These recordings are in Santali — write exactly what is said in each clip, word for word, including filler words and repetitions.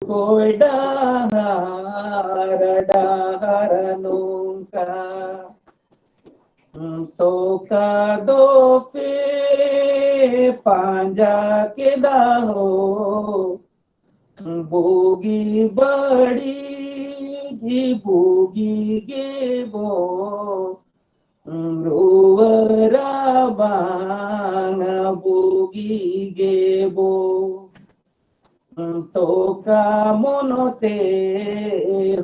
ᱠᱚᱭ ᱰᱟᱦᱟᱨ ᱰᱟᱦᱟᱨ ᱱᱚᱝᱠᱟ᱾ ᱛᱚᱠᱟ ᱫᱚ ᱯᱮ ᱯᱟᱸᱡᱟ ᱠᱮᱫᱟ ᱦᱳ, ᱵᱩᱜᱤ ᱵᱟᱹᱲᱤᱡ ᱵᱩᱜᱤ ᱜᱮᱵᱚ ᱨᱩᱣᱟᱹᱲᱟ ᱵᱟᱝ ᱵᱩᱜᱤ ᱜᱮᱵᱚ᱾ ᱛᱚᱠᱟ ᱢᱚᱱᱚᱛᱮ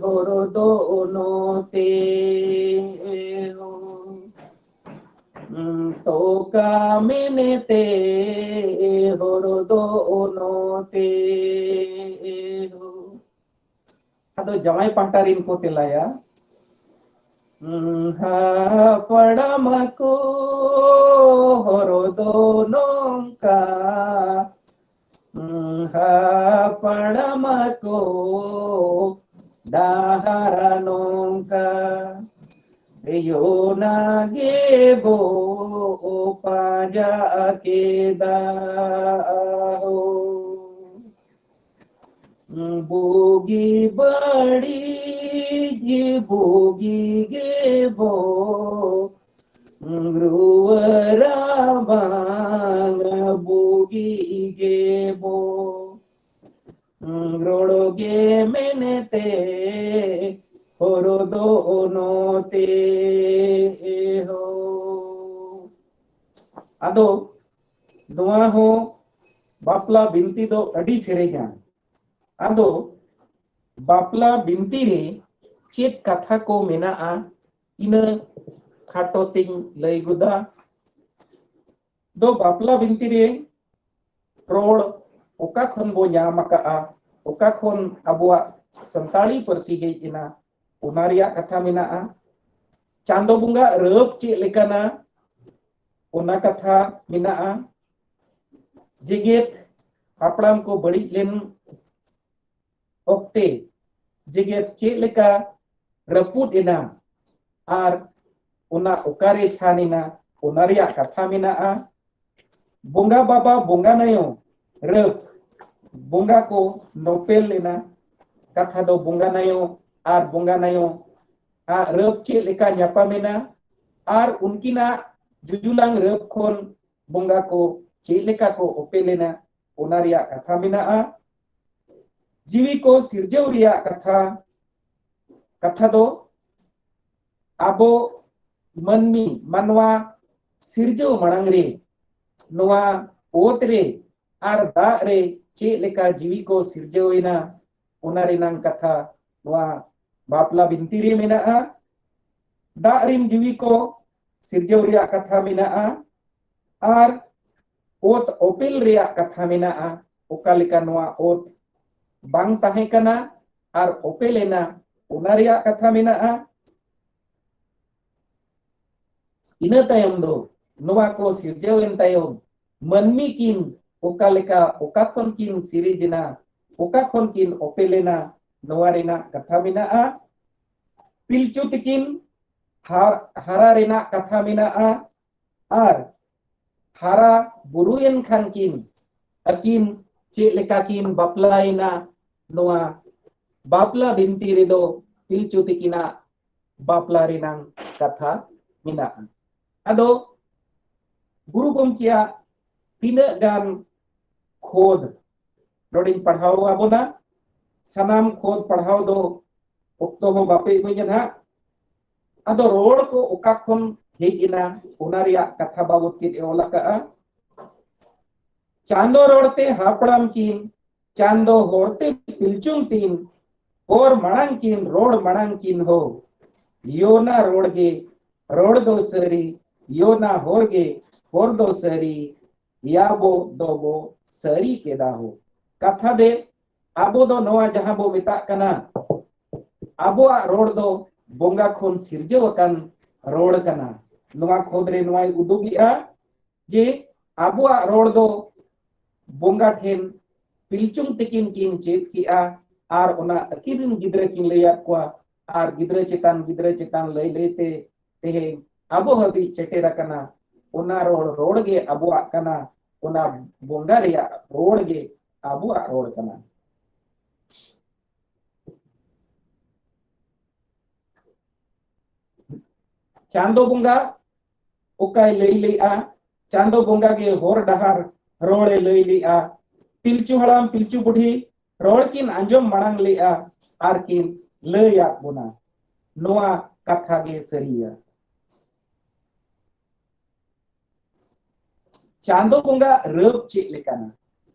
ᱦᱚᱨ ᱫᱚ ᱱᱚᱛᱮ ᱦᱚ᱾ ᱛᱚᱠᱟ ᱢᱮᱱᱮᱛᱮ ᱦᱚᱨ ᱫᱚ ᱱᱚᱛᱮ ᱦᱚ᱾ ᱟᱫᱚ ᱡᱟᱶᱟᱭ ᱯᱟᱦᱴᱟ ᱨᱤᱱ ᱠᱚ ᱛᱮᱞᱟᱭᱟ, ᱦᱟᱯᱲᱟᱢ ᱠᱚ ᱦᱚᱨ ᱫᱚ ᱱᱚᱝᱠᱟ, ᱦᱟᱯᱲᱟᱢ ᱠᱚ ᱰᱟᱦᱟᱨ ᱱᱚᱝᱠᱟ, ᱭᱳᱱᱟ ᱜᱮ ᱵᱚ ᱯᱟᱸᱡᱟ ᱠᱮᱫᱟ ᱦᱳ᱾ ᱵᱩᱜᱤ ᱵᱟᱹᱲᱤᱡ ᱵᱩᱜᱤ ᱜᱮᱵᱚ ᱨᱩᱣᱟᱹᱲᱟ ᱵᱟᱝ ᱵᱩᱜᱤ ᱜᱮᱵᱚ᱾ ᱨᱚᱲ ᱜᱮ ᱢᱮᱱᱛᱮ ᱦᱚᱨ ᱫᱚ ᱱᱚᱛᱮ ᱦᱚ᱾ ᱟᱫᱚ ᱱᱚᱣᱟ ᱦᱚᱸ ᱵᱟᱯᱞᱟ ᱵᱤᱱᱛᱤ ᱫᱚ ᱟᱹᱰᱤ ᱥᱮᱨᱮᱧᱟ᱾ ᱟᱫᱚ ᱵᱟᱯᱞᱟ ᱵᱤᱱᱛᱤ ᱨᱮ ᱪᱮᱫ ᱠᱟᱛᱷᱟ ᱠᱚ ᱢᱮᱱᱟᱜᱼᱟ, ᱤᱱᱟᱹ ᱠᱷᱟᱴᱚ ᱛᱤᱧ ᱞᱟᱹᱭ ᱜᱚᱫᱟ᱾ ᱫᱚ ᱵᱟᱯᱞᱟ ᱵᱤᱱᱛᱤ ᱨᱮ ᱨᱚᱲ ᱚᱠᱟ ᱠᱷᱚᱱ ᱵᱚ ᱧᱟᱢ ᱟᱠᱟᱜᱼᱟ, ᱚᱠᱟ ᱠᱷᱚᱱ ᱟᱵᱚᱣᱟᱜ ᱥᱟᱱᱛᱟᱲᱤ ᱯᱟᱹᱨᱥᱤ ᱦᱮᱡ ᱮᱱᱟ, ᱚᱱᱟ ᱨᱮᱭᱟᱜ ᱠᱟᱛᱷᱟ ᱢᱮᱱᱟᱜᱼᱟ᱾ ᱪᱟᱸᱫᱚ ᱵᱚᱸᱜᱟ ᱨᱟᱹᱯ ᱪᱮᱫ ᱞᱮᱠᱟᱱᱟ, ᱚᱱᱟ ᱠᱟᱛᱷᱟ ᱢᱮᱱᱟᱜᱼᱟ᱾ ᱡᱮᱜᱮᱛ ᱦᱟᱯᱲᱟᱢ ᱠᱚ ᱵᱟᱹᱲᱤᱡ ᱞᱮᱱ ᱚᱠᱛᱮ ᱡᱮᱜᱮᱛ ᱪᱮᱫ ᱞᱮᱠᱟ ᱨᱟᱹᱯᱩᱫ ᱮᱱᱟ ᱟᱨ ᱚᱱᱟ ᱚᱠᱟᱨᱮ ᱪᱷᱟᱱ ᱮᱱᱟ, ᱚᱱᱟ ᱨᱮᱭᱟᱜ ᱠᱟᱛᱷᱟ ᱢᱮᱱᱟᱜᱼᱟ᱾ ᱵᱚᱸᱜᱟ ᱵᱟᱵᱟ ᱵᱚᱸᱜᱟ ᱱᱟᱭᱚ ᱨᱟᱹᱯ ᱵᱚᱸᱜᱟ ᱠᱚ ᱱᱚᱯᱮᱞ ᱞᱮᱱᱟ, ᱠᱟᱛᱷᱟ ᱫᱚ ᱵᱚᱸᱜᱟ ᱱᱟᱭᱚ ᱟᱨ ᱵᱚᱸᱜᱟ ᱱᱟᱭᱚ ᱟᱜ ᱨᱟᱹᱯ ᱪᱮᱫ ᱞᱮᱠᱟ ᱧᱟᱯᱟᱢᱮᱱᱟ ᱟᱨ ᱩᱱᱠᱤᱱᱟᱜ ᱡᱩᱡᱩᱞᱟᱝ ᱨᱟᱹᱯ ᱠᱷᱚᱱ ᱵᱚᱸᱜᱟ ᱠᱚ ᱪᱮᱫ ᱞᱮᱠᱟ ᱠᱚ ᱚᱯᱮᱞ ᱮᱱᱟ, ᱚᱱᱟ ᱨᱮᱭᱟᱜ ᱠᱟᱛᱷᱟ ᱢᱮᱱᱟᱜᱼᱟ᱾ ᱡᱤᱣᱤ ᱠᱚ ᱥᱤᱨᱡᱟᱹᱣ ᱨᱮᱭᱟᱜ ᱠᱟᱛᱷᱟ, ᱠᱟᱛᱷᱟ ᱫᱚ ᱟᱵᱚ ᱢᱟᱹᱱᱢᱤ, ᱢᱟᱱᱣᱟ ᱥᱤᱨᱡᱟᱹᱣ ᱢᱟᱲᱟᱝ ᱨᱮ ᱱᱚᱣᱟ ᱚᱛ ᱨᱮ ᱟᱨ ᱫᱟᱜ ᱨᱮ ᱪᱮᱫ ᱞᱮᱠᱟ ᱡᱤᱣᱤ ᱠᱚ ᱥᱤᱨᱡᱟᱹᱣ ᱮᱱᱟ, ᱚᱱᱟ ᱨᱮᱱᱟᱝ ᱠᱟᱛᱷᱟ ᱱᱚᱣᱟ ᱵᱟᱯᱞᱟ ᱵᱤᱱᱛᱤ ᱨᱮ ᱢᱮᱱᱟᱜᱼᱟ᱾ ᱫᱟᱜ ᱨᱮᱱ ᱡᱤᱣᱤ ᱠᱚ ᱥᱤᱨᱡᱟᱹᱣ ᱨᱮᱭᱟᱜ ᱠᱟᱛᱷᱟ ᱢᱮᱱᱟᱜᱼᱟ ᱟᱨ ᱚᱛ ᱚᱯᱮᱞ ᱨᱮᱭᱟᱜ ᱠᱟᱛᱷᱟ ᱢᱮᱱᱟᱜᱼᱟ᱾ ᱚᱠᱟ ᱞᱮᱠᱟ ᱱᱚᱣᱟ ᱚᱛ ᱵᱟᱝ ᱛᱟᱦᱮᱸ ᱠᱟᱱᱟ ᱟᱨ ᱚᱯᱮᱞ ᱮᱱᱟ, ᱚᱱᱟ ᱨᱮᱭᱟᱜ ᱠᱟᱛᱷᱟ ᱢᱮᱱᱟᱜᱼᱟ᱾ ᱤᱱᱟᱹ ᱛᱟᱭᱚᱢ ᱫᱚ ᱱᱚᱣᱟ ᱠᱚ ᱥᱤᱨᱡᱟᱹᱣ ᱮᱱ ᱛᱟᱭᱚᱢ ᱢᱟᱹᱱᱢᱤ ᱠᱤᱱ ᱚᱠᱟ ᱞᱮᱠᱟ, ᱚᱠᱟ ᱠᱷᱚᱱ ᱠᱤᱱ ᱥᱤᱨᱤᱡᱽ ᱮᱱᱟ, ᱚᱠᱟ ᱠᱷᱚᱱ ᱠᱤᱱ ᱚᱯᱮᱞ ᱮᱱᱟ, ᱱᱚᱣᱟ ᱨᱮᱱᱟᱜ ᱠᱟᱛᱷᱟ ᱢᱮᱱᱟᱜᱼᱟ᱾ ᱯᱤᱞᱪᱩ ᱛᱤᱠᱤᱱ ᱦᱟᱨ-, ᱦᱟᱨᱟ ᱨᱮᱱᱟᱜ ᱠᱟᱛᱷᱟ ᱢᱮᱱᱟᱜᱼᱟ ᱟᱨ ᱦᱟᱨᱟ ᱵᱩᱨᱩᱭᱮᱱ ᱠᱷᱟᱱ ᱠᱤᱱ ᱟᱹᱠᱤᱱ ᱪᱮᱫ ᱞᱮᱠᱟ ᱠᱤᱱ ᱵᱟᱯᱞᱟᱭᱮᱱᱟ, ᱱᱚᱣᱟ ᱵᱟᱯᱞᱟ ᱵᱤᱱᱛᱤ ᱨᱮᱫᱚ ᱯᱤᱞᱪᱩ ᱛᱤᱠᱤᱱᱟᱜ ᱵᱟᱯᱞᱟ ᱨᱮᱱᱟᱝ ᱠᱟᱛᱷᱟ ᱢᱮᱱᱟᱜᱼᱟ᱾ ᱟᱫᱚ ᱜᱩᱨᱩ ᱜᱚᱢᱠᱮᱭᱟᱜ ᱛᱤᱱᱟᱹᱜ ᱜᱟᱱ ᱠᱷᱚᱫ ᱱᱚᱰᱮᱧ ᱯᱟᱲᱦᱟᱣ ᱟᱵᱚᱱᱟ, ᱥᱟᱱᱟᱢ ᱠᱷᱚᱫ ᱯᱟᱲᱦᱟᱣ ᱫᱚ ᱚᱠᱛᱚ ᱦᱚᱸ ᱵᱟᱯᱮ ᱤᱢᱟᱹᱧᱟ ᱱᱟᱦᱟᱜ᱾ ᱟᱫᱚ ᱨᱚᱲ ᱠᱚ ᱚᱠᱟ ᱠᱷᱚᱱ ᱦᱮᱡ ᱮᱱᱟ, ᱚᱱᱟ ᱨᱮᱭᱟᱜ ᱠᱟᱛᱷᱟ ᱵᱟᱵᱚᱛ ᱪᱮᱫ ᱮ ᱚᱞ ᱟᱠᱟᱜᱼᱟ? ᱪᱟᱸᱫᱚ ᱨᱚᱲᱛᱮ ᱦᱟᱯᱲᱟᱢ ᱠᱤᱱ, ᱪᱟᱸᱫᱚ ᱦᱚᱨᱛᱮ ᱯᱤᱞᱪᱩᱝ ᱛᱤᱱ, ᱦᱚᱨ ᱢᱟᱲᱟᱝ ᱠᱤᱱ, ᱨᱚᱲ ᱢᱟᱲᱟᱝ ᱠᱤᱱ ᱦᱚ᱾ ᱭᱳᱱᱟ ᱨᱚᱲ ᱜᱮ, ᱨᱚᱲ ᱫᱚ ᱥᱟᱹᱨᱤ, ᱭᱳᱱᱟ ᱦᱚᱨ ᱜᱮ, ᱦᱚᱨ ᱫᱚ ᱥᱟᱹᱨᱤ, ᱭᱟᱵᱚ ᱫᱚᱵᱚ ᱥᱟᱹᱨᱤ ᱠᱮᱫᱟ ᱦᱚ᱾ ᱠᱟᱛᱷᱟ ᱫᱮ, ᱟᱵᱚ ᱫᱚ ᱱᱚᱣᱟ ᱡᱟᱦᱟᱸ ᱵᱚ ᱢᱮᱛᱟᱜ ᱠᱟᱱᱟ, ᱟᱵᱚᱣᱟᱜ ᱨᱚᱲ ᱫᱚ ᱵᱚᱸᱜᱟ ᱠᱷᱚᱱ ᱥᱤᱨᱡᱟᱹᱣ ᱟᱠᱟᱱ ᱨᱚᱲ ᱠᱟᱱᱟ᱾ ᱱᱚᱣᱟ ᱠᱷᱚᱸᱫᱽ ᱨᱮ ᱱᱚᱣᱟᱭ ᱩᱫᱩᱜᱮᱜᱼᱟ ᱡᱮ ᱟᱵᱚᱣᱟᱜ ᱨᱚᱲ ᱫᱚ ᱵᱚᱸᱜᱟ ᱴᱷᱮᱱ ᱯᱤᱞᱪᱩᱝ ᱛᱤᱠᱤᱱ ᱠᱤᱱ ᱪᱮᱫ ᱠᱮᱜᱼᱟ ᱟᱨ ᱚᱱᱟ ᱟᱹᱠᱤᱱ ᱨᱮᱱ ᱜᱤᱫᱽᱨᱟᱹ ᱠᱤᱱ ᱞᱟᱹᱭᱟᱫ ᱠᱚᱣᱟ ᱟᱨ ᱜᱤᱫᱽᱨᱟᱹ ᱪᱮᱛᱟᱱ ᱜᱤᱫᱽᱨᱟᱹ ᱪᱮᱛᱟᱱ ᱞᱟᱹᱭ ᱞᱟᱹᱭ ᱛᱮ ᱛᱮᱦᱮᱧ ᱟᱵᱚ ᱦᱟᱹᱵᱤᱡ ᱥᱮᱴᱮᱨ ᱟᱠᱟᱱᱟ᱾ ᱚᱱᱟ ᱨᱚᱲ ᱨᱚᱲ ᱜᱮ ᱟᱵᱚᱣᱟᱜ ᱠᱟᱱᱟ, ᱚᱱᱟ ᱵᱚᱸᱜᱟ ᱨᱮᱭᱟᱜ ᱨᱚᱲ ᱜᱮ ᱟᱵᱚᱣᱟᱜ ᱨᱚᱲ ᱠᱟᱱᱟ᱾ ᱪᱟᱸᱫᱚ ᱵᱚᱸᱜᱟ ᱚᱠᱟᱭ ᱞᱟᱹᱭ ᱞᱮᱜᱼᱟ? ᱪᱟᱸᱫᱚ ᱵᱚᱸᱜᱟ ᱜᱮ ᱦᱚᱨ ᱰᱟᱦᱟᱨ ᱨᱚᱲᱮ ᱞᱟᱹᱭ ᱞᱮᱜᱼᱟ᱾ ᱯᱤᱞᱪᱩ ᱦᱟᱲᱟᱢ ᱯᱤᱞᱪᱩ ᱵᱩᱰᱷᱤ ᱨᱚᱲ ᱠᱤᱱ ᱟᱸᱡᱚᱢ ᱢᱟᱲᱟᱝ ᱞᱮᱜᱼᱟ ᱟᱨ ᱠᱤᱱ ᱞᱟᱹᱭᱟᱫ ᱵᱚᱱᱟ᱾ ᱱᱚᱣᱟ ᱠᱟᱛᱷᱟ ᱜᱮ ᱥᱟᱹᱨᱤᱭᱟ᱾ ᱪᱟᱸᱫᱚ ᱵᱚᱸᱜᱟ ᱨᱟᱹᱯ ᱪᱮᱫ ᱞᱮᱠᱟᱱᱟ?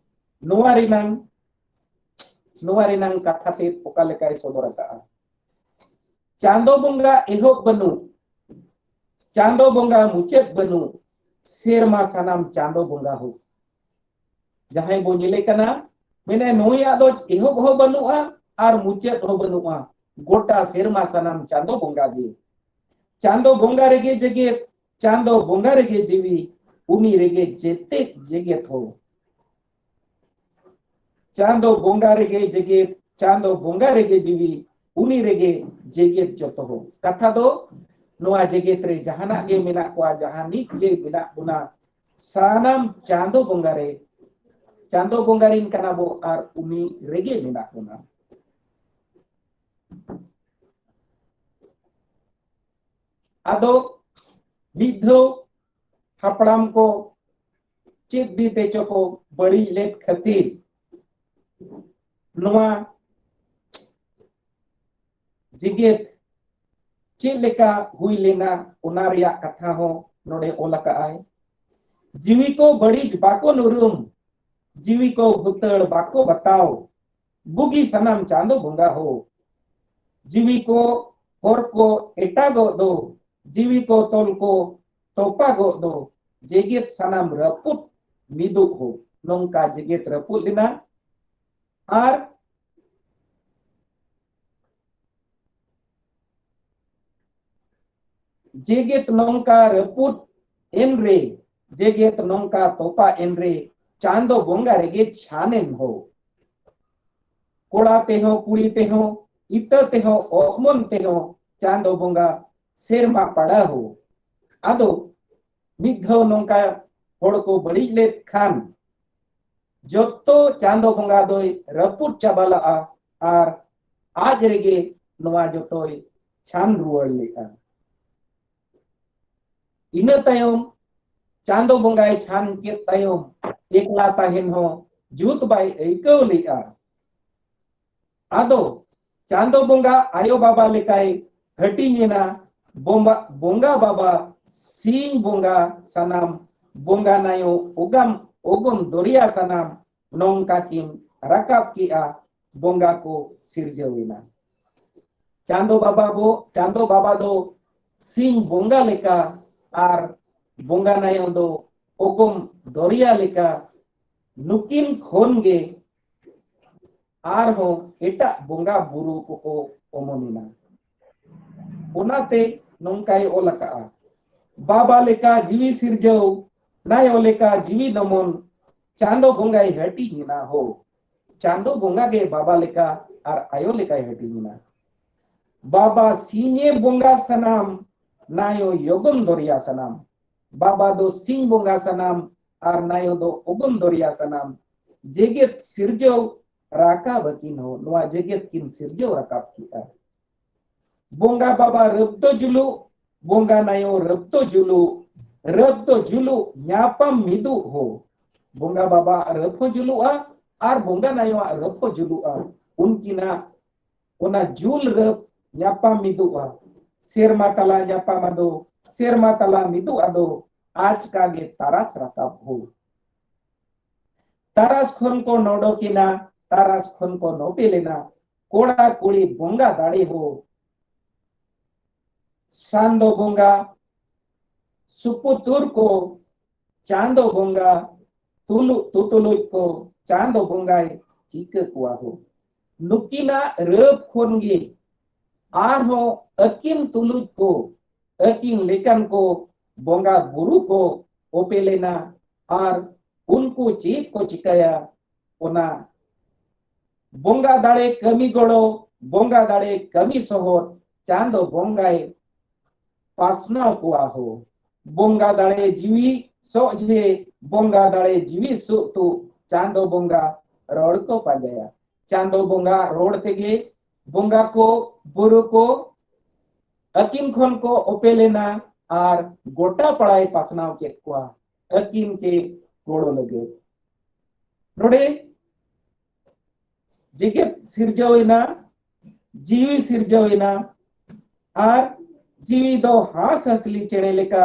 ᱱᱚᱣᱟ ᱨᱮᱱᱟᱝ, ᱱᱚᱣᱟ ᱨᱮᱱᱟᱝ ᱠᱟᱛᱷᱟ ᱛᱮ ᱚᱠᱟ ᱞᱮᱠᱟᱭ ᱥᱚᱫᱚᱨ ᱟᱠᱟᱫᱼᱟ? ᱪᱟᱸᱫᱚ ᱵᱚᱸᱜᱟ ᱮᱦᱚᱵ ᱵᱟᱹᱱᱩᱜ, ᱪᱟᱸᱫᱚ ᱵᱚᱸᱜᱟ ᱢᱩᱪᱟᱹᱫ ᱵᱟᱹᱱᱩᱜ, ᱥᱮᱨᱢᱟ ᱥᱟᱱᱟᱢ ᱪᱟᱸᱫᱚ ᱵᱚᱸᱜᱟ ᱦᱚᱸ᱾ ᱡᱟᱦᱟᱸᱭ ᱵᱚ ᱧᱮᱞᱮ ᱠᱟᱱᱟ, ᱢᱮᱱᱮ ᱱᱩᱭᱟᱜ ᱫᱚ ᱮᱦᱚᱵ ᱦᱚᱸ ᱵᱟᱹᱱᱩᱜᱼᱟ ᱟᱨ ᱢᱩᱪᱟᱹᱫ ᱦᱚᱸ ᱵᱟᱹᱱᱩᱜᱼᱟ, ᱜᱚᱴᱟ ᱥᱮᱨᱢᱟ ᱥᱟᱱᱟᱢ ᱪᱟᱸᱫᱚ ᱵᱚᱸᱜᱟ ᱜᱮ᱾ ᱪᱟᱸᱫᱚ ᱵᱚᱸᱜᱟ ᱨᱮᱜᱮ ᱡᱮᱜᱮᱛ, ᱪᱟᱸᱫᱚ ᱵᱚᱸᱜᱟ ᱨᱮᱜᱮ ᱡᱤᱣᱤ, ᱩᱱᱤ ᱨᱮᱜᱮ ᱡᱮᱛᱮ ᱡᱮᱜᱮᱛ ᱦᱚᱸ᱾ ᱪᱟᱸᱫᱚ ᱵᱚᱸᱜᱟ ᱨᱮᱜᱮ ᱡᱮᱜᱮᱛ, ᱪᱟᱸᱫᱚ ᱵᱚᱸᱜᱟ ᱨᱮᱜᱮ ᱡᱤᱣᱤ, ᱩᱱᱤ ᱨᱮᱜᱮ ᱡᱮᱜᱮᱛ ᱡᱚᱛᱚ ᱦᱚᱸ᱾ ᱠᱟᱛᱷᱟ ᱫᱚ ᱱᱚᱣᱟ ᱡᱮᱜᱮᱛ ᱨᱮ ᱡᱟᱦᱟᱱᱟᱜ ᱜᱮ ᱢᱮᱱᱟᱜ ᱠᱚᱣᱟ, ᱡᱟᱦᱟᱱᱤᱡ ᱜᱮ ᱢᱮᱱᱟᱜ ᱵᱚᱱᱟ, ᱥᱟᱱᱟᱢ ᱪᱟᱸᱫᱚ ᱵᱚᱸᱜᱟ ᱨᱮ, ᱪᱟᱸᱫᱚ ᱵᱚᱸᱜᱟ ᱨᱮᱱ ᱠᱟᱱᱟ ᱵᱚ ᱟᱨ ᱩᱱᱤ ᱨᱮᱜᱮ ᱢᱮᱱᱟᱜ ᱵᱚᱱᱟ᱾ ᱟᱫᱚ ᱢᱤᱫ ᱫᱷᱟᱣ ᱦᱟᱯᱲᱟᱢ ᱠᱚ ᱪᱮᱫ ᱫᱤ ᱛᱮᱪᱚ ᱠᱚ ᱵᱟᱹᱲᱤᱡ ᱞᱮᱫ ᱠᱷᱟᱹᱛᱤᱨ ᱱᱚᱣᱟ ᱡᱮᱜᱮᱛ ᱪᱮᱫ ᱞᱮᱠᱟ ᱦᱩᱭ ᱞᱮᱱᱟ, ᱚᱱᱟ ᱨᱮᱭᱟᱜ ᱠᱟᱛᱷᱟ ᱦᱚᱸ ᱱᱚᱰᱮ ᱚᱞ ᱟᱠᱟᱫᱼᱟᱭ᱾ ᱡᱤᱣᱤ ᱠᱚ ᱵᱟᱹᱲᱤᱡ ᱵᱟᱠᱚ ᱱᱩᱨᱩᱢ, ᱡᱤᱣᱤ ᱠᱚ ᱵᱷᱩᱛᱟᱹᱲ ᱵᱟᱠᱚ ᱵᱟᱛᱟᱣ, ᱵᱩᱜᱤ ᱥᱟᱱᱟᱢ ᱪᱟᱸᱫᱚ ᱵᱚᱸᱜᱟ ᱦᱳ᱾ ᱡᱤᱣᱤ ᱠᱚ ᱦᱚᱨ ᱠᱚ ᱮᱴᱟᱜᱚᱜ ᱫᱚ, ᱡᱤᱣᱤ ᱠᱚ ᱛᱚᱞ ᱠᱚ ᱛᱚᱯᱟᱜᱚᱜ ᱫᱚ, ᱡᱮᱜᱮᱛ ᱥᱟᱱᱟᱢ ᱨᱟᱹᱯᱩᱫ ᱢᱤᱫᱚᱜ ᱦᱳ᱾ ᱱᱚᱝᱠᱟ ᱡᱮᱜᱮᱛ ᱨᱟᱹᱯᱩᱫ ᱞᱮᱱᱟ᱾ ᱟᱨ ᱡᱮᱜᱮᱛ ᱱᱚᱝᱠᱟ ᱨᱟᱹᱯᱩᱫ ᱮᱱᱨᱮ, ᱡᱮᱜᱮᱛ ᱱᱚᱝᱠᱟ ᱛᱚᱯᱟ ᱮᱱᱨᱮ, ᱪᱟᱸᱫᱚ ᱵᱚᱸᱜᱟ ᱨᱮᱜᱮ ᱪᱷᱟᱱᱮᱱ ᱦᱳ᱾ ᱠᱚᱲᱟ ᱛᱮᱦᱚᱸ, ᱠᱩᱲᱤ ᱛᱮᱦᱚᱸ, ᱤᱛᱟᱹ ᱛᱮᱦᱚᱸ, ᱚᱜᱢᱚᱱ ᱛᱮᱦᱚᱸ, ᱪᱟᱸᱫᱚ ᱵᱚᱸᱜᱟ ᱥᱮᱨᱢᱟ ᱯᱟᱲᱟ ᱦᱳ᱾ ᱟᱫᱚ ᱢᱤᱫ ᱫᱷᱟᱣ ᱱᱚᱝᱠᱟ ᱦᱚᱲ ᱠᱚ ᱵᱟᱹᱲᱤᱡ ᱞᱮᱫ ᱠᱷᱟᱱ, ᱡᱚᱛᱚ ᱪᱟᱸᱫᱚ ᱵᱚᱸᱜᱟ ᱫᱚᱭ ᱨᱟᱹᱯᱩᱫ ᱪᱟᱵᱟ ᱞᱟᱜᱼᱟ ᱟᱨ ᱟᱡ ᱨᱮᱜᱮ ᱱᱚᱣᱟ ᱡᱚᱛᱚᱭ ᱪᱷᱟᱱ ᱨᱩᱣᱟᱹᱲ ᱞᱮᱜᱼᱟ᱾ ᱤᱱᱟᱹ ᱛᱟᱭᱚᱢ ᱪᱟᱸᱫᱚ ᱵᱚᱸᱜᱟᱭ ᱪᱷᱟᱱ ᱠᱮᱫ ᱛᱟᱭᱚᱢ ᱮᱠᱞᱟ ᱛᱟᱦᱮᱱ ᱦᱚᱸ ᱡᱩᱛ ᱵᱟᱭ ᱟᱹᱭᱠᱟᱹᱣ ᱞᱮᱜᱼᱟ᱾ ᱟᱫᱚ ᱪᱟᱸᱫᱚ ᱵᱚᱸᱜᱟ ᱟᱭᱳ ᱵᱟᱵᱟ ᱞᱮᱠᱟᱭ ᱦᱟᱹᱴᱤᱧ ᱮᱱᱟ᱾ ᱵᱚᱸᱜᱟ, ᱵᱚᱸᱜᱟ ᱵᱟᱵᱟ ᱥᱤᱧ ᱵᱚᱸᱜᱟ ᱥᱟᱱᱟᱢ, ᱵᱚᱸᱜᱟ ᱱᱟᱭᱚ ᱚᱜᱟᱢ ᱚᱜᱚᱢ ᱫᱚᱨᱭᱟ ᱥᱟᱱᱟᱢ ᱱᱚᱝᱠᱟ ᱠᱤᱱ ᱨᱟᱠᱟᱵ ᱠᱮᱜᱼᱟ, ᱵᱚᱸᱜᱟ ᱠᱚ ᱥᱤᱨᱡᱟᱹᱣ ᱮᱱᱟ᱾ ᱪᱟᱸᱫᱚ ᱵᱟᱵᱟ ᱵᱚ, ᱪᱟᱸᱫᱚ ᱵᱟᱵᱟ ᱫᱚ ᱥᱤᱧ ᱵᱚᱸᱜᱟ ᱞᱮᱠᱟ ᱟᱨ ᱵᱚᱸᱜᱟ ᱱᱟᱭᱚ ᱫᱚ ᱚᱜᱚᱢ ᱫᱚᱨᱭᱟ ᱞᱮᱠᱟ, ᱱᱩᱠᱤᱱ ᱠᱷᱚᱱ ᱜᱮ ᱟᱨᱦᱚᱸ ᱮᱴᱟᱜ ᱵᱚᱸᱜᱟ ᱵᱩᱨᱩ ᱠᱚᱠᱚ ᱚᱢᱚᱱ ᱮᱱᱟ᱾ ᱚᱱᱟᱛᱮ ᱱᱚᱝᱠᱟᱭ ᱚᱞ ᱟᱠᱟᱜᱼᱟ, ᱵᱟᱵᱟ ᱞᱮᱠᱟ ᱡᱤᱣᱤ ᱥᱤᱨᱡᱟᱹᱣ, ᱱᱟᱭᱚ ᱞᱮᱠᱟ ᱡᱤᱣᱤ ᱱᱚᱢᱚᱱ, ᱪᱟᱸᱫᱚ ᱵᱚᱸᱜᱟᱭ ᱦᱟᱹᱴᱤᱧ ᱮᱱᱟ ᱦᱳ᱾ ᱪᱟᱸᱫᱚ ᱵᱚᱸᱜᱟ ᱜᱮ ᱵᱟᱵᱟ ᱞᱮᱠᱟ ᱟᱨ ᱟᱭᱳ ᱞᱮᱠᱟᱭ ᱦᱟᱹᱴᱤᱧ ᱮᱱᱟ᱾ ᱵᱟᱵᱟ ᱥᱤᱧᱮ ᱵᱚᱸᱜᱟ ᱥᱟᱱᱟᱢ, ᱱᱟᱭᱚ ᱭᱚᱜᱚᱱ ᱫᱚᱨᱭᱟ ᱥᱟᱱᱟᱢ᱾ ᱵᱟᱵᱟ ᱫᱚ ᱥᱤᱧ ᱵᱚᱸᱜᱟ ᱥᱟᱱᱟᱢ ᱟᱨ ᱱᱟᱭᱚ ᱫᱚ ᱚᱜᱚᱢ ᱫᱚᱨᱭᱟ ᱥᱟᱱᱟᱢ᱾ ᱡᱮᱜᱮᱛ ᱥᱤᱨᱡᱟᱹᱣ ᱨᱟᱠᱟᱵ ᱟᱹᱠᱤᱱ ᱦᱚᱸ, ᱱᱚᱣᱟ ᱡᱮᱜᱮᱛ ᱠᱤᱱ ᱥᱤᱨᱡᱟᱹᱣ ᱨᱟᱠᱟᱵ ᱠᱮᱜᱼᱟ᱾ ᱵᱚᱸᱜᱟ ᱵᱟᱵᱟ ᱨᱟᱹᱯ ᱫᱚ ᱡᱩᱞᱩᱜ, ᱵᱚᱸᱜᱟ ᱱᱟᱭᱚ ᱨᱟᱹᱯ ᱫᱚ ᱡᱩᱞᱩᱜ, ᱨᱟᱹᱯ ᱫᱚ ᱡᱩᱞᱩᱜ ᱧᱟᱯᱟᱢ ᱢᱤᱫᱩᱜ ᱦᱳ᱾ ᱵᱚᱸᱜᱟ ᱵᱟᱵᱟ ᱨᱟᱹᱯ ᱦᱚᱸ ᱡᱩᱞᱩᱜᱼᱟ ᱟᱨ ᱵᱚᱸᱜᱟ ᱱᱟᱭᱚᱣᱟᱜ ᱨᱟᱹᱯ ᱦᱚᱸ ᱡᱩᱞᱩᱜᱼᱟ᱾ ᱩᱱᱠᱤᱱᱟᱜ ᱚᱱᱟ ᱡᱩᱞ ᱨᱟᱹᱯ ᱧᱟᱯᱟᱢ ᱢᱤᱫᱩᱜᱼᱟ᱾ ᱥᱮᱨᱢᱟ ᱛᱟᱞᱟ ᱧᱟᱯᱟᱢ ᱟᱫᱚ, ᱥᱮᱨᱢᱟ ᱛᱟᱞᱟ ᱢᱤᱫᱩᱜ ᱟᱫᱚ, ᱟᱪᱠᱟ ᱜᱮ ᱛᱟᱨᱟᱥ ᱨᱟᱠᱟᱵ ᱦᱳ᱾ ᱛᱟᱨᱟᱥ ᱠᱷᱚᱱ ᱠᱚ ᱱᱚᱰᱚᱠᱮᱱᱟ, ᱛᱟᱨᱟᱥ ᱠᱷᱚᱱ ᱠᱚ ᱱᱚᱯᱮᱞᱮᱱᱟ, ᱠᱚᱲᱟ ᱠᱩᱲᱤ ᱵᱚᱸᱜᱟ ᱫᱟᱲᱮ ᱦᱳ᱾ ᱥᱟᱱᱫᱚ ᱵᱚᱸᱜᱟ ᱥᱩᱯᱩᱛᱩᱨ ᱠᱚ, ᱪᱟᱸᱫᱚ ᱵᱚᱸᱜᱟ ᱛᱩᱞᱩ-, ᱛᱩᱛᱩᱞᱩᱡ ᱠᱚ, ᱪᱟᱸᱫᱚ ᱵᱚᱸᱜᱟᱭ ᱪᱤᱠᱟᱹ ᱠᱚᱣᱟ ᱦᱳ᱾ ᱱᱩᱠᱤᱱᱟᱜ ᱨᱟᱹᱯ ᱠᱷᱚᱱ ᱜᱮ ᱟᱨᱦᱚᱸ ᱟᱹᱠᱤᱱ ᱛᱩᱞᱩᱡ ᱠᱚ, ᱟᱹᱠᱤᱱ ᱞᱮᱠᱟᱱ ᱠᱚ ᱵᱚᱸᱜᱟ ᱵᱩᱨᱩ ᱠᱚ ᱚᱯᱮᱞᱮᱱᱟ ᱟᱨ ᱩᱱᱠᱩ ᱪᱮᱫ ᱠᱚ ᱪᱤᱠᱟᱹᱭᱟ, ᱚᱱᱟ ᱵᱚᱸᱜᱟ ᱫᱟᱲᱮ ᱠᱟᱹᱢᱤ ᱜᱚᱲᱚ, ᱵᱚᱸᱜᱟ ᱫᱟᱲᱮ ᱠᱟᱹᱢᱤ ᱥᱚᱦᱚᱫ ᱪᱟᱸᱫᱚ ᱵᱚᱸᱜᱟᱭ ᱯᱟᱥᱱᱟᱣ ᱠᱚᱣᱟ ᱦᱳ᱾ ᱵᱚᱸᱜᱟ ᱫᱟᱲᱮ ᱡᱤᱣᱤ ᱥᱚᱜ ᱡᱮ, ᱵᱚᱸᱜᱟ ᱫᱟᱲᱮ ᱡᱤᱣᱤ ᱥᱚᱜ ᱛᱩ, ᱪᱟᱸᱫᱚ ᱵᱚᱸᱜᱟ ᱨᱚᱲ ᱠᱚ ᱯᱟᱸᱡᱟᱭᱟ᱾ ᱪᱟᱸᱫᱚ ᱵᱚᱸᱜᱟ ᱨᱚᱲ ᱛᱮᱜᱮ ᱵᱚᱸᱜᱟ ᱠᱚ, ᱵᱩᱨᱩ ᱠᱚ ᱟᱹᱠᱤᱱ ᱠᱷᱚᱱ ᱠᱚ ᱚᱯᱮᱞᱮᱱᱟ ᱟᱨ ᱜᱚᱴᱟ ᱯᱟᱲᱟᱭ ᱯᱟᱥᱱᱟᱣ ᱠᱮᱫ ᱠᱚᱣᱟ ᱟᱹᱠᱤᱱ ᱜᱮ ᱜᱚᱲᱚ ᱞᱟᱹᱜᱤᱫ᱾ ᱱᱚᱰᱮ ᱡᱮᱜᱮᱛ ᱥᱤᱨᱡᱟᱹᱣ ᱮᱱᱟ, ᱡᱤᱣᱤ ᱥᱤᱨᱡᱟᱹᱣ ᱮᱱᱟ, ᱟᱨ ᱡᱤᱣᱤ ᱫᱚ ᱦᱟᱸᱥ ᱦᱟᱸᱥᱞᱤ ᱪᱮᱬᱮ ᱞᱮᱠᱟ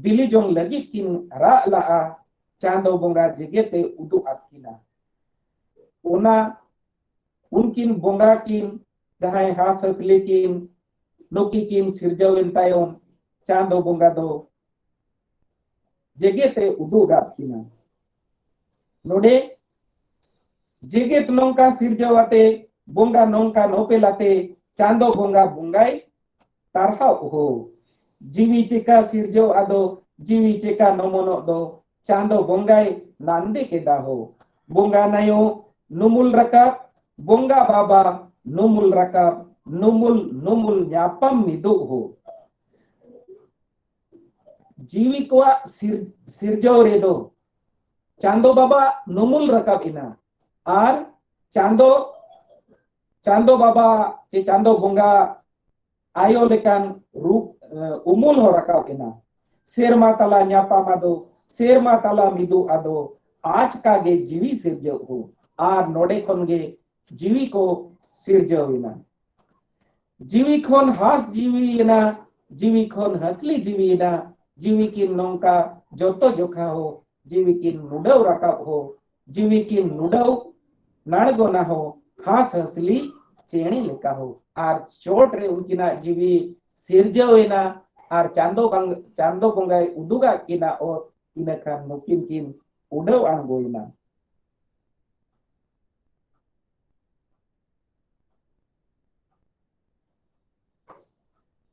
ᱵᱤᱞᱤ ᱡᱚᱝ ᱞᱟᱹᱜᱤᱫ ᱠᱤᱱ ᱨᱟᱜ ᱞᱟᱜᱼᱟ᱾ ᱪᱟᱸᱫᱚ ᱵᱚᱸᱜᱟ ᱡᱮᱜᱮᱛ ᱮ ᱩᱫᱩᱜ ᱟᱫ ᱠᱤᱱᱟ᱾ ᱚᱱᱟ ᱩᱱᱠᱤᱱ ᱵᱚᱸᱜᱟ ᱠᱤᱱ, ᱡᱟᱦᱟᱸᱭ ᱦᱟᱸᱥ ᱦᱟᱸᱥᱞᱤ ᱠᱤᱱ, ᱱᱩᱠᱤ ᱠᱤᱱ ᱥᱤᱨᱡᱟᱹᱣ ᱮᱱ ᱛᱟᱭᱚᱢ, ᱪᱟᱸᱫᱚ ᱵᱚᱸᱜᱟ ᱫᱚ ᱡᱮᱜᱮᱛ ᱮ ᱩᱫᱩᱜ ᱟᱫ ᱠᱤᱱᱟ᱾ ᱱᱚᱰᱮ ᱡᱮᱜᱮᱛ ᱱᱚᱝᱠᱟ ᱥᱤᱨᱡᱟᱹᱣ ᱟᱛᱮ, ᱵᱚᱸᱜᱟ ᱱᱚᱝᱠᱟ ᱱᱚᱯᱮᱞ ᱟᱛᱮ, ᱪᱟᱸᱫᱚ ᱵᱚᱸᱜᱟ ᱵᱚᱸᱜᱟᱭ ᱴᱟᱨᱦᱟᱣ ᱦᱳ᱾ ᱡᱤᱣᱤ ᱪᱮᱠᱟ ᱥᱤᱨᱡᱟᱹᱣ ᱟᱫᱚ, ᱡᱤᱣᱤ ᱪᱮᱠᱟ ᱱᱚᱢᱚᱱᱚᱜ ᱫᱚ, ᱪᱟᱸᱫᱚ ᱵᱚᱸᱜᱟᱭ ᱱᱟᱱᱫᱮ ᱠᱮᱫᱟ ᱦᱳ᱾ ᱵᱚᱸᱜᱟ ᱱᱟᱭᱚ ᱱᱩᱢᱩᱞ ᱨᱟᱠᱟᱵ, ᱵᱚᱸᱜᱟ ᱵᱟᱵᱟ ᱱᱩᱢᱩᱞ ᱨᱟᱠᱟᱵ, ᱱᱩᱢᱩᱞ ᱱᱩᱢᱩᱞ ᱧᱟᱯᱟᱢ ᱢᱤᱫᱚᱜ ᱦᱳ᱾ ᱡᱤᱣᱤ ᱠᱚᱣᱟᱜ ᱥᱤᱨ-, ᱥᱤᱨᱡᱟᱹᱣ ᱨᱮᱫᱚ ᱪᱟᱸᱫᱚ ᱵᱟᱵᱟ ᱱᱩᱢᱩᱞ ᱨᱟᱠᱟᱵ ᱮᱱᱟ, ᱟᱨ ᱪᱟᱸᱫᱚ, ᱪᱟᱸᱫᱚ ᱵᱟᱵᱟ ᱪᱮ ᱪᱟᱸᱫᱚ ᱵᱚᱸᱜᱟ ᱟᱭᱳ ᱞᱮᱠᱟᱱ ᱨᱩᱯ, ᱮ, ᱩᱢᱩᱞ ᱦᱚᱸ ᱨᱟᱠᱟᱵ ᱮᱱᱟ᱾ ᱥᱮᱨᱢᱟ ᱛᱟᱞᱟ ᱧᱟᱯᱟᱢ ᱟᱫᱚ, ᱥᱮᱨᱢᱟ ᱛᱟᱞᱟ ᱢᱤᱫᱚᱜ ᱟᱫᱚ, ᱟᱪᱠᱟ ᱜᱮ ᱡᱤᱣᱤ ᱥᱤᱨᱡᱟᱹᱣ ᱦᱚᱸ᱾ ᱟᱨ ᱱᱚᱰᱮ ᱠᱷᱚᱱ ᱜᱮ ᱡᱤᱣᱤ ᱠᱚ ᱥᱤᱨᱡᱟᱹᱣ ᱮᱱᱟ᱾ ᱡᱤᱣᱤ ᱠᱷᱚᱱ ᱦᱟᱸᱥ ᱡᱤᱣᱤ ᱮᱱᱟ, ᱡᱤᱣᱤ ᱠᱷᱚᱱ ᱦᱟᱸᱥᱞᱤ ᱡᱤᱣᱤ ᱮᱱᱟ, ᱡᱤᱣᱤ ᱠᱤᱱ ᱱᱚᱝᱠᱟ ᱡᱚᱛᱚ ᱡᱚᱠᱷᱟ ᱦᱚᱸ, ᱡᱤᱣᱤ ᱠᱤᱱ ᱱᱩᱰᱟᱹᱣ ᱨᱟᱠᱟᱵ ᱦᱚᱸ, ᱡᱤᱣᱤ ᱠᱤᱱ ᱱᱩᱰᱟᱹᱣ ᱱᱟᱲᱜᱚᱱᱟ ᱦᱚᱸ, ᱦᱟᱸᱥ ᱦᱟᱸᱥᱞᱤ ᱪᱮᱬᱮ ᱞᱮᱠᱟ ᱦᱚᱸ᱾ ᱟᱨ ᱪᱚᱴ ᱨᱮ ᱩᱱᱠᱤᱱᱟᱜ ᱡᱤᱣᱤ ᱥᱤᱨᱡᱟᱹᱣ ᱮᱱᱟ, ᱟᱨ ᱪᱟᱸᱫᱚ ᱵᱟᱝ-, ᱪᱟᱸᱫᱚ ᱵᱚᱸᱜᱟᱭ ᱩᱫᱩᱜᱟᱜ ᱠᱤᱱᱟ ᱚᱛ, ᱤᱱᱟᱹ ᱠᱷᱟᱱ ᱱᱩᱠᱤᱱ ᱠᱤᱱ ᱩᱰᱟᱹᱣ ᱟᱬᱜᱚᱭᱮᱱᱟ᱾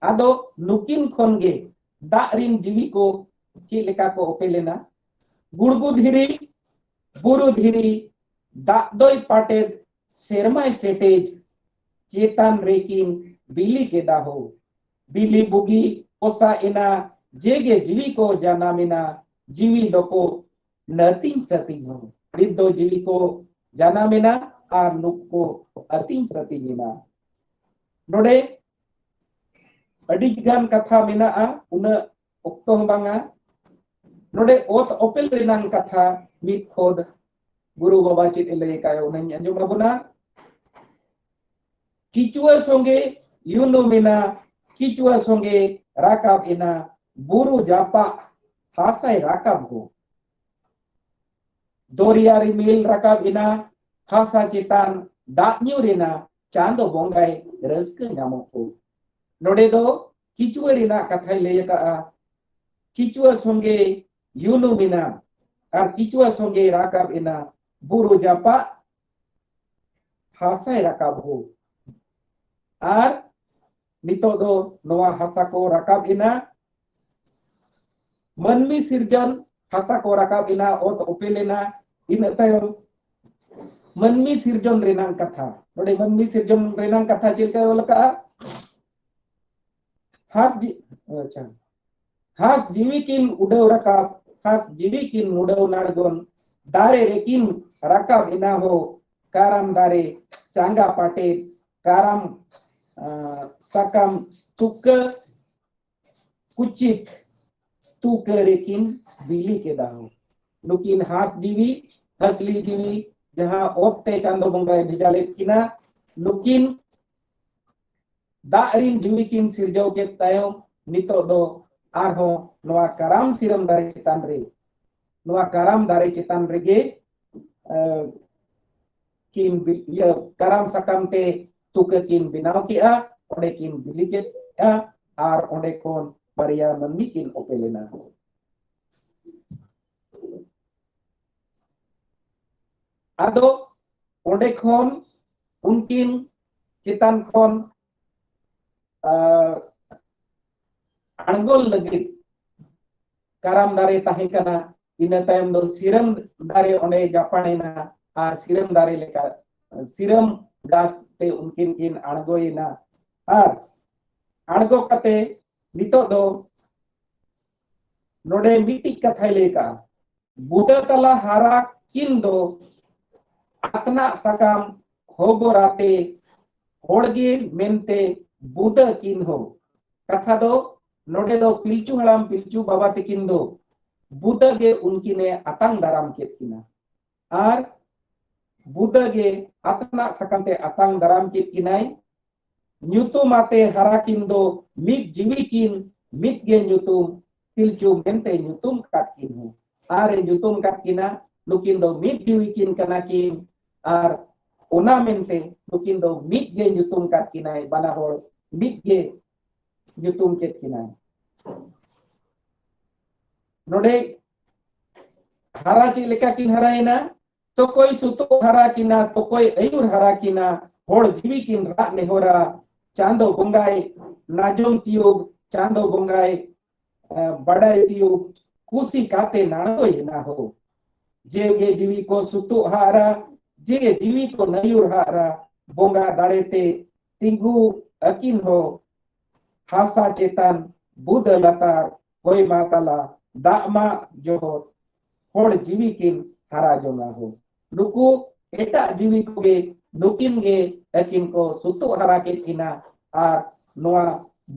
ᱟᱫᱚ ᱱᱩᱠᱤᱱ ᱠᱷᱚᱱ ᱜᱮ ᱫᱟᱜ ᱨᱤᱱ ᱡᱤᱣᱤ ᱠᱚ ᱪᱮᱫ ᱞᱮᱠᱟ ᱠᱚ ᱚᱯᱮᱞᱮᱱᱟ? ᱜᱩᱲᱜᱩ ᱫᱷᱤᱨᱤ, ᱵᱩᱨᱩ ᱫᱷᱤᱨᱤ, ᱫᱟᱜ ᱫᱚᱭ ᱯᱟᱴᱮᱫ, ᱥᱮᱨᱢᱟᱭ ᱥᱮᱴᱮᱡ, ᱪᱮᱛᱟᱱ ᱨᱮᱠᱤᱱ ᱵᱤᱞᱤ ᱠᱮᱫᱟ ᱦᱳ᱾ ᱵᱤᱞᱤ ᱵᱩᱜᱤ ᱯᱚᱥᱟ ᱮᱱᱟ, ᱡᱮᱜᱮ ᱡᱤᱣᱤ ᱠᱚ ᱡᱟᱱᱟᱢ ᱮᱱᱟ, ᱡᱤᱣᱤ ᱫᱚᱠᱚ ᱱᱟᱹᱛᱤᱧ ᱥᱟᱹᱛᱤᱧ ᱦᱚᱸ᱾ ᱱᱤᱛ ᱫᱚ ᱡᱤᱣᱤ ᱠᱚ ᱡᱟᱱᱟᱢ ᱮᱱᱟ ᱟᱨ ᱱᱩᱠᱩ ᱠᱚ ᱟᱹᱛᱤᱧ ᱥᱟᱹᱛᱤᱧ ᱮᱱᱟ᱾ ᱱᱚᱰᱮ ᱟᱹᱰᱤ ᱜᱟᱱ ᱠᱟᱛᱷᱟ ᱢᱮᱱᱟᱜᱼᱟ, ᱩᱱᱟᱹᱜ ᱚᱠᱛᱚ ᱦᱚᱸ ᱵᱟᱝᱟ᱾ ᱱᱚᱰᱮ ᱚᱛ ᱚᱯᱮᱞ ᱨᱮᱱᱟᱝ ᱠᱟᱛᱷᱟ ᱢᱤᱫ ᱠᱷᱚᱫ ᱜᱩᱨᱩ ᱵᱟᱵᱟ ᱪᱮᱫ ᱮ ᱞᱟᱹᱭ ᱟᱠᱟᱫ, ᱚᱱᱟᱧ ᱟᱸᱡᱚᱢ ᱟᱵᱚᱱᱟ᱾ ᱠᱤᱪᱩᱣᱟᱹ ᱥᱚᱸᱜᱮ ᱭᱩᱱᱩᱢ ᱮᱱᱟ, ᱠᱤᱪᱩᱣᱟᱹ ᱥᱚᱸᱜᱮ ᱨᱟᱠᱟᱵ ᱮᱱᱟ, ᱵᱩᱨᱩ ᱡᱟᱯᱟᱜ ᱦᱟᱥᱟᱭ ᱨᱟᱠᱟᱵ ᱜᱚ᱾ ᱫᱚᱨᱭᱟ ᱨᱤᱢᱤᱞ ᱨᱟᱠᱟᱵ ᱮᱱᱟ, ᱦᱟᱥᱟ ᱪᱮᱛᱟᱱ ᱫᱟᱜ ᱧᱩᱨ ᱮᱱᱟ, ᱪᱟᱸᱫᱚ ᱵᱚᱸᱜᱟᱭ ᱨᱟᱹᱥᱠᱟᱹ ᱧᱟᱢᱚᱜ ᱠᱚ᱾ ᱱᱚᱰᱮ ᱫᱚ ᱠᱤᱪᱩᱣᱟᱹ ᱨᱮᱱᱟᱜ ᱠᱟᱛᱷᱟᱭ ᱞᱟᱹᱭ ᱟᱠᱟᱫᱼᱟ᱾ ᱠᱤᱪᱩᱣᱟᱹ ᱥᱚᱸᱜᱮ ᱭᱩᱱᱩᱢ ᱮᱱᱟ, ᱟᱨ ᱠᱤᱪᱩᱣᱟᱹ ᱥᱚᱸᱜᱮ ᱨᱟᱠᱟᱵ ᱮᱱᱟ, ᱵᱩᱨᱩ ᱡᱟᱯᱟᱜ ᱦᱟᱥᱟᱭ ᱨᱟᱠᱟᱵ ᱦᱳ᱾ ᱟᱨ ᱱᱤᱛᱚᱜ ᱫᱚ ᱱᱚᱣᱟ ᱦᱟᱥᱟ ᱠᱚ ᱨᱟᱠᱟᱵ ᱮᱱᱟ, ᱢᱟᱹᱱᱢᱤ ᱥᱤᱨᱡᱚᱱ ᱦᱟᱥᱟ ᱠᱚ ᱨᱟᱠᱟᱵ ᱮᱱᱟ, ᱚᱛ ᱚᱯᱮᱞ ᱮᱱᱟ, ᱤᱱᱟᱹ ᱛᱟᱭᱚᱢ ᱢᱟᱹᱱᱢᱤ ᱥᱤᱨᱡᱚᱱ ᱨᱮᱱᱟᱝ ᱠᱟᱛᱷᱟ᱾ ᱱᱚᱰᱮ ᱢᱟᱹᱱᱢᱤ ᱥᱤᱨᱡᱚᱱ ᱨᱮᱱᱟᱝ ᱠᱟᱛᱷᱟ ᱪᱮᱫ ᱞᱮᱠᱟᱭ ᱚᱞ ᱟᱠᱟᱫᱼᱟ? ᱦᱟᱸᱥ ᱡᱤ-, ᱟᱪᱪᱷᱟ᱾ ᱦᱟᱸᱥ ᱡᱤᱣᱤ ᱠᱤᱱ ᱩᱰᱟᱹᱣ ᱨᱟᱠᱟᱵ, ᱦᱟᱸᱥ ᱡᱤᱣᱤ ᱠᱤᱱ ᱩᱰᱟᱹᱣ ᱱᱟᱲᱜᱚᱱ, ᱫᱟᱨᱮ ᱨᱮᱠᱤᱱ ᱨᱟᱠᱟᱵ ᱮᱱᱟ ᱦᱳ, ᱠᱟᱨᱟᱢ ᱫᱟᱨᱮ ᱪᱟᱸᱜᱟ ᱯᱟᱴᱮᱫ, ᱠᱟᱨᱟᱢ, ᱟᱸ, ᱥᱟᱠᱟᱢ ᱛᱩᱠᱟᱹ ᱠᱩᱪᱤᱛ ᱛᱩᱠᱟᱹ ᱨᱮᱠᱤᱱ ᱵᱤᱞᱤ ᱠᱮᱫᱟ ᱦᱳ᱾ ᱱᱩᱠᱤᱱ ᱦᱟᱸᱥ ᱡᱤᱣᱤ, ᱦᱟᱹᱥᱞᱤ ᱡᱤᱣᱤ, ᱡᱟᱦᱟᱸ ᱚᱛ ᱛᱮ ᱪᱟᱸᱫᱚ ᱵᱚᱸᱜᱟᱭ ᱵᱷᱮᱡᱟ ᱞᱮᱫ ᱠᱤᱱᱟ, ᱱᱩᱠᱤᱱ ᱫᱟᱜ ᱨᱤᱱ ᱡᱤᱣᱤ ᱠᱤᱱ ᱥᱤᱨᱡᱟᱹᱣ ᱠᱮᱫ ᱛᱟᱭᱚᱢ, ᱱᱤᱛᱚᱜ ᱫᱚ ᱟᱨᱦᱚᱸ ᱱᱚᱣᱟ ᱠᱟᱨᱟᱢ ᱥᱤᱨᱟᱹᱢ ᱫᱟᱨᱮ ᱪᱮᱛᱟᱱ ᱨᱮ, ᱱᱚᱣᱟ ᱠᱟᱨᱟᱢ ᱫᱟᱨᱮ ᱪᱮᱛᱟᱱ ᱨᱮᱜᱮ, ᱮ, ᱠᱤᱱ ᱵᱤ-, ᱤᱭᱟᱹ, ᱠᱟᱨᱟᱢ ᱥᱟᱠᱟᱢ ᱛᱮ ᱛᱩᱠᱟᱹ ᱠᱤᱱ ᱵᱮᱱᱟᱣ ᱠᱮᱜᱼᱟ, ᱚᱸᱰᱮ ᱠᱤᱱ ᱵᱤᱞᱤ ᱠᱮᱫᱼᱟ, ᱟᱨ ᱚᱸᱰᱮ ᱠᱷᱚᱱ ᱵᱟᱨᱭᱟ ᱢᱟᱹᱱᱢᱤ ᱠᱤᱱ ᱚᱯᱮᱞ ᱮᱱᱟ᱾ ᱟᱫᱚ ᱚᱸᱰᱮ ᱠᱷᱚᱱ ᱩᱱᱠᱤᱱ ᱪᱮᱛᱟᱱ ᱠᱷᱚᱱ, ᱟ, ᱟᱬᱜᱚᱱ ᱞᱟᱹᱜᱤᱫ ᱠᱟᱨᱟᱢ ᱫᱟᱨᱮ ᱛᱟᱦᱮᱸ ᱠᱟᱱᱟ᱾ ᱤᱱᱟᱹ ᱛᱟᱭᱚᱢ ᱫᱚ ᱥᱤᱨᱟᱹᱢ ᱫᱟᱨᱮ ᱚᱸᱰᱮ ᱡᱟᱯᱟᱲ ᱮᱱᱟ ᱟᱨ ᱥᱤᱨᱟᱹᱢ ᱫᱟᱨᱮ ᱞᱮᱠᱟ, ᱥᱤᱨᱟᱹᱢ ᱜᱷᱟᱥ ᱛᱮ ᱩᱱᱠᱤᱱ ᱠᱤᱱ ᱟᱬᱜᱚᱭᱮᱱᱟ᱾ ᱟᱨ ᱟᱬᱜᱚ ᱠᱟᱛᱮ ᱱᱤᱛᱚᱜ ᱫᱚ ᱱᱚᱰᱮ ᱢᱤᱫᱴᱤᱡ ᱠᱟᱛᱷᱟᱭ ᱞᱟᱹᱭ ᱠᱟᱜᱼᱟ, ᱵᱩᱫᱟᱹ ᱛᱟᱞᱟ ᱦᱟᱨᱟ ᱩᱱᱠᱤᱱ ᱫᱚ ᱟᱛᱱᱟᱜ ᱥᱟᱠᱟᱢ ᱦᱚᱵᱚᱨᱟᱛᱮ ᱦᱚᱲᱜᱮ ᱢᱮᱱᱛᱮ ᱵᱩᱫᱟᱹ ᱠᱤᱱ ᱦᱚᱸ᱾ ᱠᱟᱛᱷᱟ ᱫᱚ ᱱᱚᱰᱮ ᱫᱚ ᱯᱤᱞᱪᱩ ᱦᱟᱲᱟᱢ ᱯᱤᱞᱪᱩ ᱵᱟᱵᱟ ᱛᱟᱹᱠᱤᱱ ᱫᱚ ᱵᱩᱫᱟᱹ ᱜᱮ ᱩᱱᱠᱤᱱᱮ ᱟᱛᱟᱝ ᱫᱟᱨᱟᱢ ᱠᱮᱫ ᱠᱤᱱᱟ᱾ ᱟᱨ ᱵᱩᱫᱟᱹ ᱜᱮ ᱟᱛᱱᱟᱜ ᱥᱟᱠᱟᱢ ᱛᱮ ᱟᱛᱟᱝ ᱫᱟᱨᱟᱢ ᱠᱮᱫ ᱠᱤᱱᱟᱭ᱾ ᱧᱩᱛᱩᱢ ᱟᱛᱮ ᱦᱟᱨᱟ ᱠᱤᱱ ᱫᱚ ᱢᱤᱫ ᱡᱤᱣᱤ ᱠᱤᱱ ᱢᱤᱫ ᱜᱮ ᱧᱩᱛᱩᱢ ᱯᱤᱞᱪᱩ ᱢᱮᱱᱛᱮ ᱧᱩᱛᱩᱢ ᱠᱟᱫ ᱠᱤᱱ ᱦᱚᱸ᱾ ᱟᱨ ᱮ ᱧᱩᱛᱩᱢ ᱠᱟᱫ ᱠᱤᱱᱟ ᱱᱩᱠᱤᱱ ᱫᱚ ᱢᱤᱫ ᱡᱤᱣᱤ ᱠᱤᱱ ᱠᱟᱱᱟ ᱠᱤᱱ᱾ ᱟᱨ ᱚᱱᱟ ᱢᱮᱱᱛᱮ ᱱᱩᱠᱤᱱ ᱫᱚ ᱢᱤᱫ ᱜᱮ ᱧᱩᱛᱩᱢ ᱠᱟᱫ ᱠᱤᱱᱟᱭ, ᱵᱟᱱᱟ ᱦᱚᱲ ᱢᱤᱫ ᱜᱮ ᱧᱩᱛᱩᱢ ᱠᱮᱫ ᱠᱤᱱᱟᱭ᱾ ᱱᱚᱰᱮ ᱦᱟᱨᱟ ᱪᱮᱫ ᱞᱮᱠᱟ ᱠᱤᱱ ᱦᱟᱨᱟᱭᱮᱱᱟ? ᱛᱚᱠᱚᱭ ᱥᱩᱛᱩᱜ ᱦᱟᱨᱟ ᱠᱤᱱᱟ, ᱛᱚᱠᱚᱭ ᱟᱹᱭᱩᱨ ᱦᱟᱨᱟ ᱠᱤᱱᱟ, ᱦᱚᱲ ᱡᱤᱣᱤ ᱠᱤᱱ ᱨᱟᱜ ᱱᱮᱦᱚᱨᱟ᱾ ᱪᱟᱸᱫᱚ ᱵᱚᱸᱜᱟᱭ ᱱᱟᱡᱚᱢ ᱛᱤᱭᱳᱜ, ᱪᱟᱸᱫᱚ ᱵᱚᱸᱜᱟᱭ, ᱮ, ᱵᱟᱰᱟᱭ ᱛᱤᱭᱳᱜ, ᱠᱩᱥᱤ ᱠᱟᱛᱮ ᱱᱟᱲᱫᱚᱭᱮᱱᱟ ᱦᱳ᱾ ᱡᱮᱜᱮ ᱡᱤᱣᱤ ᱠᱚ ᱥᱩᱛᱩᱜ ᱦᱟᱨᱟ, ᱡᱮᱜᱮ ᱡᱤᱣᱤ ᱠᱚ ᱱᱟᱹᱭᱩᱨ ᱦᱟᱨᱟ, ᱵᱚᱸᱜᱟ ᱫᱟᱲᱮᱛᱮ ᱛᱤᱸᱜᱩ ᱟᱹᱠᱤᱱ ᱦᱚᱸ᱾ ᱦᱟᱥᱟ ᱪᱮᱛᱟᱱ ᱵᱩᱫᱟᱹ ᱞᱟᱛᱟᱨ, ᱦᱚᱭ ᱢᱟ ᱛᱟᱞᱟ, ᱫᱟᱜ ᱢᱟ ᱡᱚᱦᱚᱨ, ᱦᱚᱲ ᱡᱤᱣᱤ ᱠᱤᱱ ᱦᱟᱨᱟ ᱡᱚᱝᱟ ᱦᱳ᱾ ᱱᱩᱠᱩ ᱮᱴᱟᱜ ᱡᱤᱣᱤ ᱠᱚᱜᱮ ᱱᱩᱠᱤᱱ ᱜᱮ ᱟᱹᱠᱤᱱ ᱠᱚ ᱥᱩᱛᱩᱜ ᱦᱟᱨᱟ ᱠᱮᱫ ᱠᱤᱱᱟ᱾ ᱟᱨ ᱱᱚᱣᱟ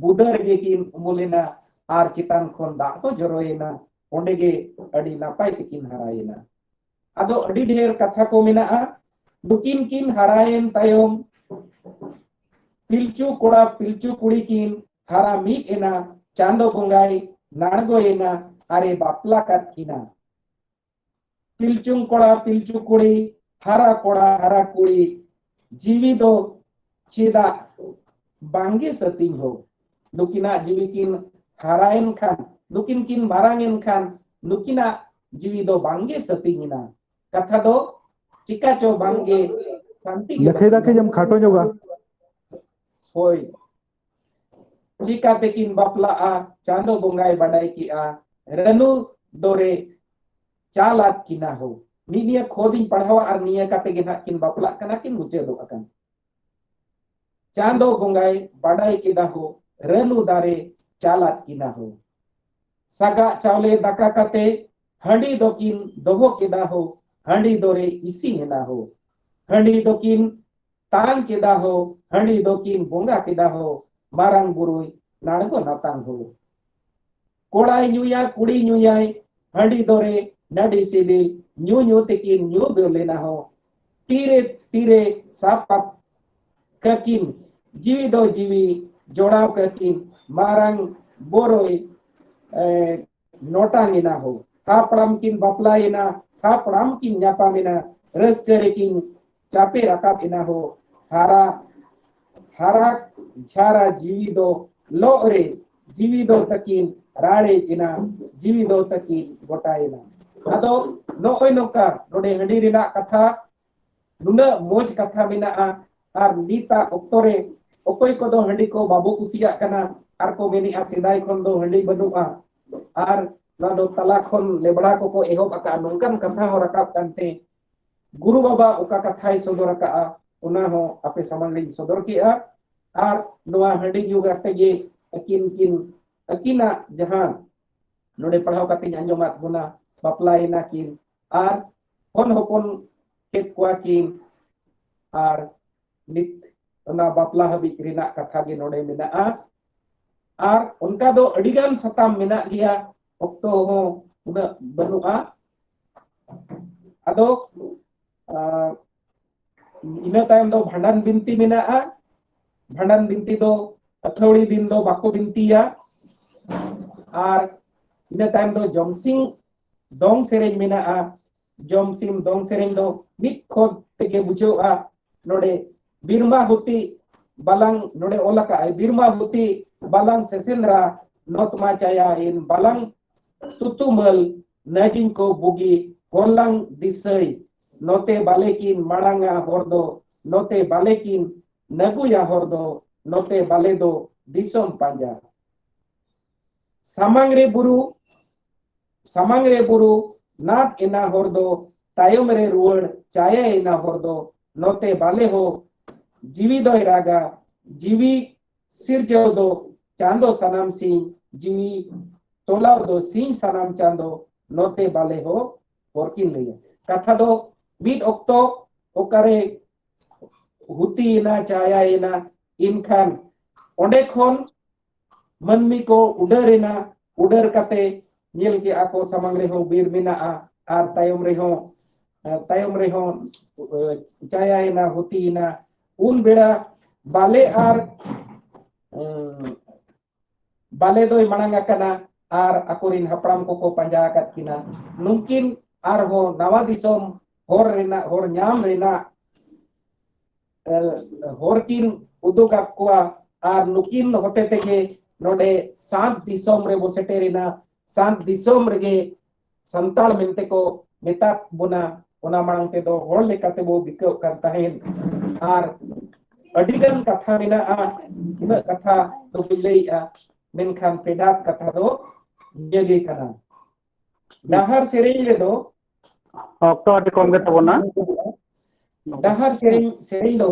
ᱵᱩᱫᱟᱹ ᱨᱮᱜᱮ ᱠᱤᱱ ᱩᱢᱩᱞᱮᱱᱟ᱾ ᱟᱨ ᱪᱮᱛᱟᱱ ᱠᱷᱚᱱ ᱫᱟᱜ ᱦᱚᱸ ᱡᱚᱨᱚᱭᱮᱱᱟ᱾ ᱚᱸᱰᱮ ᱜᱮ ᱟᱹᱰᱤ ᱱᱟᱯᱟᱭ ᱛᱮᱠᱤᱱ ᱦᱟᱨᱟᱭᱮᱱᱟ᱾ ᱟᱫᱚ ᱟᱹᱰᱤ ᱰᱷᱮᱨ ᱠᱟᱛᱷᱟ ᱠᱚ ᱢᱮᱱᱟᱜᱼᱟ᱾ ᱱᱩᱠᱤᱱ ᱠᱤᱱ ᱦᱟᱨᱟᱭᱮᱱ ᱛᱟᱭᱚᱢ ᱯᱤᱞᱪᱩ ᱠᱚᱲᱟ ᱯᱤᱞᱪᱩ ᱠᱩᱲᱤ ᱠᱤᱱ ᱦᱟᱨᱟ ᱢᱤᱫ ᱮᱱᱟ᱾ ᱪᱟᱸᱫᱚ ᱵᱚᱸᱜᱟᱭ ᱱᱟᱲᱜᱚᱭᱮᱱᱟ ᱟᱨᱮ ᱵᱟᱯᱞᱟ ᱠᱟᱫ ᱠᱤᱱᱟ᱾ ᱯᱤᱞᱪᱩᱝ ᱠᱚᱲᱟ ᱯᱤᱞᱪᱩ ᱠᱩᱲᱤ, ᱦᱟᱨᱟ ᱠᱚᱲᱟ ᱦᱟᱨᱟ ᱠᱩᱲᱤ, ᱡᱤᱣᱤ ᱫᱚ ᱪᱮᱫᱟᱜ ᱵᱟᱝᱜᱮ ᱥᱟᱹᱛᱤᱧ ᱦᱳ? ᱱᱩᱠᱤᱱᱟᱜ ᱡᱤᱣᱤ ᱠᱤᱱ ᱦᱟᱨᱟᱭᱮᱱ ᱠᱷᱟᱱ, ᱱᱩᱠᱤᱱ ᱠᱤᱱ ᱢᱟᱨᱟᱝ ᱮᱱ ᱠᱷᱟᱱ, ᱱᱩᱠᱤᱱᱟᱜ ᱡᱤᱣᱤ ᱫᱚ ᱵᱟᱝᱜᱮ ᱥᱟᱹᱛᱤᱧ ᱮᱱᱟ᱾ ᱠᱟᱛᱷᱟ ᱫᱚ ᱪᱤᱠᱟ ᱪᱚ ᱵᱟᱝᱜᱮ ᱥᱟᱱᱛᱤ ᱜᱮ ᱞᱟᱹᱠᱷᱟᱹᱭ ᱫᱟ ᱵᱟᱹᱱᱩᱜ᱾ ᱠᱟᱹᱡ ᱮᱢ ᱠᱷᱟᱴᱚ ᱧᱚᱜᱟ᱾ ᱦᱳᱭ, ᱪᱤᱠᱟ ᱛᱮᱠᱤᱱ ᱵᱟᱯᱞᱟᱜᱼᱟ? ᱪᱟᱸᱫᱚ ᱵᱚᱸᱜᱟᱭ ᱵᱟᱰᱟᱭ ᱠᱮᱜᱼᱟ, ᱨᱟᱹᱱᱩ ᱫᱚᱨᱮ ᱪᱟᱞᱟᱫ ᱠᱤᱱᱟ ᱦᱳ᱾ ᱱᱤᱭᱟᱹ ᱠᱷᱚᱫᱤᱧ ᱯᱟᱲᱦᱟᱣᱟ ᱟᱨ ᱱᱤᱭᱟᱹ ᱠᱟᱛᱮ ᱜᱮ ᱱᱟᱦᱟᱜ ᱠᱤᱱ ᱵᱟᱯᱞᱟᱜ ᱠᱟᱱᱟ, ᱠᱤᱱ ᱢᱩᱪᱟᱹᱫᱚᱜ ᱟᱠᱟᱱ᱾ ᱪᱟᱸᱫᱚ ᱵᱚᱸᱜᱟᱭ ᱵᱟᱰᱟᱭ ᱠᱮᱫᱟ ᱦᱳ, ᱨᱟᱹᱱᱩ ᱫᱟᱨᱮ ᱪᱟᱞᱟᱫ ᱠᱤᱱᱟ ᱦᱳ᱾ ᱥᱟᱜᱟᱜ ᱪᱟᱣᱞᱮ ᱫᱟᱠᱟ ᱠᱟᱛᱮ ᱦᱟᱺᱰᱤ ᱫᱚᱠᱤᱱ ᱫᱚᱦᱚ ᱠᱮᱫᱟ ᱦᱳ᱾ ᱦᱟᱺᱰᱤ ᱫᱚᱨᱮ ᱤᱥᱤᱱ ᱮᱱᱟ ᱦᱳ᱾ ᱦᱟᱺᱰᱤ ᱫᱚᱠᱤᱱ ᱛᱟᱝ ᱠᱮᱫᱟ ᱦᱳ, ᱦᱟᱺᱰᱤ ᱫᱚᱠᱤᱱ ᱵᱚᱸᱜᱟ ᱠᱮᱫᱟ ᱦᱳ, ᱢᱟᱨᱟᱝ ᱵᱩᱨᱩᱭ ᱱᱟᱲᱜᱚ ᱱᱟᱛᱟᱝ ᱦᱳ᱾ ᱠᱚᱲᱟᱭ ᱧᱩᱭᱟ, ᱠᱩᱲᱤ ᱧᱩᱭᱟᱭ, ᱦᱟᱺᱰᱤ ᱫᱚᱨᱮ ᱱᱟᱹᱰᱤ ᱥᱤᱵᱤᱞ, ᱧᱩ ᱧᱩ ᱛᱮᱠᱤᱱ ᱧᱩ ᱫᱚ ᱞᱮᱱᱟ ᱦᱳ᱾ ᱛᱤᱨᱮ ᱛᱤᱨᱮ ᱥᱟᱯᱟᱵ ᱠᱟᱹᱠᱤᱱ, ᱡᱤᱣᱤ ᱫᱚ ᱡᱤᱣᱤ ᱡᱚᱲᱟᱣ ᱠᱟᱹᱠᱤᱱ, ᱢᱟᱨᱟᱝ ᱵᱳᱨᱳᱭ, ᱮ, ᱱᱚᱴᱟᱝ ᱮᱱᱟ ᱦᱳ᱾ ᱦᱟᱯᱲᱟᱢ ᱠᱤᱱ ᱵᱟᱯᱞᱟᱭᱮᱱᱟ, ᱦᱟᱯᱲᱟᱢ ᱠᱤᱱ ᱧᱟᱯᱟᱢᱮᱱᱟ, ᱨᱟᱹᱥᱠᱟᱹ ᱨᱮᱠᱤᱱ ᱪᱟᱯᱮ ᱨᱟᱠᱟᱵ ᱮᱱᱟ ᱦᱳ᱾ ᱦᱟᱨᱟ, ᱦᱟᱨᱟ ᱡᱷᱟᱨᱟ ᱡᱤᱣᱤ ᱫᱚ ᱞᱚᱜ ᱨᱮ, ᱡᱤᱣᱤ ᱫᱚ ᱛᱟᱹᱠᱤᱱ ᱨᱟᱲᱮᱡ ᱮᱱᱟ, ᱡᱤᱣᱤ ᱫᱚ ᱛᱟᱹᱠᱤᱱ ᱜᱚᱴᱟᱭᱮᱱᱟ᱾ ᱟᱫᱚ ᱱᱚᱜᱼᱚᱭ ᱱᱚᱝᱠᱟ ᱱᱚᱰᱮ ᱦᱟᱺᱰᱤ ᱨᱮᱱᱟᱜ ᱠᱟᱛᱷᱟ, ᱱᱩᱱᱟᱹᱜ ᱢᱚᱡᱽ ᱠᱟᱛᱷᱟ ᱢᱮᱱᱟᱜᱼᱟ᱾ ᱟᱨ ᱱᱤᱛᱟᱜ ᱚᱠᱛᱚ ᱨᱮ ᱚᱠᱚᱭ ᱠᱚᱫᱚ ᱦᱟᱺᱰᱤ ᱠᱚ ᱵᱟᱵᱚ ᱠᱩᱥᱤᱭᱟᱜ ᱠᱟᱱᱟ, ᱟᱨ ᱠᱚ ᱢᱮᱱᱮᱜᱼᱟ ᱥᱮᱫᱟᱭ ᱠᱷᱚᱱ ᱫᱚ ᱦᱟᱺᱰᱤ ᱵᱟᱹᱱᱩᱜᱼᱟ, ᱟᱨ ᱱᱚᱣᱟ ᱫᱚ ᱛᱟᱞᱟ ᱠᱷᱚᱱ ᱞᱮᱵᱲᱟ ᱠᱚᱠᱚ ᱮᱦᱚᱵ ᱟᱠᱟᱫᱼᱟ, ᱱᱚᱝᱠᱟᱱ ᱠᱟᱛᱷᱟ ᱦᱚᱸ ᱨᱟᱠᱟᱵ ᱠᱟᱱᱛᱮ, ᱜᱩᱨᱩ ᱵᱟᱵᱟ ᱚᱠᱟ ᱠᱟᱛᱷᱟᱭ ᱥᱚᱫᱚᱨ ᱟᱠᱟᱫᱼᱟ, ᱚᱱᱟ ᱦᱚᱸ ᱟᱯᱮ ᱥᱟᱢᱟᱝ ᱨᱤᱧ ᱥᱚᱫᱚᱨ ᱠᱮᱫᱼᱟ᱾ ᱟᱨ ᱱᱚᱣᱟ ᱦᱟᱺᱰᱤ ᱧᱩ ᱠᱟᱛᱮ ᱜᱮ ᱟᱹᱠᱤᱱ ᱠᱤᱱ, ᱟᱹᱠᱤᱱᱟᱜ ᱡᱟᱦᱟᱸ ᱱᱚᱰᱮ ᱯᱟᱲᱦᱟᱣ ᱠᱟᱛᱮᱧ ᱟᱸᱡᱚᱢᱟᱫ ᱵᱚᱱᱟ, ᱵᱟᱯᱞᱟᱭᱮᱱᱟ ᱠᱤᱱ ᱟᱨ ᱦᱚᱱ ᱦᱚᱯᱚᱱ ᱠᱮᱫ ᱠᱚᱣᱟ ᱠᱤᱱ, ᱟᱨ ᱱᱤᱛ ᱚᱱᱟ ᱵᱟᱯᱞᱟ ᱦᱟᱹᱵᱤᱡ ᱨᱮᱱᱟᱜ ᱠᱟᱛᱷᱟ ᱜᱮ ᱱᱚᱰᱮ ᱢᱮᱱᱟᱜᱼᱟ᱾ ᱟᱨ ᱚᱱᱠᱟ ᱫᱚ ᱟᱹᱰᱤᱜᱟᱱ ᱥᱟᱛᱟᱢ ᱢᱮᱱᱟᱜ ᱜᱮᱭᱟ, ᱚᱠᱛᱚ ᱦᱚᱸ ᱩᱱᱟᱹᱜ ᱵᱟᱹᱱᱩᱜᱼᱟ᱾ ᱟᱫᱚ, ᱟᱨ ᱤᱱᱟᱹ ᱛᱟᱭᱚᱢ ᱫᱚ ᱵᱷᱟᱸᱰᱟᱱ ᱵᱤᱱᱛᱤ ᱢᱮᱱᱟᱜᱼᱟ᱾ ᱵᱷᱟᱸᱰᱟᱱ ᱵᱤᱱᱛᱤ ᱫᱚ ᱟᱹᱛᱷᱟᱹᱣᱲᱤ ᱫᱤᱱ ᱫᱚ ᱵᱟᱠᱚ ᱵᱤᱱᱛᱤᱭᱟ᱾ ᱟᱨ ᱤᱱᱟᱹ ᱛᱟᱭᱚᱢ ᱫᱚ ᱡᱚᱢᱥᱤᱢ ᱫᱚᱝ ᱥᱮᱨᱮᱧ ᱢᱮᱱᱟᱜᱼᱟ᱾ ᱡᱚᱢᱥᱤᱢ ᱫᱚᱝ ᱥᱮᱨᱮᱧ ᱫᱚ ᱢᱤᱫ ᱠᱷᱚᱛ ᱛᱮᱜᱮ ᱵᱩᱡᱷᱟᱹᱜᱼᱟ᱾ ᱱᱚᱰᱮ ᱵᱤᱨᱢᱟ ᱦᱩᱛᱤ ᱵᱟᱞᱟᱝ, ᱱᱚᱰᱮ ᱚᱞ ᱟᱠᱟᱫ ᱟᱭ, ᱵᱤᱨᱢᱟ ᱦᱩᱛᱤ ᱵᱟᱞᱟᱝ ᱥᱮᱥᱮᱱᱫᱨᱟ, ᱱᱚᱛᱢᱟ ᱪᱟᱭᱟ ᱤᱱ ᱵᱟᱞᱟᱝ ᱛᱩᱛᱩᱢᱟᱹᱞ, ᱱᱟᱹᱡᱤᱧ ᱠᱚ ᱵᱩᱜᱤ ᱦᱚᱨᱞᱟᱝ ᱫᱤᱥᱟᱹᱭ, ᱱᱚᱛᱮ ᱵᱟᱞᱮᱠᱤᱱ ᱢᱟᱲᱟᱝᱟ ᱦᱚᱨ ᱫᱚ, ᱱᱚᱛᱮ ᱵᱟᱞᱮᱠᱤᱱ ᱱᱟᱹᱜᱩᱭᱟ ᱦᱚᱨ ᱫᱚ, ᱱᱚᱛᱮ ᱵᱟᱞᱮ ᱫᱚ ᱫᱤᱥᱚᱢ ᱯᱟᱸᱡᱟ᱾ ᱥᱟᱢᱟᱝ ᱨᱮ ᱵᱩᱨᱩ, ᱥᱟᱢᱟᱝ ᱨᱮ ᱵᱩᱨᱩ, ᱱᱟᱫ ᱮᱱᱟ ᱦᱚᱨ ᱫᱚ, ᱛᱟᱭᱚᱢ ᱨᱮ ᱨᱩᱣᱟᱹᱲ, ᱪᱟᱭᱟ ᱮᱱᱟ ᱦᱚᱨ ᱫᱚ, ᱱᱚᱛᱮ ᱵᱟᱞᱮ ᱦᱚ, ᱡᱤᱣᱤ ᱫᱚᱭ ᱨᱟᱜᱟ, ᱡᱤᱣᱤ ᱥᱤᱨᱡᱟᱹᱣ ᱫᱚ ᱪᱟᱸᱫᱚ ᱥᱟᱱᱟᱢ ᱥᱤᱧ, ᱡᱤᱣᱤ ᱛᱚᱞᱟᱣ ᱫᱚ ᱥᱤᱧ ᱥᱟᱱᱟᱢ ᱪᱟᱸᱫᱚ, ᱱᱚᱛᱮ ᱵᱟᱞᱮ ᱦᱚ, ᱦᱚᱨ ᱠᱤᱱ ᱞᱟᱹᱭᱟ᱾ ᱠᱟᱛᱷᱟ ᱫᱚ ᱢᱤᱫ ᱚᱠᱛᱚ ᱚᱠᱟᱨᱮ ᱦᱩᱛᱤᱭᱮᱱᱟ, ᱪᱟᱭᱟᱭᱮᱱᱟ, ᱮᱱᱠᱷᱟᱱ ᱚᱸᱰᱮ ᱠᱷᱚᱱ ᱢᱟᱹᱱᱢᱤ ᱠᱚ ᱩᱰᱟᱹᱨᱮᱱᱟ, ᱩᱰᱟᱹᱨ ᱠᱟᱛᱮ ᱧᱮᱞ ᱠᱮᱜᱼᱟ ᱠᱚ ᱥᱟᱢᱟᱝ ᱨᱮᱦᱚᱸ ᱵᱤᱨ ᱢᱮᱱᱟᱜᱼᱟ ᱟᱨ ᱛᱟᱭᱚᱢ ᱨᱮᱦᱚᱸ, ᱛᱟᱭᱚᱢ ᱨᱮᱦᱚᱸ ᱪᱟᱭᱟᱭᱮᱱᱟ, ᱦᱩᱛᱤᱭᱮᱱᱟ᱾ ᱩᱱ ᱵᱮᱲᱟ ᱵᱟᱞᱮ ᱟᱨ ᱵᱟᱞᱮ ᱫᱚᱭ ᱢᱟᱲᱟᱝ ᱟᱠᱟᱱᱟ ᱟᱨ ᱟᱠᱚᱨᱤᱱ ᱦᱟᱯᱲᱟᱢ ᱠᱚᱠᱚ ᱯᱟᱸᱡᱟ ᱟᱠᱟᱫ ᱠᱤᱱᱟ᱾ ᱱᱩᱝᱠᱤᱱ ᱟᱨᱦᱚᱸ ᱱᱟᱣᱟ ᱫᱤᱥᱚᱢ ᱦᱚᱨ ᱨᱮᱱᱟᱜ, ᱦᱚᱨ ᱧᱟᱢ ᱨᱮᱱᱟᱜ ᱦᱚᱨ ᱠᱤᱱ ᱩᱫᱩᱜ ᱟᱫ ᱠᱚᱣᱟ ᱟᱨ ᱱᱩᱠᱤᱱ ᱦᱚᱛᱮ ᱛᱮᱜᱮ ᱱᱚᱰᱮ ᱥᱟᱛ ᱫᱤᱥᱚᱢ ᱨᱮᱵᱚ ᱥᱮᱴᱮᱨᱮᱱᱟ᱾ ᱥᱟᱛ ᱫᱤᱥᱚᱢ ᱨᱮᱜᱮ ᱥᱟᱱᱛᱟᱲ ᱢᱮᱱᱛᱮ ᱠᱚ ᱢᱮᱛᱟᱫ ᱵᱚᱱᱟ᱾ ᱚᱱᱟ ᱢᱟᱲᱟᱝ ᱛᱮᱫᱚ ᱦᱚᱲ ᱞᱮᱠᱟ ᱛᱮᱵᱚ ᱵᱤᱠᱟᱹᱜ ᱠᱟᱱ ᱛᱟᱦᱮᱸᱫ᱾ ᱟᱨ ᱟᱹᱰᱤᱜᱟᱱ ᱠᱟᱛᱷᱟ ᱢᱮᱱᱟᱜᱼᱟ, ᱩᱱᱟᱹᱜ ᱠᱟᱛᱷᱟ ᱫᱚ ᱵᱟᱹᱧ ᱞᱟᱹᱭᱮᱜᱼᱟ, ᱢᱮᱱᱠᱷᱟᱱ ᱯᱷᱮᱰᱟᱛ ᱠᱟᱛᱷᱟ ᱫᱚ ᱱᱤᱭᱟᱹ ᱜᱮ ᱠᱟᱱᱟ᱾ ᱰᱟᱦᱟᱨ ᱥᱮᱨᱮᱧ ᱨᱮᱫᱚ ᱚᱠᱛᱚ ᱟᱹᱰᱤ ᱠᱚᱢ ᱜᱮ ᱛᱟᱵᱚᱱᱟ᱾ ᱰᱟᱦᱟᱨ ᱥᱮᱨᱮᱧ, ᱥᱮᱨᱮᱧ ᱫᱚ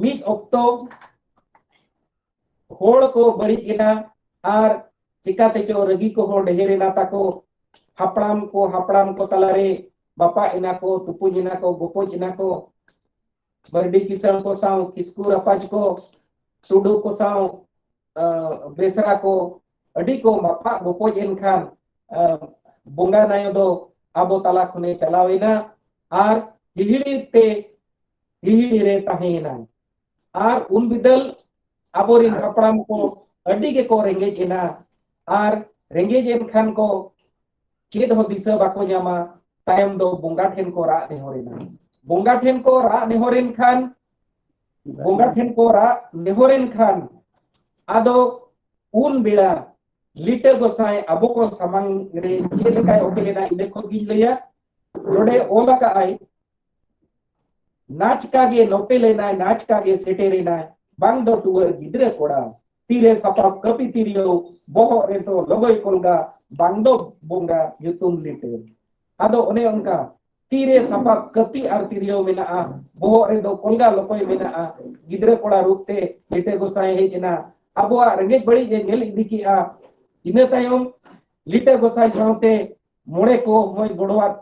ᱢᱤᱫ ᱚᱠᱛᱚ ᱦᱚᱲ ᱠᱚ ᱵᱟᱹᱲᱤᱡ ᱮᱱᱟ ᱟᱨ ᱪᱤᱠᱟᱹᱛᱮ ᱪᱚ ᱨᱟᱹᱜᱤ ᱠᱚᱦᱚᱸ ᱰᱷᱮᱨ ᱮᱱᱟ ᱛᱟᱠᱚ᱾ ᱦᱟᱯᱲᱟᱢ ᱠᱚ, ᱦᱟᱯᱲᱟᱢ ᱠᱚ ᱛᱟᱞᱟᱨᱮ ᱵᱟᱯᱟᱜ ᱮᱱᱟ ᱠᱚ, ᱛᱩᱯᱩᱧ ᱮᱱᱟ ᱠᱚ, ᱜᱚᱯᱚᱡ ᱮᱱᱟ ᱠᱚ᱾ ᱢᱟᱨᱰᱤ ᱠᱤᱥᱟᱹᱬ ᱠᱚ ᱥᱟᱶ ᱠᱤᱥᱠᱩ ᱨᱟᱯᱟᱡᱽ ᱠᱚ, ᱴᱩᱰᱩ ᱠᱚ ᱥᱟᱶ ᱵᱮᱥᱨᱟ ᱠᱚ ᱟᱹᱰᱤ ᱠᱚ ᱢᱟᱯᱟᱜ ᱜᱚᱯᱚᱡ ᱮᱱ ᱠᱷᱟᱱ, ᱵᱚᱸᱜᱟ ᱱᱟᱭᱚ ᱫᱚ ᱟᱵᱚ ᱛᱟᱞᱟ ᱠᱷᱚᱱᱮ ᱪᱟᱞᱟᱣ ᱮᱱᱟ ᱟᱨ ᱦᱤᱦᱤᱲᱤ ᱛᱮ ᱦᱤᱦᱤᱲᱤ ᱨᱮ ᱛᱟᱦᱮᱸ ᱮᱱᱟᱭ᱾ ᱟᱨ ᱩᱱ ᱵᱤᱫᱟᱹᱞ ᱟᱵᱚᱨᱤᱱ ᱦᱟᱯᱲᱟᱢ ᱠᱚ ᱟᱹᱰᱤ ᱜᱮᱠᱚ ᱨᱮᱸᱜᱮᱡ ᱮᱱᱟ᱾ ᱟᱨ ᱨᱮᱸᱜᱮᱡ ᱮᱱ ᱠᱷᱟᱱ ᱠᱚ ᱪᱮᱫ ᱦᱚᱸ ᱫᱤᱥᱟᱹ ᱵᱟᱠᱚ ᱧᱟᱢᱟ᱾ ᱛᱟᱭᱚᱢ ᱫᱚ ᱵᱚᱸᱜᱟ ᱴᱷᱮᱱ ᱠᱚ ᱨᱟᱜ ᱱᱮᱦᱚᱨ ᱮᱱᱟ᱾ ᱵᱚᱸᱜᱟ ᱴᱷᱮᱱ ᱠᱚ ᱨᱟᱜ ᱱᱮᱦᱚᱨ ᱮᱱ ᱠᱷᱟᱱ, ᱵᱚᱸᱜᱟ ᱴᱷᱮᱱ ᱠᱚ ᱨᱟᱜ ᱱᱮᱦᱚᱨ ᱮᱱ ᱠᱷᱟᱱ, ᱟᱫᱚ ᱩᱱ ᱵᱮᱲᱟ ᱞᱤᱴᱟᱹ ᱜᱚᱸᱥᱟᱭ ᱟᱵᱚ ᱠᱚ ᱥᱟᱢᱟᱝ ᱨᱮ ᱪᱮᱫ ᱞᱮᱠᱟᱭ ᱚᱯᱮᱞ ᱮᱱᱟ, ᱤᱱᱟᱹ ᱠᱷᱚᱱ ᱜᱤᱧ ᱞᱟᱹᱭᱟ᱾ ᱱᱚᱰᱮ ᱚᱞ ᱟᱠᱟᱫ ᱟᱭ, ᱱᱟᱪᱠᱟ ᱜᱮ ᱱᱚᱛᱮ ᱞᱮᱱᱟᱭ, ᱱᱟᱪᱠᱟ ᱜᱮ ᱥᱮᱴᱮᱨ ᱮᱱᱟᱭ, ᱵᱟᱝ ᱫᱚ ᱴᱩᱣᱟᱹᱨ ᱜᱤᱫᱽᱨᱟᱹ ᱠᱚᱲᱟ᱾ ᱛᱤᱨᱮ ᱥᱟᱯᱟᱵ ᱠᱟᱹᱯᱤ ᱛᱤᱨᱭᱳ, ᱵᱚᱦᱚᱜ ᱨᱮᱫᱚ ᱞᱚᱜᱚᱭ ᱠᱚᱞᱜᱟ, ᱵᱟᱝ ᱫᱚ ᱵᱚᱸᱜᱟ ᱧᱩᱛᱩᱢ ᱞᱤᱴᱟᱹ᱾ ᱟᱫᱚ ᱚᱱᱮ ᱚᱱᱠᱟ ᱛᱤᱨᱮ ᱥᱟᱯᱟᱵ ᱠᱟᱹᱯᱤ ᱟᱨ ᱛᱤᱨᱭᱳ ᱢᱮᱱᱟᱜᱼᱟ, ᱵᱚᱦᱚᱜ ᱨᱮᱫᱚ ᱠᱚᱞᱜᱟ ᱞᱚᱠᱚᱭ ᱢᱮᱱᱟᱜᱼᱟ, ᱜᱤᱫᱽᱨᱟᱹ ᱠᱚᱲᱟ ᱨᱩᱯ ᱛᱮ ᱞᱤᱴᱟᱹ ᱜᱚᱸᱥᱟᱭ ᱦᱮᱡ ᱮᱱᱟ, ᱟᱵᱚᱣᱟᱜ ᱨᱮᱸᱜᱮᱡ ᱵᱟᱹᱲᱤᱡ ᱮ ᱧᱮᱞ ᱤᱫᱤ ᱠᱮᱜᱼᱟ᱾ ᱤᱱᱟᱹ ᱛᱟᱭᱚᱢ ᱞᱤᱴᱟᱹ ᱜᱚᱸᱥᱟᱭ ᱥᱟᱶᱛᱮ ᱢᱚᱬᱮ ᱠᱚ ᱦᱚᱸᱭ ᱜᱚᱲᱚᱣᱟᱫ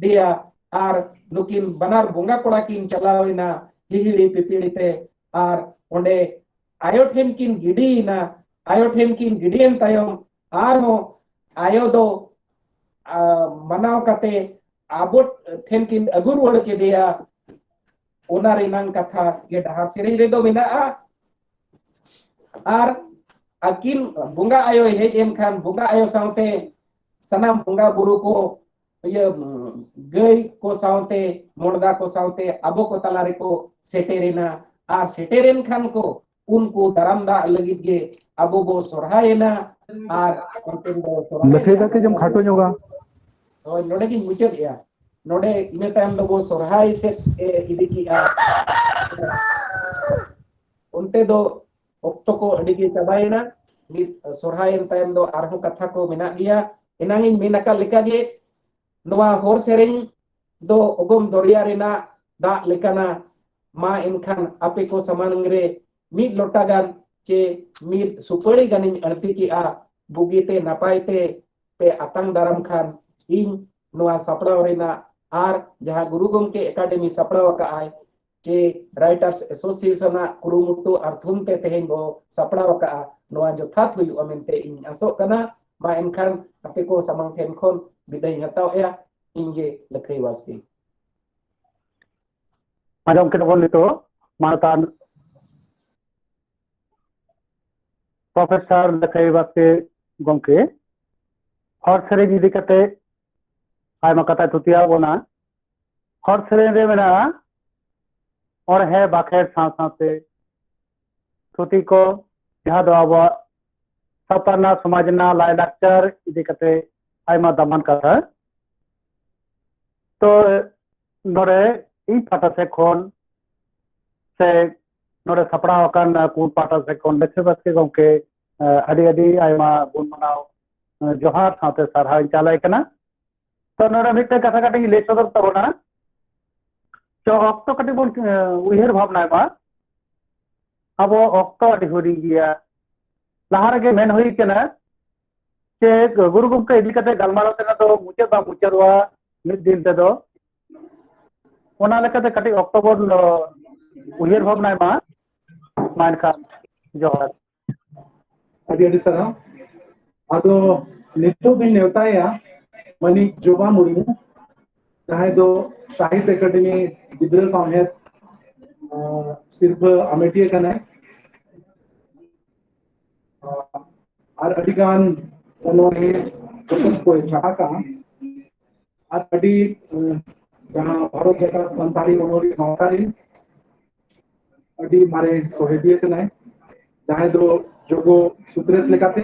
ᱫᱮᱭᱟ ᱟᱨ ᱱᱩᱠᱤᱱ ᱵᱟᱱᱟᱨ ᱵᱚᱸᱜᱟ ᱠᱚᱲᱟ ᱠᱤᱱ ᱪᱟᱞᱟᱣ ᱮᱱᱟ ᱦᱤᱦᱤᱲᱤ ᱯᱤᱯᱤᱲᱤ ᱛᱮ᱾ ᱟᱨ ᱚᱸᱰᱮ ᱟᱭᱳ ᱴᱷᱮᱱ ᱠᱤᱱ ᱜᱤᱰᱤᱭᱮᱱᱟ᱾ ᱟᱭᱳ ᱴᱷᱮᱱ ᱠᱤᱱ ᱜᱤᱰᱤᱭᱮᱱ ᱛᱟᱭᱚᱢ ᱟᱨᱦᱚᱸ ᱟᱭᱳ ᱫᱚ, ᱟ, ᱢᱟᱱᱟᱣ ᱠᱟᱛᱮ ᱟᱵᱚ ᱴᱷᱮᱱ ᱠᱤᱱ ᱟᱹᱜᱩ ᱨᱩᱣᱟᱹᱲ ᱠᱮᱫᱮᱭᱟ᱾ ᱚᱱᱟ ᱨᱮᱱᱟᱝ ᱠᱟᱛᱷᱟ ᱜᱮ ᱰᱟᱦᱟᱨ ᱥᱮᱨᱮᱧ ᱨᱮᱫᱚ ᱢᱮᱱᱟᱜᱼᱟ᱾ ᱟᱨ ᱟᱹᱠᱤᱱ ᱵᱚᱸᱜᱟ ᱟᱭᱳᱭ ᱦᱮᱡ ᱮᱱ ᱠᱷᱟᱱ ᱵᱚᱸᱜᱟ ᱟᱭᱳ ᱥᱟᱶᱛᱮ ᱥᱟᱱᱟᱢ ᱵᱚᱸᱜᱟ ᱵᱩᱨᱩ ᱠᱚ, ᱤᱭᱟᱹ, ᱜᱟᱹᱭ ᱠᱚ ᱥᱟᱶᱛᱮ ᱢᱚᱬᱫᱟ ᱠᱚ ᱥᱟᱶᱛᱮ ᱟᱵᱚ ᱠᱚ ᱛᱟᱞᱟ ᱨᱮᱠᱚ ᱥᱮᱴᱮᱨᱮᱱᱟ᱾ ᱟᱨ ᱥᱮᱴᱮᱨᱮᱱ ᱠᱷᱟᱱ ᱠᱚ ᱩᱱᱠᱩ ᱫᱟᱨᱟᱢ ᱫᱟᱜ ᱞᱟᱹᱜᱤᱫ ᱜᱮ ᱟᱵᱚ ᱵᱚ ᱥᱚᱨᱦᱟᱭᱮᱱᱟ᱾ ᱟᱨ ᱚᱱᱛᱮ ᱫᱚ ᱥᱚᱨᱦᱟᱭ ᱞᱟᱹᱠᱷᱟᱹᱭ ᱫᱟ ᱠᱟᱹᱡ ᱮᱢ ᱠᱷᱟᱴᱚ ᱧᱚᱜᱟ᱾ ᱦᱳᱭ, ᱱᱚᱰᱮ ᱜᱤᱧ ᱢᱩᱪᱟᱹᱫᱮᱜᱼᱟ᱾ ᱱᱚᱰᱮ ᱤᱱᱟᱹ ᱛᱟᱭᱚᱢ ᱫᱚᱵᱚ ᱥᱚᱨᱦᱟᱭ ᱥᱮᱫ ᱮ ᱤᱫᱤ ᱠᱮᱜᱼᱟ᱾ ᱚᱱᱛᱮ ᱫᱚ ᱚᱠᱛᱚ ᱠᱚ ᱟᱹᱰᱤ ᱜᱮ ᱪᱟᱵᱟᱭᱮᱱᱟ᱾ ᱢᱤᱫ ᱥᱚᱨᱦᱟᱭᱮᱱ ᱛᱟᱭᱚᱢ ᱫᱚ ᱟᱨᱦᱚᱸ ᱠᱟᱛᱷᱟ ᱠᱚ ᱢᱮᱱᱟᱜ ᱜᱮᱭᱟ᱾ ᱮᱱᱟᱝ ᱤᱧ ᱢᱮᱱ ᱟᱠᱟᱫ ᱞᱮᱠᱟᱜᱮ, ᱱᱚᱣᱟ ᱦᱚᱨ ᱥᱮᱨᱮᱧ ᱫᱚ ᱚᱜᱚᱢ ᱫᱚᱨᱭᱟ ᱨᱮᱱᱟᱜ ᱫᱟᱜ ᱞᱮᱠᱟᱱᱟ᱾ ᱢᱟ ᱮᱱᱠᱷᱟᱱ ᱟᱯᱮ ᱠᱚ ᱥᱟᱢᱟᱝ ᱨᱮ ᱢᱤᱫ ᱞᱚᱴᱟ ᱜᱟᱱ ᱪᱮ ᱢᱤᱫ ᱥᱩᱯᱟᱹᱲᱤ ᱜᱟᱱᱤᱧ ᱟᱹᱲᱛᱤ ᱠᱮᱜᱼᱟ᱾ ᱵᱩᱜᱤᱛᱮ ᱱᱟᱯᱟᱭ ᱛᱮ ᱯᱮ ᱟᱛᱟᱝ ᱫᱟᱨᱟᱢ ᱠᱷᱟᱱ ᱤᱧ ᱱᱚᱣᱟ ᱥᱟᱯᱲᱟᱣ ᱨᱮᱱᱟᱜ ᱟᱨ ᱡᱟᱦᱟᱸ ᱜᱩᱨᱩ ᱜᱚᱢᱠᱮ ᱮᱠᱟᱰᱮᱢᱤ ᱥᱟᱯᱲᱟᱣ ᱟᱠᱟᱫ ᱟᱭ ᱪᱮ Writers Association ᱟᱜ ᱠᱩᱨᱩᱢᱩᱴᱩ ᱟᱨ ᱛᱷᱩᱢ ᱛᱮ ᱛᱮᱦᱮᱧ ᱵᱚ ᱥᱟᱯᱲᱟᱣ ᱟᱠᱟᱫᱼᱟ, ᱱᱚᱣᱟ ᱡᱚᱛᱷᱟᱛ ᱦᱩᱭᱩᱜᱼᱟ ᱢᱮᱱᱛᱮ ᱤᱧ ᱟᱥᱚᱜ ᱠᱟᱱᱟ᱾ ᱢᱟ ᱮᱱᱠᱷᱟᱱ ᱟᱯᱮ ᱠᱚ ᱥᱟᱢᱟᱝ ᱴᱷᱮᱱ ᱠᱷᱚᱱ ᱵᱤᱫᱟᱹᱭ ᱦᱟᱛᱟᱣᱮᱫᱼᱟ᱾ ᱤᱧ ᱜᱮ ᱞᱟᱹᱠᱷᱟᱹᱭ ᱵᱟᱥᱠᱮ᱾ ᱟᱸᱡᱚᱢ ᱠᱮᱫᱟ ᱵᱚᱱ ᱱᱤᱛᱚᱜ ᱢᱟᱱᱚᱛᱟᱱ ᱯᱨᱚᱯᱷᱮᱥᱚᱨ ᱞᱟᱹᱠᱷᱟᱹᱭ ᱵᱟᱥᱠᱮ ᱜᱚᱢᱠᱮ ᱦᱚᱲ ᱥᱮᱨᱮᱧ ᱤᱫᱤ ᱠᱟᱛᱮ ᱟᱭᱢᱟ ᱠᱟᱛᱷᱟᱭ ᱛᱷᱩᱛᱤᱭᱟᱫ ᱵᱚᱱᱟ᱾ ᱦᱚᱲ ᱥᱮᱨᱮᱧ ᱨᱮ ᱢᱮᱱᱟᱜᱼᱟ ᱚᱬᱦᱮ ᱵᱟᱠᱷᱮᱲ ᱥᱟᱶ ᱥᱟᱶᱛᱮ ᱛᱷᱩᱛᱤ ᱠᱚ, ᱡᱟᱦᱟᱸ ᱫᱚ ᱟᱵᱚᱣᱟᱜ ᱥᱟᱶᱛᱟ ᱨᱮᱱᱟᱜ, ᱥᱚᱢᱟᱡᱽ ᱨᱮᱱᱟᱜ, ᱞᱟᱭᱼᱞᱟᱠᱪᱟᱨ ᱤᱫᱤ ᱠᱟᱛᱮ ᱟᱭᱢᱟ ᱫᱟᱢᱟᱱ ᱠᱟᱛᱷᱟ᱾ ᱛᱚ ᱱᱚᱰᱮ ᱤᱧ ᱯᱟᱦᱴᱟ ᱥᱮᱫ ᱠᱷᱚᱱ ᱥᱮ ᱱᱚᱰᱮ ᱥᱟᱯᱲᱟᱣ ᱟᱠᱟᱱ ᱠᱩᱲ ᱯᱟᱦᱴᱟ ᱥᱮᱫ ᱠᱷᱚᱱ ᱞᱟᱹᱠᱷᱟᱹᱭ ᱵᱟᱥᱠᱮ ᱜᱚᱢᱠᱮ, ᱟᱹᱰᱤ ᱟᱹᱰᱤ ᱟᱭᱢᱟ ᱜᱩᱱ ᱢᱟᱱᱟᱣ ᱡᱚᱦᱟᱨ ᱥᱟᱶᱛᱮ ᱥᱟᱨᱦᱟᱣ ᱤᱧ ᱪᱟᱞᱟᱭ ᱠᱟᱱᱟ᱾ ᱛᱚ ᱱᱚᱰᱮ ᱢᱤᱫᱴᱮᱱ ᱠᱟᱛᱷᱟ ᱠᱟᱹᱴᱤᱡ ᱤᱧ ᱞᱟᱹᱭ ᱥᱚᱫᱚᱨ ᱛᱟᱵᱚᱱᱟ᱾ ᱛᱚ ᱚᱠᱛᱚ ᱠᱟᱹᱴᱤᱡ ᱵᱚᱱ, ᱮ, ᱩᱭᱦᱟᱹᱨ ᱵᱷᱟᱵᱽᱱᱟᱭ ᱢᱟ᱾ ᱟᱵᱚ ᱚᱠᱛᱚ ᱟᱹᱰᱤ ᱦᱩᱰᱤᱧ ᱜᱮᱭᱟ᱾ ᱞᱟᱦᱟ ᱨᱮᱜᱮ ᱢᱮᱱ ᱦᱩᱭ ᱠᱟᱱᱟ ᱡᱮ ᱜᱩᱨᱩ ᱜᱚᱢᱠᱮ ᱤᱫᱤ ᱠᱟᱛᱮ ᱜᱟᱞᱢᱟᱨᱟᱣ ᱛᱮᱱᱟᱜ ᱫᱚ ᱢᱩᱪᱟᱹᱫ ᱵᱟᱝ ᱢᱩᱪᱟᱹᱫᱚᱜᱼᱟ᱾ ᱢᱤᱫ ᱫᱤᱱ ᱛᱮᱫᱚ᱾ ᱚᱱᱟ ᱞᱮᱠᱟᱛᱮ ᱠᱟᱹᱴᱤᱡ ᱚᱠᱴᱳᱵᱚᱨ ᱫᱚ ᱩᱭᱦᱟᱹᱨ ᱵᱷᱟᱵᱽᱱᱟᱭ ᱢᱟ᱾ ᱢᱟ ᱮᱱᱠᱷᱟᱱ ᱡᱚᱦᱟᱨ᱾ ᱟᱹᱰᱤ ᱟᱹᱰᱤ ᱥᱟᱨᱦᱟᱣ᱾ ᱟᱫᱚ ᱱᱤᱛᱚᱜ ᱫᱚᱧ ᱱᱮᱣᱛᱟᱭᱟ ᱢᱟᱹᱱᱤᱡ ᱡᱚᱵᱟ ᱢᱩᱨᱢᱩ, ᱡᱟᱦᱟᱸᱭ ᱫᱚ ᱥᱟᱦᱤᱛ ᱮᱠᱟᱰᱮᱢᱤ ᱜᱤᱫᱽᱨᱟᱹ ᱥᱟᱶᱦᱮᱫ, ᱟᱸ, ᱥᱤᱨᱯᱷᱟᱹ ᱟᱢᱮᱴᱤᱭᱟᱹ ᱠᱟᱱᱟᱭ᱾ ᱟᱨ ᱟᱹᱰᱤᱜᱟᱱ ᱚᱱᱚᱬᱦᱮ ᱯᱚᱛᱚᱵ ᱠᱚᱭ ᱪᱷᱟᱯᱟ ᱠᱟᱜᱼᱟ᱾ ᱟᱨ ᱟᱹᱰᱤ, ᱮᱸ, ᱡᱟᱦᱟᱸ ᱵᱷᱟᱨᱚᱛ ᱡᱟᱠᱟᱛ ᱥᱟᱱᱛᱟᱲᱤ ᱚᱱᱚᱬᱦᱮ ᱜᱟᱶᱛᱟ ᱨᱮᱱ ᱟᱹᱰᱤ ᱢᱟᱨᱮ ᱥᱚᱦᱮᱫᱤᱭᱟᱹ ᱠᱟᱱᱟᱭ, ᱡᱟᱦᱟᱸᱭ ᱫᱚ ᱡᱳᱜᱚ ᱥᱩᱛᱨᱮᱛ ᱞᱮᱠᱟᱛᱮ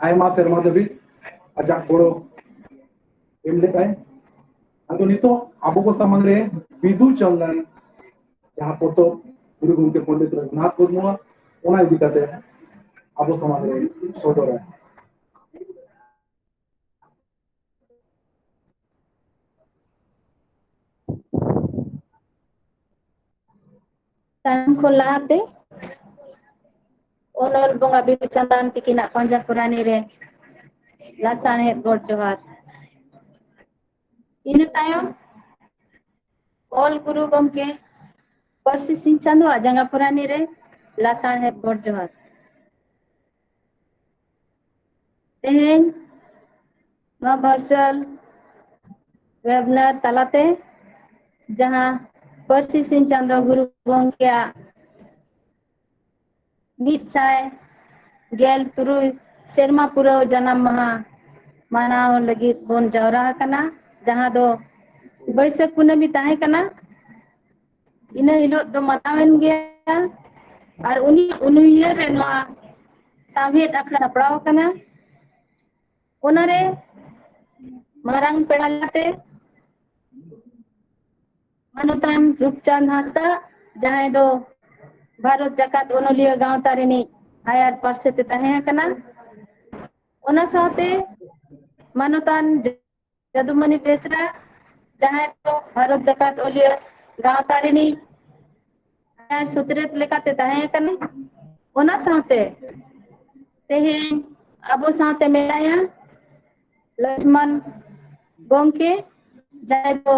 ᱟᱭᱢᱟ ᱥᱮᱨᱢᱟ ᱫᱷᱟᱹᱵᱤᱡ ᱟᱡᱟᱜ ᱜᱚᱲᱚ ᱮᱢ ᱞᱮᱫᱟᱭ᱾ ᱟᱫᱚ ᱱᱤᱛᱚᱜ ᱟᱵᱚ ᱠᱚ ᱥᱟᱢᱟᱝ ᱨᱮ ᱵᱤᱫᱩ ᱪᱟᱸᱫᱟᱱ ᱡᱟᱦᱟᱸ ᱯᱚᱛᱚᱵ ᱜᱩᱨᱩ ᱜᱚᱢᱠᱮ ᱯᱚᱱᱰᱤᱛ ᱨᱚᱜᱷᱩᱱᱟᱛᱷ ᱢᱩᱨᱢᱩᱣᱟᱜ, ᱚᱱᱟ ᱤᱫᱤ ᱠᱟᱛᱮ ᱟᱵᱚ ᱥᱟᱢᱟᱝ ᱨᱮ ᱥᱚᱫᱚᱨᱟᱭ᱾ ᱥᱟᱱᱟᱢ ᱠᱷᱚᱱ ᱞᱟᱦᱟᱛᱮ ᱚᱱᱚᱞ ᱵᱚᱸᱜᱟ ᱵᱤᱫᱩ ᱪᱟᱸᱫᱟᱱ ᱛᱤᱠᱤᱱᱟᱜ ᱯᱟᱸᱡᱟ ᱯᱚᱨᱟᱱᱤ ᱨᱮ ᱞᱟᱥᱟᱬᱦᱮᱫ ᱜᱚᱰ ᱡᱚᱦᱟᱨ᱾ ᱤᱱᱟᱹ ᱛᱟᱭᱚᱢ ᱚᱞ ᱜᱩᱨᱩ ᱜᱚᱢᱠᱮ ᱯᱟᱹᱨᱥᱤ ᱥᱤᱧ ᱪᱟᱸᱫᱳᱣᱟᱜ ᱡᱟᱸᱜᱟ ᱯᱚᱨᱟᱱᱤ ᱨᱮ ᱞᱟᱥᱟᱬᱦᱮᱫ ᱜᱚᱰ ᱡᱚᱦᱟᱨ᱾ ᱛᱮᱦᱮᱧ ᱱᱚᱣᱟ ᱵᱷᱟᱨᱪᱩᱣᱟᱞ ᱣᱮᱵᱤᱱᱟᱨ ᱛᱟᱞᱟᱛᱮ ᱡᱟᱦᱟᱸ ᱯᱟᱹᱨᱥᱤ ᱥᱤᱧ ᱪᱟᱸᱫᱳ ᱜᱩᱨᱩ ᱜᱚᱢᱠᱮᱭᱟᱜ ᱢᱤᱫ ᱥᱟᱭ ᱜᱮᱞ ᱛᱩᱨᱩᱭ ᱥᱮᱨᱢᱟ ᱯᱩᱨᱟᱹᱣ ᱡᱟᱱᱟᱢ ᱢᱟᱦᱟ ᱢᱟᱱᱟᱣ ᱞᱟᱹᱜᱤᱫ ᱵᱚᱱ ᱡᱟᱣᱨᱟ ᱟᱠᱟᱱᱟ, ᱡᱟᱦᱟᱸ ᱫᱚ ᱵᱟᱹᱭᱥᱟᱹᱠᱷ ᱠᱩᱱᱟᱹᱢᱤ ᱛᱟᱦᱮᱸ ᱠᱟᱱᱟ᱾ ᱤᱱᱟᱹ ᱦᱤᱞᱳᱜ ᱫᱚ ᱢᱟᱱᱟᱣᱮᱱ ᱜᱮᱭᱟ᱾ ᱟᱨ ᱩᱱᱤ ᱩᱱᱩᱭᱦᱟᱹᱨ ᱨᱮ ᱱᱚᱣᱟ ᱥᱟᱶᱦᱮᱫ ᱟᱠᱷᱲᱟ ᱥᱟᱯᱲᱟᱣ ᱟᱠᱟᱱᱟ᱾ ᱚᱱᱟᱨᱮ ᱢᱟᱨᱟᱝ ᱯᱮᱲᱟ ᱞᱮᱠᱟᱛᱮ ᱢᱟᱱᱚᱛᱟᱱ ᱨᱩᱯᱪᱟᱸᱫᱽ ᱦᱟᱸᱥᱫᱟ, ᱡᱟᱦᱟᱸᱭ ᱫᱚ ᱵᱷᱟᱨᱚᱛ ᱡᱟᱠᱟᱛ ᱚᱱᱚᱞᱤᱭᱟᱹ ᱜᱟᱶᱛᱟ ᱨᱤᱱᱤᱡ ᱟᱭᱟᱨ ᱯᱟᱨᱥᱮᱛ ᱮ ᱛᱟᱦᱮᱸ ᱠᱟᱱᱟ᱾ ᱚᱱᱟ ᱥᱟᱶᱛᱮ ᱢᱟᱱᱚᱛᱟᱱ ᱡᱟᱫᱩᱢᱚᱱᱤ ᱵᱮᱥᱨᱟ, ᱡᱟᱦᱟᱸᱭ ᱫᱚ ᱵᱷᱟᱨᱚᱛ ᱡᱟᱠᱟᱛ ᱚᱞᱤᱭᱟᱹ ᱜᱟᱶᱛᱟ ᱨᱤᱱᱤᱡ ᱟᱭᱟᱨ ᱥᱩᱛᱨᱮᱛ ᱞᱮᱠᱟᱛᱮ ᱛᱟᱦᱮᱸ ᱠᱟᱱᱟ᱾ ᱚᱱᱟ ᱥᱟᱶᱛᱮ ᱛᱮᱦᱮᱧ ᱟᱵᱚ ᱥᱟᱶᱛᱮ ᱢᱮᱱᱟᱭᱟ ᱞᱚᱪᱷᱢᱚᱱ ᱜᱚᱢᱠᱮ, ᱡᱟᱦᱟᱸᱭ ᱫᱚ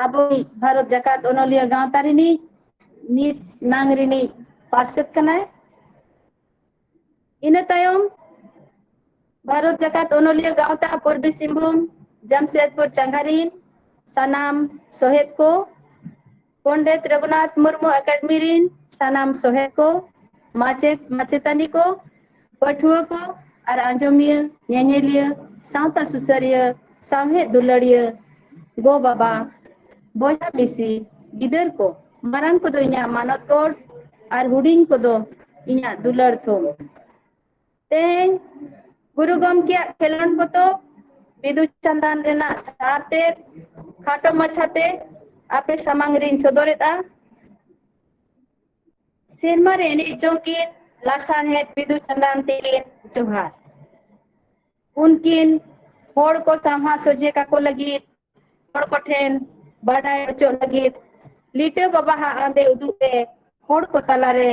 ᱟᱵᱚᱭᱤᱡ ᱵᱷᱟᱨᱚᱛ ᱡᱟᱠᱟᱛ ᱚᱱᱚᱞᱤᱭᱟᱹ ᱜᱟᱶᱛᱟ ᱨᱤᱱᱤᱡ ᱱᱤᱛ ᱱᱟᱝ ᱨᱤᱱᱤᱡ ᱯᱟᱨᱥᱮᱛ ᱠᱟᱱᱟᱭ᱾ ᱤᱱᱟᱹ ᱛᱟᱭᱚᱢ ᱵᱷᱟᱨᱚᱛ ᱡᱟᱠᱟᱛ ᱚᱱᱚᱞᱤᱭᱟᱹ ᱜᱟᱶᱛᱟ ᱯᱩᱨᱵᱤ ᱥᱤᱝᱵᱷᱩᱢ ᱡᱟᱢᱥᱮᱫᱽᱯᱩᱨ ᱪᱟᱸᱜᱟ ᱨᱤᱱ ᱥᱟᱱᱟᱢ ᱥᱚᱦᱮᱫ ᱠᱚ, ᱯᱚᱱᱰᱤᱛ ᱨᱚᱜᱷᱩᱱᱟᱛᱷ ᱢᱩᱨᱢᱩ ᱮᱠᱟᱰᱮᱢᱤ ᱨᱤᱱ ᱥᱟᱱᱟᱢ ᱥᱚᱦᱮᱫ ᱠᱚ, ᱢᱟᱪᱮᱫ ᱢᱟᱪᱮᱛᱟᱹᱱᱤ ᱠᱚ, ᱯᱟᱹᱴᱷᱩᱣᱟᱹ ᱠᱚ ᱟᱨ ᱟᱸᱡᱚᱢᱤᱭᱟᱹ, ᱧᱮᱧᱮᱞᱤᱭᱟᱹ, ᱥᱟᱶᱛᱟ ᱥᱩᱥᱟᱹᱨᱤᱭᱟᱹ, ᱥᱟᱶᱦᱮᱫ ᱫᱩᱞᱟᱹᱲᱤᱭᱟᱹ, ᱜᱚ ᱵᱟᱵᱟ, ᱵᱚᱭᱦᱟ ᱢᱤᱥᱤ, ᱜᱤᱫᱟᱹᱨ ᱠᱚ, ᱢᱟᱨᱟᱝ ᱠᱚᱫᱚ ᱤᱧᱟᱹᱜ ᱢᱟᱱᱚᱛ ᱜᱚᱰ ᱟᱨ ᱦᱩᱰᱤᱧ ᱠᱚᱫᱚ ᱤᱧᱟᱹᱜ ᱫᱩᱞᱟᱹᱲ ᱛᱷᱩᱢ᱾ ᱛᱮᱦᱮᱧ ᱜᱩᱨᱩ ᱜᱚᱢᱠᱮᱭᱟᱜ ᱠᱷᱮᱞᱳᱱᱰ ᱯᱚᱛᱚᱵ ᱵᱤᱫᱩ ᱪᱟᱸᱫᱟᱱ ᱨᱮᱱᱟᱜ ᱥᱟᱨ ᱛᱮ ᱠᱷᱟᱴᱚ ᱢᱟᱪᱷᱟᱛᱮ ᱟᱯᱮ ᱥᱟᱢᱟᱝ ᱨᱤᱧ ᱥᱚᱫᱚᱨᱮᱫᱼᱟ᱾ ᱥᱮᱨᱢᱟ ᱨᱮ ᱮᱱᱮᱡ ᱡᱚᱝ ᱠᱤᱱ ᱞᱟᱥᱟᱬᱦᱮᱫ ᱵᱤᱫᱩ ᱪᱟᱸᱫᱟᱱ ᱛᱤᱠᱤᱱ ᱡᱚᱦᱟᱨ᱾ ᱩᱱᱠᱤᱱ ᱦᱚᱲ ᱠᱚ ᱥᱟᱢᱦᱟ ᱥᱚᱡᱷᱮ ᱠᱟᱠᱚ ᱞᱟᱹᱜᱤᱫ, ᱦᱚᱲ ᱠᱚᱴᱷᱮᱱ ᱵᱟᱰᱟᱭ ᱦᱚᱪᱚᱜ ᱞᱟᱹᱜᱤᱫ, ᱞᱤᱴᱟᱹ ᱵᱟᱵᱟᱦᱟᱜ ᱟᱸᱫᱮ ᱩᱫᱩᱜ ᱨᱮ ᱦᱚᱲ ᱠᱚ ᱛᱟᱞᱟᱨᱮ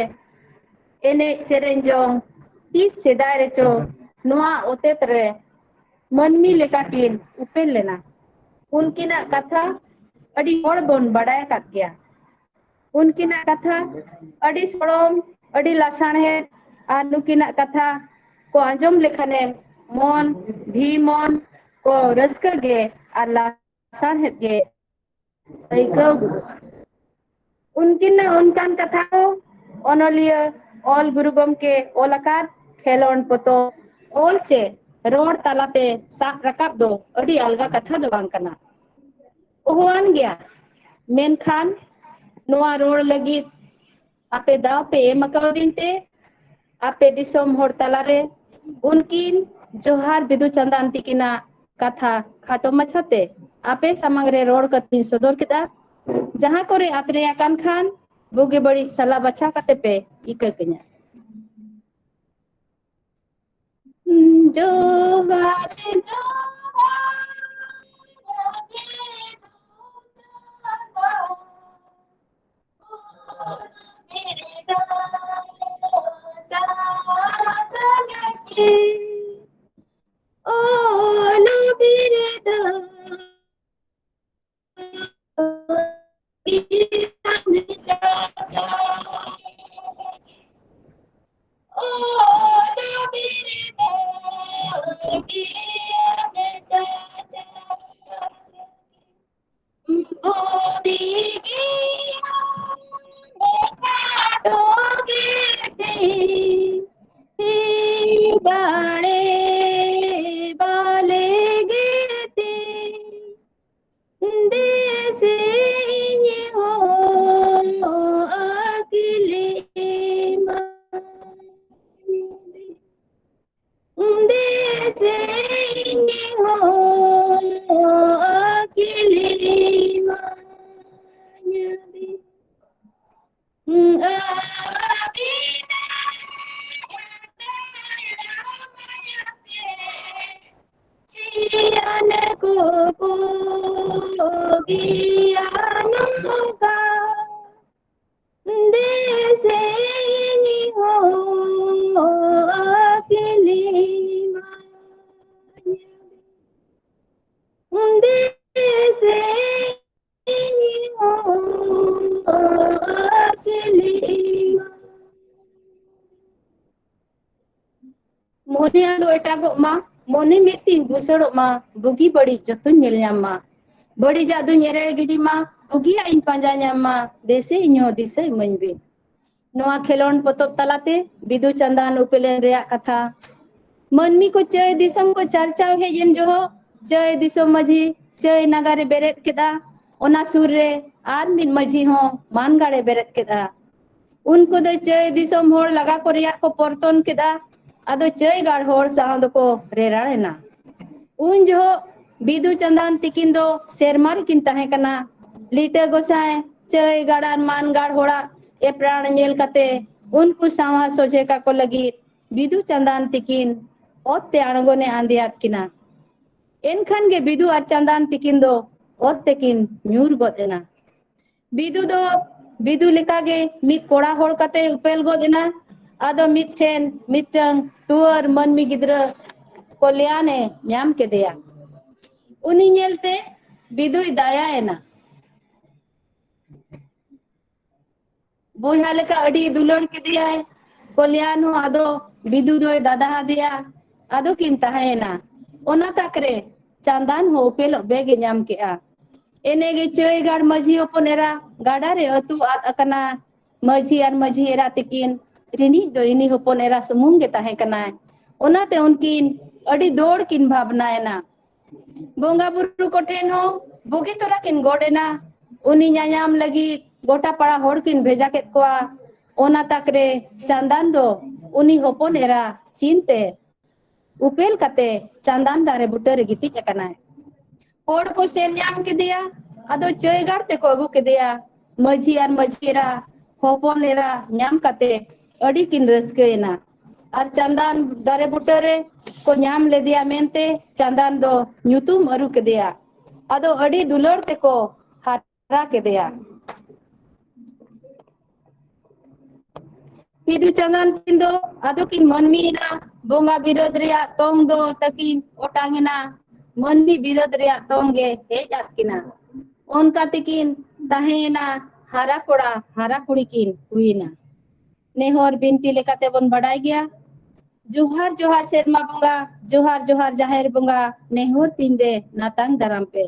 ᱮᱱᱮᱡ ᱥᱮᱨᱮᱧ ᱡᱚᱝ ᱛᱤᱥ ᱥᱮᱫᱟᱭ ᱨᱮᱪᱚ ᱱᱚᱣᱟ ᱚᱛᱮᱛ ᱨᱮ ᱢᱟᱹᱱᱢᱤ ᱞᱮᱠᱟ ᱠᱤᱱ ᱩᱯᱮᱞ ᱞᱮᱱᱟ᱾ ᱩᱱᱠᱤᱱᱟᱜ ᱠᱟᱛᱷᱟ ᱟᱹᱰᱤ ᱦᱚᱲ ᱵᱚᱱ ᱵᱟᱰᱟᱭ ᱟᱠᱟᱫ ᱜᱮᱭᱟ᱾ ᱩᱱᱠᱤᱱᱟᱜ ᱠᱟᱛᱷᱟ ᱟᱹᱰᱤ ᱥᱚᱲᱚᱢ, ᱟᱹᱰᱤ ᱞᱟᱥᱟᱬᱦᱮᱫ, ᱟᱨ ᱱᱩᱠᱤᱱᱟᱜ ᱠᱟᱛᱷᱟ ᱠᱚ ᱟᱸᱡᱚᱢ ᱞᱮᱠᱷᱟᱱᱮ ᱢᱚᱱ, ᱫᱷᱤ ᱢᱚᱱ ᱠᱚ ᱨᱟᱹᱥᱠᱟᱹ ᱜᱮ ᱟᱨ ᱞᱟᱥᱟᱬᱦᱮᱫ ᱜᱮ ᱟᱹᱭᱠᱟᱹᱣ ᱜᱚᱫᱚᱜᱼᱟ᱾ ᱩᱱᱠᱤᱱᱟᱜ ᱚᱱᱠᱟᱱ ᱠᱟᱛᱷᱟ ᱠᱚ ᱚᱱᱚᱞᱤᱭᱟᱹ ᱚᱞ ᱜᱩᱨᱩ ᱜᱚᱢᱠᱮ ᱚᱞ ᱟᱠᱟᱫ ᱠᱷᱮᱞᱳᱱᱰ ᱯᱚᱛᱚᱵ ᱚᱞ ᱪᱮ ᱨᱚᱲ ᱛᱟᱞᱟᱛᱮ ᱥᱟᱵ ᱨᱟᱠᱟᱵ ᱫᱚ ᱟᱹᱰᱤ ᱟᱞᱜᱟ ᱠᱟᱛᱷᱟ ᱫᱚ ᱵᱟᱝ ᱠᱟᱱᱟ᱾ ᱚᱦᱚᱣᱟᱱ ᱜᱮᱭᱟ᱾ ᱢᱮᱱᱠᱷᱟᱱ ᱱᱚᱣᱟ ᱨᱚᱲ ᱞᱟᱹᱜᱤᱫ ᱟᱯᱮ ᱫᱟᱣ ᱯᱮ ᱮᱢ ᱟᱠᱟᱣᱫᱤᱧ ᱛᱮ ᱟᱯᱮ ᱫᱤᱥᱚᱢ ᱦᱚᱲ ᱛᱟᱞᱟᱨᱮ ᱩᱱᱠᱤᱱ ᱡᱚᱦᱟᱨ ᱵᱤᱫᱩ ᱪᱟᱸᱫᱟᱱ ᱛᱤᱠᱤᱱᱟᱜ ᱠᱟᱛᱷᱟ ᱠᱷᱟᱴᱚ ᱢᱟᱪᱷᱟᱛᱮ ᱟᱯᱮ ᱥᱟᱢᱟᱝ ᱨᱮ ᱨᱚᱲ ᱠᱟᱛᱮᱧ ᱥᱚᱫᱚᱨ ᱠᱮᱫᱟ᱾ ᱡᱟᱦᱟᱸ ᱠᱚᱨᱮ ᱟᱛᱨᱮ ᱟᱠᱟᱱ ᱠᱷᱟᱱ ᱵᱩᱜᱤ ᱵᱟᱹᱲᱤᱡ ᱥᱟᱞᱟ ᱵᱟᱪᱷᱟᱣ ᱠᱟᱛᱮ ᱯᱮ ᱤᱠᱟᱹ ᱠᱟᱹᱧᱟ᱾ ᱡᱚᱦᱟᱨ, ᱡᱚᱦᱟᱨ, ᱵᱤᱫᱩ ᱪᱟᱸᱫᱟᱱ᱾ ᱚᱞ ᱵᱤᱨᱫᱟᱹ ᱢᱚᱱᱮ ᱟᱞᱚ ᱮᱴᱟᱜᱚᱜ ᱢᱟ, ᱢᱚᱱᱮ ᱢᱤᱫ ᱛᱤᱧ ᱵᱩᱥᱟᱹᱲᱚᱜ ᱢᱟ, ᱵᱩᱜᱤ ᱵᱟᱹᱲᱤᱡ ᱡᱚᱛᱚᱧ ᱧᱮᱞ ᱧᱟᱢ ᱢᱟ᱾ ᱵᱟᱹᱲᱤᱡᱟᱜ ᱫᱩᱧ ᱮᱨᱮᱲ ᱜᱤᱰᱤ ᱢᱟ, ᱵᱩᱜᱤᱭᱟᱜ ᱤᱧ ᱯᱟᱸᱡᱟ ᱧᱟᱢ ᱢᱟ, ᱫᱮᱥᱮ ᱤᱧ ᱦᱚᱸ ᱫᱤᱥᱟᱹ ᱤᱢᱟᱹᱧ ᱵᱤᱱ᱾ ᱱᱚᱣᱟ ᱠᱷᱮᱞᱳᱱᱰ ᱯᱚᱛᱚᱵ ᱛᱟᱞᱟᱛᱮ ᱵᱤᱫᱩ ᱪᱟᱸᱫᱟᱱ ᱩᱯᱮᱞᱮᱱ ᱨᱮᱭᱟᱜ ᱠᱟᱛᱷᱟ᱾ ᱢᱟᱹᱱᱢᱤ ᱠᱚ ᱪᱟᱹᱭ ᱫᱤᱥᱚᱢ ᱠᱚ ᱪᱟᱨᱪᱟᱣ ᱦᱮᱡ ᱮᱱ ᱡᱚᱦᱚᱜ, ᱪᱟᱹᱭ ᱫᱤᱥᱚᱢ ᱢᱟᱹᱡᱷᱤ, ᱪᱟᱹᱭ ᱱᱟᱜᱟᱨᱮ ᱵᱮᱨᱮᱫ ᱠᱮᱫᱟ᱾ ᱚᱱᱟ ᱥᱩᱨ ᱨᱮ ᱟᱨ ᱢᱤᱫ ᱢᱟᱹᱡᱷᱤ ᱦᱚᱸ ᱢᱟᱱᱜᱟᱲᱮ ᱵᱮᱨᱮᱫ ᱠᱮᱫᱟ᱾ ᱩᱱᱠᱩ ᱫᱚ ᱪᱟᱹᱭ ᱫᱤᱥᱚᱢ ᱦᱚᱲ ᱞᱟᱜᱟ ᱠᱚ ᱨᱮᱭᱟᱜ ᱠᱚ ᱯᱚᱨᱛᱚᱱ ᱠᱮᱫᱟ᱾ ᱟᱫᱚ ᱪᱟᱹᱭ ᱜᱟᱲ ᱦᱚᱲ ᱥᱟᱶ ᱫᱚᱠᱚ ᱨᱮᱨᱟᱲ ᱮᱱᱟ᱾ ᱩᱱ ᱡᱚᱦᱚᱜ ᱵᱤᱫᱩ ᱪᱟᱸᱫᱟᱱ ᱛᱤᱠᱤᱱ ᱫᱚ ᱥᱮᱨᱢᱟ ᱨᱮᱠᱤᱱ ᱛᱟᱦᱮᱸ ᱠᱟᱱᱟ᱾ ᱞᱤᱴᱟᱹ ᱜᱚᱸᱥᱟᱭ, ᱪᱟᱹᱭ ᱜᱟᱲ ᱟᱨ ᱢᱟᱱ ᱜᱟᱲ ᱦᱚᱲᱟᱜ ᱮᱯᱨᱟᱲ ᱧᱮᱞ ᱠᱟᱛᱮ ᱩᱱᱠᱩ ᱥᱟᱶᱦᱟ ᱥᱚᱡᱷᱮ ᱠᱟᱠᱚ ᱞᱟᱹᱜᱤᱫ ᱵᱤᱫᱩ ᱪᱟᱸᱫᱟᱱ ᱛᱤᱠᱤᱱ ᱚᱛ ᱛᱮ ᱟᱬᱜᱚᱱᱮ ᱟᱸᱫᱮᱭᱟᱫ ᱠᱤᱱᱟ᱾ ᱮᱱᱠᱷᱟᱱ ᱜᱮ ᱵᱤᱫᱩ ᱟᱨ ᱪᱟᱸᱫᱟᱱ ᱛᱤᱠᱤᱱ ᱫᱚ ᱚᱛ ᱛᱮᱠᱤᱱ ᱧᱩᱨ ᱜᱚᱫ ᱮᱱᱟ᱾ ᱵᱤᱫᱩ ᱫᱚ ᱵᱤᱫᱩ ᱞᱮᱠᱟᱜᱮ ᱢᱤᱫ ᱠᱚᱲᱟ ᱦᱚᱲ ᱠᱟᱛᱮ ᱩᱯᱮᱞ ᱜᱚᱫ ᱮᱱᱟ᱾ ᱟᱫᱚ ᱢᱤᱫ ᱴᱷᱮᱱ ᱢᱤᱫᱴᱟᱝ ᱴᱩᱣᱟᱹᱨ ᱢᱟᱹᱱᱢᱤ ᱜᱤᱫᱽᱨᱟᱹ ᱠᱚᱞᱭᱟᱱᱮ ᱧᱟᱢ ᱠᱮᱫᱮᱭᱟ᱾ ᱩᱱᱤ ᱧᱮᱞᱛᱮ ᱵᱤᱫᱩᱭ ᱫᱟᱭᱟᱭᱮᱱᱟ᱾ ᱵᱚᱭᱦᱟ ᱞᱮᱠᱟ ᱟᱹᱰᱤ ᱫᱩᱞᱟᱹᱲ ᱠᱮᱫᱮᱭᱟᱭ᱾ ᱠᱚᱞᱭᱟᱱ ᱦᱚᱸ ᱟᱫᱚ ᱵᱤᱫᱩ ᱫᱚᱭ ᱫᱟᱫᱟ ᱟᱫᱮᱭᱟ᱾ ᱟᱫᱚ ᱠᱤᱱ ᱛᱟᱦᱮᱸᱭᱮᱱᱟ᱾ ᱚᱱᱟ ᱛᱟᱠ ᱨᱮ ᱪᱟᱸᱫᱟᱱ ᱦᱚᱸ ᱩᱯᱮᱞᱚᱜ ᱵᱮᱜ ᱮ ᱧᱟᱢ ᱠᱮᱜᱼᱟ᱾ ᱮᱱᱮ ᱜᱮ ᱪᱟᱹᱭ ᱜᱟᱲ ᱢᱟᱹᱡᱷᱤ ᱦᱚᱯᱚᱱ ᱮᱨᱟ ᱜᱟᱰᱟ ᱨᱮ ᱟᱹᱛᱩ ᱟᱫ ᱟᱠᱟᱱᱟ᱾ ᱢᱟᱹᱡᱷᱤ ᱟᱨ ᱢᱟᱹᱡᱷᱤ ᱮᱨᱟ ᱛᱤᱠᱤᱱ ᱨᱤᱱᱤᱡ ᱫᱚ ᱤᱱᱤ ᱦᱚᱯᱚᱱ ᱮᱨᱟ ᱥᱩᱢᱩᱝ ᱜᱮ ᱛᱟᱦᱮᱸ ᱠᱟᱱᱟᱭ᱾ ᱚᱱᱟᱛᱮ ᱩᱱᱠᱤᱱ ᱟᱹᱰᱤ ᱫᱚᱲ ᱠᱤᱱ ᱵᱷᱟᱵᱽᱱᱟᱭᱮᱱᱟ᱾ ᱵᱚᱸᱜᱟ ᱵᱩᱨᱩ ᱠᱚᱴᱷᱮᱱ ᱦᱚᱸ ᱵᱩᱜᱤ ᱛᱚᱨᱟ ᱠᱤᱱ ᱜᱚᱰ ᱮᱱᱟ᱾ ᱩᱱᱤ ᱧᱟᱧᱟᱢ ᱞᱟᱹᱜᱤᱫ ᱜᱚᱴᱟ ᱯᱟᱲᱟ ᱦᱚᱲ ᱠᱤᱱ ᱵᱷᱮᱡᱟ ᱠᱮᱫ ᱠᱚᱣᱟ᱾ ᱚᱱᱟ ᱛᱟᱠ ᱨᱮ ᱪᱟᱸᱫᱟᱱ ᱫᱚ ᱩᱱᱤ ᱦᱚᱯᱚᱱ ᱮᱨᱟ ᱪᱤᱱ ᱛᱮ ᱩᱯᱮᱞ ᱠᱟᱛᱮ ᱪᱟᱸᱫᱟᱱ ᱫᱟᱨᱮ ᱵᱩᱴᱟᱹ ᱨᱮ ᱜᱤᱛᱤᱡ ᱟᱠᱟᱱᱟᱭ᱾ ᱦᱚᱲ ᱠᱚ ᱥᱮᱱ ᱧᱟᱢ ᱠᱮᱫᱮᱭᱟ᱾ ᱟᱫᱚ ᱪᱟᱹᱭ ᱜᱟᱲ ᱛᱮᱠᱚ ᱟᱹᱜᱩ ᱠᱮᱫᱮᱭᱟ᱾ ᱢᱟᱹᱡᱷᱤ ᱟᱨ ᱢᱟᱹᱡᱷᱤ ᱮᱨᱟ ᱦᱚᱯᱚᱱ ᱮᱨᱟ ᱧᱟᱢ ᱠᱟᱛᱮ ᱟᱹᱰᱤ ᱠᱤᱱ ᱨᱟᱹᱥᱠᱟᱹᱭᱮᱱᱟ᱾ ᱟᱨ ᱪᱟᱸᱫᱟᱱ ᱫᱟᱨᱮ ᱵᱩᱴᱟᱹ ᱨᱮ ᱠᱚ ᱧᱟᱢ ᱞᱮᱫᱮᱭᱟ ᱢᱮᱱᱛᱮ ᱪᱟᱸᱫᱟᱱ ᱫᱚ ᱧᱩᱛᱩᱢ ᱟᱹᱨᱩ ᱠᱮᱫᱮᱭᱟ᱾ ᱟᱫᱚ ᱟᱹᱰᱤ ᱫᱩᱞᱟᱹᱲ ᱛᱮᱠᱚ ᱦᱟᱨᱟ ᱠᱮᱫᱮᱭᱟ᱾ ᱵᱤᱫᱩ ᱪᱟᱸᱫᱟᱱ ᱠᱤᱱ ᱫᱚ ᱟᱫᱚ ᱠᱤᱱ ᱢᱟᱹᱱᱢᱤᱭᱮᱱᱟ᱾ ᱵᱚᱸᱜᱟ ᱵᱤᱨᱟᱹᱫ ᱨᱮᱭᱟᱜ ᱛᱚᱝ ᱫᱚ ᱛᱟᱹᱠᱤᱱ ᱚᱴᱟᱝ ᱮᱱᱟ᱾ ᱢᱟᱹᱱᱢᱤ ᱵᱤᱨᱟᱹᱫ ᱨᱮᱭᱟᱜ ᱛᱚᱝ ᱜᱮ ᱦᱮᱡ ᱟᱫ ᱠᱤᱱᱟ᱾ ᱚᱱᱠᱟ ᱛᱮᱠᱤᱱ ᱛᱟᱦᱮᱸᱭᱮᱱᱟ᱾ ᱦᱟᱨᱟ ᱠᱚᱲᱟ ᱦᱟᱨᱟ ᱠᱩᱲᱤ ᱠᱤᱱ ᱦᱩᱭᱮᱱᱟ᱾ ᱱᱮᱦᱚᱨ ᱵᱤᱱᱛᱤ ᱞᱮᱠᱟᱛᱮ ᱵᱚᱱ ᱵᱟᱰᱟᱭ ᱜᱮᱭᱟ, ᱡᱚᱦᱟᱨ ᱡᱚᱦᱟᱨ ᱥᱮᱨᱢᱟ ᱵᱚᱸᱜᱟ, ᱡᱚᱦᱟᱨ ᱡᱚᱦᱟᱨ ᱡᱟᱦᱮᱨ ᱵᱚᱸᱜᱟ, ᱱᱮᱦᱚᱨ ᱛᱤᱧ ᱫᱮ ᱱᱟᱛᱟᱝ ᱫᱟᱨᱟᱢ ᱯᱮ᱾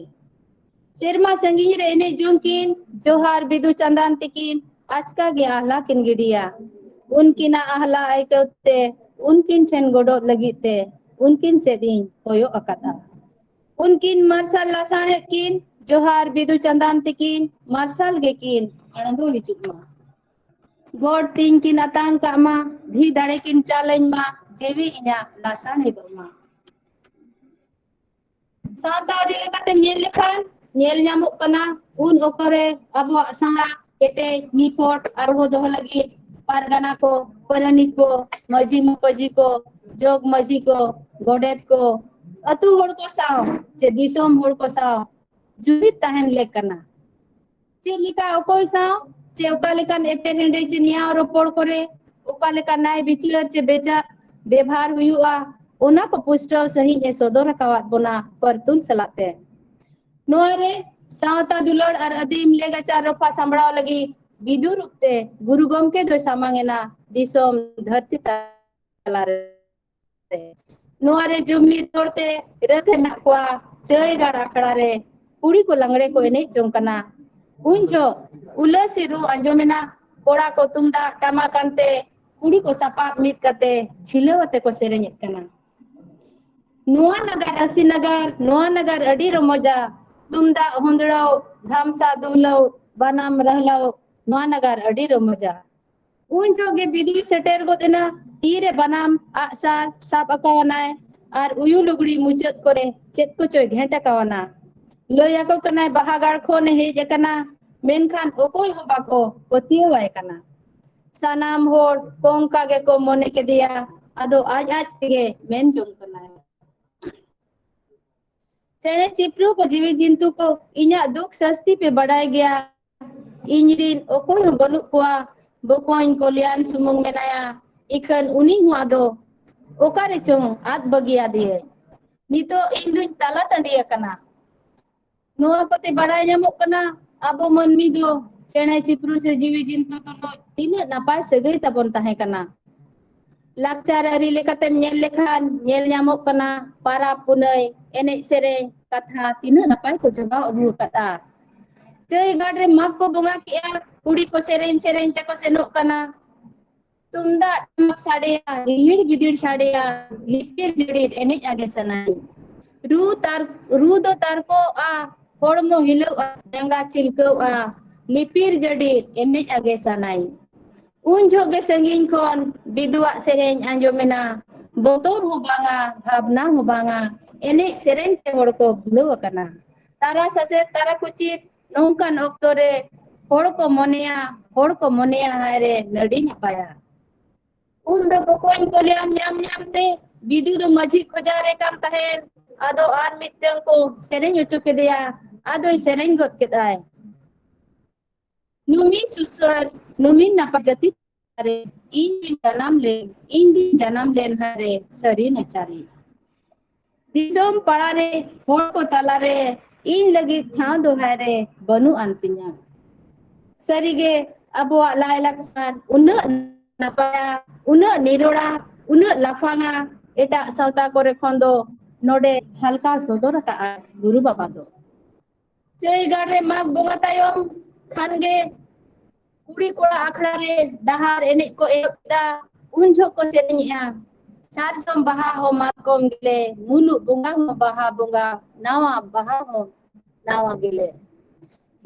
ᱥᱮᱨᱢᱟ ᱥᱟᱺᱜᱤᱧ ᱨᱮ ᱮᱱᱮᱡ ᱡᱚᱝ ᱠᱤᱱ, ᱡᱚᱦᱟᱨ ᱵᱤᱫᱩ ᱪᱟᱸᱫᱟᱱ ᱛᱤᱠᱤᱱ, ᱟᱪᱠᱟ ᱜᱮ ᱟᱦᱞᱟ ᱠᱤᱱ ᱜᱤᱰᱤᱭᱟ᱾ ᱩᱱᱠᱤᱱᱟᱜ ᱟᱦᱞᱟ ᱟᱹᱭᱠᱟᱹᱣ ᱛᱮ ᱩᱱᱠᱤᱱ ᱴᱷᱮᱱ ᱜᱚᱰᱚᱜ ᱞᱟᱹᱜᱤᱫ ᱛᱮ ᱩᱱᱠᱤᱱ ᱥᱮᱫ ᱤᱧ ᱠᱚᱭᱚᱜ ᱟᱠᱟᱫᱟ᱾ ᱩᱱᱠᱤᱱ ᱢᱟᱨᱥᱟᱞ ᱞᱟᱥᱟᱬᱦᱮᱫ ᱠᱤᱱ, ᱡᱚᱦᱟᱨ ᱵᱤᱫᱩ ᱪᱟᱸᱫᱟᱱ ᱛᱤᱠᱤᱱ, ᱢᱟᱨᱥᱟᱞ ᱜᱮᱠᱤᱱ ᱟᱬᱜᱚ ᱦᱤᱡᱩᱜ ᱢᱟ᱾ ᱜᱚᱰ ᱛᱤᱧ ᱠᱤᱱ ᱟᱛᱟᱝ ᱠᱟᱜ ᱢᱟ, ᱫᱷᱤ ᱫᱟᱲᱮ ᱠᱤᱱ ᱪᱟᱞᱟᱹᱧ ᱢᱟ, ᱡᱤᱣᱤ ᱤᱧᱟᱜ ᱞᱟᱥᱟᱬᱦᱮᱫᱚᱜ ᱢᱟ᱾ ᱥᱟᱶᱛᱟ ᱟᱹᱨᱤ ᱞᱮᱠᱟᱛᱮ ᱧᱮᱞ ᱞᱮᱠᱷᱟᱱ, ᱧᱮᱞ ᱧᱟᱢᱚᱜ ᱠᱟᱱᱟ, ᱩᱱ ᱚᱠᱛᱚ ᱨᱮ ᱟᱵᱚᱣᱟᱜ ᱥᱟᱶᱛᱟ ᱠᱮᱴᱮᱡ ᱱᱤᱯᱚᱴ ᱟᱨᱦᱚᱸ ᱫᱚᱦᱚ ᱞᱟᱹᱜᱤᱫ ᱯᱟᱨᱜᱟᱱᱟ ᱠᱚ, ᱯᱟᱨᱟᱱᱤᱠ ᱠᱚ, ᱢᱟᱹᱡᱷᱤ ᱢᱟᱹᱯᱟᱹᱡᱷᱤ ᱠᱚ, ᱡᱚᱜᱽ ᱢᱟᱹᱡᱷᱤ ᱠᱚ, ᱜᱚᱰᱮᱛ ᱠᱚ, ᱟᱹᱛᱩ ᱦᱚᱲ ᱠᱚ ᱥᱟᱶ ᱪᱮ ᱫᱤᱥᱚᱢ ᱦᱚᱲ ᱠᱚ ᱥᱟᱶ ᱡᱩᱢᱤᱫ ᱛᱟᱦᱮᱱ ᱞᱮᱠ ᱠᱟᱱᱟ᱾ ᱪᱮᱫ ᱞᱮᱠᱟ ᱚᱠᱚᱭ ᱥᱟᱶ ᱪᱮ ᱚᱠᱟ ᱞᱮᱠᱟᱱ ᱮᱯᱮᱨᱦᱮᱸᱰᱮᱡ ᱪᱮ ᱱᱮᱭᱟᱣ ᱨᱚᱯᱚᱲ ᱠᱚᱨᱮ ᱚᱠᱟ ᱞᱮᱠᱟ ᱱᱟᱭ ᱵᱤᱪᱟᱹᱨ ᱪᱮ ᱵᱮᱪᱟᱨ ᱵᱮᱵᱷᱟᱨ ᱦᱩᱭᱩᱜᱼᱟ, ᱚᱱᱟ ᱠᱚ ᱯᱩᱥᱴᱟᱹᱣ ᱥᱟᱺᱦᱤᱡ ᱮ ᱥᱚᱫᱚᱨ ᱟᱠᱟᱣᱟᱫ ᱵᱚᱱᱟ ᱯᱟᱹᱨᱛᱩᱞ ᱥᱟᱞᱟᱜ ᱛᱮ᱾ ᱱᱚᱣᱟ ᱨᱮ ᱥᱟᱶᱛᱟ ᱫᱩᱞᱟᱹᱲ ᱟᱨ ᱟᱹᱫᱤᱢ ᱞᱮᱜᱟᱪᱟᱨ ᱨᱚᱯᱷᱟ ᱥᱟᱢᱵᱲᱟᱣ ᱞᱟᱹᱜᱤᱫ ᱵᱤᱫᱩ ᱨᱩᱯ ᱛᱮ ᱜᱩᱨᱩ ᱜᱚᱢᱠᱮ ᱫᱚᱭ ᱥᱟᱢᱟᱝ ᱮᱱᱟ ᱫᱤᱥᱚᱢ ᱫᱷᱟᱹᱨᱛᱤ ᱛᱟᱞᱟᱨᱮ᱾ ᱱᱚᱣᱟ ᱨᱮ ᱡᱩᱢᱤᱫ ᱦᱚᱲᱛᱮ ᱨᱟᱹᱥᱠᱟᱹ ᱢᱮᱱᱟᱜ ᱠᱚᱣᱟ ᱪᱟᱹᱭ ᱜᱟᱲ ᱟᱠᱷᱲᱟ ᱨᱮ᱾ ᱠᱩᱲᱤ ᱠᱚ ᱞᱟᱜᱽᱲᱮ ᱠᱚ ᱮᱱᱮᱡ ᱡᱚᱝ ᱠᱟᱱᱟ᱾ ᱩᱱ ᱡᱚᱦᱚᱜ ᱩᱞᱟᱹᱥᱤ ᱨᱩ ᱟᱸᱡᱚᱢᱮᱱᱟ, ᱠᱚᱲᱟ ᱠᱚ ᱛᱩᱢᱫᱟᱜ ᱴᱟᱢᱟᱠ ᱟᱱᱛᱮ, ᱠᱩᱲᱤ ᱠᱚ ᱥᱟᱯᱟᱵ ᱢᱤᱫ ᱠᱟᱛᱮ ᱡᱷᱤᱞᱟᱹᱣ ᱟᱛᱮ ᱠᱚ ᱥᱮᱨᱮᱧᱮᱫ ᱠᱟᱱᱟ᱾ ᱱᱚᱣᱟ ᱱᱟᱜᱟᱨ ᱟᱥᱤ ᱱᱟᱜᱟᱨ, ᱱᱚᱣᱟ ᱱᱟᱜᱟᱨ ᱟᱹᱰᱤ ᱨᱚᱢᱚᱡᱟ, ᱛᱩᱢᱫᱟᱜ ᱦᱩᱸᱫᱲᱟᱹᱣ, ᱫᱷᱟᱢᱥᱟ ᱫᱩᱞᱟᱹᱣ, ᱵᱟᱱᱟᱢ ᱨᱟᱦᱞᱟᱣ, ᱱᱚᱣᱟ ᱱᱟᱜᱟᱨ ᱟᱹᱰᱤ ᱨᱚᱢᱚᱡᱟ᱾ ᱩᱱ ᱡᱚᱦᱚᱜ ᱜᱮ ᱵᱤᱫᱩᱭ ᱥᱮᱴᱮᱨ ᱜᱚᱫ ᱮᱱᱟ, ᱛᱤᱨᱮ ᱵᱟᱱᱟᱢ, ᱟᱜᱼᱥᱟᱨ ᱥᱟᱵ ᱟᱠᱟᱣᱟᱱᱟᱭ ᱟᱨ ᱩᱭᱩ ᱞᱩᱜᱽᱲᱤ ᱢᱩᱪᱟᱹᱫ ᱠᱚᱨᱮ ᱪᱮᱫ ᱠᱚᱪᱚᱭ ᱜᱷᱮᱸᱴ ᱟᱠᱟᱣᱟᱱᱟ᱾ ᱞᱟᱹᱭ ᱟᱠᱚ ᱠᱟᱱᱟᱭ ᱵᱟᱦᱟᱜᱟᱲ ᱠᱷᱚᱱᱮ ᱦᱮᱡ ᱟᱠᱟᱱᱟ, ᱢᱮᱱᱠᱷᱟᱱ ᱚᱠᱚᱭ ᱦᱚᱸ ᱵᱟᱠᱚ ᱯᱟᱹᱛᱭᱟᱹᱣᱟᱭ ᱠᱟᱱᱟ᱾ ᱥᱟᱱᱟᱢ ᱦᱚᱲ ᱠᱚ ᱚᱱᱠᱟ ᱜᱮᱠᱚ ᱢᱚᱱᱮ ᱠᱮᱫᱮᱭᱟ, ᱟᱫᱚ ᱟᱡ ᱟᱡ ᱛᱮᱜᱮ ᱢᱮᱱ ᱡᱚᱝ ᱠᱟᱱᱟᱭ᱾ ᱪᱮᱬᱮ ᱪᱤᱯᱨᱩ ᱠᱚ, ᱡᱤᱣᱤ ᱡᱤᱱᱛᱩ ᱠᱚ, ᱤᱧᱟᱜ ᱫᱩᱠ ᱥᱟᱹᱥᱛᱤ ᱯᱮ ᱵᱟᱰᱟᱭ ᱜᱮᱭᱟ᱾ ᱤᱧ ᱨᱤᱱ ᱚᱠᱚᱭ ᱦᱚᱸ ᱵᱟᱹᱱᱩᱜ ᱠᱚᱣᱟ᱾ ᱵᱚᱠᱚᱧ ᱠᱚᱞᱭᱟᱱ ᱥᱩᱢᱩᱝ ᱢᱮᱱᱟᱭᱟ, ᱤᱠᱷᱟᱹᱱ ᱩᱱᱤ ᱦᱚᱸ ᱟᱫᱚ ᱚᱠᱟ ᱨᱮᱪᱚᱝ ᱟᱫ ᱵᱟᱹᱜᱤᱭᱟᱫᱮᱭᱟᱹᱧ᱾ ᱱᱤᱛᱚᱜ ᱤᱧ ᱫᱩᱧ ᱛᱟᱞᱟ ᱴᱟᱺᱰᱤ ᱟᱠᱟᱱᱟ᱾ ᱱᱚᱣᱟ ᱠᱚᱛᱮ ᱵᱟᱲᱟᱭ ᱧᱟᱢᱚᱜ ᱠᱟᱱᱟ, ᱟᱵᱚ ᱢᱟᱹᱱᱢᱤ ᱫᱚ ᱪᱮᱬᱮ ᱪᱤᱯᱨᱩ ᱥᱮ ᱡᱤᱣᱤ ᱡᱤᱱᱛᱩ ᱛᱩᱞᱩᱡ ᱛᱤᱱᱟᱹᱜ ᱱᱟᱯᱟᱭ ᱥᱟᱹᱜᱟᱹᱭ ᱛᱟᱵᱚᱱ ᱛᱟᱦᱮᱸ ᱠᱟᱱᱟ᱾ ᱞᱟᱠᱪᱟᱨ ᱟᱹᱨᱤ ᱞᱮᱠᱟᱛᱮᱢ ᱧᱮᱞ ᱞᱮᱠᱷᱟᱱ ᱧᱮᱞ ᱧᱟᱢᱚᱜ ᱠᱟᱱᱟ, ᱯᱟᱨᱟᱵᱽ ᱯᱩᱱᱟᱹᱭ, ᱮᱱᱮᱡ ᱥᱮᱨᱮᱧ, ᱠᱟᱛᱷᱟ ᱛᱤᱱᱟᱹᱜ ᱱᱟᱯᱟᱭ ᱠᱚ ᱡᱚᱜᱟᱣ ᱟᱹᱜᱩ ᱟᱠᱟᱫᱼᱟ᱾ ᱪᱟᱹᱭ ᱜᱟᱲ ᱨᱮ ᱢᱟᱜᱽ ᱠᱚ ᱵᱚᱸᱜᱟ ᱠᱮᱜᱼᱟ, ᱠᱩᱲᱤ ᱠᱚ ᱥᱮᱨᱮᱧ ᱥᱮᱨᱮᱧ ᱛᱮᱠᱚ ᱥᱮᱱᱚᱜ ᱠᱟᱱᱟ᱾ ᱛᱩᱢᱫᱟᱜ ᱴᱟᱢᱟᱠ ᱥᱟᱰᱮᱭᱟ, ᱨᱤᱦᱤᱲ ᱵᱤᱫᱤᱲ ᱥᱟᱰᱮᱭᱟ, ᱞᱤᱯᱤᱨ ᱡᱟᱹᱰᱤᱨ ᱮᱱᱮᱡ ᱟᱜᱮ ᱥᱟᱱᱟᱭ᱾ ᱨᱩ ᱛᱟᱨ-, ᱨᱩ ᱫᱚ ᱛᱟᱨᱠᱚᱜᱼᱟ, ᱦᱚᱲᱢᱚ ᱦᱤᱞᱟᱹᱣᱜᱼᱟ, ᱡᱟᱸᱜᱟ ᱪᱤᱞᱠᱟᱹᱣᱜᱼᱟ, ᱞᱤᱯᱤᱨ ᱡᱟᱹᱰᱤᱨ ᱮᱱᱮᱡ ᱟᱜᱮ ᱥᱟᱱᱟᱭ᱾ ᱩᱱ ᱡᱚᱦᱚᱜ ᱜᱮ ᱥᱟᱺᱜᱤᱧ ᱠᱷᱚᱱ ᱵᱤᱫᱩᱣᱟᱜ ᱥᱮᱨᱮᱧ ᱟᱸᱡᱚᱢᱮᱱᱟ᱾ ᱵᱚᱛᱚᱨ ᱦᱚᱸ ᱵᱟᱝᱟ, ᱵᱷᱟᱵᱽᱱᱟ ᱦᱚᱸ ᱵᱟᱝᱟ, ᱮᱱᱮᱡ ᱥᱮᱨᱮᱧ ᱛᱮ ᱦᱚᱲ ᱠᱚ ᱵᱷᱩᱞᱟᱹᱣ ᱟᱠᱟᱱᱟ᱾ ᱛᱟᱨᱟ ᱥᱟᱥᱮᱛ ᱛᱟᱨᱟ ᱠᱩᱪᱤᱛ ᱱᱚᱝᱠᱟᱱ ᱚᱠᱛᱚ ᱨᱮ ᱦᱚᱲ ᱠᱚ ᱢᱚᱱᱮᱭᱟ, ᱦᱚᱲ ᱠᱚ ᱢᱚᱱᱮᱭᱟ, ᱦᱟᱭ ᱨᱮ ᱱᱟᱹᱰᱤ ᱱᱟᱯᱟᱭᱟ᱾ ᱩᱱ ᱫᱚ ᱵᱚᱠᱚᱧ ᱠᱚᱞᱭᱟᱱ ᱧᱟᱢ ᱧᱟᱢ ᱛᱮ ᱵᱤᱫᱩ ᱫᱚ ᱢᱟᱹᱡᱷᱤ ᱠᱷᱚᱡᱟ ᱨᱮ ᱠᱟᱱ ᱛᱟᱦᱮᱸᱱ᱾ ᱟᱫᱚ ᱟᱨ ᱢᱤᱫᱴᱟᱝ ᱠᱚ ᱥᱮᱨᱮᱧ ᱦᱚᱪᱚ ᱠᱮᱫᱮᱭᱟ, ᱟᱫᱚᱭ ᱥᱮᱨᱮᱧ ᱜᱚᱫ ᱠᱮᱫᱟᱭ᱾ ᱱᱩᱢᱤᱱ ᱥᱩᱥᱟᱹᱨ, ᱱᱩᱢᱤᱱ ᱱᱟᱯᱟᱭ ᱡᱟᱹᱛᱤ ᱨᱮ, ᱤᱧ ᱫᱩᱧ ᱡᱟᱱᱟᱢ ᱞᱮᱱ, ᱤᱧ ᱫᱩᱧ ᱡᱟᱱᱟᱢ ᱞᱮᱱ ᱦᱟᱭ ᱨᱮ ᱥᱟᱹᱨᱤ ᱱᱟᱪᱟᱨᱤ᱾ ᱫᱤᱥᱚᱢ ᱯᱟᱲᱟ ᱨᱮ ᱦᱚᱲ ᱠᱚ ᱛᱟᱞᱟ ᱨᱮ ᱤᱧ ᱞᱟᱹᱜᱤᱫ ᱴᱷᱟᱶ ᱫᱚ ᱦᱟᱭ ᱨᱮ ᱵᱟᱹᱱᱩᱜ ᱟᱱ ᱛᱤᱧᱟ᱾ ᱥᱟᱹᱨᱤᱜᱮ ᱟᱵᱚᱣᱟᱜ ᱞᱟᱭᱼᱞᱟᱠᱪᱟᱨ ᱩᱱᱟᱹᱜ ᱱᱟᱯᱟᱭᱟ, ᱩᱱᱟᱹᱜ ᱱᱤᱨᱚᱲᱟ, ᱩᱱᱟᱹᱜ ᱞᱟᱯᱷᱟᱝᱟ, ᱮᱴᱟᱜ ᱥᱟᱶᱛᱟ ᱠᱚᱨᱮ ᱠᱷᱚᱱ ᱫᱚ ᱱᱚᱰᱮ ᱡᱷᱟᱞᱠᱟᱣ ᱥᱚᱫᱚᱨ ᱟᱠᱟᱫᱼᱟ ᱜᱩᱨᱩ ᱵᱟᱵᱟ ᱫᱚ᱾ ᱪᱟᱹᱭ ᱜᱟᱲ ᱨᱮ ᱢᱟᱜᱽ ᱵᱚᱸᱜᱟ ᱛᱟᱭᱚᱢ ᱠᱷᱟᱱ ᱜᱮ ᱠᱩᱲᱤ ᱠᱚᱲᱟ ᱟᱠᱷᱲᱟ ᱨᱮ ᱰᱟᱦᱟᱨ ᱮᱱᱮᱡ ᱠᱚ ᱮᱦᱚᱵ ᱠᱮᱫᱟ᱾ ᱩᱱ ᱡᱚᱦᱚᱜ ᱠᱚ ᱥᱮᱨᱮᱧᱮᱜᱼᱟ, ᱥᱟᱨᱡᱚᱢ ᱵᱟᱦᱟ ᱦᱚᱸ ᱢᱟᱛᱠᱚᱢ ᱜᱮᱞᱮ, ᱢᱩᱞᱩᱜ ᱵᱚᱸᱜᱟ ᱦᱚᱸ ᱵᱟᱦᱟ ᱵᱚᱸᱜᱟ, ᱱᱟᱣᱟ ᱵᱟᱦᱟ ᱦᱚᱸ ᱱᱟᱣᱟ ᱜᱮᱞᱮ᱾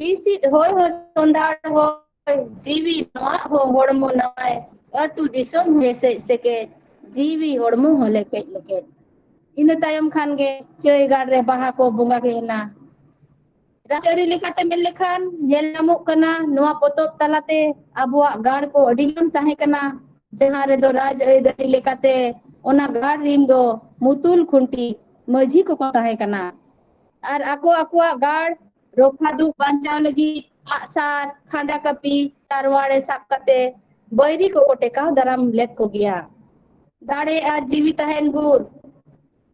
ᱦᱤᱥᱤᱫ ᱦᱚᱭ ᱦᱚᱸ ᱥᱚᱸᱫᱷᱟᱲ ᱦᱚᱭ, ᱡᱤᱣᱤ ᱱᱟᱣᱟ ᱦᱚᱸ ᱦᱚᱲᱢᱚ ᱱᱟᱣᱟᱭ, ᱟᱹᱛᱩ ᱫᱤᱥᱚᱢ ᱦᱚᱸ ᱦᱮᱥᱮᱡ ᱥᱮᱠᱮᱡ, ᱡᱤᱣᱤ ᱦᱚᱲᱢᱚ ᱦᱚᱸ ᱞᱮᱠᱮᱡ ᱞᱮᱠᱮᱡ᱾ ᱤᱱᱟᱹ ᱛᱟᱭᱚᱢ ᱠᱷᱟᱱ ᱜᱮ ᱪᱟᱹᱭ ᱜᱟᱲ ᱨᱮ ᱵᱟᱦᱟ ᱠᱚ ᱵᱚᱸᱜᱟ ᱠᱮᱫ ᱮᱱᱟ᱾ ᱨᱟᱡᱽᱟᱹᱨᱤ ᱞᱮᱠᱟᱛᱮ ᱢᱮᱱ ᱞᱮᱠᱷᱟᱱ ᱧᱮᱞ ᱧᱟᱢᱚᱜ ᱠᱟᱱᱟ, ᱱᱚᱣᱟ ᱯᱚᱛᱚᱵ ᱛᱟᱞᱟᱛᱮ ᱟᱵᱚᱣᱟᱜ ᱜᱟᱲ ᱠᱚ ᱟᱹᱰᱤ ᱜᱟᱱ ᱛᱟᱦᱮᱸ ᱠᱟᱱᱟ, ᱡᱟᱦᱟᱸ ᱨᱮᱫᱚ ᱨᱟᱡᱽ ᱟᱹᱨᱤ ᱞᱮᱠᱟᱛᱮ ᱚᱱᱟ ᱜᱟᱲ ᱨᱤᱱ ᱫᱚ ᱢᱩᱛᱩᱞ ᱠᱷᱩᱱᱴᱤ ᱢᱟᱹᱡᱷᱤ ᱠᱚᱠᱚ ᱛᱟᱦᱮᱸ ᱠᱟᱱᱟ᱾ ᱟᱨ ᱟᱠᱚ ᱟᱠᱚᱣᱟᱜ ᱜᱟᱲ ᱨᱚᱯᱷᱟ ᱫᱩᱜ ᱵᱟᱧᱪᱟᱣ ᱞᱟᱹᱜᱤᱫ ᱟᱜᱼᱥᱟᱨ, ᱠᱷᱟᱸᱰᱟ ᱠᱟᱹᱯᱤ, ᱛᱟᱨᱣᱟᱲᱮ ᱥᱟᱵ ᱠᱟᱛᱮ ᱵᱟᱹᱭᱨᱤ ᱠᱚᱠᱚ ᱴᱮᱠᱟᱣ ᱫᱟᱨᱟᱢ ᱞᱮᱫ ᱠᱚᱜᱮᱭᱟ᱾ ᱫᱟᱲᱮ ᱟᱨ ᱡᱤᱣᱤ ᱛᱟᱦᱮᱱ ᱵᱷᱳᱨ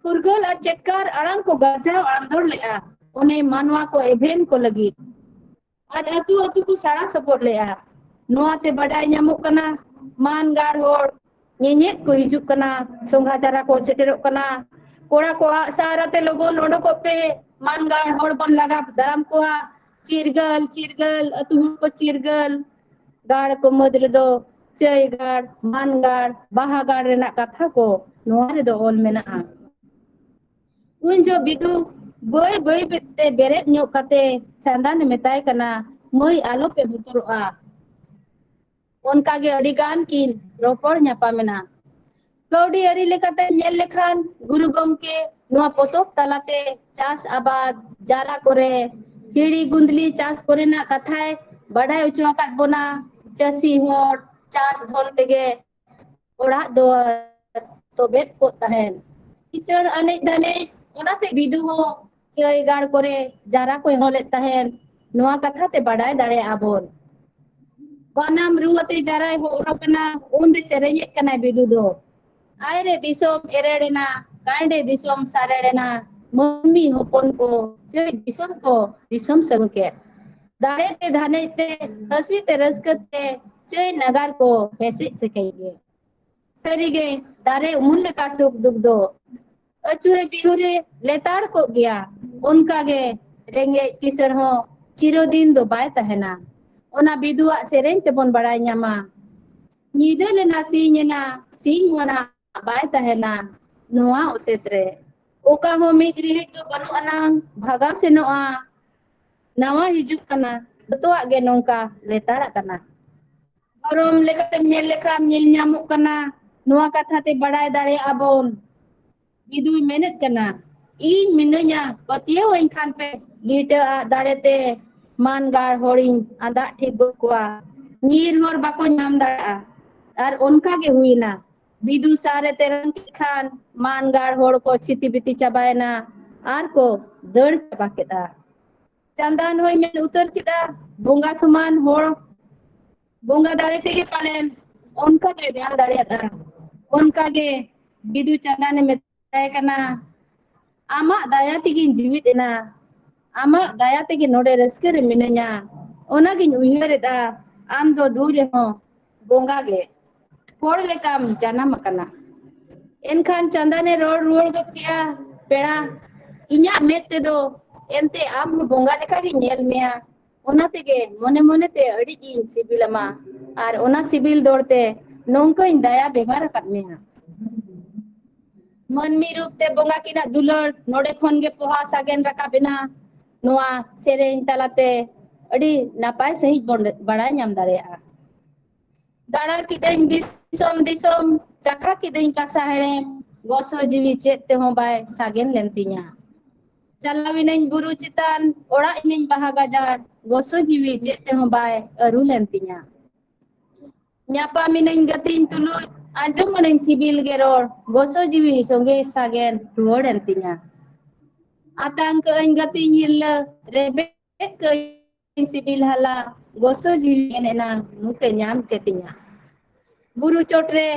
ᱯᱷᱩᱨᱜᱟᱹᱞ ᱟᱨ ᱪᱮᱴᱠᱟᱨ ᱟᱲᱟᱝ ᱠᱚ ᱜᱟᱨᱡᱟᱣ ᱟᱲᱫᱚᱲ ᱞᱮᱫᱼᱟ, ᱚᱱᱮ ᱢᱟᱱᱣᱟ ᱠᱚ ᱮᱵᱷᱮᱱ ᱠᱚ ᱞᱟᱹᱜᱤᱫ᱾ ᱟᱨ ᱟᱹᱛᱩ ᱟᱹᱛᱩ ᱠᱚ ᱥᱟᱲᱟ ᱥᱚᱯᱚᱫ ᱞᱮᱫᱼᱟ᱾ ᱱᱚᱣᱟᱛᱮ ᱵᱟᱰᱟᱭ ᱧᱟᱢᱚᱜ ᱠᱟᱱᱟ, ᱢᱟᱱ ᱜᱟᱲ ᱦᱚᱲ ᱧᱮᱧᱮᱫ ᱠᱚ ᱦᱤᱡᱩᱜ ᱠᱟᱱᱟ, ᱥᱚᱸᱜᱷᱟ ᱪᱟᱨᱟ ᱠᱚ ᱥᱮᱴᱮᱨᱚᱜ ᱠᱟᱱᱟ᱾ ᱠᱚᱲᱟ ᱠᱚ ᱟᱜ ᱥᱟᱨ ᱟᱛᱮ ᱞᱚᱜᱚᱱ ᱚᱰᱚᱠᱚᱜ ᱯᱮ, ᱢᱟᱱᱜᱟᱲ ᱦᱚᱲ ᱵᱚᱱ ᱞᱟᱜᱟ ᱫᱟᱨᱟᱢ ᱠᱚᱣᱟ᱾ ᱪᱤᱨᱜᱟᱹᱞ, ᱪᱤᱨᱜᱟᱹᱞ, ᱟᱹᱛᱩ ᱦᱚᱲ ᱠᱚ ᱪᱤᱨᱜᱟᱹᱞ᱾ ᱜᱟᱲ ᱠᱚ ᱢᱩᱫᱽ ᱨᱮᱫᱚ ᱪᱟᱹᱭ ᱜᱟᱲ, ᱢᱟᱱ ᱜᱟᱲ, ᱵᱟᱦᱟ ᱜᱟᱲ ᱨᱮᱱᱟᱜ ᱠᱟᱛᱷᱟ ᱠᱚ ᱱᱚᱣᱟ ᱨᱮᱫᱚ ᱚᱞ ᱢᱮᱱᱟᱜᱼᱟ᱾ ᱩᱱ ᱡᱚᱦᱚᱜ ᱵᱤᱫᱩ ᱵᱟᱹᱭ ᱵᱟᱹᱭ ᱛᱮ ᱵᱮᱨᱮᱫ ᱧᱚᱜ ᱠᱟᱛᱮ ᱪᱟᱸᱫᱟᱱᱮ ᱢᱮᱛᱟᱭ ᱠᱟᱱᱟ, "ᱢᱟᱹᱭ, ᱟᱞᱚᱯᱮ ᱵᱚᱛᱚᱨᱚᱜᱼᱟ᱾" ᱚᱱᱠᱟ ᱜᱮ ᱟᱹᱰᱤ ᱜᱟᱱ ᱠᱤᱱ ᱨᱚᱯᱚᱲ ᱧᱟᱯᱟᱢ ᱮᱱᱟ᱾ ᱠᱟᱹᱣᱰᱤ ᱟᱹᱨᱤ ᱞᱮᱠᱟᱛᱮ ᱧᱮᱞ ᱞᱮᱠᱷᱟᱱ, ᱜᱩᱨᱩ ᱜᱚᱢᱠᱮ ᱱᱚᱣᱟ ᱯᱚᱛᱚᱵ ᱛᱟᱞᱟᱛᱮ ᱪᱟᱥ ᱟᱵᱟᱫ, ᱡᱟᱨᱟ ᱠᱚᱨᱮ, ᱦᱤᱲᱤ ᱜᱩᱸᱫᱽᱞᱤ ᱪᱟᱥ ᱠᱚᱨᱮᱱᱟᱜ ᱠᱟᱛᱷᱟᱭ ᱵᱟᱰᱟᱭ ᱦᱚᱪᱚ ᱟᱠᱟᱫ ᱵᱚᱱᱟ᱾ ᱪᱟᱹᱥᱤ ᱦᱚᱲ ᱪᱟᱥ ᱫᱷᱚᱱ ᱛᱮᱜᱮ ᱚᱲᱟᱜ ᱫᱩᱣᱟᱹᱨ ᱛᱚᱵᱮᱫ ᱠᱚᱜ ᱛᱟᱦᱮᱱ᱾ ᱠᱤᱥᱟᱹᱬ ᱟᱱᱮᱡ ᱫᱷᱟᱱᱮᱡ, ᱚᱱᱟᱛᱮ ᱵᱤᱫᱩ ᱦᱚᱸ ᱪᱟᱹᱭ ᱜᱟᱲ ᱠᱚᱨᱮ ᱡᱟᱨᱟ ᱠᱚᱭ ᱦᱚᱞᱮᱫ ᱛᱟᱦᱮᱱ᱾ ᱱᱚᱣᱟ ᱠᱟᱛᱷᱟ ᱛᱮ ᱵᱟᱰᱟᱭ ᱫᱟᱲᱮᱭᱟᱜᱼᱟ ᱵᱚᱱ᱾ ᱵᱟᱱᱟᱢ ᱨᱩ ᱟᱛᱮ ᱡᱟᱨᱟᱭ ᱦᱚᱨᱚᱜ ᱠᱟᱱᱟ, ᱩᱱᱨᱮ ᱥᱮᱨᱮᱧᱮᱫ ᱠᱟᱱᱟᱭ ᱵᱤᱫᱩ ᱫᱚ᱾ ᱟᱭᱨᱮ ᱫᱤᱥᱚᱢ ᱮᱨᱮᱲᱮᱱᱟ, ᱠᱟᱸᱰᱮ ᱫᱤᱥᱚᱢ ᱥᱟᱨᱮᱲᱮᱱᱟ, ᱢᱟᱹᱱᱢᱤ ᱦᱚᱯᱚᱱ ᱠᱚ, ᱪᱟᱹᱭ ᱫᱤᱥᱚᱢ ᱠᱚ ᱫᱤᱥᱚᱢ ᱥᱟᱹᱜᱩᱱ ᱠᱮᱫ᱾ ᱫᱟᱲᱮ ᱛᱮ ᱫᱷᱟᱱᱮᱡ ᱛᱮ, ᱦᱟᱹᱥᱤ ᱛᱮ ᱨᱟᱹᱥᱠᱟᱹ ᱛᱮ, ᱪᱟᱹᱭ ᱱᱟᱜᱟᱨ ᱠᱚ ᱦᱮᱥᱮᱡ ᱥᱮᱠᱮᱡ ᱜᱮ᱾ ᱥᱟᱹᱨᱤᱜᱮ, ᱫᱟᱨᱮ ᱩᱢᱩᱞ ᱞᱮᱠᱟ ᱥᱩᱠ ᱫᱩᱠ ᱫᱚ᱾ ᱟᱹᱪᱩᱨᱮ ᱵᱤᱦᱩᱨᱮ ᱞᱮᱛᱟᱲ ᱠᱚᱜ ᱜᱮᱭᱟ᱾ ᱚᱱᱠᱟᱜᱮ ᱨᱮᱸᱜᱮᱡ ᱠᱤᱥᱟᱹᱬ ᱦᱚᱸ ᱪᱤᱨᱚᱫᱤᱱ ᱫᱚ ᱵᱟᱭ ᱛᱟᱦᱮᱱᱟ᱾ ᱚᱱᱟ ᱵᱤᱫᱩᱣᱟᱜ ᱥᱮᱨᱮᱧ ᱛᱮᱵᱚᱱ ᱵᱟᱲᱟᱭ ᱧᱟᱢᱟ᱾ ᱧᱤᱫᱟᱹ ᱞᱮᱱᱟ ᱥᱤᱧ ᱮᱱᱟ, ᱥᱤᱧ ᱦᱚᱸ ᱱᱟᱦᱟᱜ ᱵᱟᱭ ᱛᱟᱦᱮᱱᱟ ᱱᱚᱣᱟ ᱚᱛᱮᱛ ᱨᱮ᱾ ᱚᱠᱟ ᱦᱚᱸ ᱢᱤᱫ ᱨᱤᱦᱤᱴ ᱫᱚ ᱵᱟᱹᱱᱩᱜ ᱟᱱᱟᱝ, ᱵᱷᱟᱜᱟᱣ ᱥᱮᱱᱚᱜᱼᱟ, ᱱᱟᱣᱟ ᱦᱤᱡᱩᱜ ᱠᱟᱱᱟ᱾ ᱡᱚᱛᱚᱣᱟᱜ ᱜᱮ ᱱᱚᱝᱠᱟ ᱞᱮᱛᱟᱲ ᱟᱠᱟᱱᱟ᱾ ᱫᱷᱚᱨᱚᱢ ᱞᱮᱠᱟᱛᱮᱢ ᱧᱮᱞ ᱞᱮᱠᱷᱟᱱ ᱧᱮᱞ ᱧᱟᱢᱚᱜ ᱠᱟᱱᱟ᱾ ᱱᱚᱣᱟ ᱠᱟᱛᱷᱟ ᱛᱮ ᱵᱟᱲᱟᱭ ᱫᱟᱲᱮᱭᱟᱜᱼᱟ ᱵᱚᱱ, ᱵᱤᱫᱩᱭ ᱢᱮᱱᱮᱫ ᱠᱟᱱᱟ, "ᱤᱧ ᱢᱤᱱᱟᱹᱧᱟ, ᱯᱟᱹᱛᱭᱟᱹᱣᱟᱹᱧ ᱠᱷᱟᱱ ᱯᱮ, ᱞᱤᱴᱟᱹ ᱟᱜ ᱫᱟᱲᱮ ᱛᱮ ᱢᱟᱱ ᱜᱟᱲ ᱦᱚᱲᱤᱧ ᱟᱸᱫᱟᱜ ᱴᱷᱤᱠ ᱜᱚᱫ ᱠᱚᱣᱟ᱾ ᱧᱤᱨ ᱦᱚᱨ ᱵᱟᱠᱚ ᱧᱟᱢ ᱫᱟᱲᱮᱭᱟᱜᱼᱟ᱾" ᱟᱨ ᱚᱱᱠᱟ ᱜᱮ ᱦᱩᱭᱮᱱᱟ᱾ ᱵᱤᱫᱩ ᱥᱟᱨᱮ ᱛᱮᱨᱟᱝ ᱠᱮᱫ ᱠᱷᱟᱱ ᱢᱟᱱ ᱜᱟᱲ ᱦᱚᱲ ᱠᱚ ᱪᱷᱤᱛᱤ ᱵᱤᱛᱤ ᱪᱟᱵᱟᱭᱮᱱᱟ ᱟᱨ ᱠᱚ ᱫᱟᱹᱲ ᱪᱟᱵᱟ ᱠᱮᱫᱟ᱾ ᱪᱟᱸᱫᱟᱱ ᱦᱚᱸᱭ ᱢᱮᱱ ᱩᱛᱟᱹᱨ ᱠᱮᱫᱟ, ᱵᱚᱸᱜᱟ ᱥᱚᱢᱟᱱ ᱦᱚᱲ ᱵᱚᱸᱜᱟ ᱫᱟᱲᱮ ᱛᱮᱜᱮ ᱯᱟᱞᱮᱱ ᱚᱱᱠᱟ ᱜᱮ ᱜᱟᱱ ᱫᱟᱲᱮᱭᱟᱫᱟ᱾ ᱚᱱᱠᱟ ᱜᱮ ᱵᱤᱫᱩ ᱪᱟᱸᱫᱟᱱᱮ ᱢᱮᱛᱟᱭ ᱠᱟᱱᱟ, "ᱟᱢᱟᱜ ᱫᱟᱭᱟ ᱛᱮᱜᱮᱧ ᱡᱤᱣᱤᱫ ᱮᱱᱟ, ᱟᱢᱟᱜ ᱫᱟᱭᱟ ᱛᱮᱜᱮ ᱱᱚᱰᱮ ᱨᱟᱹᱥᱠᱟᱹ ᱨᱮ ᱢᱤᱱᱟᱹᱧᱟ, ᱚᱱᱟᱜᱤᱧ ᱩᱭᱦᱟᱹᱨ ᱮᱫᱟ, ᱟᱢ ᱫᱚ ᱫᱩᱨ ᱨᱮᱦᱚᱸ ᱵᱚᱸᱜᱟ ᱜᱮ᱾" ᱦᱚᱲ ᱞᱮᱠᱟᱢ ᱡᱟᱱᱟᱢ ᱟᱠᱟᱱᱟ᱾ ᱮᱱᱠᱷᱟᱱ ᱪᱟᱸᱫᱟᱱᱮ ᱨᱚᱲ ᱨᱩᱣᱟᱹᱲ ᱜᱚᱫ ᱠᱮᱫᱼᱟ, ᱯᱮᱲᱟ, ᱤᱧᱟᱹᱜ ᱢᱮᱫ ᱛᱮᱫᱚ ᱮᱱᱛᱮ ᱟᱢ ᱦᱚᱸ ᱵᱚᱸᱜᱟ ᱞᱮᱠᱟᱜᱤᱧ ᱧᱮᱞ ᱢᱮᱭᱟ, ᱚᱱᱟ ᱛᱮᱜᱮ ᱢᱚᱱᱮ ᱢᱚᱱᱮᱛᱮ ᱟᱹᱰᱤ ᱜᱤᱧ ᱥᱤᱵᱤᱞ ᱟᱢᱟ, ᱟᱨ ᱚᱱᱟ ᱥᱤᱵᱤᱞ ᱫᱚᱨ ᱛᱮ ᱱᱚᱝᱠᱟᱧ ᱫᱟᱭᱟ ᱵᱮᱵᱷᱟᱨ ᱟᱠᱟᱫ ᱢᱮᱭᱟ᱾ ᱢᱟᱹᱱᱢᱤ ᱨᱩᱯ ᱛᱮ ᱵᱚᱸᱜᱟ ᱠᱤᱱᱟᱜ ᱫᱩᱞᱟᱹᱲ ᱱᱚᱰᱮ ᱠᱷᱚᱱ ᱜᱮ ᱯᱚᱦᱟ ᱥᱟᱜᱮᱱ ᱨᱟᱠᱟᱵ ᱮᱱᱟ᱾ ᱱᱚᱣᱟ ᱥᱮᱨᱮᱧ ᱛᱟᱞᱟᱛᱮ ᱟᱹᱰᱤ ᱱᱟᱯᱟᱭ ᱥᱟᱺᱦᱤᱡ ᱵᱚᱱ ᱵᱟᱲᱟᱭ ᱧᱟᱢ ᱫᱟᱲᱮᱭᱟᱜᱼᱟ᱾ ᱫᱟᱬᱟ ᱠᱤᱫᱟᱹᱧ ᱫᱤᱥᱚᱢ ᱫᱤᱥᱚᱢ, ᱪᱟᱠᱷᱟ ᱠᱤᱫᱟᱹᱧ ᱠᱟᱥᱟ ᱦᱮᱲᱮᱢ, ᱜᱚᱥᱚ ᱡᱤᱣᱤ ᱪᱮᱫ ᱛᱮᱦᱚᱸ ᱵᱟᱭ ᱥᱟᱜᱮᱱ ᱞᱮᱱ ᱛᱤᱧᱟ᱾ ᱪᱟᱞᱟᱣ ᱮᱱᱟᱹᱧ ᱵᱩᱨᱩ ᱪᱮᱛᱟᱱ, ᱚᱲᱟᱜ ᱮᱱᱟᱹᱧ ᱵᱟᱦᱟ ᱜᱟᱡᱟᱲ, ᱜᱚᱥᱚ ᱡᱤᱣᱤ ᱪᱮᱫ ᱛᱮᱦᱚᱸ ᱵᱟᱭ ᱟᱹᱨᱩ ᱞᱮᱱ ᱛᱤᱧᱟ᱾ ᱧᱟᱯᱟᱢ ᱮᱱᱟᱹᱧ ᱜᱟᱛᱮᱧ ᱛᱩᱞᱩᱡ, ᱟᱸᱡᱚᱢ ᱮᱱᱟᱹᱧ ᱥᱤᱵᱤᱞ ᱜᱮ ᱨᱚᱲ, ᱜᱚᱥᱚ ᱡᱤᱣᱤ ᱥᱚᱸᱜᱮ ᱥᱟᱜᱮᱱ ᱨᱩᱣᱟᱹᱲ ᱮᱱ ᱛᱤᱧᱟ᱾ ᱟᱛᱟᱝ ᱠᱟᱹᱜ ᱟᱹᱧ ᱜᱟᱛᱮᱧ ᱦᱤᱨᱞᱟᱹ, ᱨᱮᱵᱮᱫ ᱠᱟᱹᱜ ᱟᱹᱧ ᱥᱤᱵᱤᱞ ᱦᱟᱞᱟ, ᱜᱚᱥᱚ ᱡᱤᱣᱤ ᱮᱱ ᱮᱱᱟᱝ ᱢᱩᱠᱮ ᱧᱟᱢ ᱠᱮᱫ ᱛᱤᱧᱟ᱾ ᱵᱩᱨᱩ ᱪᱚᱴ ᱨᱮ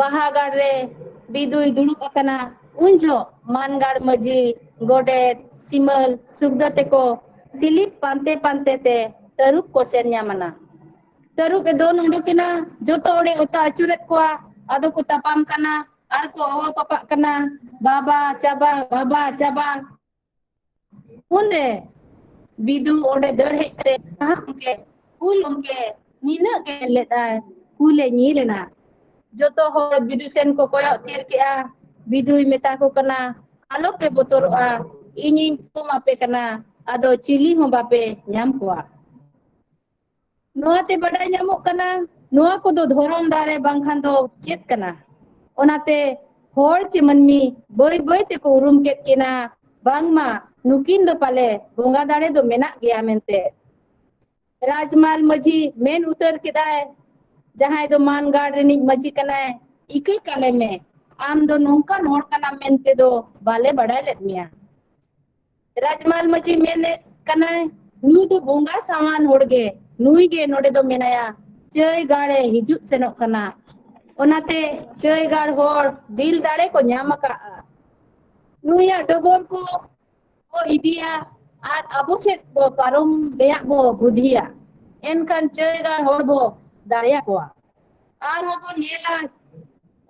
ᱵᱟᱦᱟ ᱜᱟᱲ ᱨᱮ ᱵᱤᱫᱩᱭ ᱫᱩᱲᱩᱵ ᱟᱠᱟᱱᱟ᱾ ᱩᱱ ᱡᱚᱦᱚᱜ ᱢᱟᱱᱜᱟᱲ ᱢᱟᱹᱡᱷᱤ, ᱜᱚᱰᱮᱛ, ᱥᱤᱢᱟᱹᱞ, ᱥᱩᱠᱫᱟᱹ ᱛᱮᱠᱚ ᱥᱤᱞᱤᱯ ᱯᱟᱱᱛᱮ ᱯᱟᱱᱛᱮ ᱛᱮ ᱛᱟᱹᱨᱩᱵ ᱠᱚ ᱥᱮᱱ ᱧᱟᱢ ᱟᱱᱟ᱾ ᱛᱟᱹᱨᱩᱵ ᱮ ᱫᱚᱱ ᱩᱰᱩᱠ ᱮᱱᱟ, ᱡᱚᱛᱚ ᱦᱚᱲᱮ ᱚᱛᱟ ᱟᱹᱪᱩᱨᱮᱫ ᱠᱚᱣᱟ᱾ ᱟᱫᱚ ᱠᱚ ᱛᱟᱯᱟᱢ ᱠᱟᱱᱟ ᱟᱨ ᱠᱚ ᱦᱚᱦᱚ ᱯᱟᱯᱟᱜ ᱠᱟᱱᱟ, "ᱵᱟᱵᱟ ᱪᱟᱵᱟ, ᱵᱟᱵᱟ ᱪᱟᱵᱟ!" ᱩᱱᱨᱮ ᱵᱤᱫᱩ ᱚᱸᱰᱮ ᱫᱟᱹᱲ ᱦᱮᱡ ᱠᱟᱛᱮ, "ᱜᱚᱢᱠᱮ, ᱠᱩᱞ ᱜᱚᱢᱠᱮ, ᱱᱤᱱᱟᱹᱜ ᱜᱮ ᱞᱮᱫᱟᱭ, ᱠᱩᱞᱮ ᱧᱤᱨ ᱮᱱᱟ᱾" ᱡᱚᱛᱚ ᱦᱚᱲ ᱵᱤᱫᱩ ᱥᱮᱱ ᱠᱚ ᱠᱚᱭᱚᱜ ᱛᱷᱤᱨ ᱠᱮᱜᱼᱟ᱾ ᱵᱤᱫᱩᱭ ᱢᱮᱛᱟ ᱠᱚ ᱠᱟᱱᱟ, "ᱟᱞᱚᱯᱮ ᱵᱚᱛᱚᱨᱚᱜᱼᱟ, ᱤᱧᱤᱧ ᱛᱷᱩᱢ ᱟᱯᱮ ᱠᱟᱱᱟ, ᱟᱫᱚ ᱪᱤᱞᱤ ᱦᱚᱸ ᱵᱟᱯᱮ ᱧᱟᱢ ᱠᱚᱣᱟ᱾" ᱱᱚᱣᱟᱛᱮ ᱵᱟᱰᱟᱭ ᱧᱟᱢᱚᱜ ᱠᱟᱱᱟ, ᱱᱚᱣᱟ ᱠᱚᱫᱚ ᱫᱷᱚᱨᱚᱢ ᱫᱟᱨᱮ ᱵᱟᱝᱠᱷᱟᱱ ᱫᱚ ᱪᱮᱫ ᱠᱟᱱᱟ? ᱚᱱᱟᱛᱮ ᱦᱚᱲ ᱪᱮ ᱢᱟᱹᱱᱢᱤ ᱵᱟᱹᱭ ᱵᱟᱹᱭ ᱛᱮᱠᱚ ᱩᱨᱩᱢ ᱠᱮᱫ ᱠᱤᱱᱟ, ᱵᱟᱝᱢᱟ ᱱᱩᱠᱤᱱ ᱫᱚ ᱯᱟᱞᱮ ᱵᱚᱸᱜᱟ ᱫᱟᱲᱮ ᱫᱚ ᱢᱮᱱᱟᱜ ᱜᱮᱭᱟ ᱢᱮᱱᱛᱮ᱾ ᱨᱟᱡᱽᱢᱟᱞ ᱢᱟᱹᱡᱷᱤ ᱢᱮᱱ ᱩᱛᱟᱹᱨ ᱠᱮᱫᱟᱭ, ᱡᱟᱦᱟᱸᱭ ᱫᱚ ᱢᱟᱱᱜᱟᱲ ᱨᱤᱱᱤᱡ ᱢᱟᱹᱡᱷᱤ ᱠᱟᱱᱟᱭ, ᱤᱠᱟᱹ ᱠᱟᱞᱮ ᱢᱮ, ᱟᱢ ᱫᱚ ᱱᱚᱝᱠᱟᱱ ᱦᱚᱲ ᱠᱟᱱᱟᱢ ᱢᱮᱱᱛᱮ ᱫᱚ ᱵᱟᱞᱮ ᱵᱟᱰᱟᱭ ᱞᱮᱫ ᱢᱮᱭᱟ᱾ ᱨᱟᱡᱽᱢᱟᱞ ᱢᱟᱹᱡᱷᱤ ᱢᱮᱱᱮᱫ ᱠᱟᱱᱟᱭ, ᱱᱩᱭ ᱫᱚ ᱵᱚᱸᱜᱟ ᱥᱟᱶᱟᱱ ᱦᱚᱲ ᱜᱮ, ᱱᱩᱭ ᱜᱮ ᱱᱚᱰᱮ ᱫᱚ ᱢᱮᱱᱟᱭᱟ, ᱪᱟᱹᱭ ᱜᱟᱲ ᱮ ᱦᱤᱡᱩᱜ ᱥᱮᱱᱚᱜ ᱠᱟᱱᱟ᱾ ᱚᱱᱟᱛᱮ ᱪᱟᱹᱭ ᱜᱟᱲ ᱦᱚᱲ ᱫᱤᱞ ᱫᱟᱲᱮ ᱠᱚ ᱧᱟᱢ ᱟᱠᱟᱫᱼᱟ᱾ ᱱᱩᱭᱟᱜ ᱰᱚᱜᱚᱨ ᱠᱚ ᱵᱚ ᱤᱫᱤᱭᱟ ᱟᱨ ᱟᱵᱚ ᱥᱮᱫ ᱵᱚ ᱯᱟᱨᱚᱢ ᱨᱮᱭᱟᱜ ᱵᱚ ᱵᱩᱫᱷᱤᱭᱟ, ᱮᱱᱠᱷᱟᱱ ᱪᱟᱹᱭ ᱜᱟᱲ ᱦᱚᱲ ᱵᱚ ᱫᱟᱲᱮᱭᱟᱠᱚᱣᱟ᱾ ᱟᱨᱦᱚᱸ ᱵᱚᱱ ᱧᱮᱞᱟ,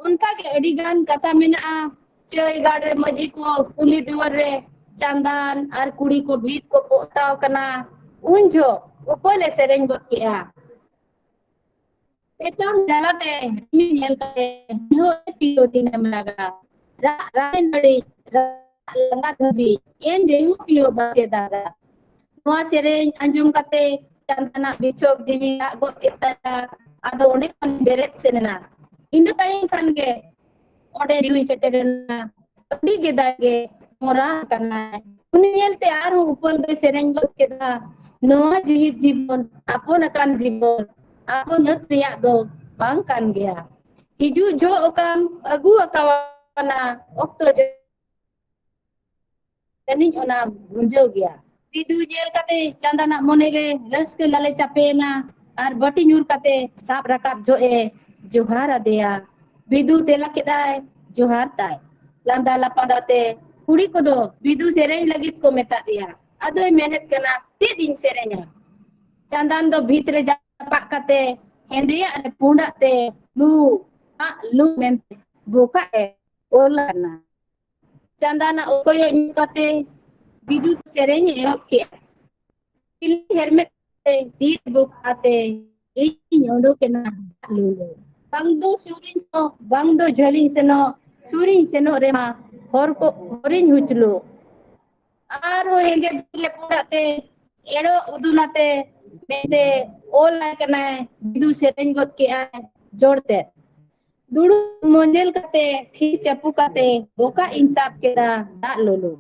ᱚᱱᱠᱟ ᱜᱮ ᱟᱹᱰᱤ ᱜᱟᱱ ᱠᱟᱛᱷᱟ ᱢᱮᱱᱟᱜᱼᱟ᱾ ᱪᱟᱹᱭ ᱜᱟᱲ ᱨᱮ ᱢᱟᱹᱡᱷᱤ ᱠᱚ ᱠᱩᱞᱦᱤ ᱫᱩᱣᱟᱹᱨ ᱨᱮ ᱪᱟᱸᱫᱟᱱ ᱟᱨ ᱠᱩᱲᱤ ᱠᱚ ᱵᱷᱤᱛ ᱠᱚ ᱯᱚᱛᱟᱣ ᱠᱟᱱᱟ᱾ ᱩᱱ ᱡᱚᱦᱚᱜ ᱩᱯᱟᱹᱞᱮ ᱥᱮᱨᱮᱧ ᱜᱚᱫ ᱠᱮᱜᱼᱟ᱾ ᱛᱮᱛᱟᱝ ᱡᱟᱞᱟᱛᱮ ᱨᱤᱢᱤᱞ ᱧᱮᱞ ᱠᱟᱛᱮ ᱢᱤᱦᱩ ᱯᱤᱭᱳ ᱫᱤᱱᱮᱢ ᱞᱟᱜᱟ᱾ ᱨᱟᱜ ᱨᱟᱜ ᱵᱟᱹᱲᱤᱡ ᱨᱟᱜ ᱞᱟᱸᱜᱟ ᱫᱷᱟᱹᱵᱤᱡ ᱮᱱ ᱨᱮᱦᱚᱸ ᱯᱤᱭᱳ ᱵᱟᱪᱮ ᱫᱟᱜᱟ᱾ ᱱᱚᱣᱟ ᱥᱮᱨᱮᱧ ᱟᱸᱡᱚᱢ ᱠᱟᱛᱮ ᱪᱟᱸᱫᱟᱱᱟᱜ ᱵᱤᱪᱷᱚᱠ ᱡᱤᱣᱤ ᱨᱟᱜ ᱜᱚᱫ ᱠᱮᱫ ᱛᱟᱭᱟ᱾ ᱟᱫᱚ ᱚᱸᱰᱮ ᱠᱷᱚᱱ ᱵᱮᱨᱮᱫ ᱥᱮᱱ ᱮᱱᱟ᱾ ᱤᱱᱟᱹ ᱛᱟᱭᱚᱢ ᱠᱷᱟᱱ ᱜᱮ ᱚᱸᱰᱮ ᱡᱤᱣᱤ ᱥᱮᱴᱮᱨ ᱮᱱᱟ᱾ ᱟᱹᱰᱤ ᱜᱮ ᱫᱟᱜᱮ ᱢᱚᱨᱟ ᱟᱠᱟᱱᱟᱭ᱾ ᱩᱱᱤ ᱧᱮᱞᱛᱮ ᱟᱨᱦᱚᱸ ᱩᱯᱟᱹᱞ ᱫᱚᱭ ᱥᱮᱨᱮᱧ ᱜᱚᱫ ᱠᱮᱫᱟ, ᱱᱚᱣᱟ ᱡᱤᱣᱤᱫ ᱡᱤᱵᱚᱱ ᱟᱯᱚᱱ ᱟᱠᱟᱱ ᱡᱤᱵᱚᱱ ᱟᱯᱚᱱᱟᱹᱛ ᱨᱮᱭᱟᱜ ᱫᱚ ᱵᱟᱝ ᱠᱟᱱ ᱜᱮᱭᱟ᱾ ᱦᱤᱡᱩᱜ ᱡᱚᱦᱚᱜ ᱚᱠᱟᱢ ᱟᱹᱜᱩ ᱟᱠᱟᱣᱟᱱᱟ, ᱚᱠᱛᱚ ᱡᱟᱹᱱᱤᱡ ᱚᱱᱟ ᱵᱷᱩᱸᱡᱟᱹᱣ ᱜᱮᱭᱟ᱾ ᱵᱤᱫᱩ ᱧᱮᱞ ᱠᱟᱛᱮ ᱪᱟᱸᱫᱟᱱᱟᱜ ᱢᱚᱱᱮᱨᱮ ᱨᱟᱹᱥᱠᱟᱹ ᱞᱟᱞᱮ ᱪᱟᱯᱮᱭᱮᱱᱟ ᱟᱨ ᱵᱟᱹᱴᱤ ᱧᱩᱨ ᱠᱟᱛᱮ ᱥᱟᱵ ᱨᱟᱠᱟᱵ ᱡᱚᱦᱚᱜ ᱮ ᱡᱚᱦᱟᱨ ᱟᱫᱮᱭᱟ᱾ ᱵᱤᱫᱩ ᱛᱮᱞᱟ ᱠᱮᱫᱟᱭ, ᱡᱚᱦᱟᱨ ᱛᱟᱭ᱾ ᱞᱟᱸᱫᱟ ᱞᱟᱯᱟᱸᱫᱟ ᱛᱮ ᱠᱩᱲᱤ ᱠᱚᱫᱚ ᱵᱤᱫᱩ ᱥᱮᱨᱮᱧ ᱞᱟᱹᱜᱤᱫ ᱠᱚ ᱢᱮᱛᱟᱫ ᱮᱭᱟ᱾ ᱟᱫᱚᱭ ᱢᱮᱱᱮᱫ ᱠᱟᱱᱟ, ᱪᱮᱫ ᱤᱧ ᱥᱮᱨᱮᱧᱟ? ᱪᱟᱸᱫᱟᱱ ᱫᱚ ᱵᱷᱤᱛ ᱨᱮ ᱡᱟᱯᱟᱜ ᱠᱟᱛᱮ ᱦᱮᱸᱫᱮᱭᱟᱜ ᱨᱮ ᱯᱩᱸᱰᱟᱜ ᱛᱮ ᱞᱩ, ᱟᱜ ᱞᱩ ᱢᱮᱱᱛᱮ ᱵᱚᱠᱟᱜ ᱮ ᱚᱞ ᱟᱠᱟᱱᱟ᱾ ᱪᱟᱸᱫᱟᱱᱟᱜ ᱚᱠᱚᱭᱚᱜ ᱧᱩ ᱠᱟᱛᱮ ᱵᱤᱫᱩ ᱥᱮᱨᱮᱧ ᱮ ᱮᱦᱚᱵ ᱠᱮᱜᱼᱟ᱾ ᱠᱤᱞᱤ ᱦᱮᱨᱢᱮᱫ ᱛᱮ ᱛᱤᱨ ᱵᱚᱠᱟᱜ ᱟᱛᱮ ᱤᱧ ᱚᱰᱚᱠ ᱮᱱᱟ ᱫᱟᱜ ᱞᱩᱞᱩ᱾ ᱵᱟᱝ ᱫᱚ ᱥᱩᱨᱤᱧ ᱥᱮᱱᱚᱜ, ᱵᱟᱝ ᱫᱚ ᱡᱷᱟᱹᱞᱤᱧ ᱥᱮᱱᱚᱜ, ᱥᱩᱨᱤᱧ ᱥᱮᱱᱚᱜ ᱨᱮᱢᱟ ᱦᱚᱨ ᱠᱚ, ᱦᱚᱨᱤᱧ ᱦᱩᱪᱞᱩ᱾ ᱟᱨᱦᱚᱸ ᱦᱮᱸᱫᱮ ᱫᱤᱞᱮ ᱯᱩᱸᱰᱟᱜ ᱛᱮ ᱮᱲᱚᱜ ᱩᱫᱩᱞ ᱟᱛᱮ ᱢᱮᱱᱛᱮ ᱚᱞ ᱟᱭ ᱠᱟᱱᱟᱭ, ᱵᱤᱫᱩ ᱥᱮᱨᱮᱧ ᱜᱚᱫ ᱠᱮᱜᱼᱟᱭ ᱡᱚᱲ ᱛᱮ᱾ ᱫᱩᱲᱩᱵ ᱢᱚᱧᱡᱮᱞ ᱠᱟᱛᱮ, ᱴᱷᱤᱠ ᱪᱟᱯᱩ ᱠᱟᱛᱮ, ᱵᱚᱠᱟᱜ ᱤᱧ ᱥᱟᱵ ᱠᱮᱫᱟ ᱫᱟᱜ ᱞᱚᱞᱚ᱾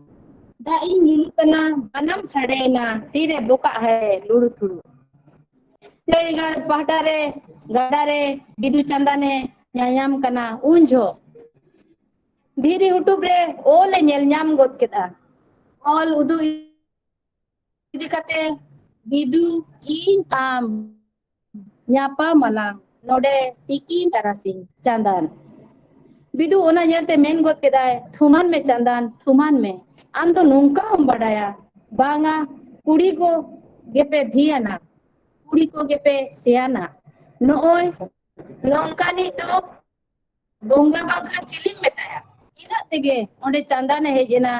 ᱫᱟᱜ ᱤᱧ ᱞᱩᱞᱩ ᱠᱟᱱᱟ, ᱵᱟᱱᱟᱢ ᱥᱟᱰᱮᱭᱮᱱᱟ, ᱛᱤᱨᱮ ᱵᱚᱠᱟᱜ ᱦᱟᱭ ᱞᱩᱲᱩ ᱛᱷᱩᱲᱩ᱾ ᱪᱟᱹᱭ ᱜᱟᱲ ᱯᱟᱦᱴᱟ ᱨᱮ, ᱜᱟᱰᱟ ᱨᱮ, ᱵᱤᱫᱩ ᱪᱟᱸᱫᱟᱱᱮ ᱧᱟᱧᱟᱢ ᱠᱟᱱᱟ᱾ ᱩᱱ ᱡᱚᱦᱚᱜ ᱫᱷᱤᱨᱤ ᱦᱩᱴᱩᱵ ᱨᱮ ᱚᱞ ᱮ ᱧᱮᱞ ᱧᱟᱢ ᱜᱚᱫ ᱠᱮᱫᱟ᱾ ᱚᱞ ᱩᱫᱩᱜ ᱤᱫᱤ ᱠᱟᱛᱮ ᱵᱤᱫᱩ, ᱤᱧ ᱟᱢ ᱧᱟᱯᱟᱢ ᱟᱞᱟᱝ ᱱᱚᱰᱮ ᱛᱤᱠᱤᱱ ᱛᱟᱨᱟᱥᱤᱧ ᱪᱟᱸᱫᱟᱱ᱾ ᱵᱤᱫᱩ ᱚᱱᱟ ᱧᱮᱞᱛᱮ ᱢᱮᱱ ᱜᱚᱫ ᱠᱮᱫᱟᱭ, ᱛᱷᱩᱢᱟᱱ ᱢᱮ ᱪᱟᱸᱫᱟᱱ, ᱛᱷᱩᱢᱟᱱ ᱢᱮ᱾ ᱟᱢ ᱫᱚ ᱱᱚᱝᱠᱟ ᱦᱚᱸᱢ ᱵᱟᱰᱟᱭᱟ, ᱵᱟᱝᱟ, ᱠᱩᱲᱤ ᱠᱚ ᱜᱮᱯᱮ ᱫᱷᱤᱭᱟᱱᱟ, ᱠᱩᱲᱤ ᱠᱚ ᱜᱮᱯᱮ ᱥᱮᱭᱟᱱᱟ᱾ ᱱᱚᱜᱼᱚᱭ ᱱᱚᱝᱠᱟᱱᱤᱡ ᱫᱚ ᱵᱚᱸᱜᱟ ᱵᱟᱝᱠᱷᱟᱱ ᱪᱤᱞᱤᱢ ᱢᱮᱛᱟᱭᱟ? ᱤᱱᱟᱹᱜ ᱛᱮᱜᱮ ᱚᱸᱰᱮ ᱪᱟᱸᱫᱟᱱᱮ ᱦᱮᱡ ᱮᱱᱟ᱾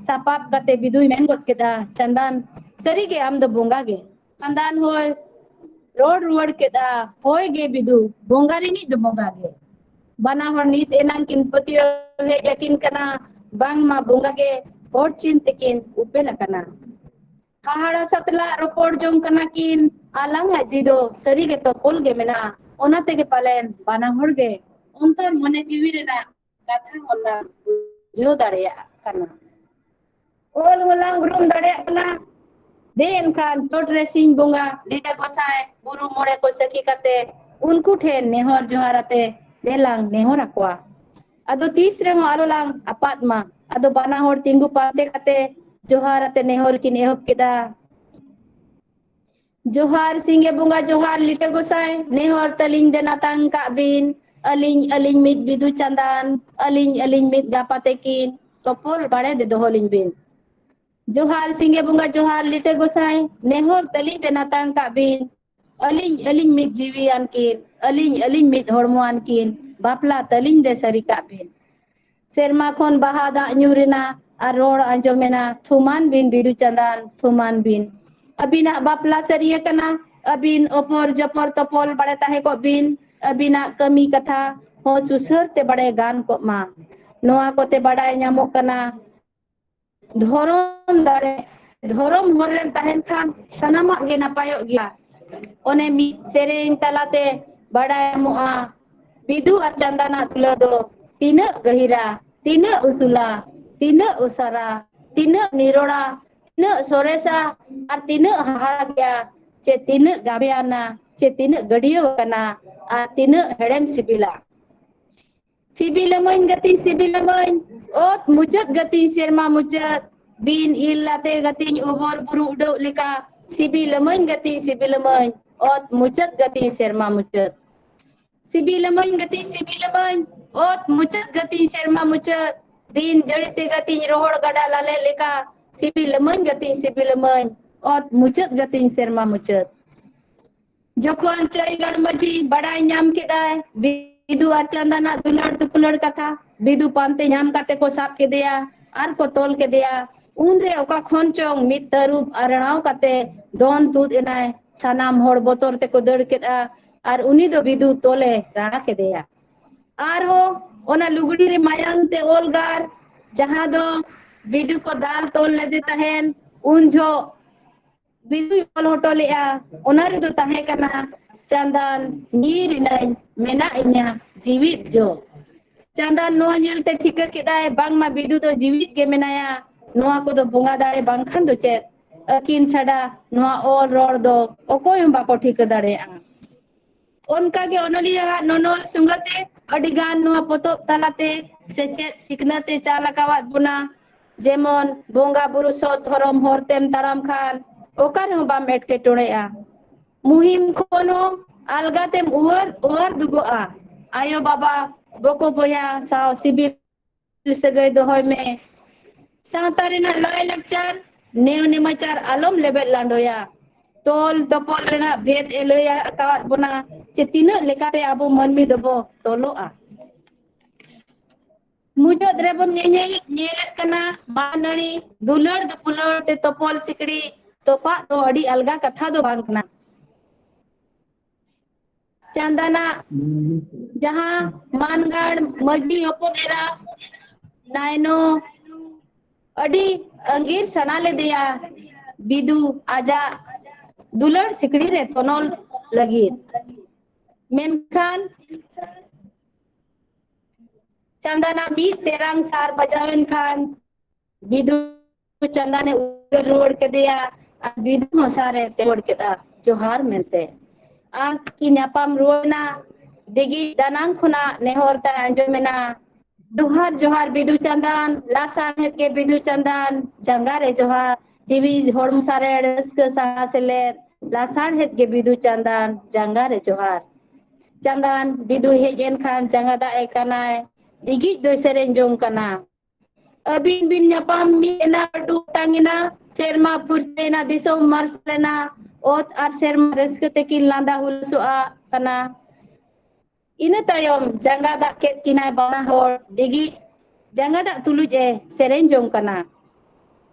ᱥᱟᱯᱟᱵ ᱠᱟᱛᱮ ᱵᱤᱫᱩᱭ ᱢᱮᱱ ᱜᱚᱫ ᱠᱮᱫᱟ, "ᱪᱟᱸᱫᱟᱱ, ᱥᱟᱹᱨᱤᱜᱮ ᱟᱢ ᱫᱚ ᱵᱚᱸᱜᱟ ᱜᱮ?" ᱪᱟᱸᱫᱟᱱ ᱦᱚᱸᱭ ᱨᱚᱲ ᱨᱩᱣᱟᱹᱲ ᱠᱮᱫᱟ, "ᱦᱳᱭ ᱜᱮ ᱵᱤᱫᱩ, ᱵᱚᱸᱜᱟ ᱨᱤᱱᱤᱡ ᱫᱚ ᱵᱚᱸᱜᱟ ᱜᱮ᱾" ᱵᱟᱱᱟ ᱦᱚᱲ ᱱᱤᱛ ᱮᱱᱟᱝ ᱠᱤᱱ ᱯᱟᱹᱛᱭᱟᱹᱣ ᱦᱮᱡ ᱟᱹᱠᱤᱱ ᱠᱟᱱᱟ, ᱵᱟᱝᱢᱟ ᱵᱚᱸᱜᱟ ᱜᱮ ᱦᱚᱲ ᱪᱤᱱ ᱛᱮᱠᱤᱱ ᱩᱯᱮᱞ ᱟᱠᱟᱱᱟ᱾ ᱦᱟᱦᱟᱲᱟ ᱥᱟᱛᱞᱟᱜ ᱨᱚᱯᱚᱲ ᱡᱚᱝ ᱠᱟᱱᱟ ᱠᱤᱱ, ᱟᱞᱟᱝᱟᱜ ᱡᱤᱣᱤ ᱫᱚ ᱥᱟᱹᱨᱤ ᱜᱮ ᱛᱚᱯᱚᱞ ᱜᱮ ᱢᱮᱱᱟᱜᱼᱟ᱾ ᱚᱱᱟ ᱛᱮᱜᱮ ᱯᱟᱞᱮᱱ ᱵᱟᱱᱟ ᱦᱚᱲ ᱜᱮ ᱚᱱᱛᱚᱨ ᱢᱚᱱᱮ ᱡᱤᱣᱤ ᱨᱮᱱᱟᱜ ᱠᱟᱛᱷᱟ ᱦᱚᱸᱞᱟᱝ ᱵᱩᱡᱷᱟᱹᱣ ᱫᱟᱲᱮᱭᱟᱜ ᱠᱟᱱᱟ᱾ ᱚᱞ ᱦᱚᱸᱞᱟᱝ ᱩᱨᱩᱢ ᱫᱟᱲᱮᱭᱟᱜ ᱠᱟᱱᱟ᱾ ᱫᱮ ᱮᱱᱠᱷᱟᱱ ᱪᱚᱴ ᱨᱮ ᱥᱤᱧ ᱵᱚᱸᱜᱟ, ᱞᱤᱴᱟᱹ ᱜᱚᱸᱥᱟᱭ, ᱵᱩᱨᱩ ᱢᱚᱬᱮ ᱠᱚ ᱥᱟᱹᱠᱷᱤ ᱠᱟᱛᱮ ᱩᱱᱠᱩ ᱴᱷᱮᱱ ᱱᱮᱦᱚᱨ ᱡᱚᱦᱟᱨ ᱟᱛᱮ ᱫᱮᱞᱟᱝ ᱱᱮᱦᱚᱨ ᱟᱠᱚᱣᱟ᱾ ᱟᱫᱚ ᱛᱤᱥ ᱨᱮᱦᱚᱸ ᱟᱞᱚᱞᱟᱝ ᱟᱯᱟᱫ ᱢᱟ᱾ ᱟᱫᱚ ᱵᱟᱱᱟ ᱦᱚᱲ ᱛᱤᱸᱜᱩ ᱯᱟᱱᱛᱮ ᱠᱟᱛᱮ ᱡᱚᱦᱟᱨ ᱟᱛᱮ ᱱᱮᱦᱚᱨ ᱠᱤᱱ ᱮᱦᱚᱵ ᱠᱮᱫᱟ᱾ ᱡᱚᱦᱟᱨ ᱥᱤᱸᱜᱮ ᱵᱚᱸᱜᱟ, ᱡᱚᱦᱟᱨ ᱞᱤᱴᱟᱹ ᱜᱚᱸᱥᱟᱭ, ᱱᱮᱦᱚᱨ ᱛᱟᱹᱞᱤᱧ ᱫᱮᱱᱟ ᱛᱟᱝ ᱠᱟᱜ ᱵᱤᱱ, ᱟᱹᱞᱤᱧ, ᱟᱹᱞᱤᱧ ᱢᱤᱫ ᱵᱤᱫᱩ ᱪᱟᱸᱫᱟᱱ, ᱟᱹᱞᱤᱧ, ᱟᱹᱞᱤᱧ ᱢᱤᱫ ᱜᱟᱯᱟ ᱛᱮᱠᱤᱱ, ᱛᱚᱯᱚᱞ ᱵᱟᱲᱮ ᱫᱮ ᱫᱚᱦᱚ ᱞᱤᱧ ᱵᱤᱱ᱾ ᱡᱚᱦᱟᱨ ᱥᱤᱸᱜᱮ ᱵᱚᱸᱜᱟ, ᱡᱚᱦᱟᱨ ᱞᱤᱴᱟᱹ ᱜᱚᱸᱥᱟᱭ, ᱱᱮᱦᱚᱨ ᱛᱟᱹᱞᱤᱧ ᱫᱮᱱᱟ ᱛᱟᱝ ᱠᱟᱜ ᱵᱤᱱ, ᱟᱹᱞᱤᱧ, ᱟᱹᱞᱤᱧ ᱢᱤᱫ ᱡᱤᱣᱤᱭᱟᱱ ᱠᱤᱱ, ᱟᱹᱞᱤᱧ, ᱟᱹᱞᱤᱧ ᱢᱤᱫ ᱦᱚᱲᱢᱚᱣᱟᱱ ᱠᱤᱱ, ᱵᱟᱯᱞᱟ ᱛᱟᱹᱞᱤᱧ ᱫᱮ ᱥᱟᱹᱨᱤ ᱠᱟᱜ ᱵᱤᱱ᱾ ᱥᱮᱨᱢᱟ ᱠᱷᱚᱱ ᱵᱟᱦᱟ ᱫᱟᱜ ᱧᱩᱨ ᱮᱱᱟ ᱟᱨ ᱨᱚᱲ ᱟᱸᱡᱚᱢ ᱮᱱᱟ, ᱛᱷᱩᱢᱟᱱ ᱵᱤᱱ ᱵᱤᱫᱩ ᱪᱟᱸᱫᱟᱱ, ᱛᱷᱩᱢᱟᱱ ᱵᱤᱱ᱾ ᱟᱹᱵᱤᱱᱟᱜ ᱵᱟᱯᱞᱟ ᱥᱟᱹᱨᱤ ᱟᱠᱟᱱᱟ, ᱟᱹᱵᱤᱱ ᱚᱯᱚᱨ ᱡᱚᱯᱚᱨ ᱛᱚᱯᱚᱞ ᱵᱟᱲᱮ ᱛᱟᱦᱮᱸ ᱠᱚᱜ ᱵᱤᱱ, ᱟᱹᱵᱤᱱᱟᱜ ᱠᱟᱹᱢᱤ ᱠᱟᱛᱷᱟ ᱦᱚᱸ ᱥᱩᱥᱟᱹᱨ ᱛᱮ ᱵᱟᱲᱮ ᱜᱟᱱ ᱠᱚᱜ ᱢᱟ᱾ ᱱᱚᱣᱟ ᱠᱚᱛᱮ ᱵᱟᱰᱟᱭ ᱧᱟᱢᱚᱜ ᱠᱟᱱᱟ, ᱫᱷᱚᱨᱚᱢ ᱫᱟᱲᱮ, ᱫᱷᱚᱨᱚᱢ ᱦᱚᱨ ᱨᱮᱢ ᱛᱟᱦᱮᱱ ᱠᱷᱟᱱ ᱥᱟᱱᱟᱢᱟᱜ ᱜᱮ ᱱᱟᱯᱟᱭᱚᱜ ᱜᱮᱭᱟ᱾ ᱚᱱᱮ ᱢᱤᱫ ᱥᱮᱨᱮᱧ ᱛᱟᱞᱟᱛᱮ ᱵᱟᱰᱟᱭ ᱧᱟᱢᱚᱜᱼᱟ, ᱵᱤᱫᱩ ᱟᱨ ᱪᱟᱸᱫᱟᱱᱟᱜ ᱫᱩᱞᱟᱹᱲ ᱫᱚ ᱛᱤᱱᱟᱹᱜ ᱜᱟᱹᱦᱤᱨᱟ, ᱛᱤᱱᱟᱹᱜ ᱩᱥᱩᱞᱟ, ᱛᱤᱱᱟᱹᱜ ᱩᱥᱟᱨᱟ, ᱛᱤᱱᱟᱹᱜ ᱱᱤᱨᱚᱲᱟ, ᱛᱤᱱᱟᱹᱜ ᱥᱚᱨᱮᱥᱟ ᱟᱨ ᱛᱤᱱᱟᱹᱜ ᱦᱟᱦᱟᱲᱟ ᱜᱮᱭᱟ, ᱪᱮ ᱛᱤᱱᱟᱹᱜ ᱜᱟᱵᱮᱭᱟᱱᱟ, ᱪᱮ ᱛᱤᱱᱟᱹᱜ ᱜᱟᱹᱰᱭᱟᱹᱣ ᱟᱠᱟᱱᱟ ᱟᱨ ᱛᱤᱱᱟᱹᱜ ᱦᱮᱲᱮᱢ ᱥᱤᱵᱤᱞᱟ᱾ ᱥᱤᱵᱤᱞᱟᱢᱟᱹᱧ ᱜᱟᱛᱮᱧ ᱥᱤᱵᱤᱞᱟᱢᱟᱹᱧ, ᱚᱛ ᱢᱩᱪᱟᱹᱫ ᱜᱟᱛᱮᱧ ᱥᱮᱨᱢᱟ ᱢᱩᱪᱟᱹᱫ, ᱵᱤᱱ ᱤᱞ ᱟᱛᱮ ᱜᱟᱛᱮᱧ ᱚᱵᱚᱨ ᱵᱩᱨᱩ ᱩᱰᱟᱹᱣ ᱞᱮᱠᱟ᱾ ᱥᱤᱵᱤᱞᱟᱢᱟᱹᱧ ᱜᱟᱛᱮᱧ ᱥᱤᱵᱤᱞᱟᱢᱟᱹᱧ, ᱚᱛ ᱢᱩᱪᱟᱹᱫ ᱜᱟᱛᱮᱧ ᱥᱮᱨᱢᱟ ᱢᱩᱪᱟᱹᱫ᱾ ᱥᱤᱵᱤᱞᱟᱢᱟᱹᱧ ᱜᱟᱛᱮᱧ ᱥᱤᱵᱤᱞᱟᱢᱟᱹᱧ, ᱚᱛ ᱢᱩᱪᱟᱹᱫ ᱜᱟᱛᱮᱧ ᱥᱮᱨᱢᱟ ᱢᱩᱪᱟᱹᱫ, ᱵᱤᱱ ᱡᱟᱹᱲᱤ ᱛᱮ ᱜᱟᱛᱮᱧ ᱨᱚᱦᱚᱲ ᱜᱟᱰᱟ ᱞᱟᱞᱮ ᱞᱮᱠᱟ᱾ ᱥᱤᱵᱤᱞᱟᱢᱟᱹᱧ ᱜᱟᱛᱮᱧ ᱥᱤᱵᱤᱞᱟᱢᱟᱹᱧ, ᱚᱛ ᱢᱩᱪᱟᱹᱫ ᱜᱟᱛᱮᱧ ᱥᱮᱨᱢᱟ ᱢᱩᱪᱟᱹᱫ᱾ ᱡᱚᱠᱷᱚᱱ ᱪᱟᱹᱭᱜᱟᱲ ᱢᱟᱹᱡᱷᱤ ᱵᱟᱲᱟᱭ ᱧᱟᱢ ᱠᱮᱫᱟᱭ ᱵᱤᱫᱩ ᱟᱨ ᱪᱟᱸᱫᱟᱱᱟᱜ ᱫᱩᱞᱟᱹᱲ ᱫᱩᱯᱩᱞᱟᱹᱲ ᱠᱟᱛᱷᱟ, ᱵᱤᱫᱩ ᱯᱟᱱᱛᱮ ᱧᱟᱢ ᱠᱟᱛᱮ ᱠᱚ ᱥᱟᱵ ᱠᱮᱫᱮᱭᱟ ᱟᱨ ᱠᱚ ᱛᱚᱞ ᱠᱮᱫᱮᱭᱟ᱾ ᱩᱱᱨᱮ ᱚᱠᱟ ᱠᱷᱚᱱ ᱪᱚᱝ ᱢᱤᱫ ᱛᱟᱹᱨᱩᱵ ᱟᱨᱲᱟᱣ ᱠᱟᱛᱮ ᱫᱚᱱ ᱛᱩᱫ ᱮᱱᱟᱭ᱾ ᱥᱟᱱᱟᱢ ᱦᱚᱲ ᱵᱚᱛᱚᱨ ᱛᱮᱠᱚ ᱫᱟᱹᱲ ᱠᱮᱫᱼᱟ ᱟᱨ ᱩᱱᱤ ᱫᱚ ᱵᱤᱫᱩ ᱛᱚᱞᱮ ᱨᱟᱲᱟ ᱠᱮᱫᱮᱭᱟ᱾ ᱟᱨᱦᱚᱸ ᱚᱱᱟ ᱞᱩᱜᱽᱲᱤ ᱨᱮ ᱢᱟᱭᱟᱝ ᱛᱮ ᱚᱞ ᱜᱟᱨ, ᱡᱟᱦᱟᱸ ᱫᱚ ᱵᱤᱫᱩ ᱠᱚ ᱫᱟᱞ ᱛᱚᱞ ᱞᱮᱫᱮ ᱛᱟᱦᱮᱱ, ᱩᱱ ᱡᱚᱦᱚᱜ ᱵᱤᱫᱩᱭ ᱚᱞ ᱦᱚᱴᱚ ᱞᱮᱫᱼᱟ, ᱚᱱᱟ ᱨᱮᱫᱚ ᱛᱟᱦᱮᱸ ᱠᱟᱱᱟ, "ᱪᱟᱸᱫᱟᱱ ᱧᱤᱨ ᱮᱱᱟᱹᱧ, ᱢᱮᱱᱟᱜ ᱤᱧᱟ ᱡᱤᱣᱤᱫ ᱡᱚ᱾" ᱪᱟᱸᱫᱟᱱ ᱱᱚᱣᱟ ᱧᱮᱞᱛᱮ ᱴᱷᱤᱠᱟᱹ ᱠᱮᱫᱟᱭ, ᱵᱟᱝᱢᱟ ᱵᱤᱫᱩ ᱫᱚ ᱡᱤᱣᱤᱫ ᱜᱮ ᱢᱮᱱᱟᱭᱟ, ᱱᱚᱣᱟ ᱠᱚᱫᱚ ᱵᱚᱸᱜᱟ ᱫᱟᱲᱮ ᱵᱟᱝᱠᱷᱟᱱ ᱫᱚ ᱪᱮᱫ? ᱟᱹᱠᱤᱱ ᱪᱷᱟᱰᱟ ᱱᱚᱣᱟ ᱚᱞ ᱨᱚᱲ ᱫᱚ ᱚᱠᱚᱭ ᱦᱚᱸ ᱵᱟᱠᱚ ᱴᱷᱤᱠᱟᱹ ᱫᱟᱲᱮᱭᱟᱜᱼᱟ᱾ ᱚᱱᱠᱟᱜᱮ ᱚᱱᱚᱞᱤᱭᱟᱹᱣᱟᱜ ᱱᱚᱱᱚᱞ ᱥᱩᱸᱜᱟᱹᱛᱮ ᱟᱹᱰᱤᱜᱟᱱ ᱱᱚᱣᱟ ᱯᱚᱛᱚᱵ ᱛᱟᱞᱟᱛᱮ ᱥᱮᱪᱮᱫ ᱥᱤᱠᱷᱱᱟᱹᱛ ᱮ ᱪᱟᱞ ᱟᱠᱟᱣᱟᱫ ᱵᱚᱱᱟ᱾ ᱡᱮᱢᱚᱱ ᱵᱚᱸᱜᱟ ᱵᱩᱨᱩ ᱥᱚᱛ ᱫᱷᱚᱨᱚᱢ ᱦᱚᱨ ᱛᱮᱢ ᱛᱟᱲᱟᱢ ᱠᱷᱟᱱ ᱚᱠᱟ ᱨᱮᱦᱚᱸ ᱵᱟᱢ ᱮᱴᱠᱮᱴᱚᱬᱮᱜᱼᱟ᱾ ᱢᱩᱦᱤᱢ ᱠᱷᱚᱱ ᱦᱚᱸ ᱟᱞᱜᱟ ᱛᱮᱢ ᱚᱣᱟᱨ, ᱚᱣᱟᱨ ᱫᱩᱜᱚᱜᱼᱟ᱾ ᱟᱭᱳ ᱵᱟᱵᱟ, ᱵᱚᱠᱚ ᱵᱚᱭᱦᱟ ᱥᱟᱶ ᱥᱤᱵᱤᱞ ᱥᱟᱹᱜᱟᱹᱭ ᱫᱚᱦᱚᱭ ᱢᱮ᱾ ᱥᱟᱶᱛᱟ ᱨᱮᱱᱟᱜ ᱞᱟᱭ ᱞᱟᱠᱪᱟᱨ, ᱱᱮᱣ ᱱᱮᱢᱟᱪᱟᱨ ᱟᱞᱚᱢ ᱞᱮᱵᱮᱫ ᱞᱟᱸᱰᱚᱭᱟ᱾ ᱛᱚᱞ ᱛᱚᱯᱚᱞ ᱨᱮᱱᱟᱜ ᱵᱷᱮᱫ ᱮ ᱞᱟᱹᱭ ᱟᱠᱟᱣᱟᱫ ᱵᱚᱱᱟ, ᱪᱮ ᱛᱤᱱᱟᱹᱜ ᱞᱮᱠᱟᱛᱮ ᱟᱵᱚ ᱢᱟᱹᱱᱢᱤ ᱫᱚᱵᱚ ᱛᱚᱞᱚᱜᱼᱟ᱾ ᱢᱩᱪᱟᱹᱫ ᱨᱮᱵᱚᱱ ᱧᱮᱧᱮᱞ, ᱧᱮᱞᱮᱫ ᱠᱟᱱᱟ, ᱢᱟᱹᱱᱟᱹᱲᱤ, ᱫᱩᱞᱟᱹᱲ ᱫᱩᱯᱩᱞᱟᱹᱲ ᱛᱮ ᱛᱚᱯᱚᱞ ᱥᱤᱠᱲᱤ ᱛᱚᱯᱟᱜ ᱫᱚ ᱟᱹᱰᱤ ᱟᱞᱜᱟ ᱠᱟᱛᱷᱟ ᱫᱚ ᱵᱟᱝ ᱠᱟᱱᱟ᱾ ᱪᱟᱸᱫᱟᱱᱟᱜ ᱡᱟᱦᱟᱸ ᱢᱟᱱᱜᱟᱲ ᱢᱟᱹᱡᱷᱤ ᱦᱚᱯᱚᱱ ᱮᱨᱟ ᱱᱟᱭᱱᱚ ᱟᱹᱰᱤ ᱟᱸᱜᱤᱨ ᱥᱟᱱᱟ ᱞᱮᱫᱮᱭᱟ ᱵᱤᱫᱩ ᱟᱡᱟᱜ ᱫᱩᱞᱟᱹᱲ ᱥᱤᱠᱲᱤ ᱨᱮ ᱛᱚᱱᱚᱞ ᱞᱟᱹᱜᱤᱫ᱾ ᱢᱮᱱᱠᱷᱟᱱ ᱪᱟᱸᱫᱟᱱᱟᱜ ᱢᱤᱫ ᱛᱮᱨᱟᱝ ᱥᱟᱨ ᱵᱟᱡᱟᱣ ᱮᱱ ᱠᱷᱟᱱ ᱵᱤᱫᱩ ᱪᱟᱸᱫᱟᱱᱮ ᱩᱭᱦᱟᱹᱨ ᱨᱩᱣᱟᱹᱲ ᱠᱮᱫᱮᱭᱟ ᱟᱨ ᱵᱤᱫᱩ ᱦᱚᱸ ᱥᱟᱨᱮ ᱛᱮ ᱨᱩᱣᱟᱹᱲ ᱠᱮᱫᱟ, "ᱡᱚᱦᱟᱨ" ᱢᱮᱱᱛᱮ᱾ ᱟᱨ ᱠᱤ ᱧᱟᱯᱟᱢ ᱨᱩᱣᱟᱹᱲ ᱮᱱᱟ᱾ ᱫᱤᱜᱤ ᱫᱟᱱᱟᱝ ᱠᱷᱚᱱᱟᱜ ᱱᱮᱦᱚᱨ ᱛᱟᱭ ᱟᱸᱡᱚᱢ ᱮᱱᱟ, "ᱡᱚᱦᱟᱨ, ᱡᱚᱦᱟᱨ ᱵᱤᱫᱩ ᱪᱟᱸᱫᱟᱱ, ᱞᱟᱥᱟᱬᱦᱮᱫ ᱜᱮ ᱵᱤᱫᱩ ᱪᱟᱸᱫᱟᱱ, ᱡᱟᱸᱜᱟ ᱨᱮ ᱡᱚᱦᱟᱨ, ᱡᱤᱣᱤ ᱦᱚᱲᱢᱚ ᱥᱟᱨᱮᱲ ᱨᱟᱹᱥᱠᱟᱹ ᱥᱟᱦᱟ ᱥᱮᱞᱮᱫ, ᱞᱟᱥᱟᱬᱦᱮᱫ ᱜᱮ ᱵᱤᱫᱩ ᱪᱟᱸᱫᱟᱱ, ᱡᱟᱸᱜᱟ ᱨᱮ ᱡᱚᱦᱟᱨ᱾" ᱪᱟᱸᱫᱟᱱ ᱵᱤᱫᱩ ᱦᱮᱡ ᱮᱱ ᱠᱷᱟᱱ ᱡᱟᱸᱜᱟ ᱫᱟᱜ ᱮ ᱠᱟᱱᱟᱭ, ᱤᱜᱤᱡ ᱫᱚᱭ ᱥᱮᱨᱮᱧ ᱡᱚᱝ ᱠᱟᱱᱟ᱾ ᱟᱹᱵᱤᱱ ᱵᱤᱱ ᱧᱟᱯᱟᱢ ᱢᱤᱫ ᱮᱱᱟ, ᱟᱹᱰᱩ ᱚᱴᱟᱝ ᱮᱱᱟ, ᱥᱮᱨᱢᱟ ᱯᱷᱩᱨᱪᱟᱹᱭᱮᱱᱟ, ᱫᱤᱥᱚᱢ ᱢᱟᱨᱥᱟᱞ ᱮᱱᱟ, ᱚᱛ ᱟᱨ ᱥᱮᱨᱢᱟ ᱨᱟᱹᱥᱠᱟᱹ ᱛᱮᱠᱤᱱ ᱞᱟᱸᱫᱟ ᱦᱩᱞᱟᱹᱥᱚᱜᱼᱟ ᱠᱟᱱᱟ᱾ ᱤᱱᱟᱹ ᱛᱟᱭᱚᱢ ᱡᱟᱸᱜᱟ ᱫᱟᱜ ᱠᱮᱫ ᱠᱤᱱᱟᱭ ᱵᱟᱱᱟ ᱦᱚᱲ, ᱰᱤᱜᱤ ᱡᱟᱸᱜᱟ ᱫᱟᱜ ᱛᱩᱞᱩᱡ ᱮ ᱥᱮᱨᱮᱧ ᱡᱚᱝ ᱠᱟᱱᱟ᱾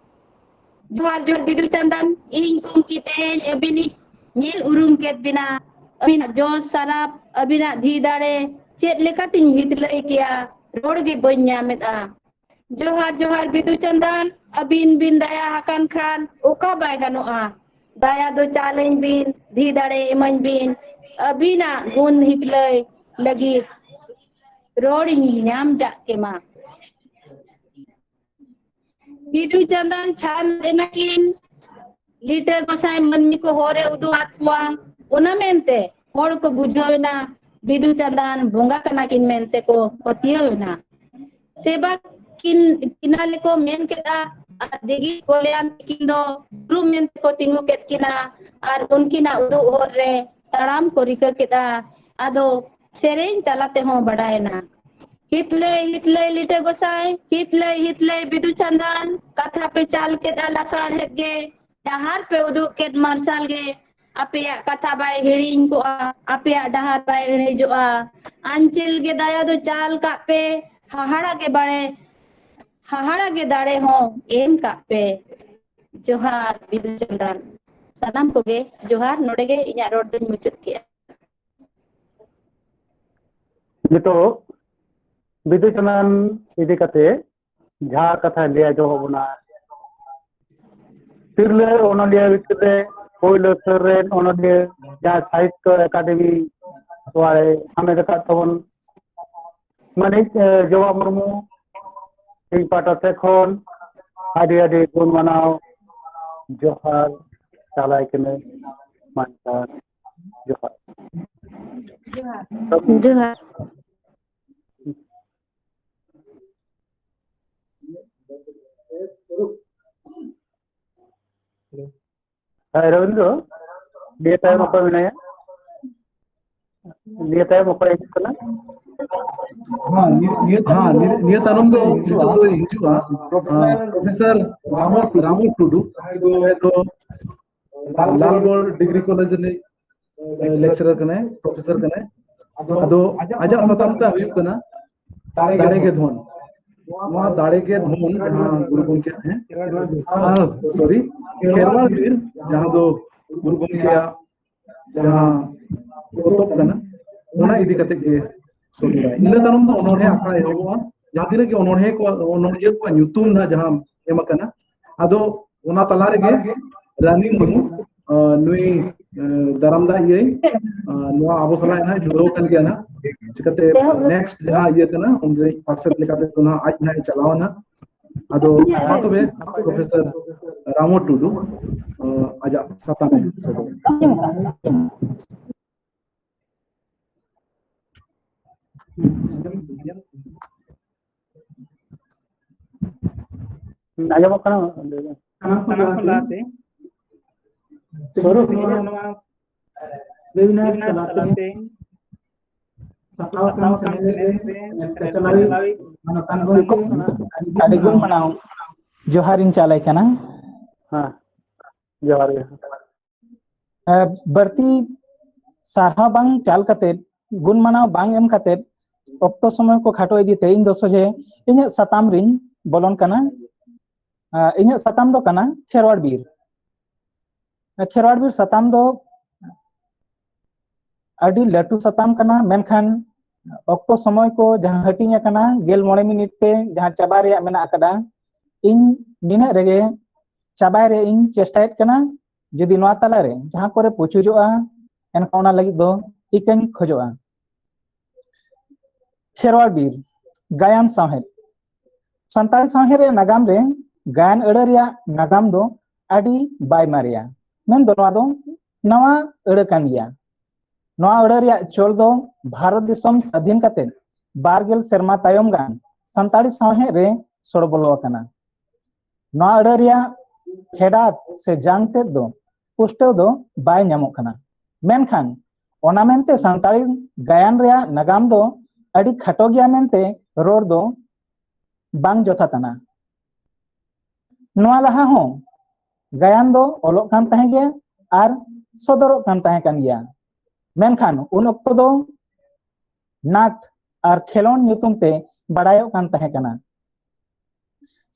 ᱡᱚᱦᱟᱨ ᱡᱚᱦᱟᱨ ᱵᱤᱫᱩ ᱪᱟᱸᱫᱟᱱ, ᱤᱧ ᱠᱩᱝᱠᱤ ᱛᱮᱦᱮᱧ ᱟᱹᱵᱤᱱᱤᱧ ᱧᱮᱞ ᱩᱨᱩᱢ ᱠᱮᱫ ᱵᱤᱱᱟ᱾ ᱟᱹᱵᱤᱱᱟᱜ ᱡᱚᱥ ᱥᱟᱨᱟᱯ, ᱟᱹᱵᱤᱱᱟᱜ ᱫᱷᱤ ᱫᱟᱲᱮ ᱪᱮᱫ ᱞᱮᱠᱟᱛᱤᱧ ᱦᱤᱛᱞᱟᱹᱭ ᱠᱮᱭᱟ, ᱨᱚᱲ ᱜᱮ ᱵᱟᱹᱧ ᱧᱟᱢᱮᱫᱼᱟ᱾ ᱡᱚᱦᱟᱨ ᱡᱚᱦᱟᱨ ᱵᱤᱫᱩ ᱪᱟᱸᱫᱟᱱ, ᱟᱹᱵᱤᱱ ᱵᱤᱱ ᱫᱟᱭᱟ ᱟᱠᱟᱱ ᱠᱷᱟᱱ ᱚᱠᱟ ᱵᱟᱭ ᱜᱟᱱᱚᱜᱼᱟ? ᱫᱟᱭᱟ ᱫᱚ ᱪᱟᱞᱟᱹᱧ ᱵᱤᱱ, ᱫᱷᱤ ᱫᱟᱲᱮ ᱮᱢᱟᱹᱧ ᱵᱤᱱ, ᱟᱹᱵᱤᱱᱟᱜ ᱜᱩᱱ ᱦᱤᱛᱞᱟᱹᱭ ᱞᱟᱹᱜᱤᱫ ᱨᱚᱲ ᱤᱧ ᱧᱟᱢ ᱡᱟᱜ ᱠᱮᱢᱟ᱾ ᱵᱤᱫᱩ ᱪᱟᱸᱫᱟᱱ ᱪᱷᱟᱱ ᱮᱱᱟᱠᱤᱱ, ᱞᱤᱴᱟᱹ ᱜᱚᱸᱥᱟᱭ ᱢᱟᱹᱱᱢᱤ ᱠᱚ ᱦᱚᱨᱮ ᱩᱫᱩᱜ ᱟᱫ ᱠᱚᱣᱟ᱾ ᱚᱱᱟ ᱢᱮᱱᱛᱮ ᱦᱚᱲ ᱠᱚ ᱵᱩᱡᱷᱟᱹᱣ ᱮᱱᱟ ᱵᱤᱫᱩ ᱪᱟᱸᱫᱟᱱ ᱵᱚᱸᱜᱟ ᱠᱟᱱᱟ ᱠᱤᱱ ᱢᱮᱱᱛᱮ ᱠᱚ ᱯᱟᱹᱛᱭᱟᱹᱣ ᱮᱱᱟ᱾ ᱥᱮᱵᱟ ᱠᱤᱱ ᱠᱤᱱᱟ ᱞᱮᱠᱚ ᱢᱮᱱ ᱠᱮᱫᱼᱟ, ᱟᱨ ᱫᱤᱜᱤ ᱠᱚᱞᱭᱟᱱ ᱛᱤᱠᱤᱱ ᱫᱚ ᱜᱩᱨᱩ ᱢᱮᱱᱛᱮ ᱠᱚ ᱛᱤᱸᱜᱩ ᱠᱮᱫ ᱠᱤᱱᱟ, ᱟᱨ ᱩᱱᱠᱤᱱᱟᱜ ᱩᱫᱩᱜ ᱦᱚᱨ ᱨᱮ ᱛᱟᱲᱟᱢ ᱠᱚ ᱨᱤᱠᱟᱹ ᱠᱮᱫᱼᱟ᱾ ᱟᱫᱚ ᱥᱮᱨᱮᱧ ᱛᱟᱞᱟ ᱛᱮᱦᱚᱸ ᱵᱟᱰᱟᱭᱮᱱᱟ᱾ ᱦᱤᱛᱞᱟᱹᱭ ᱦᱤᱛᱞᱟᱹᱭ ᱞᱤᱴᱟᱹ ᱜᱚᱸᱥᱟᱭ, ᱦᱤᱛᱞᱟᱹᱭ ᱦᱤᱛᱞᱟᱹᱭ ᱵᱤᱫᱩ ᱪᱟᱸᱫᱟᱱ, ᱠᱟᱛᱷᱟ ᱯᱮ ᱪᱟᱞ ᱠᱮᱫᱼᱟ ᱞᱟᱥᱟᱲᱦᱮᱫ ᱜᱮ, ᱰᱟᱦᱟᱨ ᱯᱮ ᱩᱫᱩᱜ ᱠᱮᱫ ᱢᱟᱨᱥᱟᱞ ᱜᱮ᱾ ᱟᱯᱮᱭᱟᱜ ᱠᱟᱛᱷᱟ ᱵᱟᱭ ᱦᱤᱲᱤᱧ ᱠᱚᱜᱼᱟ, ᱟᱯᱮᱭᱟᱜ ᱰᱟᱦᱟᱨ ᱵᱟᱭ ᱮᱲᱮᱡᱚᱜᱼᱟ᱾ ᱟᱧᱪᱮᱞ ᱜᱮ ᱫᱟᱭᱟ ᱫᱚ ᱪᱟᱞ ᱠᱟᱜ ᱯᱮ, ᱦᱟᱦᱟᱲᱟ ᱜᱮ ᱵᱟᱲᱮ, ᱦᱟᱦᱟᱲᱟ ᱜᱮ ᱫᱟᱲᱮ ᱦᱚᱸ ᱮᱢ ᱠᱟᱜ ᱯᱮ᱾ ᱡᱚᱦᱟᱨ ᱵᱤᱫᱩ ᱪᱟᱸᱫᱟᱱ᱾ ᱥᱟᱱᱟᱢ ᱠᱚᱜᱮ ᱡᱚᱦᱟᱨ, ᱱᱚᱰᱮ ᱜᱮ ᱤᱧᱟᱹᱜ ᱨᱚᱲ ᱫᱚᱧ ᱢᱩᱪᱟᱹᱫ ᱠᱮᱜᱼᱟ᱾ ᱱᱤᱛᱚᱜ ᱵᱤᱫᱩ ᱪᱟᱸᱫᱟᱱ ᱤᱫᱤ ᱠᱟᱛᱮ ᱡᱟᱦᱟᱸ ᱠᱟᱛᱷᱟᱭ ᱞᱟᱹᱭ ᱟᱸᱡᱚᱢ ᱟᱵᱚᱱᱟ, ᱛᱤᱨᱞᱟᱹ ᱚᱱᱚᱞᱤᱭᱟᱹ ᱵᱷᱤᱛᱨᱤ ᱨᱮ ᱯᱳᱭᱞᱳ ᱥᱟᱹᱨ ᱨᱮᱱ ᱚᱱᱚᱞᱤᱭᱟᱹ ᱡᱟᱦᱟᱸ ᱥᱟᱦᱤᱛᱛᱚ ᱮᱠᱟᱰᱮᱢᱤ award ᱮ ᱦᱟᱢᱮᱴ ᱟᱠᱟᱫ ᱛᱟᱵᱚᱱ ᱢᱟᱹᱱᱤᱡ ᱡᱚᱵᱟ ᱢᱩᱨᱢᱩ, ᱤᱧ ᱯᱟᱦᱴᱟ ᱥᱮᱫ ᱠᱷᱚᱱ ᱟᱹᱰᱤ ᱟᱹᱰᱤ ᱜᱩᱱ ᱢᱟᱱᱟᱣ ᱡᱚᱦᱟᱨ ᱪᱟᱞᱟᱭ ᱠᱟᱹᱱᱟᱹᱧ᱾ ᱢᱟᱱᱠᱷᱟᱱ ᱡᱚᱦᱟᱨ᱾ ᱡᱚᱦᱟᱨ᱾ ᱦᱮᱸ, ᱨᱚᱵᱤᱱᱫᱨᱚ, ᱱᱤᱭᱟᱹ ᱛᱟᱭᱚᱢ ᱚᱠᱚᱭ ᱢᱮᱱᱟᱭᱟ? ᱱᱤᱭᱟᱹ ᱛᱟᱭᱚᱢ ᱚᱠᱚᱭ ᱦᱤᱡᱩᱜ ᱠᱟᱱᱟ? ᱦᱮᱸ, ᱱᱤᱭᱟᱹ, ᱱᱤᱭᱟᱹ ᱛᱟᱭᱱᱚᱢ ᱫᱚ ᱱᱤᱛᱚᱜ ᱫᱚᱭ ᱦᱤᱡᱩᱜᱼᱟ, ᱯᱨᱚᱯᱷᱮᱥᱚᱨ ᱨᱟᱢᱚ, ᱨᱟᱢᱚ ᱴᱩᱰᱩ, ᱡᱟᱦᱟᱸᱭ ᱫᱚ ᱞᱟᱞᱜᱚᱲ ᱰᱤᱜᱽᱨᱤ ᱠᱚᱞᱮᱡᱽ ᱨᱤᱱᱤᱡ ᱞᱮᱠᱪᱟᱨᱟᱨ ᱠᱟᱱᱟᱭ, ᱯᱨᱚᱯᱷᱮᱥᱚᱨ ᱠᱟᱱᱟᱭ᱾ ᱟᱫᱚ ᱟᱡᱟᱜ ᱥᱟᱛᱟᱢ ᱛᱟᱭ ᱦᱩᱭᱩᱜ ᱠᱟᱱᱟ ᱫᱟᱲᱮ ᱜᱮ ᱫᱷᱚᱱ᱾ ᱱᱚᱣᱟ ᱫᱟᱲᱮ ᱜᱮ ᱫᱷᱚᱱ ᱡᱟᱦᱟᱸ ᱜᱩᱨᱩ ᱜᱚᱢᱠᱮᱭᱟᱜ, ᱦᱮᱸ, ᱥᱚᱨᱤ, ᱠᱷᱮᱨᱣᱟᱲ ᱵᱤᱨ, ᱡᱟᱦᱟᱸ ᱫᱚ ᱜᱩᱨᱩ ᱜᱚᱢᱠᱮᱭᱟᱜ ᱡᱟᱦᱟᱸ ᱯᱚᱛᱚᱵ ᱠᱟᱱᱟ, ᱚᱱᱟ ᱤᱫᱤ ᱠᱟᱛᱮ ᱜᱮ ᱥᱚᱫᱚᱨᱟᱭ᱾ ᱤᱱᱟᱹ ᱛᱟᱭᱱᱚᱢ ᱫᱚ ᱚᱱᱚᱬᱦᱮ ᱟᱠᱷᱲᱟ ᱮᱦᱚᱵᱚᱜᱼᱟ, ᱡᱟᱦᱟᱸ ᱛᱤᱱᱟᱹᱜ ᱜᱮ ᱚᱱᱚᱬᱦᱮ ᱠᱚ, ᱚᱱᱚᱬᱦᱤᱭᱟᱹ ᱠᱚᱣᱟᱜ ᱧᱩᱛᱩᱢ ᱱᱟᱜ ᱡᱟᱦᱟᱸ ᱮᱢ ᱟᱠᱟᱱᱟ᱾ ᱟᱫᱚ ᱚᱱᱟ ᱛᱟᱞᱟ ᱨᱮᱜᱮ ᱨᱟᱱᱤ ᱢᱩᱨᱢᱩ, ᱟᱸ, ᱱᱩᱭ, ᱟᱸ, ᱫᱟᱨᱟᱢ ᱫᱟᱜ ᱤᱭᱟᱹᱭ, ᱟᱸ, ᱱᱚᱣᱟ ᱟᱵᱚ ᱥᱟᱞᱟᱜ ᱱᱟᱜ ᱡᱩᱲᱟᱹᱣ ᱟᱠᱟᱱ ᱜᱮᱭᱟ ᱱᱟᱜ᱾ ᱪᱤᱠᱟᱹᱛᱮ ᱱᱮᱠᱥᱴ ᱡᱟᱦᱟᱸ ᱤᱭᱟᱹ ᱠᱟᱱᱟ, ᱩᱱᱤ ᱯᱟᱨᱥᱮᱞ ᱞᱮᱠᱟᱛᱮ ᱫᱚ ᱱᱟᱜ ᱟᱡ ᱱᱟᱜ ᱮ ᱪᱟᱞᱟᱣᱟ ᱱᱟᱜ᱾ ᱟᱫᱚ ᱢᱟ ᱛᱚᱵᱮ ᱯᱨᱚᱯᱷᱮᱥᱚᱨ ᱨᱟᱢᱚ ᱴᱩᱰᱩ, ᱟᱸ, ᱟᱡᱟᱜ ᱥᱟᱛᱟᱢ ᱮ ᱥᱚᱫᱚᱨᱟ᱾ ᱟᱸᱡᱚᱢᱚᱜ ᱠᱟᱱᱟ? ᱥᱟᱱᱟᱢ ᱠᱷᱚᱱ ᱞᱟᱦᱟᱛᱮ ᱥᱚᱨᱚᱜ ᱱᱚᱣᱟ ᱱᱚᱣᱟ ᱣᱮᱵᱤᱱᱟᱨ ᱛᱟᱞᱟᱛᱮ ᱥᱟᱯᱲᱟᱣ ᱟᱠᱟᱱ ᱥᱮᱢᱞᱮᱫ ᱨᱮ ᱪᱟᱪᱞᱟᱣᱤᱡ ᱢᱟᱱᱚᱛᱟᱱ ᱜᱚᱢᱠᱮ ᱟᱹᱰᱤ ᱜᱩᱱ ᱢᱟᱱᱟᱣ ᱡᱚᱦᱟᱨ ᱤᱧ ᱪᱟᱞᱟᱭ ᱠᱟᱱᱟ᱾ ᱦᱮᱸ, ᱡᱚᱦᱟᱨ ᱜᱮ᱾ ᱮ, ᱵᱟᱹᱲᱛᱤ ᱥᱟᱨᱦᱟᱣ ᱵᱟᱝ ᱪᱟᱞ ᱠᱟᱛᱮ, ᱜᱩᱱ ᱢᱟᱱᱟᱣ ᱵᱟᱝ ᱮᱢ ᱠᱟᱛᱮ, ᱚᱠᱛᱚ ᱥᱚᱢᱚᱭ ᱠᱚ ᱠᱷᱟᱴᱚ ᱤᱫᱤ ᱛᱮ ᱤᱧ ᱫᱚ ᱥᱚᱡᱷᱮ ᱤᱧᱟᱹᱜ ᱥᱟᱛᱟᱢ ᱨᱤᱧ ᱵᱚᱞᱚᱱ ᱠᱟᱱᱟ᱾ ᱮ, ᱤᱧᱟᱹᱜ ᱥᱟᱛᱟᱢ ᱫᱚ ᱠᱟᱱᱟ ᱠᱷᱮᱨᱣᱟᱲ ᱵᱤᱨ᱾ ᱮ, ᱠᱷᱮᱨᱣᱟᱲ ᱵᱤᱨ ᱥᱟᱛᱟᱢ ᱫᱚ ᱟᱹᱰᱤ ᱞᱟᱹᱴᱩ ᱥᱟᱛᱟᱢ ᱠᱟᱱᱟ, ᱢᱮᱱᱠᱷᱟᱱ ᱚᱠᱛᱚ ᱥᱚᱢᱚᱭ ᱠᱚ ᱡᱟᱦᱟᱸ ᱦᱟᱹᱴᱤᱧ ᱟᱠᱟᱱᱟ, ᱜᱮᱞ ᱢᱚᱬᱮ ᱢᱤᱱᱤᱴ ᱛᱮ ᱡᱟᱦᱟᱸ ᱪᱟᱵᱟ ᱨᱮᱭᱟᱜ ᱢᱮᱱᱟᱜ ᱟᱠᱟᱫᱟ, ᱤᱧ ᱱᱤᱱᱟᱹᱜ ᱨᱮᱜᱮ ᱪᱟᱵᱟᱭ ᱨᱮᱭᱟᱜ ᱤᱧ ᱪᱮᱥᱴᱟᱭᱮᱫ ᱠᱟᱱᱟ᱾ ᱡᱩᱫᱤ ᱱᱚᱣᱟ ᱛᱟᱞᱟᱨᱮ ᱡᱟᱦᱟᱸ ᱠᱚᱨᱮ ᱯᱩᱪᱩᱡᱚᱜᱼᱟ, ᱮᱱᱠᱷᱟᱱ ᱚᱱᱟ ᱞᱟᱹᱜᱤᱫ ᱫᱚ ᱤᱠᱟᱹᱧ ᱠᱷᱚᱡᱚᱜᱼᱟ᱾ ᱠᱷᱮᱨᱣᱟᱲ ᱵᱤᱨ, ᱜᱟᱭᱟᱱ ᱥᱟᱶᱦᱮᱫ᱾ ᱥᱟᱱᱛᱟᱲᱤ ᱥᱟᱶᱦᱮᱫ ᱨᱮᱭᱟᱜ ᱱᱟᱜᱟᱢ ᱨᱮ ᱜᱟᱭᱟᱱ ᱟᱹᱲᱟᱹ ᱨᱮᱭᱟᱜ ᱱᱟᱜᱟᱢ ᱫᱚ ᱟᱹᱰᱤ ᱵᱟᱭ ᱢᱟᱨᱮᱭᱟ, ᱢᱮᱱᱫᱚ ᱱᱚᱣᱟ ᱫᱚ ᱱᱟᱣᱟ ᱟᱹᱲᱟᱹ ᱠᱟᱱ ᱜᱮᱭᱟ᱾ ᱱᱚᱣᱟ ᱟᱹᱲᱟᱹ ᱨᱮᱭᱟᱜ ᱪᱚᱞ ᱫᱚ ᱵᱷᱟᱨᱚᱛ ᱫᱤᱥᱚᱢ ᱥᱟᱹᱫᱷᱤᱱ ᱠᱟᱛᱮ ᱵᱟᱨ ᱜᱮᱞ ᱥᱮᱨᱢᱟ ᱛᱟᱭᱚᱢ ᱜᱟᱱ ᱥᱟᱱᱛᱟᱲᱤ ᱥᱟᱶᱦᱮᱫ ᱨᱮ ᱥᱚᱲ ᱵᱚᱞᱚ ᱟᱠᱟᱱᱟ᱾ ᱱᱚᱣᱟ ᱟᱹᱲᱟᱹ ᱨᱮᱭᱟᱜ ᱯᱷᱮᱰᱟᱛ ᱥᱮ ᱡᱟᱝ ᱛᱮᱫ ᱫᱚ ᱯᱩᱥᱴᱟᱹᱣ ᱫᱚ ᱵᱟᱭ ᱧᱟᱢᱚᱜ ᱠᱟᱱᱟ᱾ ᱢᱮᱱᱠᱷᱟᱱ ᱚᱱᱟ ᱢᱮᱱᱛᱮ ᱥᱟᱱᱛᱟᱲᱤ ᱜᱟᱭᱟᱱ ᱨᱮᱭᱟᱜ ᱱᱟᱜᱟᱢ ᱫᱚ ᱟᱹᱰᱤ ᱠᱷᱟᱴᱚ ᱜᱮᱭᱟ ᱢᱮᱱᱛᱮ ᱨᱚᱲ ᱫᱚ ᱵᱟᱝ ᱡᱚᱛᱷᱟᱛ ᱟᱱᱟ᱾ ᱱᱚᱣᱟ ᱞᱟᱦᱟ ᱦᱚᱸ ᱜᱟᱭᱟᱱ ᱫᱚ ᱚᱞᱚᱜ ᱠᱟᱱ ᱛᱟᱦᱮᱸ ᱜᱮᱭᱟ ᱟᱨ ᱥᱚᱫᱚᱨᱚᱜ ᱠᱟᱱ ᱛᱟᱦᱮᱸ ᱠᱟᱱ ᱜᱮᱭᱟ᱾ ᱢᱮᱱᱠᱷᱟᱱ ᱩᱱ ᱚᱠᱛᱚ ᱫᱚ ᱱᱟᱴ ᱟᱨ ᱠᱷᱮᱞᱳᱱᱰ ᱧᱩᱛᱩᱢ ᱛᱮ ᱵᱟᱲᱟᱭᱚᱜ ᱠᱟᱱ ᱛᱟᱦᱮᱸ ᱠᱟᱱᱟ᱾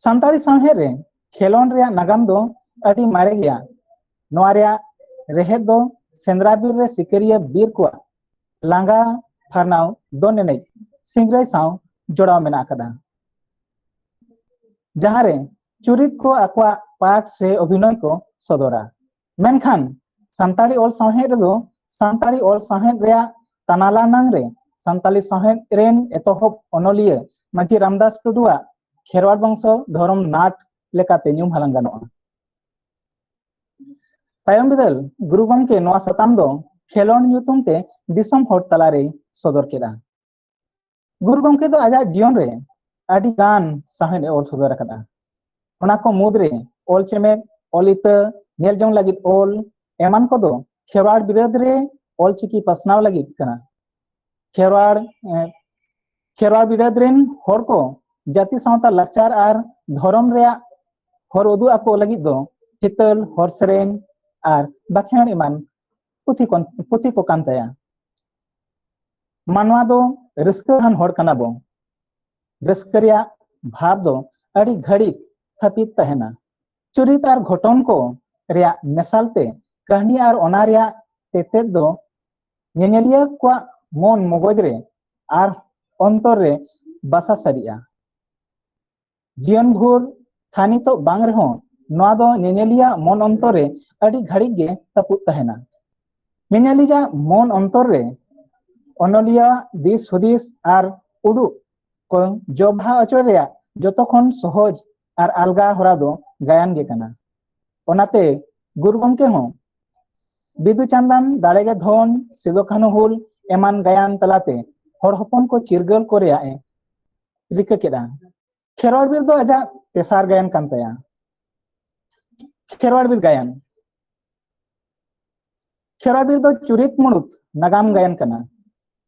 ᱥᱟᱱᱛᱟᱲᱤ ᱥᱟᱶᱦᱮᱫ ᱨᱮ ᱠᱷᱮᱞᱳᱱᱰ ᱨᱮᱭᱟᱜ ᱱᱟᱜᱟᱢ ᱫᱚ ᱟᱹᱰᱤ ᱢᱟᱨᱮ ᱜᱮᱭᱟ᱾ ᱱᱚᱣᱟ ᱨᱮᱭᱟᱜ ᱨᱮᱦᱮᱫ ᱫᱚ ᱥᱮᱸᱫᱽᱨᱟ ᱵᱤᱨ ᱨᱮ ᱥᱤᱠᱟᱹᱨᱤᱭᱟᱹ ᱵᱤᱨ ᱠᱚᱣᱟᱜ ᱞᱟᱸᱜᱟ ᱯᱷᱟᱨᱱᱟᱣ ᱫᱚᱱ ᱮᱱᱮᱡ ᱥᱤᱝᱨᱟᱹᱭ ᱥᱟᱶ ᱡᱚᱲᱟᱣ ᱢᱮᱱᱟᱜ ᱟᱠᱟᱫᱟ, ᱡᱟᱦᱟᱸ ᱨᱮ ᱪᱩᱨᱤᱛ ᱠᱚ ᱟᱠᱚᱣᱟᱜ ᱯᱟᱴᱷ ᱥᱮ ᱚᱵᱷᱤᱱᱚᱭ ᱠᱚ ᱥᱚᱫᱚᱨᱟ᱾ ᱢᱮᱱᱠᱷᱟᱱ ᱥᱟᱱᱛᱟᱲᱤ ᱚᱞ ᱥᱟᱶᱦᱮᱫ ᱨᱮᱫᱚ ᱥᱟᱱᱛᱟᱲᱤ ᱚᱞ ᱥᱟᱶᱦᱮᱫ ᱨᱮᱭᱟᱜ ᱛᱟᱱᱟᱞᱟ ᱱᱟᱝ ᱨᱮ ᱥᱟᱱᱛᱟᱲᱤ ᱥᱟᱶᱦᱮᱫ ᱨᱮᱱ ᱮᱛᱚᱦᱚᱵ ᱚᱱᱚᱞᱤᱭᱟᱹ ᱢᱟᱹᱡᱷᱤ ᱨᱟᱢᱫᱟᱥ ᱴᱩᱰᱩᱣᱟᱜ ᱠᱷᱮᱨᱣᱟᱲ ᱵᱚᱝᱥᱚ ᱫᱷᱚᱨᱚᱢ ᱱᱟᱴ ᱞᱮᱠᱟᱛᱮ ᱧᱩᱢ ᱦᱟᱞᱟᱝ ᱜᱟᱱᱚᱜᱼᱟ᱾ ᱛᱟᱭᱚᱢ ᱵᱤᱫᱟᱹᱞ ᱜᱩᱨᱩ ᱜᱚᱢᱠᱮ ᱱᱚᱣᱟ ᱥᱟᱛᱟᱢ ᱫᱚ ᱠᱷᱮᱞᱳᱱᱰ ᱧᱩᱛᱩᱢ ᱛᱮ ᱫᱤᱥᱚᱢ ᱦᱚᱲ ᱛᱟᱞᱟᱨᱮᱭ ᱥᱚᱫᱚᱨ ᱠᱮᱫᱟ᱾ ᱜᱩᱨᱩ ᱜᱚᱢᱠᱮ ᱫᱚ ᱟᱡᱟᱜ ᱡᱤᱭᱚᱱ ᱨᱮ ᱟᱹᱰᱤ ᱜᱟᱱ ᱥᱟᱶᱦᱮᱫ ᱮ ᱚᱞ ᱥᱚᱫᱚᱨ ᱟᱠᱟᱫᱟ᱾ ᱚᱱᱟ ᱠᱚ ᱢᱩᱫᱽᱨᱮ ᱚᱞ ᱪᱮᱢᱮᱫ, ᱚᱞ ᱤᱛᱟᱹ, ᱧᱮᱞ ᱡᱚᱝ ᱞᱟᱹᱜᱤᱫ ᱚᱞ ᱮᱢᱟᱱ ᱠᱚᱫᱚ ᱠᱷᱮᱨᱣᱟᱲ ᱵᱤᱨᱟᱹᱫ ᱨᱮ ᱚᱞᱪᱤᱠᱤ ᱯᱟᱥᱱᱟᱣ ᱞᱟᱹᱜᱤᱫ ᱠᱟᱱᱟ᱾ ᱠᱷᱮᱨᱣᱟᱲ ᱮ, ᱠᱷᱮᱨᱣᱟᱲ ᱵᱤᱨᱟᱹᱫ ᱨᱮᱱ ᱦᱚᱲ ᱠᱚ ᱡᱟᱹᱛᱤ ᱥᱟᱶᱛᱟ ᱞᱟᱠᱪᱟᱨ ᱟᱨ ᱫᱷᱚᱨᱚᱢ ᱨᱮᱭᱟᱜ ᱦᱚᱨ ᱩᱫᱩᱜ ᱟᱠᱚ ᱞᱟᱹᱜᱤᱫ ᱫᱚ ᱦᱤᱛᱟᱹᱞ, ᱦᱚᱨ ᱥᱮᱨᱮᱧ ᱟᱨ ᱵᱟᱠᱷᱮᱬ ᱮᱢᱟᱱ ᱯᱩᱛᱷᱤ ᱠᱚ, ᱯᱩᱛᱷᱤ ᱠᱚ ᱠᱟᱱ ᱛᱟᱭᱟ᱾ ᱢᱟᱱᱣᱟ ᱫᱚ ᱨᱟᱹᱥᱠᱟᱹᱣᱟᱱ ᱦᱚᱲ ᱠᱟᱱᱟ ᱵᱚᱱ᱾ ᱨᱟᱹᱥᱠᱟᱹ ᱨᱮᱭᱟᱜ ᱵᱷᱟᱵᱽ ᱫᱚ ᱟᱹᱰᱤ ᱜᱷᱟᱹᱲᱤᱡ ᱛᱷᱟᱹᱯᱤᱛ ᱛᱟᱦᱮᱱᱟ᱾ ᱪᱩᱨᱤᱛ ᱟᱨ ᱜᱷᱚᱴᱚᱱ ᱠᱚ ᱨᱮᱭᱟᱜ ᱢᱮᱥᱟᱞ ᱛᱮ ᱠᱟᱹᱦᱱᱤ ᱟᱨ ᱚᱱᱟ ᱨᱮᱭᱟᱜ ᱛᱮᱛᱮᱫ ᱫᱚ ᱧᱮᱧᱮᱞᱤᱭᱟᱹ ᱠᱚᱣᱟᱜ ᱢᱚᱱ ᱢᱚᱜᱚᱡ ᱨᱮ ᱟᱨ ᱚᱱᱛᱚᱨ ᱨᱮ ᱵᱟᱥᱟ ᱥᱟᱹᱨᱤᱜᱼᱟ᱾ ᱡᱤᱭᱚᱱ ᱵᱷᱳᱨ ᱛᱷᱟᱹᱱᱤᱛᱚᱜ ᱵᱟᱝ ᱨᱮᱦᱚᱸ ᱱᱚᱣᱟ ᱫᱚ ᱧᱮᱧᱮᱞᱤᱭᱟᱹ ᱢᱚᱱ ᱚᱱᱛᱚᱨ ᱨᱮ ᱟᱹᱰᱤ ᱜᱷᱟᱹᱲᱤᱡ ᱜᱮ ᱛᱟᱹᱯᱩᱜ ᱛᱟᱦᱮᱱᱟ᱾ ᱧᱮᱧᱮᱞᱤᱡᱟᱜ ᱢᱚᱱ ᱚᱱᱛᱚᱨ ᱨᱮ ᱚᱱᱚᱞᱤᱭᱟᱹᱣᱟᱜ ᱫᱤᱥ ᱦᱩᱫᱤᱥ ᱟᱨ ᱩᱰᱩᱜ ᱠᱚ ᱡᱚᱵᱷᱟ ᱚᱪᱚ ᱨᱮᱭᱟᱜ ᱡᱚᱛᱚ ᱠᱷᱚᱱ ᱥᱚᱦᱚᱡ ᱟᱨ ᱟᱞᱜᱟ ᱦᱚᱨᱟ ᱫᱚ ᱜᱟᱭᱟᱱ ᱜᱮ ᱠᱟᱱᱟ᱾ ᱚᱱᱟᱛᱮ ᱜᱩᱨᱩ ᱜᱚᱢᱠᱮ ᱦᱚᱸ ᱵᱤᱫᱩ ᱪᱟᱸᱫᱟᱱ, ᱫᱟᱲᱮ ᱜᱮ ᱫᱷᱚᱱ, ᱥᱤᱫᱩ ᱠᱟᱹᱱᱦᱩ ᱦᱩᱞ ᱮᱢᱟᱱ ᱜᱟᱭᱟᱱ ᱛᱟᱞᱟᱛᱮ ᱦᱚᱲ ᱦᱚᱯᱚᱱ ᱠᱚ ᱪᱤᱨᱜᱟᱹᱞ ᱠᱚ ᱨᱮᱭᱟᱜ ᱮ ᱨᱤᱠᱟᱹ ᱠᱮᱫᱟ᱾ ᱠᱷᱮᱨᱣᱟᱲ ᱵᱤᱨ ᱫᱚ ᱟᱡᱟᱜ ᱛᱮᱥᱟᱨ ᱜᱟᱭᱟᱱ ᱠᱟᱱ ᱛᱟᱭᱟ᱾ ᱠᱷᱮᱨᱣᱟᱲ ᱵᱤᱨ ᱜᱟᱭᱟᱱ᱾ ᱠᱷᱮᱨᱣᱟᱲ ᱵᱤᱨ ᱫᱚ ᱪᱩᱨᱤᱛ ᱢᱩᱲᱩᱛ ᱱᱟᱜᱟᱢ ᱜᱟᱭᱟᱱ ᱠᱟᱱᱟ᱾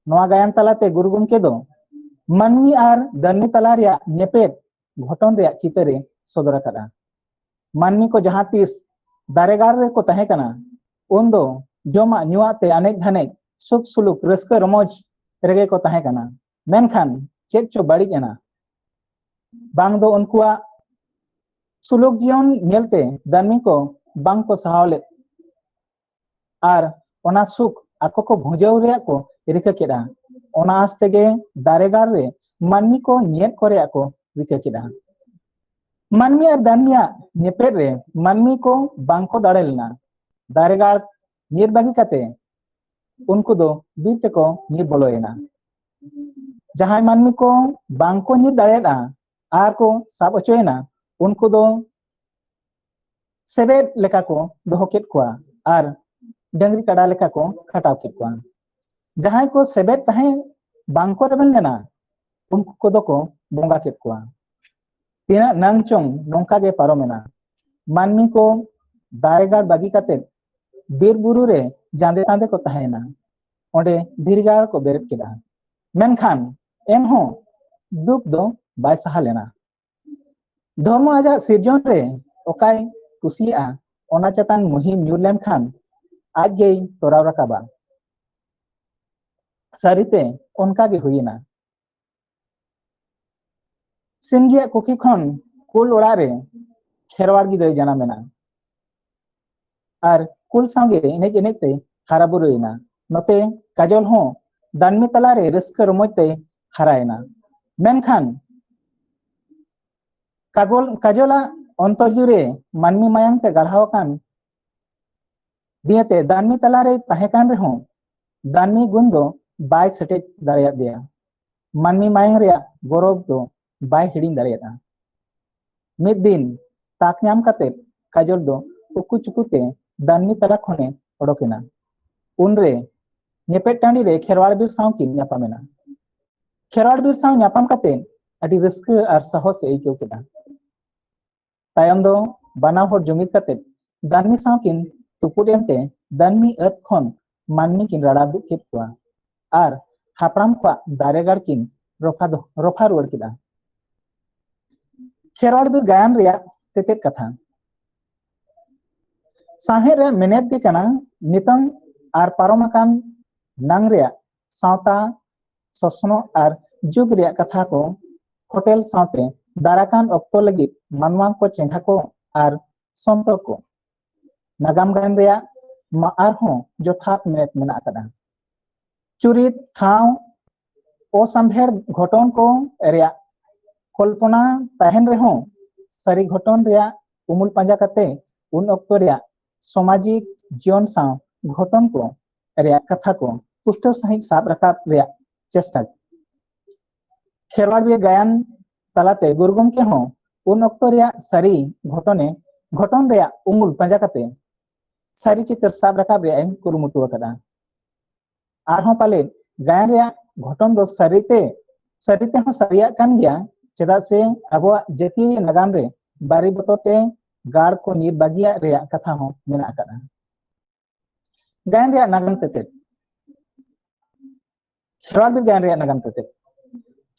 ᱱᱚᱣᱟ ᱜᱟᱭᱟᱱ ᱛᱟᱞᱟᱛᱮ ᱜᱩᱨᱩ ᱜᱚᱢᱠᱮ ᱫᱚ ᱢᱟᱹᱱᱢᱤ ᱟᱨ ᱫᱟᱹᱱᱢᱤ ᱛᱟᱞᱟ ᱨᱮᱭᱟᱜ ᱧᱮᱯᱮᱫ ᱜᱷᱚᱴᱚᱱ ᱨᱮᱭᱟᱜ ᱪᱤᱛᱟᱹᱨ ᱮ ᱥᱚᱫᱚᱨ ᱟᱠᱟᱫᱟ᱾ ᱢᱟᱹᱱᱢᱤ ᱠᱚ ᱡᱟᱦᱟᱸ ᱛᱤᱥ ᱫᱟᱨᱮ ᱜᱟᱲ ᱨᱮᱠᱚ ᱛᱟᱦᱮᱸ ᱠᱟᱱᱟ, ᱩᱱᱫᱚ ᱡᱚᱢᱟᱜ ᱧᱩᱣᱟᱜ ᱛᱮ ᱟᱱᱮᱡ ᱫᱷᱟᱱᱮᱡ, ᱥᱩᱠ ᱥᱩᱞᱩᱠ, ᱨᱟᱹᱥᱠᱟᱹ ᱨᱚᱢᱚᱡᱽ ᱨᱮᱜᱮ ᱠᱚ ᱛᱟᱦᱮᱸ ᱠᱟᱱᱟ᱾ ᱢᱮᱱᱠᱷᱟᱱ ᱪᱮᱫ ᱪᱚ ᱵᱟᱹᱲᱤᱡ ᱮᱱᱟ᱾ ᱵᱟᱝ ᱫᱚ ᱩᱱᱠᱩᱣᱟᱜ ᱥᱩᱞᱩᱠ ᱡᱤᱭᱚᱱ ᱧᱮᱞᱛᱮ ᱫᱟᱹᱱᱢᱤ ᱠᱚ ᱵᱟᱝ ᱠᱚ ᱥᱟᱦᱟᱣ ᱞᱮᱫ, ᱟᱨ ᱚᱱᱟ ᱥᱩᱠ ᱟᱠᱚ ᱠᱚ ᱵᱷᱩᱸᱡᱟᱹᱣ ᱨᱮᱭᱟᱜ ᱠᱚ ᱨᱤᱠᱟᱹ ᱠᱮᱫᱼᱟ᱾ ᱚᱱᱟ ᱟᱥ ᱛᱮᱜᱮ ᱫᱟᱨᱮ ᱜᱟᱲ ᱨᱮ ᱢᱟᱹᱱᱢᱤ ᱠᱚ ᱧᱮᱫ ᱠᱚ ᱨᱮᱭᱟᱜ ᱠᱚ ᱨᱤᱠᱟᱹ ᱠᱮᱫᱼᱟ᱾ ᱢᱟᱹᱱᱢᱤ ᱟᱨ ᱫᱟᱹᱱᱢᱤᱭᱟᱜ ᱧᱮᱯᱮᱫ ᱨᱮ ᱢᱟᱹᱱᱢᱤ ᱠᱚ ᱵᱟᱝ ᱠᱚ ᱫᱟᱲᱮ ᱞᱮᱱᱟ᱾ ᱫᱟᱨᱮ ᱜᱟᱲ ᱧᱤᱨ ᱵᱟᱹᱜᱤ ᱠᱟᱛᱮ ᱩᱱᱠᱩ ᱫᱚ ᱵᱤᱨ ᱛᱮᱠᱚ ᱧᱤᱨ ᱵᱚᱞᱚᱭᱮᱱᱟ᱾ ᱡᱟᱦᱟᱸᱭ ᱢᱟᱹᱱᱢᱤ ᱠᱚ ᱵᱟᱝ ᱠᱚ ᱧᱤᱨ ᱫᱟᱲᱮᱭᱟᱫᱼᱟ ᱟᱨ ᱠᱚ ᱥᱟᱵ ᱦᱚᱪᱚᱭᱮᱱᱟ, ᱩᱱᱠᱩ ᱫᱚ ᱥᱮᱵᱮᱫ ᱞᱮᱠᱟ ᱠᱚ ᱫᱚᱦᱚ ᱠᱮᱫ ᱠᱚᱣᱟ ᱟᱨ ᱰᱟᱹᱝᱨᱤ ᱠᱟᱰᱟ ᱞᱮᱠᱟ ᱠᱚ ᱠᱷᱟᱴᱟᱣ ᱠᱮᱫ ᱠᱚᱣᱟ᱾ ᱡᱟᱦᱟᱸᱭ ᱠᱚ ᱥᱮᱵᱮᱫ ᱛᱟᱦᱮᱸ ᱵᱟᱝ ᱠᱚ ᱨᱮᱵᱮᱱ ᱞᱮᱱᱟ, ᱩᱱᱠᱩ ᱠᱚᱫᱚ ᱠᱚ ᱵᱚᱸᱜᱟ ᱠᱮᱫ ᱠᱚᱣᱟ᱾ ᱛᱤᱱᱟᱹᱜ ᱱᱟᱝ ᱪᱚᱝ ᱱᱚᱝᱠᱟ ᱜᱮ ᱯᱟᱨᱚᱢᱮᱱᱟ᱾ ᱢᱟᱹᱱᱢᱤ ᱠᱚ ᱫᱟᱨᱮ ᱜᱟᱲ ᱵᱟᱹᱜᱤ ᱠᱟᱛᱮ ᱵᱤᱨ ᱵᱩᱨᱩ ᱨᱮ ᱡᱟᱸᱫᱮ ᱛᱟᱸᱫᱮ ᱠᱚ ᱛᱟᱦᱮᱸᱭᱮᱱᱟ᱾ ᱚᱸᱰᱮ ᱫᱷᱤᱨᱤ ᱜᱟᱲ ᱠᱚ ᱵᱮᱨᱮᱫ ᱠᱮᱫᱟ᱾ ᱢᱮᱱᱠᱷᱟᱱ ᱮᱱᱦᱚᱸ ᱫᱩᱠ ᱫᱚ ᱵᱟᱭ ᱥᱟᱦᱟ ᱞᱮᱱᱟ᱾ ᱫᱷᱚᱨᱢᱚ ᱟᱡᱟᱜ ᱥᱤᱨᱡᱚᱱ ᱨᱮ ᱚᱠᱟᱭ ᱠᱩᱥᱤᱭᱟᱜᱼᱟ, ᱚᱱᱟ ᱪᱮᱛᱟᱱ ᱢᱩᱦᱤᱢ ᱧᱩᱨ ᱞᱮᱱᱠᱷᱟᱱ ᱟᱡ ᱜᱮᱭ ᱛᱚᱨᱟᱣ ᱨᱟᱠᱟᱵᱟ᱾ ᱥᱟᱹᱨᱤᱛᱮ ᱚᱱᱠᱟ ᱜᱮ ᱦᱩᱭᱮᱱᱟ᱾ ᱥᱤᱢᱜᱤᱭᱟᱜ ᱠᱩᱠᱷᱤ ᱠᱷᱚᱱ ᱠᱩᱞ ᱚᱲᱟᱜ ᱨᱮ ᱠᱷᱮᱨᱣᱟᱲ ᱜᱤᱫᱽᱨᱟᱹᱭ ᱡᱟᱱᱟᱢ ᱮᱱᱟ᱾ ᱟᱨ ᱠᱩᱞ ᱥᱟᱶᱜᱮ ᱮᱱᱮᱡ ᱮᱱᱮᱡ ᱛᱮ ᱦᱟᱨᱟ ᱵᱩᱨᱩᱭᱮᱱᱟ᱾ ᱱᱚᱛᱮ ᱠᱟᱡᱚᱞ ᱦᱚᱸ ᱫᱟᱹᱱᱢᱤ ᱛᱟᱞᱟᱨᱮ ᱨᱟᱹᱥᱠᱟᱹ ᱨᱚᱢᱚᱡᱽ ᱛᱮ ᱦᱟᱨᱟᱭᱮᱱᱟ᱾ ᱢᱮᱱᱠᱷᱟᱱ ᱠᱟᱜᱚᱞ-, ᱠᱟᱡᱚᱞᱟᱜ ᱚᱱᱛᱚᱨ ᱡᱤᱣᱤ ᱨᱮ ᱢᱟᱹᱱᱢᱤ ᱢᱟᱭᱟᱝ ᱛᱮ ᱜᱟᱲᱦᱟᱣ ᱟᱠᱟᱱ ᱫᱤᱭᱟᱛᱮ ᱫᱟᱹᱱᱢᱤ ᱛᱟᱞᱟᱨᱮ ᱛᱟᱦᱮᱸ ᱠᱟᱱ ᱨᱮᱦᱚᱸ, ᱫᱟᱹᱱᱢᱤ ᱜᱩᱱ ᱫᱚ ᱵᱟᱭ ᱥᱮᱴᱮᱡ ᱫᱟᱲᱮᱭᱟᱫ ᱫᱮᱭᱟ᱾ ᱢᱟᱹᱱᱢᱤ ᱢᱟᱭᱟᱝ ᱨᱮᱭᱟᱜ ᱜᱚᱨᱚᱵ ᱫᱚ ᱵᱟᱭ ᱦᱤᱲᱤᱧ ᱫᱟᱲᱮᱭᱟᱫᱼᱟ᱾ ᱢᱤᱫ ᱫᱤᱱ ᱛᱟᱠ ᱧᱟᱢ ᱠᱟᱛᱮ ᱠᱟᱡᱚᱞ ᱫᱚ ᱩᱠᱩ ᱪᱩᱠᱩ ᱛᱮ ᱫᱟᱹᱱᱢᱤ ᱛᱟᱞᱟ ᱠᱷᱚᱱᱮ ᱚᱰᱚᱠ ᱮᱱᱟ᱾ ᱩᱱᱨᱮ ᱧᱮᱯᱮᱫ ᱴᱟᱺᱰᱤ ᱨᱮ ᱠᱷᱮᱨᱣᱟᱲ ᱵᱤᱨ ᱥᱟᱶ ᱠᱤᱱ ᱧᱟᱯᱟᱢ ᱮᱱᱟ᱾ ᱠᱷᱮᱨᱣᱟᱲ ᱵᱤᱨ ᱥᱟᱶ ᱧᱟᱯᱟᱢ ᱠᱟᱛᱮ ᱟᱹᱰᱤ ᱨᱟᱹᱥᱠᱟᱹ ᱟᱨ ᱥᱟᱦᱚᱥ ᱮ ᱟᱹᱭᱠᱟᱹᱣ ᱠᱮᱫᱟ᱾ ᱛᱟᱭᱚᱢ ᱫᱚ ᱵᱟᱱᱟ ᱦᱚᱲ ᱡᱩᱢᱤᱫ ᱠᱟᱛᱮ ᱫᱟᱹᱱᱢᱤ ᱥᱟᱶ ᱠᱤᱱ ᱛᱩᱯᱩᱫ ᱮᱱᱛᱮ ᱫᱟᱹᱱᱢᱤ ᱟᱹᱛ ᱠᱷᱚᱱ ᱢᱟᱹᱱᱢᱤ ᱠᱤᱱ ᱨᱟᱲᱟ ᱫᱩᱜ ᱠᱮᱫ ᱠᱚᱣᱟ ᱟᱨ ᱦᱟᱯᱲᱟᱢ ᱠᱚᱣᱟᱜ ᱫᱟᱨᱮ ᱜᱟᱲ ᱠᱤᱱ ᱨᱚᱯᱷᱟ ᱫᱚ-, ᱨᱚᱯᱷᱟ ᱨᱩᱣᱟᱹᱲ ᱠᱮᱫᱟ᱾ ᱠᱷᱮᱨᱣᱟᱲ ᱵᱤᱨ ᱜᱟᱭᱟᱱ ᱨᱮᱭᱟᱜ ᱛᱮᱛᱮᱫ ᱠᱟᱛᱷᱟ᱾ ᱥᱟᱶᱦᱮᱫ ᱨᱮᱭᱟᱜ ᱢᱮᱱᱮᱛ ᱜᱮ ᱠᱟᱱᱟ ᱱᱤᱛᱚᱝ ᱟᱨ ᱯᱟᱨᱚᱢ ᱟᱠᱟᱱ ᱱᱟᱝ ᱨᱮᱭᱟᱜ ᱥᱟᱶᱛᱟ, ᱥᱚᱥᱱᱚᱜ ᱟᱨ ᱡᱩᱜᱽ ᱨᱮᱭᱟᱜ ᱠᱟᱛᱷᱟ ᱠᱚ ᱯᱷᱚᱴᱮᱞ ᱥᱟᱶᱛᱮ ᱫᱟᱨᱟᱠᱟᱱ ᱚᱠᱛᱚ ᱞᱟᱹᱜᱤᱫ ᱢᱟᱱᱣᱟ ᱠᱚ ᱪᱮᱸᱜᱷᱟ ᱠᱚ ᱟᱨ ᱥᱚᱱᱛᱚᱨ ᱠᱚ᱾ ᱱᱟᱜᱟᱢ ᱜᱟᱭᱟᱱ ᱨᱮᱭᱟᱜ ᱢᱟ ᱟᱨᱦᱚᱸ ᱡᱚᱛᱷᱟᱛ ᱢᱮᱱᱮᱛ ᱢᱮᱱᱟᱜ ᱟᱠᱟᱫᱟ᱾ ᱪᱩᱨᱤᱛ, ᱴᱷᱟᱶ, ᱚᱥᱟᱢᱵᱷᱮᱲ ᱜᱷᱚᱴᱚᱱ ᱠᱚ ᱨᱮᱭᱟᱜ ᱠᱚᱞᱯᱚᱱᱟ ᱛᱟᱦᱮᱱ ᱨᱮᱦᱚᱸ, ᱥᱟᱹᱨᱤ ᱜᱷᱚᱴᱚᱱ ᱨᱮᱭᱟᱜ ᱩᱢᱩᱞ ᱯᱟᱸᱡᱟ ᱠᱟᱛᱮ ᱩᱱ ᱚᱠᱛᱚ ᱨᱮᱭᱟᱜ ᱥᱟᱢᱟᱡᱤᱠ ᱡᱤᱭᱚᱱ ᱥᱟᱶ ᱜᱷᱚᱴᱚᱱ ᱠᱚ ᱨᱮᱭᱟᱜ ᱠᱟᱛᱷᱟ ᱠᱚ ᱯᱩᱥᱴᱟᱹᱣ ᱥᱟᱺᱦᱤᱡ ᱥᱟᱵ ᱨᱟᱠᱟᱵ ᱨᱮᱭᱟᱜ ᱪᱮᱥᱴᱟ᱾ ᱠᱷᱮᱨᱣᱟᱲ ᱵᱤᱨ ᱜᱟᱭᱟᱱ ᱛᱟᱞᱟᱛᱮ ᱜᱩᱨᱩ ᱜᱚᱢᱠᱮ ᱦᱚᱸ ᱩᱱ ᱚᱠᱛᱚ ᱨᱮᱭᱟᱜ ᱥᱟᱹᱨᱤ ᱜᱷᱚᱴᱚᱱᱮ, ᱜᱷᱚᱴᱚᱱ ᱨᱮᱭᱟᱜ ᱩᱢᱩᱞ ᱯᱟᱸᱡᱟ ᱠᱟᱛᱮ ᱥᱟᱹᱨᱤ ᱪᱤᱛᱟᱹᱨ ᱥᱟᱵ ᱨᱟᱠᱟᱵ ᱨᱮᱭᱟᱜ ᱮ ᱠᱩᱨᱩᱢᱩᱴᱩ ᱟᱠᱟᱫᱟ᱾ ᱟᱨᱦᱚᱸ ᱯᱟᱞᱮᱫ ᱜᱟᱭᱟᱱ ᱨᱮᱭᱟᱜ ᱜᱷᱚᱴᱚᱱ ᱫᱚ ᱥᱟᱹᱨᱤᱛᱮ, ᱥᱟᱹᱨᱤ ᱛᱮᱦᱚᱸ ᱥᱟᱹᱨᱤᱭᱟᱜ ᱠᱟᱱ ᱜᱮᱭᱟ, ᱪᱮᱫᱟᱜ ᱥᱮ ᱟᱵᱚᱣᱟᱜ ᱡᱟᱹᱛᱤᱭᱟᱹᱨᱤ ᱱᱟᱜᱟᱢ ᱨᱮ ᱵᱟᱹᱨᱤ ᱵᱚᱛᱚᱨ ᱛᱮ ᱜᱟᱲ ᱠᱚ ᱧᱤᱨ ᱵᱟᱹᱜᱤᱭᱟᱜ ᱨᱮᱭᱟᱜ ᱠᱟᱛᱷᱟ ᱦᱚᱸ ᱢᱮᱱᱟᱜ ᱟᱠᱟᱫᱟ᱾ ᱜᱟᱭᱟᱱ ᱨᱮᱭᱟᱜ ᱱᱟᱜᱟᱢ ᱛᱮᱛᱮᱫ᱾ ᱠᱷᱮᱨᱣᱟᱲ ᱵᱤᱨ ᱜᱟᱭᱟᱱ ᱨᱮᱭᱟᱜ ᱱᱟᱜᱟᱢ ᱛᱮᱛᱮᱫ᱾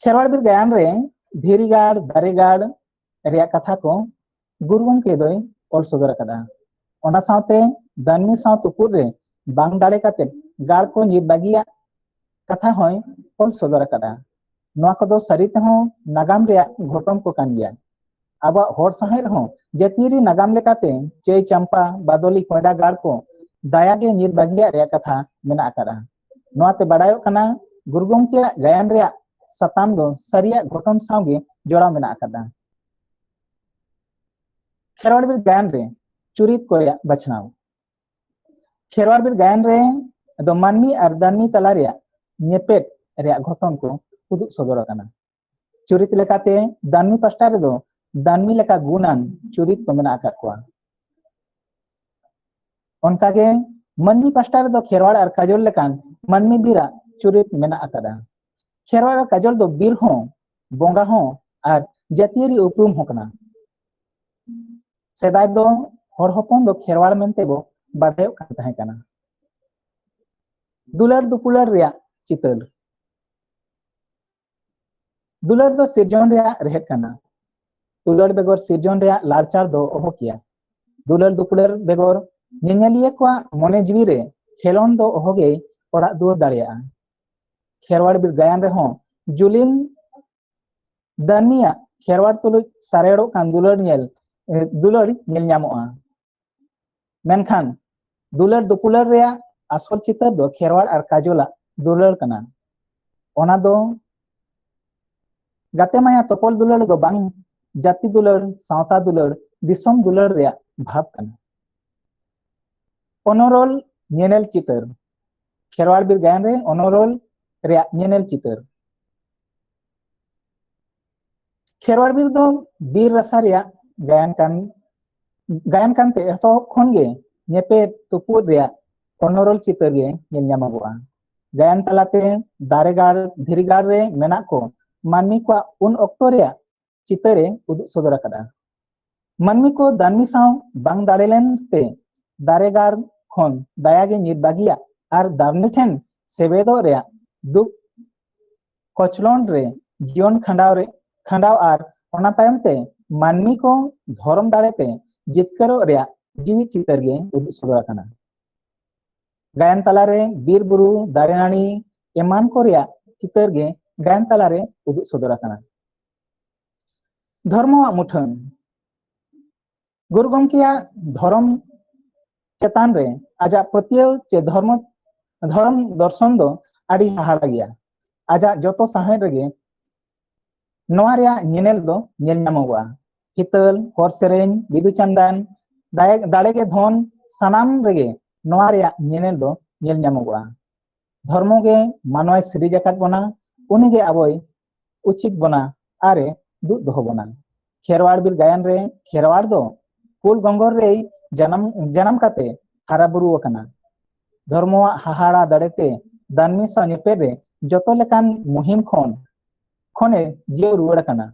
ᱠᱷᱮᱨᱣᱟᱲ ᱵᱤᱨ ᱜᱟᱭᱟᱱ ᱨᱮ ᱫᱷᱤᱨᱤ ᱜᱟᱲ, ᱫᱟᱨᱮ ᱜᱟᱲ ᱨᱮᱭᱟᱜ ᱠᱟᱛᱷᱟ ᱠᱚ ᱜᱩᱨᱩ ᱜᱚᱢᱠᱮ ᱫᱚᱭ ᱚᱞ ᱥᱚᱫᱚᱨ ᱟᱠᱟᱫᱟ᱾ ᱚᱱᱟ ᱥᱟᱶᱛᱮ ᱫᱟᱹᱱᱢᱤ ᱥᱟᱶ ᱛᱩᱯᱩᱫ ᱨᱮ ᱵᱟᱝ ᱫᱟᱲᱮ ᱠᱟᱛᱮ ᱜᱟᱲ ᱠᱚ ᱧᱤᱨ ᱵᱟᱹᱜᱤᱭᱟᱜ ᱠᱟᱛᱷᱟ ᱦᱚᱸᱭ ᱚᱞ ᱥᱚᱫᱚᱨ ᱟᱠᱟᱫᱟ᱾ ᱱᱚᱣᱟ ᱠᱚᱫᱚ ᱥᱟᱹᱨᱤ ᱛᱮᱦᱚᱸ ᱱᱟᱜᱟᱢ ᱨᱮᱭᱟᱜ ᱜᱷᱚᱴᱚᱱ ᱠᱚ ᱠᱟᱱ ᱜᱮᱭᱟ᱾ ᱟᱵᱚᱣᱟᱜ ᱦᱚᱲ ᱥᱟᱶᱦᱮᱫ ᱨᱮᱦᱚᱸ ᱡᱟᱹᱛᱤᱭᱟᱹᱨᱤ ᱱᱟᱜᱟᱢ ᱞᱮᱠᱟᱛᱮ ᱪᱟᱹᱭ ᱪᱟᱢᱯᱟ, ᱵᱟᱫᱚᱞᱤ, ᱠᱚᱭᱰᱟ ᱜᱟᱲ ᱠᱚ ᱫᱟᱭᱟ ᱜᱮ ᱧᱤᱨ ᱵᱟᱹᱜᱤᱭᱟᱜ ᱨᱮᱭᱟᱜ ᱠᱟᱛᱷᱟ ᱢᱮᱱᱟᱜ ᱟᱠᱟᱫᱟ᱾ ᱱᱚᱣᱟᱛᱮ ᱵᱟᱰᱟᱭᱚᱜ ᱠᱟᱱᱟ ᱜᱩᱨᱩ ᱜᱚᱢᱠᱮᱭᱟᱜ ᱜᱟᱭᱟᱱ ᱨᱮᱭᱟᱜ ᱥᱟᱛᱟᱢ ᱫᱚ ᱥᱟᱹᱨᱤᱭᱟᱜ ᱜᱷᱚᱴᱚᱱ ᱥᱟᱶ ᱜᱮ ᱡᱚᱲᱟᱣ ᱢᱮᱱᱟᱜ ᱟᱠᱟᱫᱟ᱾ ᱠᱷᱮᱨᱣᱟᱲ ᱵᱤᱨ ᱜᱟᱭᱟᱱ ᱨᱮ ᱪᱩᱨᱤᱛ ᱠᱚ ᱨᱮᱭᱟᱜ ᱵᱟᱪᱷᱱᱟᱣ᱾ ᱠᱷᱮᱨᱣᱟᱲ ᱵᱤᱨ ᱜᱟᱭᱟᱱ ᱨᱮ ᱫᱚ ᱢᱟᱹᱱᱢᱤ ᱟᱨ ᱫᱟᱹᱱᱢᱤ ᱛᱟᱞᱟ ᱨᱮᱭᱟᱜ ᱧᱮᱯᱮᱫ ᱨᱮᱭᱟᱜ ᱜᱷᱚᱴᱚᱱ ᱠᱚ ᱩᱫᱩᱜ ᱥᱚᱫᱚᱨ ᱟᱠᱟᱱᱟ᱾ ᱪᱩᱨᱤᱛ ᱞᱮᱠᱟᱛᱮ ᱫᱟᱹᱱᱢᱤ ᱯᱟᱥᱴᱟ ᱨᱮᱫᱚ ᱫᱟᱹᱱᱢᱤ ᱞᱮᱠᱟ ᱜᱩᱱᱟᱱ ᱪᱩᱨᱤᱛ ᱠᱚ ᱢᱮᱱᱟᱜ ᱟᱠᱟᱫ ᱠᱚᱣᱟ᱾ ᱚᱱᱠᱟᱜᱮ ᱢᱟᱹᱱᱢᱤ ᱯᱟᱥᱴᱟ ᱨᱮᱫᱚ ᱠᱷᱮᱨᱣᱟᱲ ᱟᱨ ᱠᱟᱡᱚᱞ ᱞᱮᱠᱟᱱ ᱢᱟᱹᱱᱢᱤ ᱵᱤᱨᱟᱜ ᱪᱩᱨᱤᱛ ᱢᱮᱱᱟᱜ ᱟᱠᱟᱫᱟ᱾ ᱠᱷᱮᱨᱣᱟᱲ ᱟᱨ ᱠᱟᱡᱚᱞ ᱫᱚ ᱵᱤᱨ ᱦᱚᱸ, ᱵᱚᱸᱜᱟ ᱦᱚᱸ ᱟᱨ ᱡᱟᱹᱛᱤᱭᱟᱹᱨᱤ ᱩᱯᱨᱩᱢ ᱦᱚᱸ ᱠᱟᱱᱟ᱾ ᱥᱮᱫᱟᱭ ᱫᱚ ᱦᱚᱲ ᱦᱚᱯᱚᱱ ᱫᱚ ᱠᱷᱮᱨᱣᱟᱲ ᱢᱮᱱᱛᱮ ᱵᱚ ᱵᱟᱰᱟᱭᱚᱜ ᱠᱟᱱ ᱛᱟᱦᱮᱸ ᱠᱟᱱᱟ᱾ ᱫᱩᱞᱟᱹᱲ ᱫᱩᱯᱩᱞᱟᱹᱲ ᱨᱮᱭᱟᱜ ᱪᱤᱛᱟᱹᱨ᱾ ᱫᱩᱞᱟᱹᱲ ᱫᱚ ᱥᱤᱨᱡᱚᱱ ᱨᱮᱭᱟᱜ ᱨᱮᱦᱮᱫ ᱠᱟᱱᱟ᱾ ᱫᱩᱞᱟᱹᱲ ᱵᱮᱜᱚᱨ ᱥᱤᱨᱡᱚᱱ ᱨᱮᱭᱟᱜ ᱞᱟᱲᱪᱟᱲ ᱫᱚ ᱚᱦᱚ ᱠᱮᱭᱟ᱾ ᱫᱩᱞᱟᱹᱲ ᱫᱩᱯᱩᱞᱟᱹᱲ ᱵᱮᱜᱚᱨ ᱧᱮᱧᱮᱞᱤᱭᱟᱹ ᱠᱚᱣᱟᱜ ᱢᱚᱱᱮ ᱡᱤᱣᱤ ᱨᱮ ᱠᱷᱮᱞᱳᱱᱰ ᱫᱚ ᱚᱦᱚᱜᱮᱭ ᱚᱲᱟᱜ ᱫᱩᱣᱟᱹᱨ ᱫᱟᱲᱮᱭᱟᱜᱼᱟ᱾ ᱠᱷᱮᱨᱣᱟᱲ ᱵᱤᱨ ᱜᱟᱭᱟᱱ ᱨᱮᱦᱚᱸ ᱡᱩᱞᱤᱱ ᱫᱟᱹᱱᱢᱤᱭᱟᱜ ᱠᱷᱮᱨᱣᱟᱲ ᱛᱩᱞᱩᱡ ᱥᱟᱨᱮᱲᱚᱜ ᱠᱟᱱ ᱫᱩᱞᱟᱹᱲ ᱧᱮᱞ, ᱮ, ᱫᱩᱞᱟᱹᱲ ᱧᱮᱞ ᱧᱟᱢᱚᱜᱼᱟ᱾ ᱢᱮᱱᱠᱷᱟᱱ ᱫᱩᱞᱟᱹᱲ ᱫᱩᱯᱩᱞᱟᱹᱲ ᱨᱮᱭᱟᱜ ᱟᱥᱚᱞ ᱪᱤᱛᱟᱹᱨ ᱫᱚ ᱠᱷᱮᱨᱣᱟᱲ ᱟᱨ ᱠᱟᱡᱚᱞᱟᱜ ᱫᱩᱞᱟᱹᱲ ᱠᱟᱱᱟ᱾ ᱚᱱᱟ ᱫᱚ ᱜᱟᱛᱮ ᱢᱟᱭᱟ ᱛᱚᱯᱚᱞ ᱫᱩᱞᱟᱹᱲ ᱫᱚ ᱵᱟᱝ, ᱡᱟᱹᱛᱤ ᱫᱩᱞᱟᱹᱲ, ᱥᱟᱶᱛᱟ ᱫᱩᱞᱟᱹᱲ, ᱫᱤᱥᱚᱢ ᱫᱩᱞᱟᱹᱲ ᱨᱮᱭᱟᱜ ᱵᱷᱟᱵᱽ ᱠᱟᱱᱟ᱾ ᱚᱱᱚᱨᱚᱞ ᱧᱮᱱᱮᱞ ᱪᱤᱛᱟᱹᱨ᱾ ᱠᱷᱮᱨᱣᱟᱲ ᱵᱤᱨ ᱜᱟᱭᱟᱱ ᱨᱮ ᱚᱱᱚᱨᱚᱞ ᱨᱮᱭᱟᱜ ᱧᱮᱱᱮᱞ ᱪᱤᱛᱟᱹᱨ᱾ ᱠᱷᱮᱨᱣᱟᱲ ᱵᱤᱨ ᱫᱚ ᱵᱤᱨ ᱨᱟᱥᱟ ᱨᱮᱭᱟᱜ ᱜᱟᱭᱟᱱ ᱠᱟᱱ, ᱜᱟᱭᱟᱱ ᱠᱟᱱᱛᱮ ᱮᱛᱚᱦᱚᱵ ᱠᱷᱚᱱ ᱜᱮ ᱧᱮᱯᱮᱫ ᱛᱩᱯᱩᱫ ᱨᱮᱭᱟᱜ ᱚᱱᱚᱨᱚᱞ ᱪᱤᱛᱟᱹᱨ ᱜᱮ ᱧᱮᱞ ᱧᱟᱢᱚᱜᱚᱜᱼᱟ᱾ ᱜᱟᱭᱟᱱ ᱛᱟᱞᱟᱛᱮ ᱫᱟᱨᱮ ᱜᱟᱲ, ᱫᱷᱤᱨᱤ ᱜᱟᱲ ᱨᱮ ᱢᱮᱱᱟᱜ ᱠᱚ ᱢᱟᱹᱱᱢᱤ ᱠᱚᱣᱟᱜ ᱩᱱ ᱚᱠᱛᱚ ᱨᱮᱭᱟᱜ ᱪᱤᱛᱟᱹᱨ ᱮ ᱩᱫᱩᱜ ᱥᱚᱫᱚᱨ ᱟᱠᱟᱫᱟ᱾ ᱢᱟᱹᱱᱢᱤ ᱠᱚ ᱫᱟᱹᱱᱢᱤ ᱥᱟᱶ ᱵᱟᱝ ᱫᱟᱲᱮ ᱞᱮᱱ ᱛᱮ ᱫᱟᱨᱮ ᱜᱟᱲ ᱠᱷᱚᱱ ᱫᱟᱭᱟ ᱜᱮ ᱧᱤᱨ ᱵᱟᱹᱜᱤᱭᱟᱜ ᱟᱨ ᱫᱟᱹᱱᱢᱤ ᱴᱷᱮᱱ ᱥᱮᱵᱮᱫᱚᱜ ᱨᱮᱭᱟᱜ ᱫᱩᱠ ᱠᱚᱪᱞᱚᱱ ᱨᱮ ᱡᱤᱭᱚᱱ ᱠᱷᱟᱸᱰᱟᱣ ᱨᱮ, ᱠᱷᱟᱸᱰᱟᱣ ᱟᱨ ᱚᱱᱟ ᱛᱟᱭᱚᱢ ᱛᱮ ᱢᱟᱹᱱᱢᱤ ᱠᱚ ᱫᱷᱚᱨᱚᱢ ᱫᱟᱲᱮ ᱛᱮ ᱡᱤᱛᱠᱟᱹᱨᱚᱜ ᱨᱮᱭᱟᱜ ᱡᱤᱣᱤᱫ ᱪᱤᱛᱟᱹᱨ ᱜᱮ ᱩᱫᱩᱜ ᱥᱚᱫᱚᱨ ᱟᱠᱟᱱᱟ᱾ ᱜᱟᱭᱟᱱ ᱛᱟᱞᱟᱨᱮ ᱵᱤᱨ ᱵᱩᱨᱩ, ᱫᱟᱨᱮ ᱱᱟᱹᱲᱤ ᱮᱢᱟᱱ ᱠᱚ ᱨᱮᱭᱟᱜ ᱪᱤᱛᱟᱹᱨ ᱜᱮ ᱜᱟᱭᱟᱱ ᱛᱟᱞᱟᱨᱮ ᱩᱫᱩᱜ ᱥᱚᱫᱚᱨ ᱟᱠᱟᱱᱟ᱾ ᱫᱷᱚᱨᱢᱚᱣᱟᱜ ᱢᱩᱴᱷᱟᱹᱱ᱾ ᱜᱩᱨᱩ ᱜᱚᱢᱠᱮᱭᱟᱜ ᱫᱷᱚᱨᱚᱢ ᱪᱮᱛᱟᱱ ᱨᱮ ᱟᱡᱟᱜ ᱯᱟᱹᱛᱭᱟᱹᱣ ᱪᱮ ᱫᱷᱚᱨᱢᱚ, ᱫᱷᱚᱨᱚᱢ ᱫᱚᱨᱥᱚᱱ ᱫᱚ ᱟᱹᱰᱤ ᱦᱟᱦᱟᱲᱟ ᱜᱮᱭᱟ᱾ ᱟᱡᱟᱜ ᱡᱚᱛᱚ ᱥᱟᱶᱦᱮᱫ ᱨᱮᱜᱮ ᱱᱚᱣᱟ ᱨᱮᱭᱟᱜ ᱧᱮᱱᱮᱞ ᱫᱚ ᱧᱮᱞ ᱧᱟᱢᱚᱜᱚᱜᱼᱟ᱾ ᱦᱤᱛᱟᱹᱞ, ᱦᱚᱨ ᱥᱮᱨᱮᱧ, ᱵᱤᱫᱩ ᱪᱟᱸᱫᱟᱱ, ᱫᱟᱭᱮ-, ᱫᱟᱲᱮ ᱜᱮ ᱫᱷᱚᱱ, ᱥᱟᱱᱟᱢ ᱨᱮᱜᱮ ᱱᱚᱣᱟ ᱨᱮᱭᱟᱜ ᱧᱮᱱᱮᱞ ᱫᱚ ᱧᱮᱞ ᱧᱟᱢᱚᱜᱚᱜᱼᱟ᱾ ᱫᱷᱚᱨᱢᱚ ᱜᱮ ᱢᱟᱱᱣᱟᱭ ᱥᱤᱨᱤᱡᱽ ᱟᱠᱟᱫ ᱵᱚᱱᱟ, ᱩᱱᱤ ᱜᱮ ᱟᱵᱚᱭ ᱩᱪᱤᱛ ᱵᱚᱱᱟ ᱟᱨᱮ ᱫᱩᱜ ᱫᱚᱦᱚ ᱵᱚᱱᱟ᱾ ᱠᱷᱮᱨᱣᱟᱲ ᱵᱤᱨ ᱜᱟᱭᱟᱱ ᱨᱮ ᱠᱷᱮᱨᱣᱟᱲ ᱫᱚ ᱠᱩᱞ ᱜᱚᱸᱜᱚᱨ ᱨᱮᱭ ᱡᱟᱱᱟᱢ, ᱡᱟᱱᱟᱢ ᱠᱟᱛᱮ ᱦᱟᱨᱟ ᱵᱩᱨᱩ ᱟᱠᱟᱱᱟ᱾ ᱫᱷᱚᱨᱢᱚᱣᱟᱜ ᱦᱟᱦᱟᱲᱟ ᱫᱟᱲᱮᱛᱮ ᱫᱟᱹᱱᱢᱤ ᱥᱟᱶ ᱧᱮᱯᱮᱞ ᱨᱮ ᱡᱚᱛᱚ ᱞᱮᱠᱟᱱ ᱢᱩᱦᱤᱢ ᱠᱷᱚᱱ, ᱠᱷᱚᱱᱮ ᱡᱤᱭᱟᱹᱣ ᱨᱩᱣᱟᱹᱲ ᱟᱠᱟᱱᱟ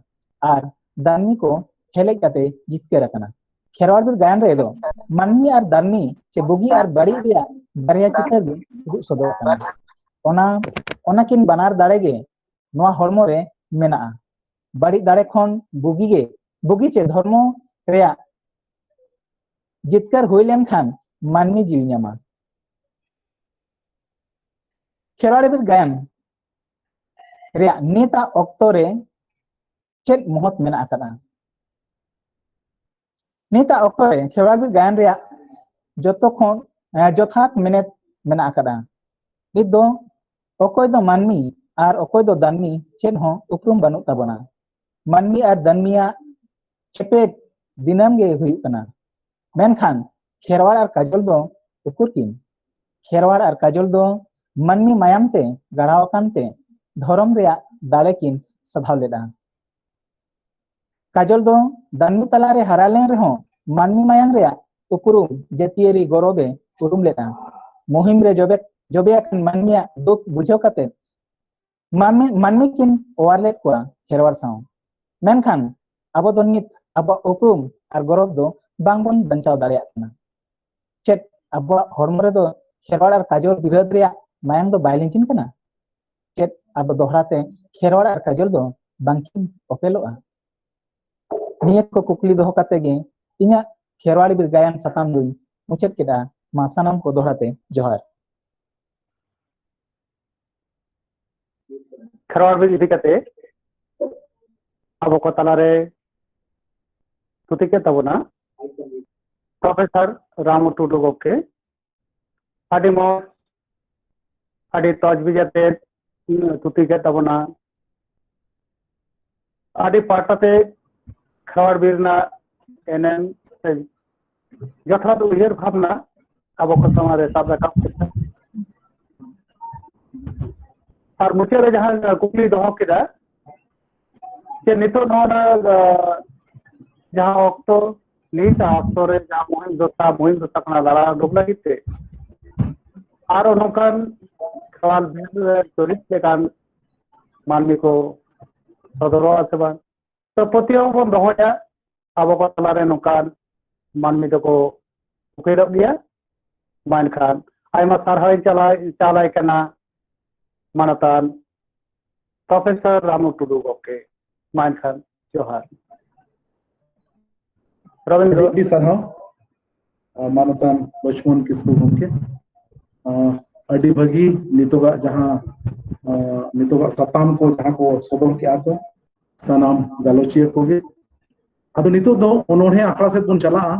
ᱟᱨ ᱫᱟᱹᱱᱢᱤ ᱠᱚ ᱦᱮᱞᱮᱡ ᱠᱟᱛᱮ ᱡᱤᱛᱠᱟᱹᱨ ᱟᱠᱟᱱᱟ᱾ ᱠᱷᱮᱨᱣᱟᱲ ᱵᱤᱨ ᱜᱟᱭᱟᱱ ᱨᱮᱫᱚ ᱢᱟᱹᱱᱢᱤ ᱟᱨ ᱫᱟᱹᱱᱢᱤ ᱪᱮ ᱵᱩᱜᱤ ᱟᱨ ᱵᱟᱹᱲᱤᱡ ᱨᱮᱭᱟᱜ ᱵᱟᱨᱭᱟ ᱪᱤᱛᱟᱹᱨ ᱜᱮ ᱩᱫᱩᱜ ᱥᱚᱫᱚᱨ ᱟᱠᱟᱱᱟ᱾ ᱚᱱᱟ, ᱚᱱᱟᱠᱤᱱ ᱵᱟᱱᱟᱨ ᱫᱟᱲᱮ ᱜᱮ ᱱᱚᱣᱟ ᱦᱚᱲᱢᱚ ᱨᱮ ᱢᱮᱱᱟᱜᱼᱟ᱾ ᱵᱟᱹᱲᱤᱡ ᱫᱟᱲᱮ ᱠᱷᱚᱱ ᱵᱩᱜᱤ ᱜᱮ, ᱵᱩᱜᱤ ᱪᱮ ᱫᱷᱚᱨᱢᱚ ᱨᱮᱭᱟᱜ ᱡᱤᱛᱠᱟᱹᱨ ᱦᱩᱭ ᱞᱮᱱᱠᱷᱟᱱ ᱢᱟᱹᱱᱢᱤ ᱡᱤᱣᱤ ᱧᱟᱢᱟ᱾ ᱠᱷᱮᱨᱣᱟᱲ ᱵᱤᱨ ᱜᱟᱭᱟᱱ ᱨᱮᱭᱟᱜ ᱱᱤᱛᱟᱜ ᱚᱠᱛᱚ ᱨᱮ ᱪᱮᱫ ᱢᱚᱦᱚᱛ ᱢᱮᱱᱟᱜ ᱟᱠᱟᱫᱟ? ᱱᱤᱛᱟᱜ ᱚᱠᱛᱚ ᱨᱮ ᱠᱷᱮᱨᱣᱟᱲ ᱵᱤᱨ ᱜᱟᱭᱟᱱ ᱨᱮᱭᱟᱜ ᱡᱚᱛᱚ ᱠᱷᱚᱱ, ᱮ, ᱡᱚᱛᱷᱟᱛ ᱢᱮᱱᱮᱛ ᱢᱮᱱᱟᱜ ᱟᱠᱟᱫᱟ᱾ ᱱᱤᱛ ᱫᱚ ᱚᱠᱚᱭ ᱫᱚ ᱢᱟᱹᱱᱢᱤ ᱟᱨ ᱚᱠᱚᱭ ᱫᱚ ᱫᱟᱹᱱᱢᱤ ᱪᱮᱫ ᱦᱚᱸ ᱩᱯᱨᱩᱢ ᱵᱟᱹᱱᱩᱜ ᱛᱟᱵᱚᱱᱟ᱾ ᱢᱟᱹᱱᱢᱤ ᱟᱨ ᱫᱟᱹᱱᱢᱤᱭᱟᱜ ᱮᱯᱮᱫ ᱫᱤᱱᱟᱹᱢ ᱜᱮ ᱦᱩᱭᱩᱜ ᱠᱟᱱᱟ᱾ ᱢᱮᱱᱠᱷᱟᱱ ᱠᱷᱮᱨᱣᱟᱲ ᱟᱨ ᱠᱟᱡᱚᱞ ᱫᱚ ᱩᱠᱩᱨ ᱠᱤᱱ? ᱠᱷᱮᱨᱣᱟᱲ ᱟᱨ ᱠᱟᱡᱚᱞ ᱫᱚ ᱢᱟᱹᱱᱢᱤ ᱢᱟᱭᱟᱢ ᱛᱮ ᱜᱟᱲᱟᱣ ᱟᱠᱟᱱ ᱛᱮ ᱫᱷᱚᱨᱚᱢ ᱨᱮᱭᱟᱜ ᱫᱟᱲᱮ ᱠᱤᱱ ᱥᱟᱫᱷᱟᱣ ᱞᱮᱫᱼᱟ᱾ ᱠᱟᱡᱚᱞ ᱫᱚ ᱫᱟᱹᱱᱢᱤ ᱛᱟᱞᱟᱨᱮ ᱦᱟᱨᱟ ᱞᱮᱱ ᱨᱮᱦᱚᱸ ᱢᱟᱹᱱᱢᱤ ᱢᱟᱭᱟᱝ ᱨᱮᱭᱟᱜ ᱩᱯᱨᱩᱢ ᱡᱟᱹᱛᱤᱭᱟᱹᱨᱤ ᱜᱚᱨᱚᱵᱮ ᱩᱨᱩᱢ ᱞᱮᱫᱼᱟ᱾ ᱢᱩᱦᱤᱢ ᱨᱮ ᱡᱚᱵᱮ, ᱡᱚᱵᱮ ᱟᱠᱟᱱ ᱢᱟᱹᱱᱢᱤᱭᱟᱜ ᱫᱩᱠ ᱵᱩᱡᱷᱟᱹᱣ ᱠᱟᱛᱮ ᱢᱟᱹᱱᱢᱤ, ᱢᱟᱹᱱᱢᱤ ᱠᱤᱱ ᱚᱣᱟᱨ ᱞᱮᱫ ᱠᱚᱣᱟ ᱠᱷᱮᱨᱣᱟᱲ ᱥᱟᱶ᱾ ᱢᱮᱱᱠᱷᱟᱱ ᱟᱵᱚ ᱫᱚ ᱱᱤᱛ ᱟᱵᱚᱣᱟᱜ ᱩᱯᱨᱩᱢ ᱟᱨ ᱜᱚᱨᱚᱵ ᱫᱚ ᱵᱟᱝᱵᱚᱱ ᱵᱟᱧᱪᱟᱣ ᱫᱟᱲᱮᱭᱟᱜ ᱠᱟᱱᱟ᱾ ᱪᱮᱫ ᱟᱵᱚᱣᱟᱜ ᱦᱚᱲᱢᱚ ᱨᱮᱫᱚ ᱠᱷᱮᱨᱣᱟᱲ ᱟᱨ ᱠᱟᱡᱚᱞ ᱵᱤᱨᱟᱹᱫ ᱨᱮᱭᱟᱜ ᱢᱟᱭᱟᱢ ᱫᱚ ᱵᱟᱭ ᱞᱤᱸᱡᱤᱱ ᱠᱟᱱᱟ? ᱪᱮᱫ ᱟᱵᱚ ᱫᱚᱦᱲᱟ ᱛᱮ ᱠᱷᱮᱨᱣᱟᱲ ᱟᱨ ᱠᱟᱡᱚᱞ ᱫᱚ ᱵᱟᱝᱠᱤᱱ ᱚᱯᱮᱞᱚᱜᱼᱟ? ᱱᱤᱭᱟᱹ ᱠᱚ ᱠᱩᱠᱞᱤ ᱫᱚᱦᱚ ᱠᱟᱛᱮ ᱜᱮ ᱤᱧᱟᱹᱜ ᱠᱷᱮᱨᱣᱟᱲ ᱵᱤᱨ ᱜᱟᱭᱟᱱ ᱥᱟᱛᱟᱢ ᱫᱚᱧ ᱢᱩᱪᱟᱹᱫ ᱠᱮᱫᱟ᱾ ᱢᱟ ᱥᱟᱱᱟᱢ ᱠᱚ ᱫᱚᱦᱲᱟ ᱛᱮ ᱡᱚᱦᱟᱨ᱾ ᱠᱷᱮᱨᱣᱟᱲ ᱵᱤᱨ ᱤᱫᱤ ᱠᱟᱛᱮ ᱟᱵᱚ ᱠᱚ ᱛᱟᱞᱟᱨᱮ ᱛᱷᱩᱛᱤ ᱠᱮᱫ ᱛᱟᱵᱚᱱᱟ ᱯᱨᱚᱯᱷᱮᱥᱚᱨ ᱨᱟᱢᱩ ᱴᱩᱰᱩ ᱜᱚᱢᱠᱮ᱾ ᱟᱹᱰᱤ ᱢᱚᱡᱽ, ᱟᱹᱰᱤ ᱛᱚᱡᱽᱵᱤᱡ ᱟᱛᱮ ᱛᱷᱩᱛᱤ ᱠᱮᱫ ᱛᱟᱵᱚᱱᱟ᱾ ᱟᱹᱰᱤ ᱯᱟᱦᱴᱟ ᱛᱮ ᱠᱷᱮᱨᱣᱟᱲ ᱵᱤᱨ ᱨᱮᱱᱟᱜ ᱮᱱᱮᱢ ᱥᱮ ᱡᱚᱛᱷᱟᱛ ᱩᱭᱦᱟᱹᱨ ᱵᱷᱟᱵᱽᱱᱟ ᱟᱵᱚ ᱠᱚ ᱥᱟᱢᱟᱝ ᱨᱮ ᱥᱟᱵ ᱨᱟᱠᱟᱵ ᱠᱮᱫᱟ᱾ ᱟᱨ ᱢᱩᱪᱟᱹᱫ ᱨᱮ ᱡᱟᱦᱟᱸ ᱠᱩᱠᱞᱤ ᱫᱚᱦᱚ ᱠᱮᱫᱟ, ᱡᱮ ᱱᱤᱛᱚᱜ ᱱᱚᱣᱟ ᱨᱮᱱᱟᱜ, ᱟᱸ, ᱡᱟᱦᱟᱸ ᱚᱠᱛᱚ, ᱱᱤᱛ ᱚᱠᱛᱚ ᱨᱮ ᱡᱟᱦᱟᱸ ᱢᱩᱦᱤᱢ ᱫᱚᱥᱟ, ᱢᱩᱦᱤᱢ ᱫᱚᱥᱟ ᱠᱷᱚᱱᱟᱜ ᱞᱟᱲᱟ ᱩᱰᱩᱠ ᱞᱟᱹᱜᱤᱫ ᱛᱮ ᱟᱨᱚ ᱱᱚᱝᱠᱟᱱ ᱠᱷᱮᱨᱣᱟᱲ ᱵᱤᱨ ᱨᱮ ᱪᱚᱨᱤᱛ ᱞᱮᱠᱟᱱ ᱢᱟᱹᱱᱢᱤ ᱠᱚ ᱥᱚᱫᱚᱨᱚᱜᱼᱟ ᱥᱮ ᱵᱟᱝ? ᱛᱚ ᱯᱟᱹᱛᱭᱟᱹᱣ ᱵᱚᱱ ᱫᱚᱦᱚᱭᱟ, ᱟᱵᱚ ᱠᱚ ᱛᱟᱞᱟᱨᱮ ᱱᱚᱝᱠᱟᱱ ᱢᱟᱹᱱᱢᱤ ᱫᱚᱠᱚ ᱩᱯᱮᱞᱚᱜ ᱜᱮᱭᱟ᱾ ᱢᱟ ᱮᱱᱠᱷᱟᱱ ᱟᱭᱢᱟ ᱥᱟᱨᱦᱟᱣᱤᱧ ᱪᱟᱞᱟᱭ, ᱪᱟᱞᱟᱭ ᱠᱟᱱᱟ ᱢᱟᱱᱚᱛᱟᱱ ᱯᱨᱚᱯᱷᱮᱥᱚᱨ ᱨᱟᱢᱩ ᱴᱩᱰᱩ ᱜᱚᱢᱠᱮ᱾ ᱢᱟ ᱮᱱᱠᱷᱟᱱ ᱡᱚᱦᱟᱨ᱾ ᱨᱚᱵᱤᱱᱫᱨᱚ᱾ ᱟᱹᱰᱤ ᱥᱟᱨᱦᱟᱣ᱾ ᱟᱨ ᱢᱟᱱᱚᱛᱟᱱ ᱞᱚᱪᱷᱢᱚᱱ ᱠᱤᱥᱠᱩ ᱜᱚᱢᱠᱮ᱾ ᱟᱨ ᱟᱹᱰᱤ ᱵᱷᱟᱹᱜᱤ ᱱᱤᱛᱚᱜᱟᱜ ᱡᱟᱦᱟᱸ, ᱟᱨ ᱱᱤᱛᱚᱜᱟᱜ ᱥᱟᱛᱟᱢ ᱠᱚ ᱡᱟᱦᱟᱸ ᱠᱚ ᱥᱚᱫᱚᱨ ᱠᱮᱜᱼᱟ ᱠᱚ ᱥᱟᱱᱟᱢ ᱜᱟᱞᱚᱪᱤᱭᱟᱹ ᱠᱚᱜᱮ᱾ ᱟᱫᱚ ᱱᱤᱛᱚᱜ ᱫᱚ ᱚᱱᱚᱬᱦᱮ ᱟᱠᱷᱲᱟ ᱥᱮᱫ ᱵᱚᱱ ᱪᱟᱞᱟᱜᱼᱟ᱾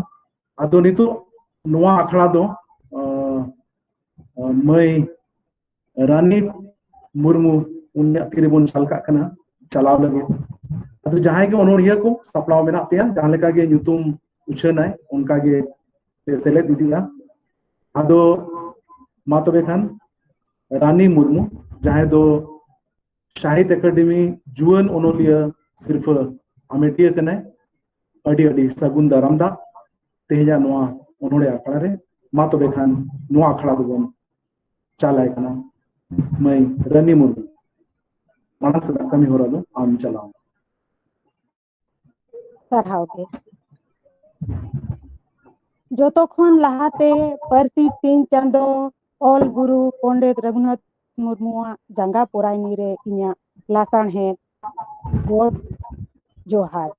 ᱟᱫᱚ ᱱᱤᱛᱚᱜ ᱱᱚᱣᱟ ᱟᱠᱷᱲᱟ ᱫᱚ, ᱟᱨ, ᱟᱨ ᱢᱟᱹᱭ ᱨᱟᱱᱤ ᱢᱩᱨᱢᱩ, ᱩᱱᱤᱭᱟᱜ ᱛᱤ ᱨᱮᱵᱚᱱ ᱪᱟᱞ ᱠᱟᱜ ᱠᱟᱱᱟ ᱪᱟᱞᱟᱣ ᱞᱟᱹᱜᱤᱫ᱾ ᱟᱫᱚ ᱡᱟᱦᱟᱸᱭ ᱜᱮ ᱚᱱᱚᱬᱦᱤᱭᱟᱹ ᱠᱚ ᱥᱟᱯᱲᱟᱣ ᱢᱮᱱᱟᱜ ᱯᱮᱭᱟ, ᱡᱟᱦᱟᱸ ᱞᱮᱠᱟ ᱜᱮ ᱧᱩᱛᱩᱢ ᱩᱪᱷᱟᱹᱱᱟᱭ, ᱚᱱᱠᱟ ᱜᱮ ᱯᱮ ᱥᱮᱞᱮᱫ ᱤᱫᱤᱜᱼᱟ᱾ ᱟᱫᱚ ᱢᱟ ᱛᱚᱵᱮ ᱠᱷᱟᱱ, ᱨᱟᱱᱤ ᱢᱩᱨᱢᱩ, ᱡᱟᱦᱟᱸᱭ ᱫᱚ ᱥᱟᱦᱤᱛ ᱮᱠᱟᱰᱮᱢᱤ ᱡᱩᱣᱟᱹᱱ ᱚᱱᱚᱞᱤᱭᱟᱹ ᱥᱤᱨᱯᱷᱟᱹ ᱟᱢᱮᱴᱤᱭᱟᱹ ᱠᱟᱱᱟᱭ, ᱟᱹᱰᱤ ᱟᱹᱰᱤ ᱥᱟᱹᱜᱩᱱ ᱫᱟᱨᱟᱢ ᱫᱟᱜ ᱛᱮᱦᱮᱧᱟᱜ ᱱᱚᱣᱟ ᱚᱱᱚᱬᱦᱮ ᱟᱠᱷᱲᱟ ᱨᱮ᱾ ᱢᱟ ᱛᱚᱵᱮ ᱠᱷᱟᱱ, ᱱᱚᱣᱟ ᱟᱠᱷᱲᱟ ᱫᱚᱵᱚᱱ ᱪᱟᱞᱟᱭ ᱠᱟᱱᱟ᱾ ᱢᱟᱹᱭ ᱨᱟᱱᱤ ᱢᱩᱨᱢᱩ, ᱢᱟᱲᱟᱝ ᱥᱮᱫᱟᱜ ᱠᱟᱹᱢᱤ ᱦᱚᱨᱟ ᱫᱚ ᱟᱢ ᱪᱟᱞᱟᱣ ᱢᱮ᱾ ᱥᱟᱨᱦᱟᱣ ᱜᱮ᱾ ᱡᱚᱛᱚ ᱠᱷᱚᱱ ᱞᱟᱦᱟᱛᱮ ᱯᱟᱹᱨᱥᱤ ᱥᱤᱧ ᱪᱟᱸᱫᱚ ᱚᱞ ᱜᱩᱨᱩ ᱯᱚᱱᱰᱤᱛ ᱨᱚᱜᱷᱩᱱᱟᱛᱷ ᱢᱩᱨᱢᱩᱣᱟᱜ ᱡᱟᱸᱜᱟ ᱯᱚᱨᱟᱭᱱᱤ ᱨᱮ ᱤᱧᱟᱹᱜ ᱞᱟᱥᱟᱬᱦᱮᱫ ᱜᱚᱰ ᱡᱚᱦᱟᱨ᱾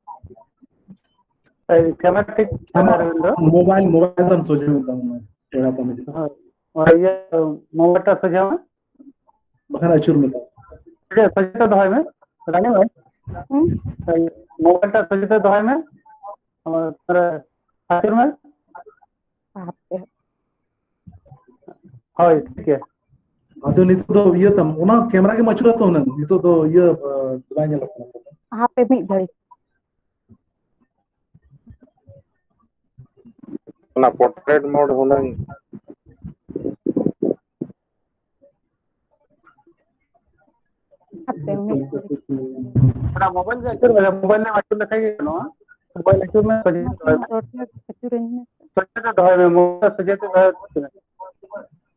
ᱠᱮᱢᱮᱨᱟ ᱴᱷᱤᱠ ᱟᱢᱟᱜ ᱨᱚᱵᱤᱱᱫᱨᱚ᱾ ᱢᱳᱵᱟᱭᱤᱞ, ᱢᱳᱵᱟᱭᱤᱞ ᱛᱟᱢ ᱥᱚᱡᱷᱮ ᱢᱮ ᱛᱟᱢ, ᱢᱟ, ᱯᱮᱲᱟ ᱛᱟᱢ ᱦᱤᱡᱩᱜ ᱠᱟᱱᱟ᱾ ᱦᱳᱭ, ᱦᱳᱭ, ᱤᱭᱟᱹ, ᱢᱳᱵᱟᱭᱤᱞ ᱴᱟ ᱥᱚᱡᱷᱮ ᱢᱮ᱾ ᱵᱟᱠᱷᱟᱱ ᱟᱹᱪᱩᱨ ᱢᱮ ᱛᱟᱢ᱾ ᱥᱚᱡᱷᱮ, ᱥᱚᱡᱷᱮ ᱛᱮ ᱫᱚᱦᱚᱭ ᱢᱮ, ᱨᱟᱱᱤ ᱢᱟᱹᱭ᱾ ᱦᱩᱸ? ᱦᱳᱭ, ᱢᱳᱵᱟᱭᱤᱞ ᱴᱟ ᱥᱚᱡᱷᱮ ᱛᱮ ᱫᱚᱦᱚᱭ ᱢᱮ᱾ ᱟᱨ ᱟᱹᱪᱩᱨ ᱢᱮ᱾ ᱦᱟᱯᱮ᱾ ᱦᱳᱭ, ᱴᱷᱤᱠ ᱜᱮᱭᱟ᱾ ᱟᱫᱚ ᱱᱤᱛᱚᱜ ᱫᱚ ᱤᱭᱟᱹ ᱛᱟᱢ, ᱚᱱᱟ ᱠᱮᱢᱮᱨᱟ ᱜᱮᱢ ᱟᱹᱪᱩᱨᱟ ᱛᱚ ᱦᱩᱱᱟᱹᱝ, ᱱᱤᱛᱚᱜ ᱫᱚ ᱤᱭᱟᱹ, ᱟᱸ, ᱵᱟᱭ ᱧᱮᱞᱚᱜ ᱠᱟᱱᱟ᱾ ᱦᱟᱯᱮ ᱢᱤᱫ ᱜᱷᱟᱹᱲᱤᱡ᱾ ᱚᱱᱟ ᱯᱳᱨᱴᱨᱮᱴ ᱢᱳᱰ ᱦᱩᱱᱟᱹᱝ᱾ ᱦᱟᱯᱮ ᱢᱤᱫ ᱜᱷᱟᱹᱲᱤᱡ᱾ ᱚᱱᱟ ᱢᱳᱵᱟᱭᱤᱞ ᱜᱮ ᱟᱹᱪᱩᱨ ᱢᱮ, ᱢᱳᱵᱟᱭᱤᱞ ᱮᱢ ᱟᱹᱪᱩᱨ ᱞᱮᱠᱷᱟᱱ ᱜᱮ ᱜᱟᱱᱚᱜᱼᱟ᱾ ᱢᱳᱵᱟᱭᱤᱞ ᱟᱹᱪᱩᱨ ᱢᱮ, ᱥᱚᱡᱷᱮ ᱛᱮ ᱫᱚᱦᱚᱭ ᱢᱮ᱾ ᱯᱳᱨᱴᱨᱮᱴ ᱟᱹᱪᱩᱨᱟᱹᱧ ᱢᱮ᱾ ᱥᱚᱡᱷᱮ ᱛᱮ ᱫᱚᱦᱚᱭ ᱢᱮ, ᱢᱳᱵᱟᱭᱤᱞ ᱥᱚᱡᱷᱮ ᱛᱮ ᱫᱚᱦᱚᱭ ᱢᱮ᱾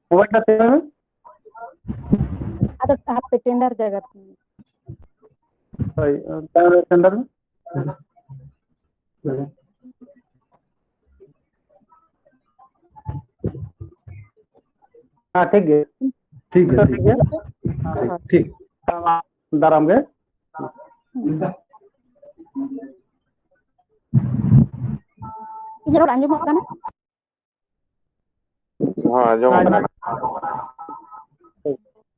ᱢᱳᱵᱟᱭᱤᱞ ᱴᱟ ᱛᱤᱸᱜᱩ ᱢᱮ᱾ ᱟᱫᱚ ᱦᱟᱯᱮ ᱴᱮᱱᱰᱟᱨ ᱡᱟᱭᱜᱟ ᱨᱮ᱾ ᱦᱳᱭ, ᱛᱟᱭᱚᱢ ᱨᱮ ᱴᱮᱱᱰᱟᱨ ᱢᱮ᱾ ᱦᱮᱸ, ᱴᱷᱤᱠ ᱜᱮᱭᱟ᱾ ᱴᱷᱤᱠ ᱜᱮᱭᱟ, ᱴᱷᱤᱠ ᱴᱷᱤᱠ ᱜᱮᱭᱟ᱾ ᱜᱮᱭᱟ, ᱴᱷᱤᱠ, ᱴᱷᱤᱠ᱾ ᱫᱟᱨᱟᱢ ᱜᱮ᱾ ᱤᱧᱟᱹᱜ ᱨᱚᱲ ᱟᱸᱡᱚᱢᱚᱜ ᱠᱟᱱᱟ? ᱦᱚᱸ, ᱟᱸᱡᱚᱢᱚᱜ ᱠᱟᱱᱟ᱾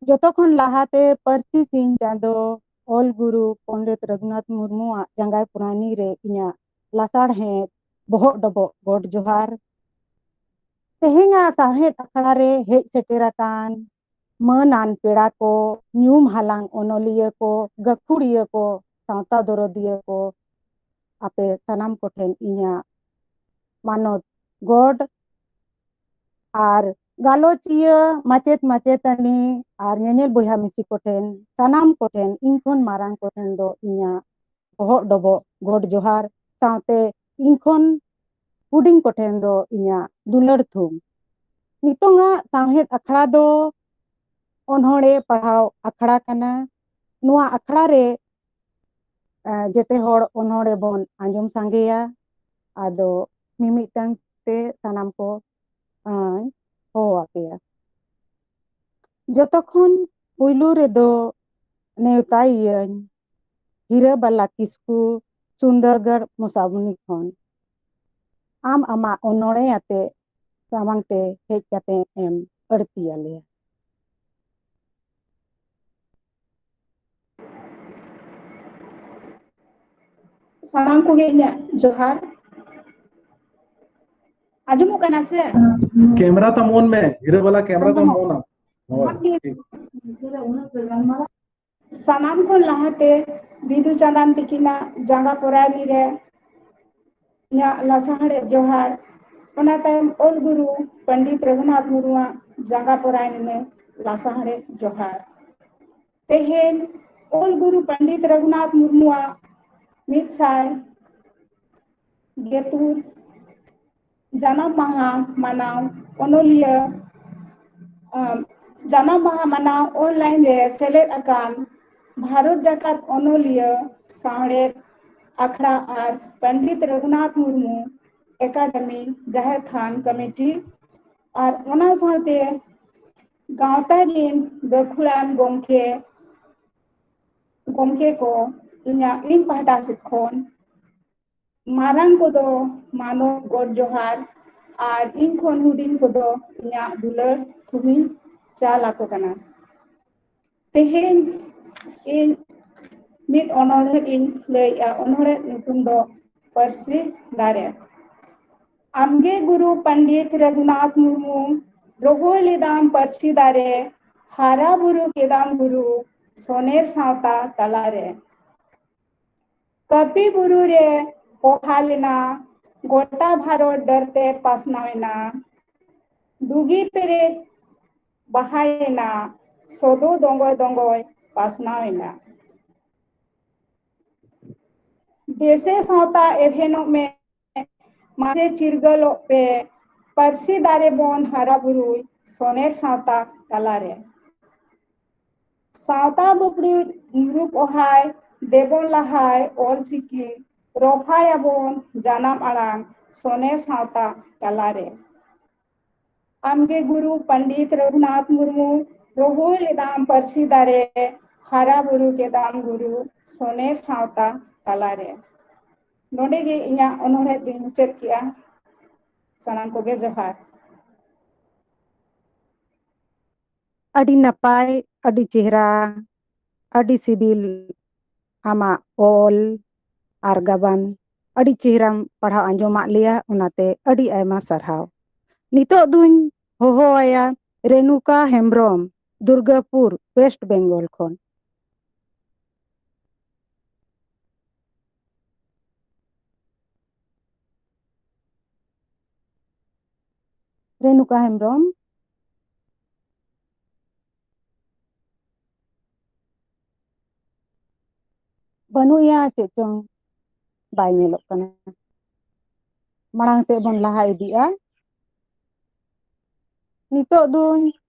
ᱡᱚᱛᱚ ᱠᱷᱚᱱ ᱞᱟᱦᱟᱛᱮ ᱯᱟᱹᱨᱥᱤ ᱥᱤᱧ ᱪᱟᱸᱫᱚ ᱚᱞ ᱜᱩᱨᱩ ᱯᱚᱱᱰᱤᱛ ᱨᱚᱜᱷᱩᱱᱟᱛᱷ ᱢᱩᱨᱢᱩᱣᱟᱜ ᱡᱟᱸᱜᱟᱭ ᱯᱚᱨᱟᱭᱱᱤ ᱨᱮ ᱤᱧᱟᱹᱜ ᱞᱟᱥᱟᱲᱦᱮᱫ ᱵᱚᱦᱚᱜ ᱰᱚᱵᱚᱜ ᱜᱚᱰ ᱡᱚᱦᱟᱨ᱾ ᱛᱮᱦᱮᱧᱟᱜ ᱥᱟᱶᱦᱮᱫ ᱟᱠᱷᱲᱟ ᱨᱮ ᱦᱮᱡ ᱥᱮᱴᱮᱨ ᱟᱠᱟᱱ ᱢᱟᱹᱱᱟᱱ ᱯᱮᱲᱟ ᱠᱚ, ᱧᱩᱢ ᱦᱟᱞᱟᱝ ᱚᱱᱚᱞᱤᱭᱟᱹ ᱠᱚ, ᱜᱟᱹᱠᱷᱩᱲᱤᱭᱟᱹ ᱠᱚ, ᱥᱟᱶᱛᱟ ᱫᱚᱨᱚᱫᱤᱭᱟᱹ ᱠᱚ, ᱟᱯᱮ ᱥᱟᱱᱟᱢ ᱠᱚᱴᱷᱮᱱ ᱤᱧᱟᱹᱜ ᱢᱟᱱᱚᱛ ᱜᱚᱰ ᱟᱨ ᱜᱟᱞᱚᱪᱤᱭᱟᱹ, ᱢᱟᱪᱮᱫ ᱢᱟᱪᱮᱛᱟᱹᱱᱤ ᱟᱨ ᱧᱮᱧᱮᱞ ᱵᱚᱭᱦᱟ ᱢᱤᱥᱤ ᱠᱚᱴᱷᱮᱱ, ᱥᱟᱱᱟᱢ ᱠᱚᱴᱷᱮᱱ, ᱤᱧ ᱠᱷᱚᱱ ᱢᱟᱨᱟᱝ ᱠᱚᱴᱷᱮᱱ ᱫᱚ ᱤᱧᱟᱹᱜ ᱵᱚᱦᱚᱜ ᱰᱚᱵᱚᱜ ᱜᱚᱰ ᱡᱚᱦᱟᱨ ᱥᱟᱶᱛᱮ ᱤᱧ ᱠᱷᱚᱱ ᱦᱩᱰᱤᱧ ᱠᱚᱴᱷᱮᱱ ᱫᱚ ᱤᱧᱟᱹᱜ ᱫᱩᱞᱟᱹᱲ ᱛᱷᱩᱢ᱾ ᱱᱤᱛᱚᱝᱟᱜ ᱥᱟᱶᱦᱮᱫ ᱟᱠᱷᱲᱟ ᱫᱚ ᱚᱱᱚᱬᱦᱮ ᱯᱟᱲᱦᱟᱣ ᱟᱠᱷᱲᱟ ᱠᱟᱱᱟ᱾ ᱱᱚᱣᱟ ᱟᱠᱷᱲᱟ ᱨᱮ, ᱮ, ᱡᱮᱛᱮ ᱦᱚᱲ ᱚᱱᱚᱬᱦᱮ ᱵᱚᱱ ᱟᱸᱡᱚᱢ ᱥᱟᱸᱜᱮᱭᱟ᱾ ᱟᱫᱚ ᱢᱤᱢᱤᱫᱴᱟᱝ ᱛᱮ ᱥᱟᱱᱟᱢ ᱠᱚ, ᱮ, ᱦᱚᱦᱚ ᱟᱯᱮᱭᱟ᱾ ᱡᱚᱛᱚ ᱠᱷᱚᱱ ᱯᱩᱭᱞᱩ ᱨᱮᱫᱚ ᱱᱮᱣᱛᱟᱭᱤᱭᱟᱹᱧ ᱦᱤᱨᱟᱹᱵᱟᱞᱟ ᱠᱤᱥᱠᱩ, ᱥᱩᱱᱫᱚᱨᱜᱚᱲ ᱢᱚᱥᱟᱵᱩᱱᱤ ᱠᱷᱚᱱ᱾ ᱟᱢ ᱟᱢᱟᱜ ᱚᱱᱚᱬᱦᱮ ᱟᱛᱮ ᱥᱟᱢᱟᱝ ᱛᱮ ᱦᱮᱡ ᱠᱟᱛᱮ ᱮᱢ ᱟᱹᱲᱛᱤ ᱟᱞᱮᱭᱟ᱾ ᱥᱟᱱᱟᱢ ᱠᱚᱜᱮ ᱤᱧᱟᱹᱜ ᱡᱚᱦᱟᱨ᱾ ᱟᱸᱡᱚᱢᱚᱜ ᱠᱟᱱᱟ ᱥᱮ? ᱠᱮᱢᱨᱟ ᱛᱟᱢ on ᱢᱮ, ᱦᱤᱨᱟᱹ ᱵᱟᱞᱟ ᱠᱮᱢᱨᱟ ᱛᱟᱢ on ᱟᱢ᱾ ᱦᱳᱭ, ᱴᱷᱤᱠ᱾ ᱥᱟᱱᱟᱢ ᱠᱷᱚᱱ ᱞᱟᱦᱟᱛᱮ ᱵᱤᱫᱩ ᱪᱟᱸᱫᱟᱱ ᱛᱤᱠᱤᱱᱟᱜ ᱡᱟᱸᱜᱟ ᱯᱚᱨᱟᱭᱱᱤ ᱨᱮ ᱤᱧᱟᱹᱜ ᱞᱟᱥᱟᱲᱦᱮᱫ ᱡᱚᱦᱟᱨ, ᱚᱱᱟ ᱛᱟᱭᱚᱢ ᱚᱞ ᱜᱩᱨᱩ ᱯᱚᱱᱰᱤᱛ ᱨᱚᱜᱷᱩᱱᱟᱛᱷ ᱢᱩᱨᱢᱩᱣᱟᱜ ᱡᱟᱸᱜᱟ ᱯᱚᱨᱟᱭᱱᱤ ᱨᱮ ᱞᱟᱥᱟᱲᱦᱮᱫ ᱡᱚᱦᱟᱨ᱾ ᱛᱮᱦᱮᱧ ᱚᱞ ᱜᱩᱨᱩ ᱯᱚᱱᱰᱤᱛ ᱨᱚᱜᱷᱩᱱᱟᱛᱷ ᱢᱩᱨᱢᱩᱣᱟᱜ ᱢᱤᱫ ᱥᱟᱭ ᱜᱮᱛᱩᱨ ᱡᱟᱱᱟᱢ ᱢᱟᱦᱟ ᱢᱟᱱᱟᱣ ᱚᱱᱚᱞᱤᱭᱟᱹ, ᱟᱢ, ᱡᱟᱱᱟᱢ ᱢᱟᱦᱟ ᱢᱟᱱᱟᱣ online ᱨᱮ ᱥᱮᱞᱮᱫ ᱟᱠᱟᱱ ᱵᱷᱟᱨᱚᱛ ᱡᱟᱠᱟᱛ ᱚᱱᱚᱞᱤᱭᱟᱹ ᱥᱟᱶᱦᱮᱫ ᱟᱠᱷᱲᱟ ᱟᱨ ᱯᱚᱱᱰᱤᱛ ᱨᱚᱜᱷᱩᱱᱟᱛᱷ ᱢᱩᱨᱢᱩ ᱮᱠᱟᱰᱮᱢᱤ ᱡᱟᱦᱮᱨ ᱛᱷᱟᱱ ᱠᱚᱢᱤᱴᱤ ᱟᱨ ᱚᱱᱟ ᱥᱟᱶᱛᱮ ᱜᱟᱶᱛᱟ ᱨᱤᱱ ᱜᱟᱹᱠᱷᱩᱲᱟᱱ ᱜᱚᱢᱠᱮ, ᱜᱚᱢᱠᱮ ᱠᱚ, ᱤᱧᱟᱹᱜ, ᱤᱧ ᱯᱟᱦᱴᱟ ᱥᱮᱫ ᱠᱷᱚᱱ ᱢᱟᱨᱟᱝ ᱠᱚᱫᱚ ᱢᱟᱱᱚᱛ ᱜᱚᱰ ᱡᱚᱦᱟᱨ ᱟᱨ ᱤᱧ ᱠᱷᱚᱱ ᱦᱩᱰᱤᱧ ᱠᱚᱫᱚ ᱤᱧᱟᱹᱜ ᱫᱩᱞᱟᱹᱲ ᱛᱷᱩᱢᱤᱧ ᱪᱟᱞ ᱟᱠᱚ ᱠᱟᱱᱟ᱾ ᱛᱮᱦᱮᱧ ᱤᱧ ᱢᱤᱫ ᱚᱱᱚᱬᱦᱮ ᱤᱧ ᱞᱟᱹᱭᱮᱜᱼᱟ᱾ ᱚᱱᱚᱬᱦᱮ ᱧᱩᱛᱩᱢ ᱫᱚ ᱯᱟᱹᱨᱥᱤ ᱫᱟᱨᱮ᱾ ᱟᱢᱜᱮ ᱜᱩᱨᱩ ᱯᱚᱱᱰᱤᱛ ᱨᱚᱜᱷᱩᱱᱟᱛᱷ ᱢᱩᱨᱢᱩ, ᱨᱚᱦᱚᱭ ᱞᱮᱫᱟᱢ ᱯᱟᱹᱨᱥᱤ ᱫᱟᱨᱮ, ᱦᱟᱨᱟ ᱵᱩᱨᱩ ᱠᱮᱫᱟᱢ ᱜᱩᱨᱩ, ᱥᱚᱱᱮᱨ ᱥᱟᱶᱛᱟ ᱛᱟᱞᱟᱨᱮ᱾ ᱠᱟᱹᱯᱤ ᱵᱩᱨᱩ ᱨᱮ ᱯᱚᱦᱟ ᱞᱮᱱᱟ, ᱜᱚᱴᱟ ᱵᱷᱟᱨᱚᱛ ᱰᱟᱹᱨᱛᱮ ᱯᱟᱥᱱᱟᱣ ᱮᱱᱟ᱾ ᱫᱩᱜᱤ ᱯᱮᱨᱮᱡ ᱵᱟᱦᱟᱭᱮᱱᱟ, ᱥᱚᱫᱚ ᱫᱚᱸᱜᱚᱭ ᱫᱚᱸᱜᱚᱭ ᱯᱟᱥᱱᱟᱣ ᱮᱱᱟ᱾ ᱫᱮᱥᱮ ᱥᱟᱶᱛᱟ ᱮᱵᱷᱮᱱᱚᱜ ᱢᱮ, ᱢᱟᱥᱮ ᱪᱤᱨᱜᱟᱹᱞᱚᱜ ᱯᱮ, ᱯᱟᱹᱨᱥᱤ ᱫᱟᱨᱮ ᱵᱚᱱ ᱦᱟᱨᱟ ᱵᱩᱨᱩᱭ, ᱥᱚᱱᱮᱨ ᱥᱟᱶᱛᱟ ᱛᱟᱞᱟᱨᱮ᱾ ᱥᱟᱶᱛᱟ ᱵᱩᱯᱲᱤ ᱢᱩᱨᱩᱠ ᱚᱦᱟᱭ, ᱫᱮᱵᱚᱱ ᱞᱟᱦᱟᱭ ᱚᱞ ᱪᱤᱠᱤ, ᱨᱚᱯᱷᱟᱭᱟᱵᱚᱱ ᱡᱟᱱᱟᱢ ᱟᱲᱟᱝ, ᱥᱚᱱᱮᱨ ᱥᱟᱶᱛᱟ ᱛᱟᱞᱟᱨᱮ᱾ ᱟᱢᱜᱮ ᱜᱩᱨᱩ ᱯᱚᱱᱰᱤᱛ ᱨᱚᱜᱷᱩᱱᱟᱛᱷ ᱢᱩᱨᱢᱩ, ᱨᱚᱦᱚᱭ ᱞᱮᱫᱟᱢ ᱯᱟᱹᱨᱥᱤ ᱫᱟᱨᱮ, ᱦᱟᱨᱟ ᱵᱩᱨᱩ ᱠᱮᱫᱟᱢ ᱜᱩᱨᱩ, ᱥᱚᱱᱮᱨ ᱥᱟᱶᱛᱟ ᱛᱟᱞᱟᱨᱮ᱾ ᱱᱚᱰᱮ ᱜᱮ ᱤᱧᱟᱹᱜ ᱚᱱᱚᱬᱦᱮ ᱫᱚᱧ ᱢᱩᱪᱟᱹᱫ ᱠᱮᱜᱼᱟ᱾ ᱥᱟᱱᱟᱢ ᱠᱚᱜᱮ ᱡᱚᱦᱟᱨ᱾ ᱟᱹᱰᱤ ᱱᱟᱯᱟᱭ, ᱟᱹᱰᱤ ᱪᱮᱦᱨᱟ, ᱟᱹᱰᱤ ᱥᱤᱵᱤᱞ ᱟᱢᱟᱜ ᱚᱞ ᱟᱨ ᱜᱟᱵᱟᱱ᱾ ᱟᱹᱰᱤ ᱪᱮᱦᱨᱟᱢ ᱯᱟᱲᱦᱟᱣ ᱟᱸᱡᱚᱢᱟᱫ ᱞᱮᱭᱟ, ᱚᱱᱟᱛᱮ ᱟᱹᱰᱤ ᱟᱭᱢᱟ ᱥᱟᱨᱦᱟᱣ᱾ ᱱᱤᱛᱚᱜ ᱫᱩᱧ ᱦᱚᱦᱚᱣᱟᱭᱟ ᱨᱮᱱᱩᱠᱟ ᱦᱮᱢᱵᱨᱚᱢ, ᱫᱩᱨᱜᱟᱯᱩᱨ, ᱳᱭᱮᱥᱴ ᱵᱮᱝᱜᱚᱞ ᱠᱷᱚᱱ᱾ ᱨᱮᱱᱩᱠᱟ ᱦᱮᱢᱵᱨᱚᱢ᱾ ᱵᱟᱹᱱᱩᱜ ᱮᱭᱟ, ᱪᱮᱫ ᱪᱚᱝ ᱵᱟᱭ ᱧᱮᱞᱚᱜ ᱠᱟᱱᱟ᱾ ᱢᱟᱲᱟᱝ ᱥᱮᱫ ᱵᱚᱱ ᱞᱟᱦᱟ ᱤᱫᱤᱜᱼᱟ᱾ ᱱᱤᱛᱚᱜ ᱫᱩᱧ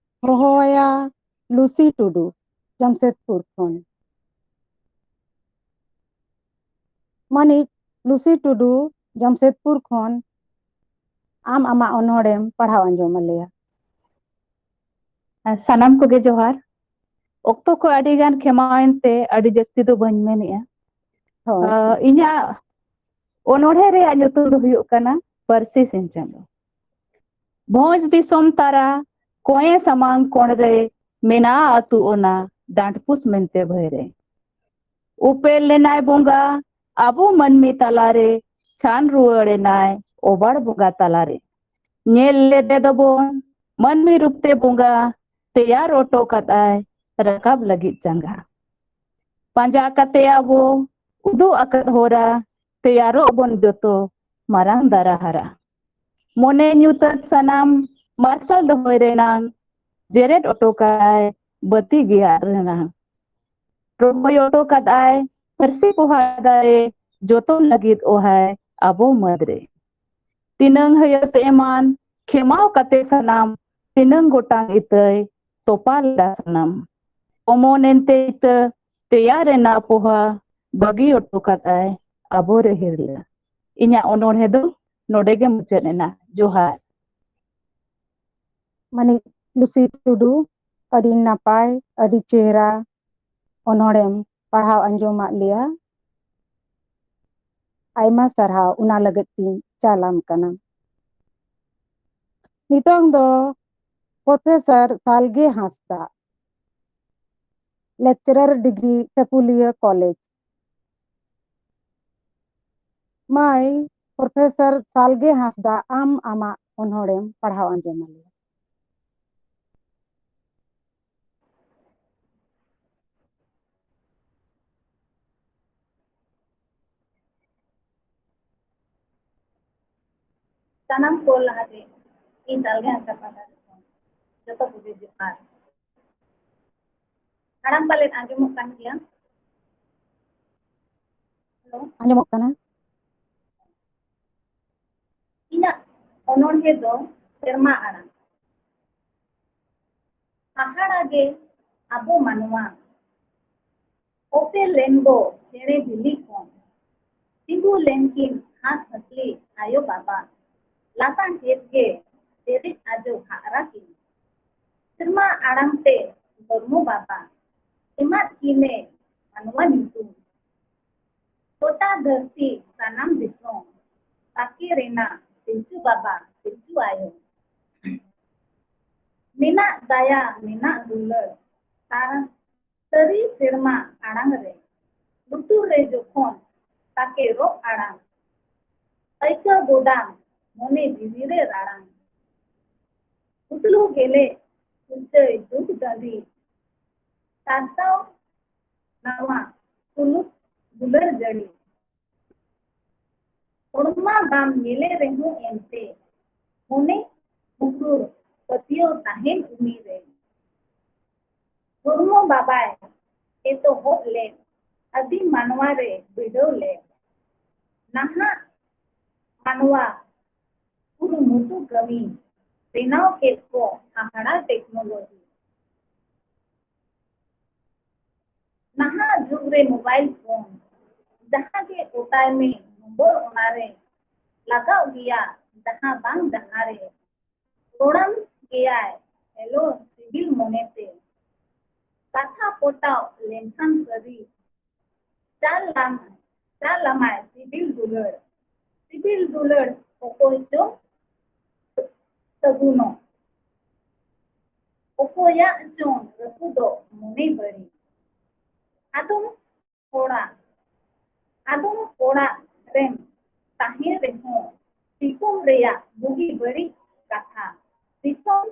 ᱦᱚᱦᱚᱣᱟᱭᱟ ᱞᱩᱥᱤ ᱴᱩᱰᱩ, ᱡᱟᱢᱥᱮᱫᱽᱯᱩᱨ ᱠᱷᱚᱱ᱾ ᱢᱟᱹᱱᱤᱡ ᱞᱩᱥᱤ ᱴᱩᱰᱩ, ᱡᱟᱢᱥᱮᱫᱽᱯᱩᱨ ᱠᱷᱚᱱ, ᱟᱢ ᱟᱢᱟᱜ ᱚᱱᱚᱬᱦᱮᱢ ᱯᱟᱲᱦᱟᱣ ᱟᱸᱡᱚᱢ ᱟᱞᱮᱭᱟ᱾ ᱥᱟᱱᱟᱢ ᱠᱚᱜᱮ ᱡᱚᱦᱟᱨ᱾ ᱚᱠᱛᱚ ᱠᱚ ᱟᱹᱰᱤ ᱜᱟᱱ ᱠᱷᱮᱢᱟᱣᱮᱱ ᱛᱮ ᱟᱹᱰᱤ ᱡᱟᱹᱥᱛᱤ ᱫᱚ ᱵᱟᱹᱧ ᱢᱮᱱᱮᱜᱼᱟ᱾ ᱦᱳᱭ᱾ ᱟᱸ, ᱤᱧᱟᱹᱜ ᱚᱱᱚᱬᱦᱮ ᱨᱮᱭᱟᱜ ᱧᱩᱛᱩᱢ ᱫᱚ ᱦᱩᱭᱩᱜ ᱠᱟᱱᱟ ᱯᱟᱹᱨᱥᱤ ᱥᱤᱧ ᱪᱟᱸᱫᱚ᱾ ᱵᱷᱚᱸᱡᱽ ᱫᱤᱥᱚᱢ ᱛᱟᱨᱟ ᱠᱚᱭᱮ ᱥᱟᱢᱟᱝ ᱠᱚᱬ ᱨᱮ ᱢᱮᱱᱟᱜᱼᱟ ᱟᱹᱛᱩ ᱚᱱᱟ ᱰᱟᱸᱰᱯᱩᱥ ᱢᱮᱱᱛᱮ ᱵᱷᱟᱹᱭ ᱨᱮ᱾ ᱩᱯᱮᱞ ᱞᱮᱱᱟᱭ ᱵᱚᱸᱜᱟ ᱟᱵᱚ ᱢᱟᱹᱱᱢᱤ ᱛᱟᱞᱟᱨᱮ, ᱪᱷᱟᱱ ᱨᱩᱣᱟᱹᱲ ᱮᱱᱟᱭ ᱚᱵᱟᱲ ᱵᱚᱸᱜᱟ ᱛᱟᱞᱟᱨᱮ᱾ ᱧᱮᱞ ᱞᱮᱫᱮ ᱫᱚᱵᱚᱱ ᱢᱟᱹᱱᱢᱤ ᱨᱩᱯ ᱛᱮ ᱵᱚᱸᱜᱟ, ᱛᱮᱭᱟᱨ ᱚᱴᱚ ᱠᱟᱫᱟᱭ ᱨᱟᱠᱟᱵ ᱞᱟᱹᱜᱤᱫ ᱡᱟᱸᱜᱟ᱾ ᱯᱟᱸᱡᱟ ᱠᱟᱛᱮ ᱟᱵᱚ ᱩᱫᱩᱜ ᱟᱠᱟᱫ ᱦᱚᱨᱟ, ᱛᱮᱭᱟᱨᱚᱜ ᱵᱚᱱ ᱡᱚᱛᱚ ᱢᱟᱨᱟᱝ ᱫᱟᱨᱟ ᱦᱟᱨᱟ᱾ ᱢᱚᱱᱮ ᱧᱩᱛᱟᱹᱛ ᱥᱟᱱᱟᱢ ᱢᱟᱨᱥᱟᱞ ᱫᱚᱦᱚᱭ ᱨᱮᱱᱟᱝ, ᱡᱮᱨᱮᱫ ᱚᱴᱚ ᱠᱟᱭ ᱵᱟᱹᱛᱤ ᱜᱮᱭᱟᱜ ᱨᱮᱱᱟᱝ᱾ ᱨᱚᱦᱚᱭ ᱚᱴᱚ ᱠᱟᱫᱟᱭ ᱯᱟᱹᱨᱥᱤ ᱯᱚᱦᱟ ᱫᱟᱨᱮ, ᱡᱚᱛᱚᱱ ᱞᱟᱹᱜᱤᱫ ᱚᱦᱟᱭ ᱟᱵᱚ ᱢᱟᱹᱫᱽ ᱨᱮ᱾ ᱛᱤᱱᱟᱹᱝ ᱦᱟᱹᱭᱟᱹᱛ ᱮᱢᱟᱱ ᱠᱷᱮᱢᱟᱣ ᱠᱟᱛᱮ ᱥᱟᱱᱟᱢ, ᱛᱤᱱᱟᱹᱝ ᱜᱚᱴᱟᱝ ᱤᱛᱟᱹᱭ ᱛᱚᱯᱟ ᱞᱮᱫᱟ ᱥᱟᱱᱟᱢ᱾ ᱚᱢᱚᱱ ᱮᱱᱛᱮ ᱤᱛᱟᱹ ᱛᱮᱭᱟᱨ ᱮᱱᱟ ᱯᱚᱦᱟ, ᱵᱟᱹᱜᱤ ᱚᱴᱚ ᱠᱟᱫᱟᱭ ᱟᱵᱚᱨᱮ ᱦᱤᱨᱞᱟᱹ᱾ ᱤᱧᱟᱹᱜ ᱚᱱᱚᱬᱦᱮ ᱫᱚ ᱱᱚᱰᱮ ᱜᱮ ᱢᱩᱪᱟᱹᱫ ᱮᱱᱟ᱾ ᱡᱚᱦᱟᱨ᱾ ᱢᱟᱹᱱᱤᱡ ᱞᱩᱥᱤ ᱴᱩᱰᱩ, ᱟᱹᱰᱤ ᱱᱟᱯᱟᱭ, ᱟᱹᱰᱤ ᱪᱮᱦᱨᱟ ᱚᱱᱚᱬᱦᱮᱢ ᱯᱟᱲᱦᱟᱣ ᱟᱸᱡᱚᱢᱟᱫ ᱞᱮᱭᱟ᱾ ᱟᱭᱢᱟ ᱥᱟᱨᱦᱟᱣ, ᱚᱱᱟ ᱞᱟᱹᱜᱤᱫ ᱛᱤᱧ ᱪᱟᱞᱟᱢ ᱠᱟᱱᱟ᱾ ᱱᱤᱛᱚᱝ ᱫᱚ ᱯᱨᱚᱯᱷᱮᱥᱚᱨ ᱥᱟᱞᱜᱮ ᱦᱟᱸᱥᱫᱟ, lecturer degree, ᱪᱟᱹᱠᱩᱞᱤᱭᱟᱹ ᱠᱚᱞᱮᱡᱽ᱾ ᱢᱟᱹᱭ ᱯᱨᱚᱯᱷᱮᱥᱚᱨ ᱥᱟᱞᱜᱮ ᱦᱟᱸᱥᱫᱟ, ᱟᱢ ᱟᱢᱟᱜ ᱚᱱᱚᱬᱦᱮᱢ ᱯᱟᱲᱦᱟᱣ ᱟᱸᱡᱚᱢ ᱟᱞᱮᱭᱟ᱾ ᱥᱟᱱᱟᱢ ᱠᱚ ᱞᱟᱦᱟᱛᱮ ᱤᱧ ᱥᱟᱞᱜᱮ ᱦᱟᱸᱥᱫᱟ ᱯᱟᱦᱴᱟ ᱥᱮᱫ ᱠᱷᱚᱱ ᱡᱚᱛᱚ ᱠᱚᱜᱮ ᱡᱚᱦᱟᱨ᱾ ᱟᱲᱟᱝ ᱯᱟᱞᱮᱫ ᱟᱸᱡᱚᱢᱚᱜ ᱠᱟᱱ ᱜᱮᱭᱟ? ᱦᱮᱞᱳ? ᱟᱸᱡᱚᱢᱚᱜ ᱠᱟᱱᱟ᱾ ᱤᱧᱟᱹᱜ ᱚᱱᱚᱬᱦᱮ ᱫᱚ ᱥᱮᱨᱢᱟ ᱟᱲᱟᱝ᱾ ᱦᱟᱦᱟᱲᱟ ᱜᱮ ᱟᱵᱚ ᱢᱟᱱᱣᱟ, ᱚᱯᱮ ᱞᱮᱱ ᱜᱚ ᱪᱮᱬᱮ ᱵᱤᱞᱤ ᱠᱷᱚᱱ, ᱛᱤᱸᱜᱩ ᱞᱮᱱᱠᱤᱱ ᱦᱟᱸᱥ ᱦᱟᱹᱥᱞᱤ ᱟᱭᱳ ᱵᱟᱵᱟ, ᱞᱟᱛᱟᱝ ᱠᱮᱫ ᱜᱮ ᱵᱮᱨᱮᱫ ᱟᱡᱚ ᱦᱟᱜᱨᱟ ᱠᱤᱱ᱾ ᱥᱮᱨᱢᱟ ᱟᱲᱟᱝ ᱛᱮ ᱫᱷᱚᱨᱢᱚ ᱵᱟᱵᱟ, ᱮᱢᱟᱫ ᱠᱤᱱᱮ ᱢᱟᱱᱣᱟ ᱧᱩᱛᱩᱢ᱾ ᱜᱚᱴᱟ ᱫᱷᱟᱹᱨᱛᱤ ᱥᱟᱱᱟᱢ ᱫᱤᱥᱚᱢ, ᱛᱟᱠᱮ ᱨᱮᱱᱟᱜ ᱯᱤᱞᱪᱩ ᱵᱟᱵᱟ, ᱯᱤᱞᱪᱩ ᱟᱭᱳ᱾ ᱢᱮᱱᱟᱜ ᱫᱟᱭᱟ, ᱢᱮᱱᱟᱜ ᱫᱩᱞᱟᱹᱲ, ᱛᱟᱨ ᱥᱟᱹᱨᱤ ᱥᱮᱨᱢᱟ ᱟᱲᱟᱝ ᱨᱮ, ᱞᱩᱛᱩᱨ ᱨᱮ ᱡᱚᱠᱷᱚᱱ ᱛᱟᱠᱮ ᱨᱚᱜ ᱟᱲᱟᱝ, ᱟᱹᱭᱠᱟᱹ ᱜᱚᱫᱟᱢ ᱢᱚᱱᱮ ᱡᱤᱣᱤ ᱨᱮ ᱨᱟᱲᱟᱝ᱾ ᱩᱛᱞᱩ ᱜᱮᱞᱮ ᱩᱪᱟᱹᱭ ᱫᱩᱠ ᱫᱟᱸᱫᱤ, ᱥᱟᱨᱥᱟᱣ ᱱᱟᱣᱟ ᱥᱩᱞᱩᱠ ᱫᱩᱞᱟᱹᱲ ᱡᱟᱹᱲᱤ᱾ ᱦᱚᱲᱢᱟ ᱵᱟᱢ ᱧᱮᱞᱮ ᱨᱮᱦᱚᱸ ᱮᱱᱛᱮ, ᱢᱚᱱᱮ ᱢᱩᱠᱩᱨ ᱯᱟᱹᱛᱭᱟᱹᱣ ᱛᱟᱦᱮᱱ ᱩᱱᱤ ᱨᱮ᱾ ᱦᱚᱲᱢᱚ ᱵᱟᱵᱟᱭ ᱮᱛᱚᱦᱚᱵ ᱞᱮᱫ, ᱟᱹᱫᱤᱢ ᱢᱟᱱᱣᱟ ᱨᱮ ᱵᱤᱰᱟᱹᱣ ᱞᱮᱫ᱾ ᱱᱟᱦᱟᱜ ᱢᱟᱱᱣᱟ ᱠᱩᱨᱩᱢᱩᱴᱩ ᱠᱟᱹᱢᱤ, ᱵᱮᱱᱟᱣ ᱠᱮᱫ ᱠᱚ ᱦᱟᱦᱟᱲᱟ ᱴᱮᱠᱱᱳᱞᱚᱡᱤ᱾ ᱱᱟᱦᱟᱜ ᱡᱩᱜᱽ ᱨᱮ ᱢᱳᱵᱟᱭᱤᱞ ᱯᱷᱳᱱ, ᱡᱟᱦᱟᱸ ᱜᱮ ᱚᱛᱟᱭ ᱢᱮ ᱱᱚᱢᱵᱚᱨ ᱚᱱᱟᱨᱮ, ᱞᱟᱜᱟᱣ ᱜᱮᱭᱟ ᱡᱟᱦᱟᱸ ᱵᱟᱝ ᱡᱟᱦᱟᱸ ᱨᱮ᱾ ᱨᱚᱲᱟᱢ ᱜᱮᱭᱟᱭ ᱦᱮᱞᱳ ᱥᱤᱵᱤᱞ ᱢᱚᱱᱮᱛᱮ, ᱠᱟᱛᱷᱟ ᱯᱚᱴᱟᱣ ᱞᱮᱱᱠᱷᱟᱱ ᱥᱟᱹᱨᱤ᱾ ᱪᱟᱞ ᱞᱟᱢ, ᱪᱟᱞ ᱞᱟᱢᱟᱭ ᱥᱤᱵᱤᱞ ᱫᱩᱞᱟᱹᱲ, ᱥᱤᱵᱤᱞ ᱫᱩᱞᱟᱹᱲ ᱚᱠᱚᱭ ᱪᱚ ᱥᱟᱹᱜᱩᱱᱚᱜ, ᱚᱠᱚᱭᱟᱜ ᱪᱚᱝ ᱨᱟᱹᱯᱩᱫᱚᱜ ᱢᱚᱱᱮ ᱵᱟᱹᱲᱤᱡ᱾ ᱟᱫᱚᱢ ᱚᱲᱟᱜ, ᱟᱫᱚᱢ ᱚᱲᱟᱜ ᱨᱮᱢ ᱛᱟᱦᱮᱸ ᱨᱮᱦᱚᱸ, ᱫᱤᱥᱚᱢ ᱨᱮᱭᱟᱜ ᱵᱩᱜᱤ ᱵᱟᱹᱲᱤᱡ ᱠᱟᱛᱷᱟ, ᱫᱤᱥᱚᱢ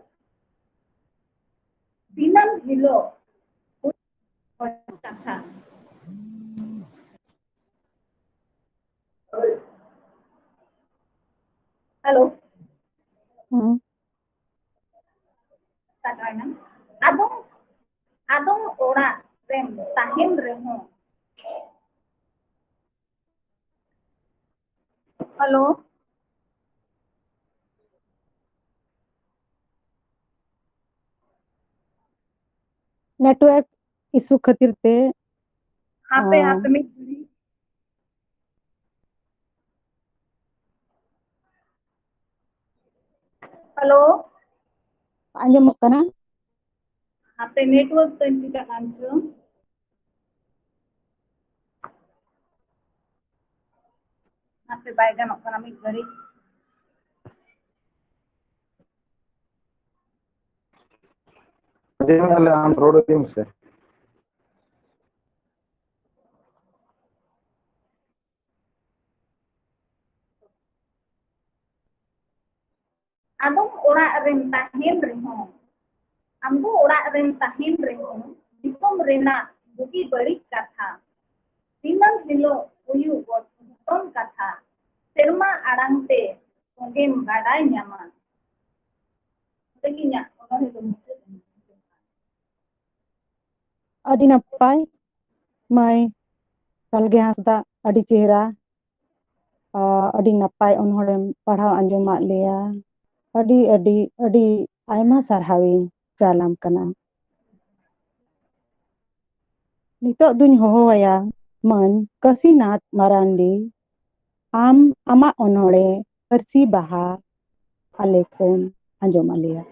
ᱫᱤᱱᱟᱹᱢ ᱦᱤᱞᱳᱜ ᱠᱟᱛᱷᱟ᱾ ᱦᱮᱞᱳ᱾ ᱦᱩᱸ᱾ ᱠᱟᱴᱟᱣᱮᱱᱟ᱾ ᱟᱫᱚᱢ, ᱟᱫᱚᱢ ᱚᱲᱟᱜ ᱨᱮᱢ ᱛᱟᱦᱮᱱ ᱨᱮᱦᱚᱸ᱾ ᱦᱮᱞᱳ᱾ ᱱᱮᱴᱣᱟᱨᱠ ᱤᱥᱩ ᱠᱷᱟᱹᱛᱤᱨ ᱛᱮ, ᱦᱟᱯᱮ, ᱟᱸ, ᱦᱟᱯᱮ ᱢᱤᱫ ᱜᱷᱟᱹᱲᱤᱡ᱾ ᱦᱮᱞᱳ᱾ ᱟᱸᱡᱚᱢᱚᱜ ᱠᱟᱱᱟ? ᱦᱟᱯᱮ ᱱᱮᱴᱣᱟᱨᱠ ᱛᱟᱹᱧ ᱪᱤᱠᱟᱹᱜ ᱠᱟᱱ ᱪᱚ᱾ ᱦᱟᱯᱮ ᱵᱟᱭ ᱜᱟᱱᱚᱜ ᱠᱟᱱᱟ ᱢᱤᱫ ᱜᱷᱟᱹᱲᱤᱡ᱾ ᱪᱮᱫ ᱮᱢ ᱞᱟᱹᱭᱟ ᱟᱢ? ᱨᱚᱲ ᱤᱫᱤ ᱢᱮᱥᱮ᱾ ᱟᱫᱚᱢ ᱚᱲᱟᱜ ᱨᱮᱢ ᱛᱟᱦᱮᱱ ᱨᱮᱦᱚᱸ, ᱟᱢ ᱫᱚ ᱚᱲᱟᱜ ᱨᱮᱢ ᱛᱟᱦᱮᱱ ᱨᱮᱦᱚᱸ, ᱫᱤᱥᱚᱢ ᱨᱮᱱᱟᱜ ᱵᱩᱜᱤ ᱵᱟᱹᱲᱤᱡ ᱠᱟᱛᱷᱟ, ᱫᱤᱱᱟᱹᱢ ᱦᱤᱞᱳᱜ ᱦᱩᱭᱩᱜ ᱜᱷᱚᱴᱚᱱ ᱠᱟᱛᱷᱟ, ᱥᱮᱨᱢᱟ ᱟᱲᱟᱝ ᱛᱮ ᱥᱚᱸᱜᱮᱢ ᱵᱟᱰᱟᱭ ᱧᱟᱢᱟ᱾ ᱚᱸᱰᱮ ᱜᱮ ᱤᱧᱟᱹᱜ ᱚᱱᱚᱬᱦᱮ ᱫᱚ ᱢᱩᱪᱟᱹᱫ ᱮᱱᱟ᱾ ᱟᱹᱰᱤ ᱱᱟᱯᱟᱭ ᱢᱟᱹᱭ ᱥᱟᱞᱜᱮ ᱦᱟᱸᱥᱫᱟ, ᱟᱹᱰᱤ ᱪᱮᱦᱨᱟ, ᱟᱹᱰᱤ ᱱᱟᱯᱟᱭ ᱚᱱᱚᱬᱦᱮᱢ ᱯᱟᱲᱦᱟᱣ ᱟᱸᱡᱚᱢᱟᱫ ᱞᱮᱭᱟ᱾ ᱟᱹᱰᱤ, ᱟᱹᱰᱤ, ᱟᱹᱰᱤ ᱟᱭᱢᱟ ᱥᱟᱨᱦᱟᱣᱤᱧ ᱪᱟᱞᱟᱢ ᱠᱟᱱᱟ᱾ ᱱᱤᱛᱚᱜ ᱫᱩᱧ ᱦᱚᱦᱚᱣᱟᱭᱟ ᱢᱟᱹᱱ ᱠᱟᱹᱥᱤᱱᱟᱛᱷ ᱢᱟᱨᱟᱱᱰᱤ, ᱟᱢ ᱟᱢᱟᱜ ᱚᱱᱚᱬᱦᱮ ᱯᱟᱹᱨᱥᱤ ᱵᱟᱦᱟ ᱟᱞᱮ ᱠᱚᱢ ᱟᱸᱡᱚᱢ ᱟᱞᱮᱭᱟ᱾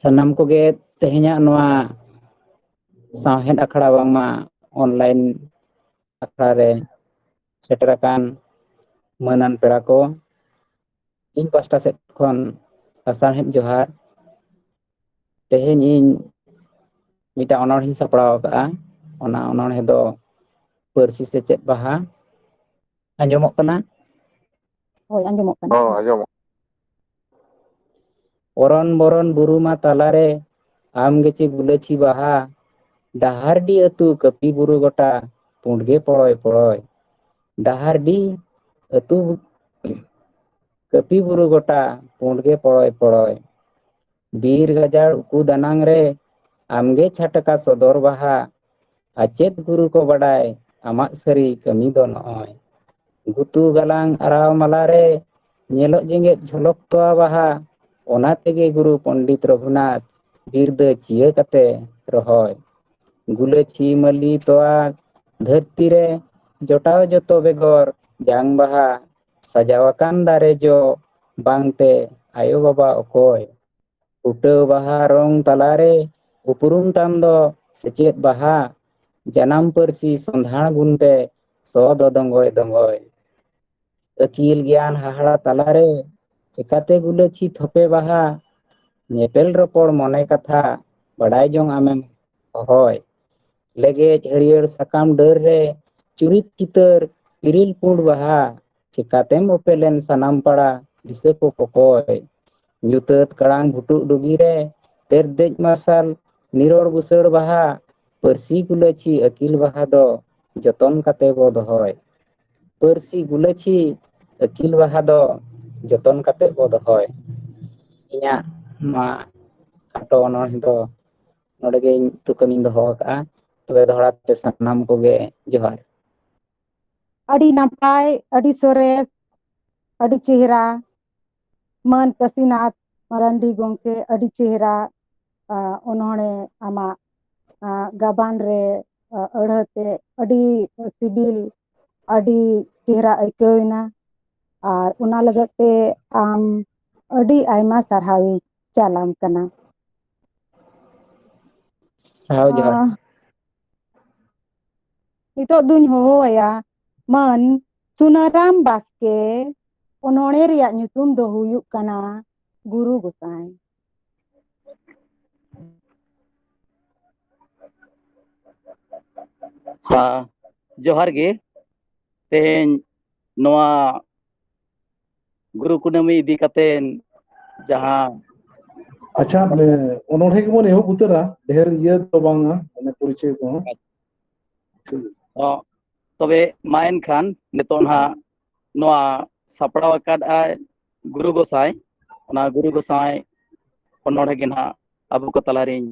ᱥᱟᱱᱟᱢ ᱠᱚᱜᱮ ᱛᱮᱦᱮᱧᱟᱜ ᱱᱚᱣᱟ ᱥᱟᱶᱦᱮᱫ ᱟᱠᱷᱲᱟ, ᱵᱟᱝᱢᱟ online ᱟᱠᱷᱲᱟ ᱨᱮ ᱥᱮᱴᱮᱨ ᱟᱠᱟᱱ ᱢᱟᱹᱱᱟᱱ ᱯᱮᱲᱟ ᱠᱚ, ᱤᱧ ᱯᱟᱥᱴᱟ ᱥᱮᱫ ᱠᱷᱚᱱ ᱞᱟᱥᱟᱲᱦᱮᱫ ᱡᱚᱦᱟᱨ᱾ ᱛᱮᱦᱮᱧ ᱤᱧ ᱢᱤᱫᱴᱟᱝ ᱚᱱᱚᱬᱦᱮᱧ ᱥᱟᱯᱲᱟᱣ ᱟᱠᱟᱫᱼᱟ᱾ ᱚᱱᱟ ᱚᱱᱚᱬᱦᱮ ᱫᱚ ᱯᱟᱹᱨᱥᱤ ᱥᱮᱪᱮᱫ ᱵᱟᱦᱟ᱾ ᱟᱸᱡᱚᱢᱚᱜ ᱠᱟᱱᱟ? ᱦᱳᱭ, ᱟᱸᱡᱚᱢᱚᱜ ᱠᱟᱱᱟ᱾ ᱦᱚᱸ, ᱟᱸᱡᱚᱢᱚᱜ᱾ ᱚᱨᱚᱱ ᱵᱚᱨᱚᱱ ᱵᱩᱨᱩᱢᱟ ᱛᱟᱞᱟᱨᱮ, ᱟᱢ ᱜᱮᱪᱮ ᱜᱩᱞᱟᱹᱪᱷᱤ ᱵᱟᱦᱟ᱾ ᱰᱟᱦᱟᱨᱰᱤ ᱟᱹᱛᱩ ᱠᱟᱹᱯᱤ ᱵᱩᱨᱩ ᱜᱚᱴᱟ, ᱯᱩᱸᱰ ᱜᱮ ᱯᱚᱲᱚᱭ ᱯᱚᱲᱚᱭ᱾ ᱰᱟᱦᱟᱨᱰᱤ ᱟᱹᱛᱩ ᱠᱟᱹᱯᱤ ᱵᱩᱨᱩ ᱜᱚᱴᱟ, ᱯᱩᱸᱰ ᱜᱮ ᱯᱚᱲᱚᱭ ᱯᱚᱲᱚᱭ᱾ ᱵᱤᱨ ᱜᱟᱡᱟᱲ ᱩᱠᱩ ᱫᱟᱱᱟᱝ ᱨᱮ, ᱟᱢᱜᱮ ᱪᱷᱟᱴᱠᱟ ᱥᱚᱫᱚᱨ ᱵᱟᱦᱟ᱾ ᱟᱪᱮᱫ ᱜᱩᱨᱩ ᱠᱚ ᱵᱟᱰᱟᱭ, ᱟᱢᱟᱜ ᱥᱟᱹᱨᱤ ᱠᱟᱹᱢᱤ ᱫᱚ ᱱᱚᱜᱼᱚᱭ᱾ ᱜᱩᱛᱩ ᱜᱟᱞᱟᱝ ᱟᱨᱟᱣ ᱢᱟᱞᱟ ᱨᱮ, ᱧᱮᱞᱚᱜ ᱡᱮᱜᱮᱫ ᱡᱷᱚᱞᱚᱠ ᱛᱚᱣᱟ ᱵᱟᱦᱟ᱾ ᱚᱱᱟ ᱛᱮᱜᱮ ᱜᱩᱨᱩ ᱯᱚᱱᱰᱤᱛ ᱨᱚᱜᱷᱩᱱᱟᱛᱷ, ᱵᱤᱨᱫᱟᱹ ᱪᱤᱭᱟᱹ ᱠᱟᱛᱮ ᱨᱚᱦᱚᱭ᱾ ᱜᱩᱞᱟᱹᱪᱷᱤ ᱢᱟᱹᱞᱤ ᱛᱚᱣᱟ, ᱫᱷᱟᱹᱨᱛᱤ ᱨᱮ ᱡᱚᱴᱟᱣ ᱡᱚᱛᱚ ᱵᱮᱜᱚᱨ ᱡᱟᱝ ᱵᱟᱦᱟ᱾ ᱥᱟᱡᱟᱣ ᱟᱠᱟᱱ ᱫᱟᱨᱮ ᱡᱚ, ᱵᱟᱝᱛᱮ ᱟᱭᱳ ᱵᱟᱵᱟ ᱚᱠᱚᱭ᱾ ᱯᱷᱩᱴᱟᱹᱣ ᱵᱟᱦᱟ ᱨᱚᱝ ᱛᱟᱞᱟᱨᱮ, ᱩᱯᱨᱩᱢ ᱛᱟᱢ ᱫᱚ ᱥᱮᱪᱮᱫ ᱵᱟᱦᱟ᱾ ᱡᱟᱱᱟᱢ ᱯᱟᱹᱨᱥᱤ ᱥᱚᱸᱫᱷᱟᱲ ᱜᱩᱱ ᱛᱮ, ᱥᱚ ᱫᱚ ᱫᱚᱸᱜᱚᱭ ᱫᱚᱸᱜᱚᱭ᱾ ᱟᱹᱠᱤᱞ ᱜᱮᱭᱟᱱ ᱦᱟᱦᱟᱲᱟ ᱛᱟᱞᱟᱨᱮ, ᱪᱮᱠᱟᱛᱮ ᱜᱩᱞᱟᱹᱪᱷᱤ ᱛᱷᱚᱯᱮ ᱵᱟᱦᱟ? ᱧᱮᱯᱮᱞ ᱨᱚᱯᱚᱲ ᱢᱚᱱᱮ ᱠᱟᱛᱷᱟ, ᱵᱟᱰᱟᱭ ᱡᱚᱝ ᱟᱢᱮᱢ ᱦᱚᱦᱚᱭ᱾ ᱞᱮᱜᱮᱡ ᱦᱟᱹᱨᱭᱟᱹᱲ ᱥᱟᱠᱟᱢ ᱰᱟᱹᱨ ᱨᱮ, ᱪᱩᱨᱤᱛ ᱪᱤᱛᱟᱹᱨ ᱯᱤᱨᱤᱞ ᱯᱩᱸᱰ ᱵᱟᱦᱟ, ᱪᱮᱠᱟᱛᱮᱢ ᱚᱯᱮᱞᱮᱱ ᱥᱟᱱᱟᱢ ᱯᱟᱲᱟ ᱫᱤᱥᱟᱹ ᱠᱚ ᱠᱚᱠᱚᱭ? ᱧᱩᱛᱟᱹᱛ ᱠᱟᱲᱟᱝ ᱵᱷᱩᱴᱩᱜ ᱰᱩᱜᱤ ᱨᱮ, ᱛᱮᱨᱫᱮᱡ ᱢᱟᱨᱥᱟᱞ ᱱᱤᱨᱚᱲ ᱵᱩᱥᱟᱹᱲ ᱵᱟᱦᱟ, ᱯᱟᱹᱨᱥᱤ ᱜᱩᱞᱟᱹᱪᱷᱤ ᱟᱹᱠᱤᱞ ᱵᱟᱦᱟ ᱫᱚ ᱡᱚᱛᱚᱱ ᱠᱟᱛᱮ ᱵᱚ ᱫᱚᱦᱚᱭ᱾ ᱯᱟᱹᱨᱥᱤ ᱜᱩᱞᱟᱹᱪᱷᱤ ᱟᱹᱠᱤᱞ ᱵᱟᱦᱟ ᱫᱚ ᱡᱚᱛᱚᱱ ᱠᱟᱛᱮ ᱵᱚ ᱫᱚᱦᱚᱭ᱾ ᱤᱧᱟᱹᱜ ᱱᱚᱣᱟ ᱠᱷᱟᱴᱚ ᱚᱱᱚᱬᱦᱮ ᱫᱚ ᱱᱚᱰᱮ ᱜᱮ ᱤᱧ ᱛᱩᱠᱟᱹᱢᱤᱧ ᱫᱚᱦᱚ ᱟᱠᱟᱫᱼᱟ᱾ ᱛᱚᱵᱮ ᱫᱚᱦᱲᱟ ᱛᱮ ᱥᱟᱱᱟᱢ ᱠᱚᱜᱮ ᱡᱚᱦᱟᱨ᱾ ᱟᱹᱰᱤ ᱱᱟᱯᱟᱭ, ᱟᱹᱰᱤ ᱥᱚᱨᱮᱥ, ᱟᱹᱰᱤ ᱪᱮᱦᱨᱟ᱾ ᱢᱟᱹᱱ ᱠᱟᱥᱤᱱᱟᱛᱷ ᱢᱟᱨᱟᱱᱰᱤ ᱜᱚᱢᱠᱮ, ᱟᱹᱰᱤ ᱪᱮᱦᱨᱟ, ᱟ, ᱚᱱᱚᱬᱦᱮ ᱟᱢᱟᱜ, ᱟ, ᱜᱟᱵᱟᱱ ᱨᱮ, ᱟ, ᱟᱹᱲᱦᱟᱹ ᱛᱮ ᱟᱹᱰᱤ ᱥᱤᱵᱤᱞ, ᱟᱹᱰᱤ ᱪᱮᱦᱨᱟ ᱟᱹᱭᱠᱟᱹᱣ ᱮᱱᱟ᱾ ᱟᱨ ᱚᱱᱟ ᱞᱟᱹᱜᱤᱫ ᱛᱮ ᱟᱢ ᱟᱹᱰᱤ ᱟᱭᱢᱟ ᱥᱟᱨᱦᱟᱣᱤᱧ ᱪᱟᱞᱟᱢ ᱠᱟᱱᱟ᱾ ᱦᱮᱸ, ᱡᱚᱦᱟᱨ᱾ ᱟᱸ, ᱱᱤᱛᱚᱜ ᱫᱩᱧ ᱦᱚᱦᱚᱣᱟᱭᱟ ᱢᱟᱹᱱ ᱥᱩᱱᱟᱨᱟᱢ ᱵᱟᱥᱠᱮ᱾ ᱚᱱᱚᱬᱦᱮ ᱨᱮᱭᱟᱜ ᱧᱩᱛᱩᱢ ᱫᱚ ᱦᱩᱭᱩᱜ ᱠᱟᱱᱟ ᱜᱩᱨᱩ ᱜᱚᱸᱥᱟᱭ᱾ ᱦᱮᱸ, ᱡᱚᱦᱟᱨ ᱜᱮ᱾ ᱛᱮᱦᱮᱧ ᱱᱚᱣᱟ ᱜᱩᱨᱩ ᱠᱩᱱᱟᱹᱢᱤ ᱤᱫᱤ ᱠᱟᱛᱮ ᱡᱟᱦᱟᱸ ᱟᱪᱪᱷᱟ, ᱢᱟᱱᱮ ᱚᱱᱚᱬᱦᱮ ᱜᱮᱵᱚᱱ ᱮᱦᱚᱵ ᱩᱛᱟᱹᱨᱟ, ᱰᱷᱮᱨ ᱤᱭᱟᱹ ᱫᱚ ᱵᱟᱝᱟ, ᱢᱟᱱᱮ ᱯᱚᱨᱤᱪᱚᱭ ᱠᱚᱦᱚᱸ᱾ ᱴᱷᱤᱠ ᱟᱪᱷᱮ᱾ ᱚ, ᱛᱚᱵᱮ ᱢᱟ ᱮᱱᱠᱷᱟᱱ ᱱᱤᱛᱚᱜ ᱱᱟᱦᱟᱜ ᱱᱚᱣᱟ ᱥᱟᱯᱲᱟᱣ ᱟᱠᱟᱫ ᱟᱭ ᱜᱩᱨᱩ ᱜᱚᱸᱥᱟᱭ, ᱚᱱᱟ ᱜᱩᱨᱩ ᱜᱚᱸᱥᱟᱭ ᱚᱱᱚᱬᱦᱮ ᱜᱮ ᱱᱟᱦᱟᱜ ᱟᱵᱚ ᱠᱚ ᱛᱟᱞᱟᱨᱤᱧ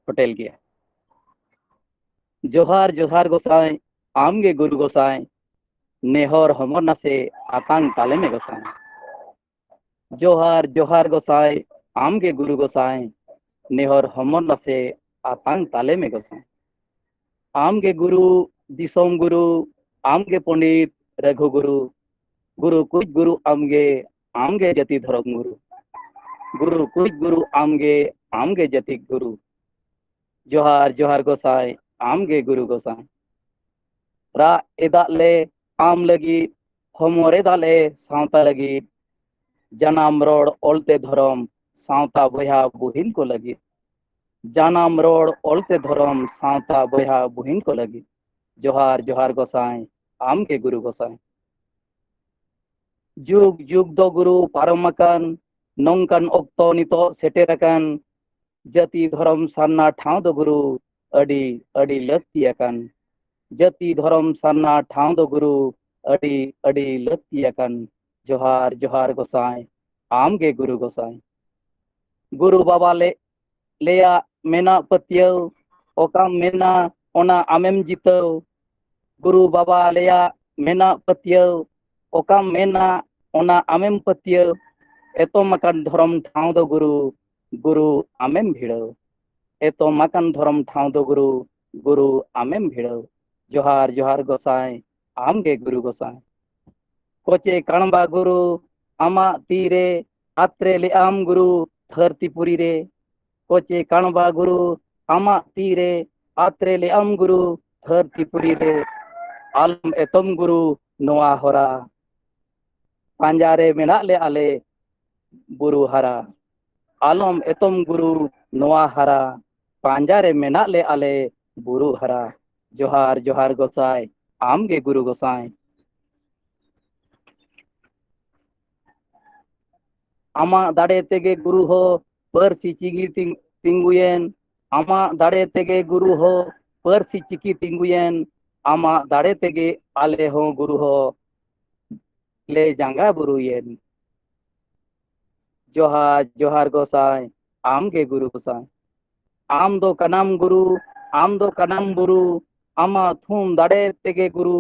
ᱯᱷᱚᱴᱮᱞ ᱜᱮᱭᱟ᱾ ᱡᱚᱦᱟᱨ, ᱡᱚᱦᱟᱨ ᱜᱚᱸᱥᱟᱭ, ᱟᱢᱜᱮ ᱜᱩᱨᱩ ᱜᱚᱸᱥᱟᱭ, ᱱᱮᱦᱚᱨ ᱦᱚᱢᱚᱨ ᱱᱟᱥᱮ ᱟᱛᱟᱝ ᱛᱟᱞᱮ ᱢᱮ ᱜᱚᱸᱥᱟᱭ᱾ ᱡᱚᱦᱟᱨ, ᱡᱚᱦᱟᱨ ᱜᱚᱸᱥᱟᱭ, ᱟᱢᱜᱮ ᱜᱩᱨᱩ ᱜᱚᱸᱥᱟᱭ, ᱱᱮᱦᱚᱨ ᱦᱚᱢᱚᱨ ᱱᱟᱥᱮ ᱟᱛᱟᱝ ᱛᱟᱞᱮ ᱢᱮ ᱜᱚᱸᱥᱟᱭ᱾ ᱟᱢᱜᱮ ᱜᱩᱨᱩ, ᱫᱤᱥᱚᱢ ᱜᱩᱨᱩ, ᱟᱢᱜᱮ ᱯᱚᱱᱰᱤᱛ ᱨᱟᱹᱜᱷᱩ ᱜᱩᱨᱩ, ᱜᱩᱨᱩ ᱠᱩᱡ ᱜᱩᱨᱩ ᱟᱢᱜᱮ, ᱟᱢᱜᱮ ᱡᱟᱹᱛᱤ ᱫᱷᱚᱨᱚᱢ ᱜᱩᱨᱩ, ᱜᱩᱨᱩ ᱠᱩᱡ ᱜᱩᱨᱩ ᱟᱢᱜᱮ, ᱟᱢᱜᱮ ᱡᱟᱹᱛᱤ ᱜᱩᱨᱩ᱾ ᱡᱚᱦᱟᱨ, ᱡᱚᱦᱟᱨ ᱜᱚᱸᱥᱟᱭ, ᱟᱢᱜᱮ ᱜᱩᱨᱩ ᱜᱚᱸᱥᱟᱭ᱾ ᱨᱟᱜ ᱮᱫᱟᱜ ᱞᱮ ᱟᱢ ᱞᱟᱹᱜᱤᱫ, ᱦᱚᱢᱚᱨ ᱮᱫᱟᱞᱮ ᱥᱟᱶᱛᱟ ᱞᱟᱹᱜᱤᱫ, ᱡᱟᱱᱟᱢ ᱨᱚᱲ ᱚᱞᱛᱮ ᱫᱷᱚᱨᱚᱢ, ᱥᱟᱶᱛᱟ ᱵᱚᱭᱦᱟ ᱵᱩᱦᱤᱱ ᱠᱚ ᱞᱟᱹᱜᱤᱫ᱾ ᱡᱟᱱᱟᱢ ᱨᱚᱲ ᱚᱞᱛᱮ ᱫᱷᱚᱨᱚᱢ, ᱥᱟᱶᱛᱟ ᱵᱚᱭᱦᱟ ᱵᱩᱦᱤᱱ ᱠᱚ ᱞᱟᱹᱜᱤᱫ᱾ ᱡᱚᱦᱟᱨ, ᱡᱚᱦᱟᱨ ᱜᱚᱸᱥᱟᱭ, ᱟᱢ ᱜᱮ ᱜᱩᱨᱩ ᱜᱚᱸᱥᱟᱭ᱾ ᱡᱩᱜᱽ ᱡᱩᱜᱽ ᱫᱚ ᱜᱩᱨᱩ ᱯᱟᱨᱚᱢ ᱟᱠᱟᱱ, ᱱᱚᱝᱠᱟᱱ ᱚᱠᱛᱚ ᱱᱤᱛᱚᱜ ᱥᱮᱴᱮᱨ ᱟᱠᱟᱱ᱾ ᱡᱟᱹᱛᱤ ᱫᱷᱚᱨᱚᱢ ᱥᱟᱨᱱᱟ ᱴᱷᱟᱶ ᱫᱚ ᱜᱩᱨᱩ ᱟᱹᱰᱤ, ᱟᱹᱰᱤ ᱞᱟᱹᱠᱛᱤ ᱟᱠᱟᱱ᱾ ᱡᱟᱹᱛᱤ ᱫᱷᱚᱨᱚᱢ ᱥᱟᱨᱱᱟ ᱴᱷᱟᱶ ᱫᱚ ᱜᱩᱨᱩ ᱟᱹᱰᱤ, ᱟᱹᱰᱤ ᱞᱟᱹᱠᱛᱤ ᱟᱠᱟᱱ᱾ ᱡᱚᱦᱟᱨ, ᱡᱚᱦᱟᱨ ᱜᱚᱸᱥᱟᱭ, ᱟᱢ ᱜᱮ ᱜᱩᱨᱩ ᱜᱚᱸᱥᱟᱭ᱾ ᱜᱩᱨᱩ ᱵᱟᱵᱟ ᱞᱮ ᱞᱮᱭᱟᱜ ᱢᱮᱱᱟᱜ ᱯᱟᱹᱛᱭᱟᱹᱣ, ᱚᱠᱟᱢ ᱢᱮᱱᱟ ᱚᱱᱟ ᱟᱢᱮᱢ ᱡᱤᱛᱟᱹᱣ᱾ ᱜᱩᱨᱩ ᱵᱟᱵᱟ ᱞᱮᱭᱟᱜ ᱢᱮᱱᱟᱜ ᱯᱟᱹᱛᱭᱟᱹᱣ, ᱚᱠᱟᱢ ᱢᱮᱱᱟ ᱚᱱᱟ ᱟᱢᱮᱢ ᱯᱟᱹᱛᱭᱟᱹᱣ᱾ ᱮᱛᱚᱢ ᱟᱠᱟᱱ ᱫᱷᱚᱨᱚᱢ ᱴᱷᱟᱶ ᱫᱚ ᱜᱩᱨᱩ, ᱜᱩᱨᱩ ᱟᱢᱮᱢ ᱵᱷᱤᱲᱟᱹᱣ᱾ ᱮᱛᱚᱢ ᱟᱠᱟᱱ ᱫᱷᱚᱨᱚᱢ ᱴᱷᱟᱶ ᱫᱚ ᱜᱩᱨᱩ, ᱜᱩᱨᱩ ᱟᱢᱮᱢ ᱵᱷᱤᱲᱟᱹᱣ᱾ ᱡᱚᱦᱟᱨ, ᱡᱚᱦᱟᱨ ᱜᱚᱸᱥᱟᱭ, ᱟᱢ ᱜᱮ ᱜᱩᱨᱩ ᱜᱚᱸᱥᱟᱭ᱾ ᱠᱚᱪᱮ ᱠᱟᱬᱵᱟ ᱜᱩᱨᱩ, ᱟᱢᱟᱜ ᱛᱤᱨᱮ ᱟᱛᱨᱮ ᱞᱮᱜᱼᱟᱢ ᱜᱩᱨᱩ ᱫᱷᱟᱹᱨᱛᱤ ᱯᱩᱨᱤ ᱨᱮ᱾ ᱠᱚᱪᱮ ᱠᱟᱬᱵᱟ ᱜᱩᱨᱩ, ᱟᱢᱟᱜ ᱛᱤᱨᱮ ᱟᱛᱨᱮ ᱞᱮᱜᱼᱟᱢ ᱜᱩᱨᱩ ᱫᱷᱟᱹᱨᱛᱤ ᱯᱩᱨᱤ ᱨᱮ᱾ ᱟᱞᱚᱢ ᱮᱛᱚᱢ ᱜᱩᱨᱩ ᱱᱚᱣᱟ ᱦᱚᱨᱟ, ᱯᱟᱸᱡᱟ ᱨᱮ ᱢᱮᱱᱟᱜ ᱞᱮ ᱟᱞᱮ ᱵᱩᱨᱩ ᱦᱟᱨᱟ᱾ ᱟᱞᱚᱢ ᱮᱛᱚᱢ ᱜᱩᱨᱩ ᱱᱚᱣᱟ ᱦᱟᱨᱟ, ᱯᱟᱸᱡᱟ ᱨᱮ ᱢᱮᱱᱟᱜ ᱞᱮ ᱟᱞᱮ ᱵᱩᱨᱩ ᱦᱟᱨᱟ᱾ ᱡᱚᱦᱟᱨ, ᱡᱚᱦᱟᱨ ᱜᱚᱸᱥᱟᱭ, ᱟᱢ ᱜᱮ ᱜᱩᱨᱩ ᱜᱚᱸᱥᱟᱭ᱾ ᱟᱢᱟᱜ ᱫᱟᱲᱮ ᱛᱮᱜᱮ ᱜᱩᱨᱩ ᱦᱚ ᱯᱟᱹᱨᱥᱤ ᱪᱤᱠᱤ ᱛᱤᱝ-, ᱛᱤᱸᱜᱩᱭᱮᱱ᱾ ᱟᱢᱟᱜ ᱫᱟᱲᱮ ᱛᱮᱜᱮ ᱜᱩᱨᱩ ᱦᱚ ᱯᱟᱹᱨᱥᱤ ᱪᱤᱠᱤ ᱛᱤᱸᱜᱩᱭᱮᱱ᱾ ᱟᱢᱟᱜ ᱫᱟᱲᱮ ᱛᱮᱜᱮ ᱟᱞᱮ ᱦᱚᱸ ᱜᱩᱨᱩ ᱦᱚ ᱞᱮ ᱡᱟᱸᱜᱟ ᱵᱩᱨᱩᱭᱮᱱ᱾ ᱡᱚᱦᱟᱨ, ᱡᱚᱦᱟᱨ ᱜᱚᱸᱥᱟᱭ, ᱟᱢ ᱜᱮ ᱜᱩᱨᱩ ᱜᱚᱸᱥᱟᱭ᱾ ᱟᱢ ᱫᱚ ᱠᱟᱱᱟᱢ ᱜᱩᱨᱩ, ᱟᱢ ᱫᱚ ᱠᱟᱱᱟᱢ ᱵᱩᱨᱩ, ᱟᱢᱟᱜ ᱛᱷᱩᱢ ᱫᱟᱲᱮ ᱛᱮᱜᱮ ᱜᱩᱨᱩ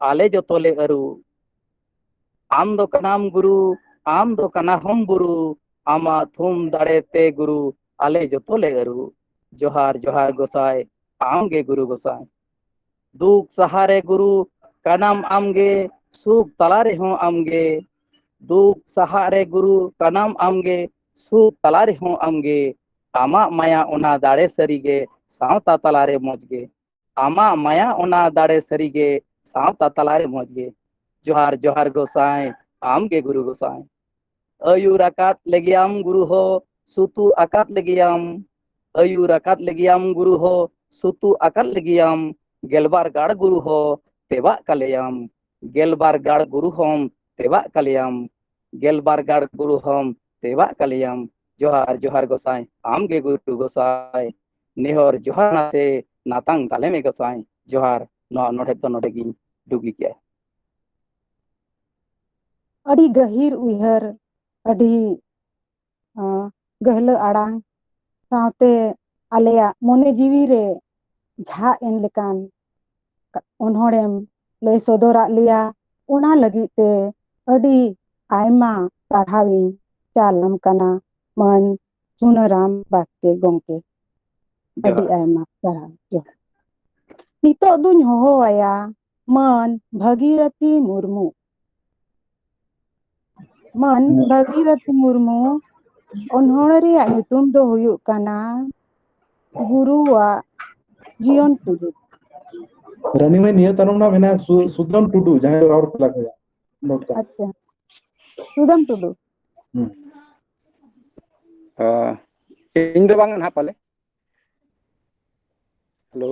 ᱟᱞᱮ ᱡᱚᱛᱚ ᱞᱮ ᱟᱹᱨᱩ᱾ ᱟᱢ ᱫᱚ ᱠᱟᱱᱟᱢ ᱜᱩᱨᱩ, ᱟᱢ ᱫᱚ ᱠᱟᱱᱟ ᱦᱚᱢ ᱵᱩᱨᱩ, ᱟᱢᱟᱜ ᱛᱷᱩᱢ ᱫᱟᱲᱮ ᱛᱮ ᱜᱩᱨᱩ ᱟᱞᱮ ᱡᱚᱛᱚ ᱞᱮ ᱟᱹᱨᱩ᱾ ᱡᱚᱦᱟᱨ, ᱡᱚᱦᱟᱨ ᱜᱚᱸᱥᱟᱭ, ᱟᱢ ᱜᱮ ᱜᱩᱨᱩ ᱜᱚᱸᱥᱟᱭ᱾ ᱫᱩᱠ ᱥᱟᱦᱟᱨᱮ ᱜᱩᱨᱩ ᱠᱟᱱᱟᱢ ᱟᱢᱜᱮ, ᱥᱩᱠ ᱛᱟᱞᱟ ᱨᱮᱦᱚᱸ ᱟᱢᱜᱮ᱾ ᱫᱩᱠ ᱥᱟᱦᱟᱨᱮ ᱜᱩᱨᱩ ᱠᱟᱱᱟᱢ ᱟᱢᱜᱮ, ᱥᱩᱠ ᱛᱟᱞᱟ ᱨᱮᱦᱚᱸ ᱟᱢᱜᱮ᱾ ᱟᱢᱟᱜ ᱢᱟᱭᱟ ᱚᱱᱟ ᱫᱟᱲᱮ ᱥᱟᱹᱨᱤᱜᱮ, ᱥᱟᱶᱛᱟ ᱛᱟᱞᱟᱨᱮ ᱢᱚᱡᱽ ᱜᱮ᱾ ᱟᱢᱟᱜ ᱢᱟᱭᱟ ᱚᱱᱟ ᱫᱟᱲᱮ ᱥᱟᱹᱨᱤᱜᱮ, ᱥᱟᱶᱛᱟ ᱛᱟᱞᱟᱨᱮ ᱢᱚᱡᱽ ᱜᱮ᱾ ᱡᱚᱦᱟᱨ ᱡᱚᱦᱟᱨ ᱜᱚᱸᱥᱟᱭ, ᱟᱢ ᱜᱮ ᱜᱩᱨᱩ ᱜᱚᱸᱥᱟᱭ᱾ ᱟᱹᱭᱩᱨ ᱟᱠᱟᱫ ᱞᱮᱜᱮᱭᱟᱢ ᱜᱩᱨᱩ ᱦᱳ, ᱥᱩᱛᱩᱜ ᱟᱠᱟᱫ ᱞᱮᱜᱮᱭᱟᱢ᱾ ᱟᱹᱭᱩᱨ ᱟᱠᱟᱫ ᱞᱮᱜᱮᱭᱟᱢ ᱜᱩᱨᱩ ᱦᱳ, ᱥᱩᱛᱩᱜ ᱟᱠᱟᱫ ᱞᱮᱜᱮᱭᱟᱢ᱾ ᱜᱮᱞᱵᱟᱨ ᱜᱟᱲ ᱜᱩᱨᱩ ᱦᱳ, ᱛᱮᱵᱟᱜ ᱠᱟᱞᱮᱭᱟᱢ᱾ ᱜᱮᱞᱵᱟᱨ ᱜᱟᱲ ᱜᱩᱨᱩ ᱦᱚᱸᱢ ᱛᱮᱵᱟᱜ ᱠᱟᱞᱮᱭᱟᱢ᱾ ᱜᱮᱞᱵᱟᱨ ᱜᱟᱲ ᱜᱩᱨᱩ ᱦᱚᱸᱢ ᱛᱮᱵᱟᱜ ᱠᱟᱞᱮᱭᱟᱢ᱾ ᱡᱚᱦᱟᱨ ᱡᱚᱦᱟᱨ ᱜᱚᱸᱥᱟᱭ, ᱟᱢ ᱜᱮ ᱜᱩᱨᱩ ᱜᱚᱸᱥᱟᱭ᱾ ᱱᱮᱦᱚᱨ ᱡᱚᱦᱟᱨ ᱱᱟᱛᱮ ᱱᱟᱛᱟᱝ ᱛᱟᱞᱮ ᱢᱮ ᱜᱚᱸᱥᱟᱭ᱾ ᱡᱚᱦᱟᱨ᱾ ᱱᱚᱣᱟ ᱚᱱᱚᱬᱦᱮ ᱫᱚ ᱱᱚᱰᱮ ᱜᱤᱧ ᱰᱩᱜᱤ ᱠᱮᱜᱼᱟ᱾ ᱟᱹᱰᱤ ᱜᱟᱹᱦᱤᱨ ᱩᱭᱦᱟᱹᱨ, ᱟᱹᱰᱤ, ᱟᱸ, ᱜᱟᱹᱦᱞᱟᱹ ᱟᱲᱟᱝ ᱥᱟᱶᱛᱮ ᱟᱞᱮᱭᱟᱜ ᱢᱚᱱᱮ ᱡᱤᱣᱤ ᱨᱮ ᱡᱷᱟᱜ ᱮᱱ ᱞᱮᱠᱟᱱ ᱚᱱᱚᱬᱦᱮᱢ ᱞᱟᱹᱭ ᱥᱚᱫᱚᱨᱟᱫ ᱞᱮᱭᱟ᱾ ᱚᱱᱟ ᱞᱟᱹᱜᱤᱫ ᱛᱮ ᱟᱹᱰᱤ ᱟᱭᱢᱟ ᱥᱟᱨᱦᱟᱣᱤᱧ ᱪᱟᱞ ᱟᱢ ᱠᱟᱱᱟ, ᱢᱟᱹᱱ ᱥᱩᱱᱟᱹᱨᱟᱢ ᱵᱟᱥᱠᱮ ᱜᱚᱢᱠᱮ᱾ ᱟᱹᱰᱤ ᱡᱚᱦᱟᱨ᱾ ᱟᱭᱢᱟ ᱥᱟᱨᱦᱟᱣ᱾ ᱡᱚᱦᱟᱨ᱾ ᱱᱤᱛᱚᱜ ᱫᱩᱧ ᱦᱚᱦᱚ ᱟᱭᱟ ᱢᱟᱹᱱ ᱵᱷᱟᱹᱜᱤᱨᱚᱛᱷᱤ ᱢᱩᱨᱢᱩ᱾ ᱢᱟᱹᱱ ᱦᱮᱸ᱾ ᱵᱷᱟᱹᱜᱤᱨᱚᱛᱷᱤ ᱢᱩᱨᱢᱩ, ᱚᱱᱚᱬᱦᱮ ᱨᱮᱭᱟᱜ ᱧᱩᱛᱩᱢ ᱫᱚ ᱦᱩᱭᱩᱜ ᱠᱟᱱᱟ ᱜᱩᱨᱩᱣᱟᱜ ᱡᱤᱭᱚᱱ ᱴᱩᱰᱩ᱾ ᱨᱟᱱᱤ ᱢᱟᱹᱭ, ᱱᱤᱭᱟᱹ ᱛᱟᱭᱱᱚᱢ ᱨᱮᱱᱟᱜ ᱢᱮᱱᱟᱜᱼᱟ ᱥᱩ-, ᱥᱩᱫᱟᱢ ᱴᱩᱰᱩ, ᱡᱟᱦᱟᱸᱭ ᱨᱚᱲ ᱠᱚ ᱞᱟᱜᱟᱭᱟ᱾ ᱱᱳᱴ ᱠᱟᱜ᱾ ᱟᱪᱪᱷᱟ, ᱥᱩᱫᱟᱢ ᱴᱩᱰᱩ᱾ ᱦᱩᱸ᱾ ᱟ, ᱤᱧ ᱫᱚ ᱵᱟᱝ ᱱᱟᱦᱟᱜ ᱯᱟᱞᱮ᱾ ᱦᱮᱞᱳ,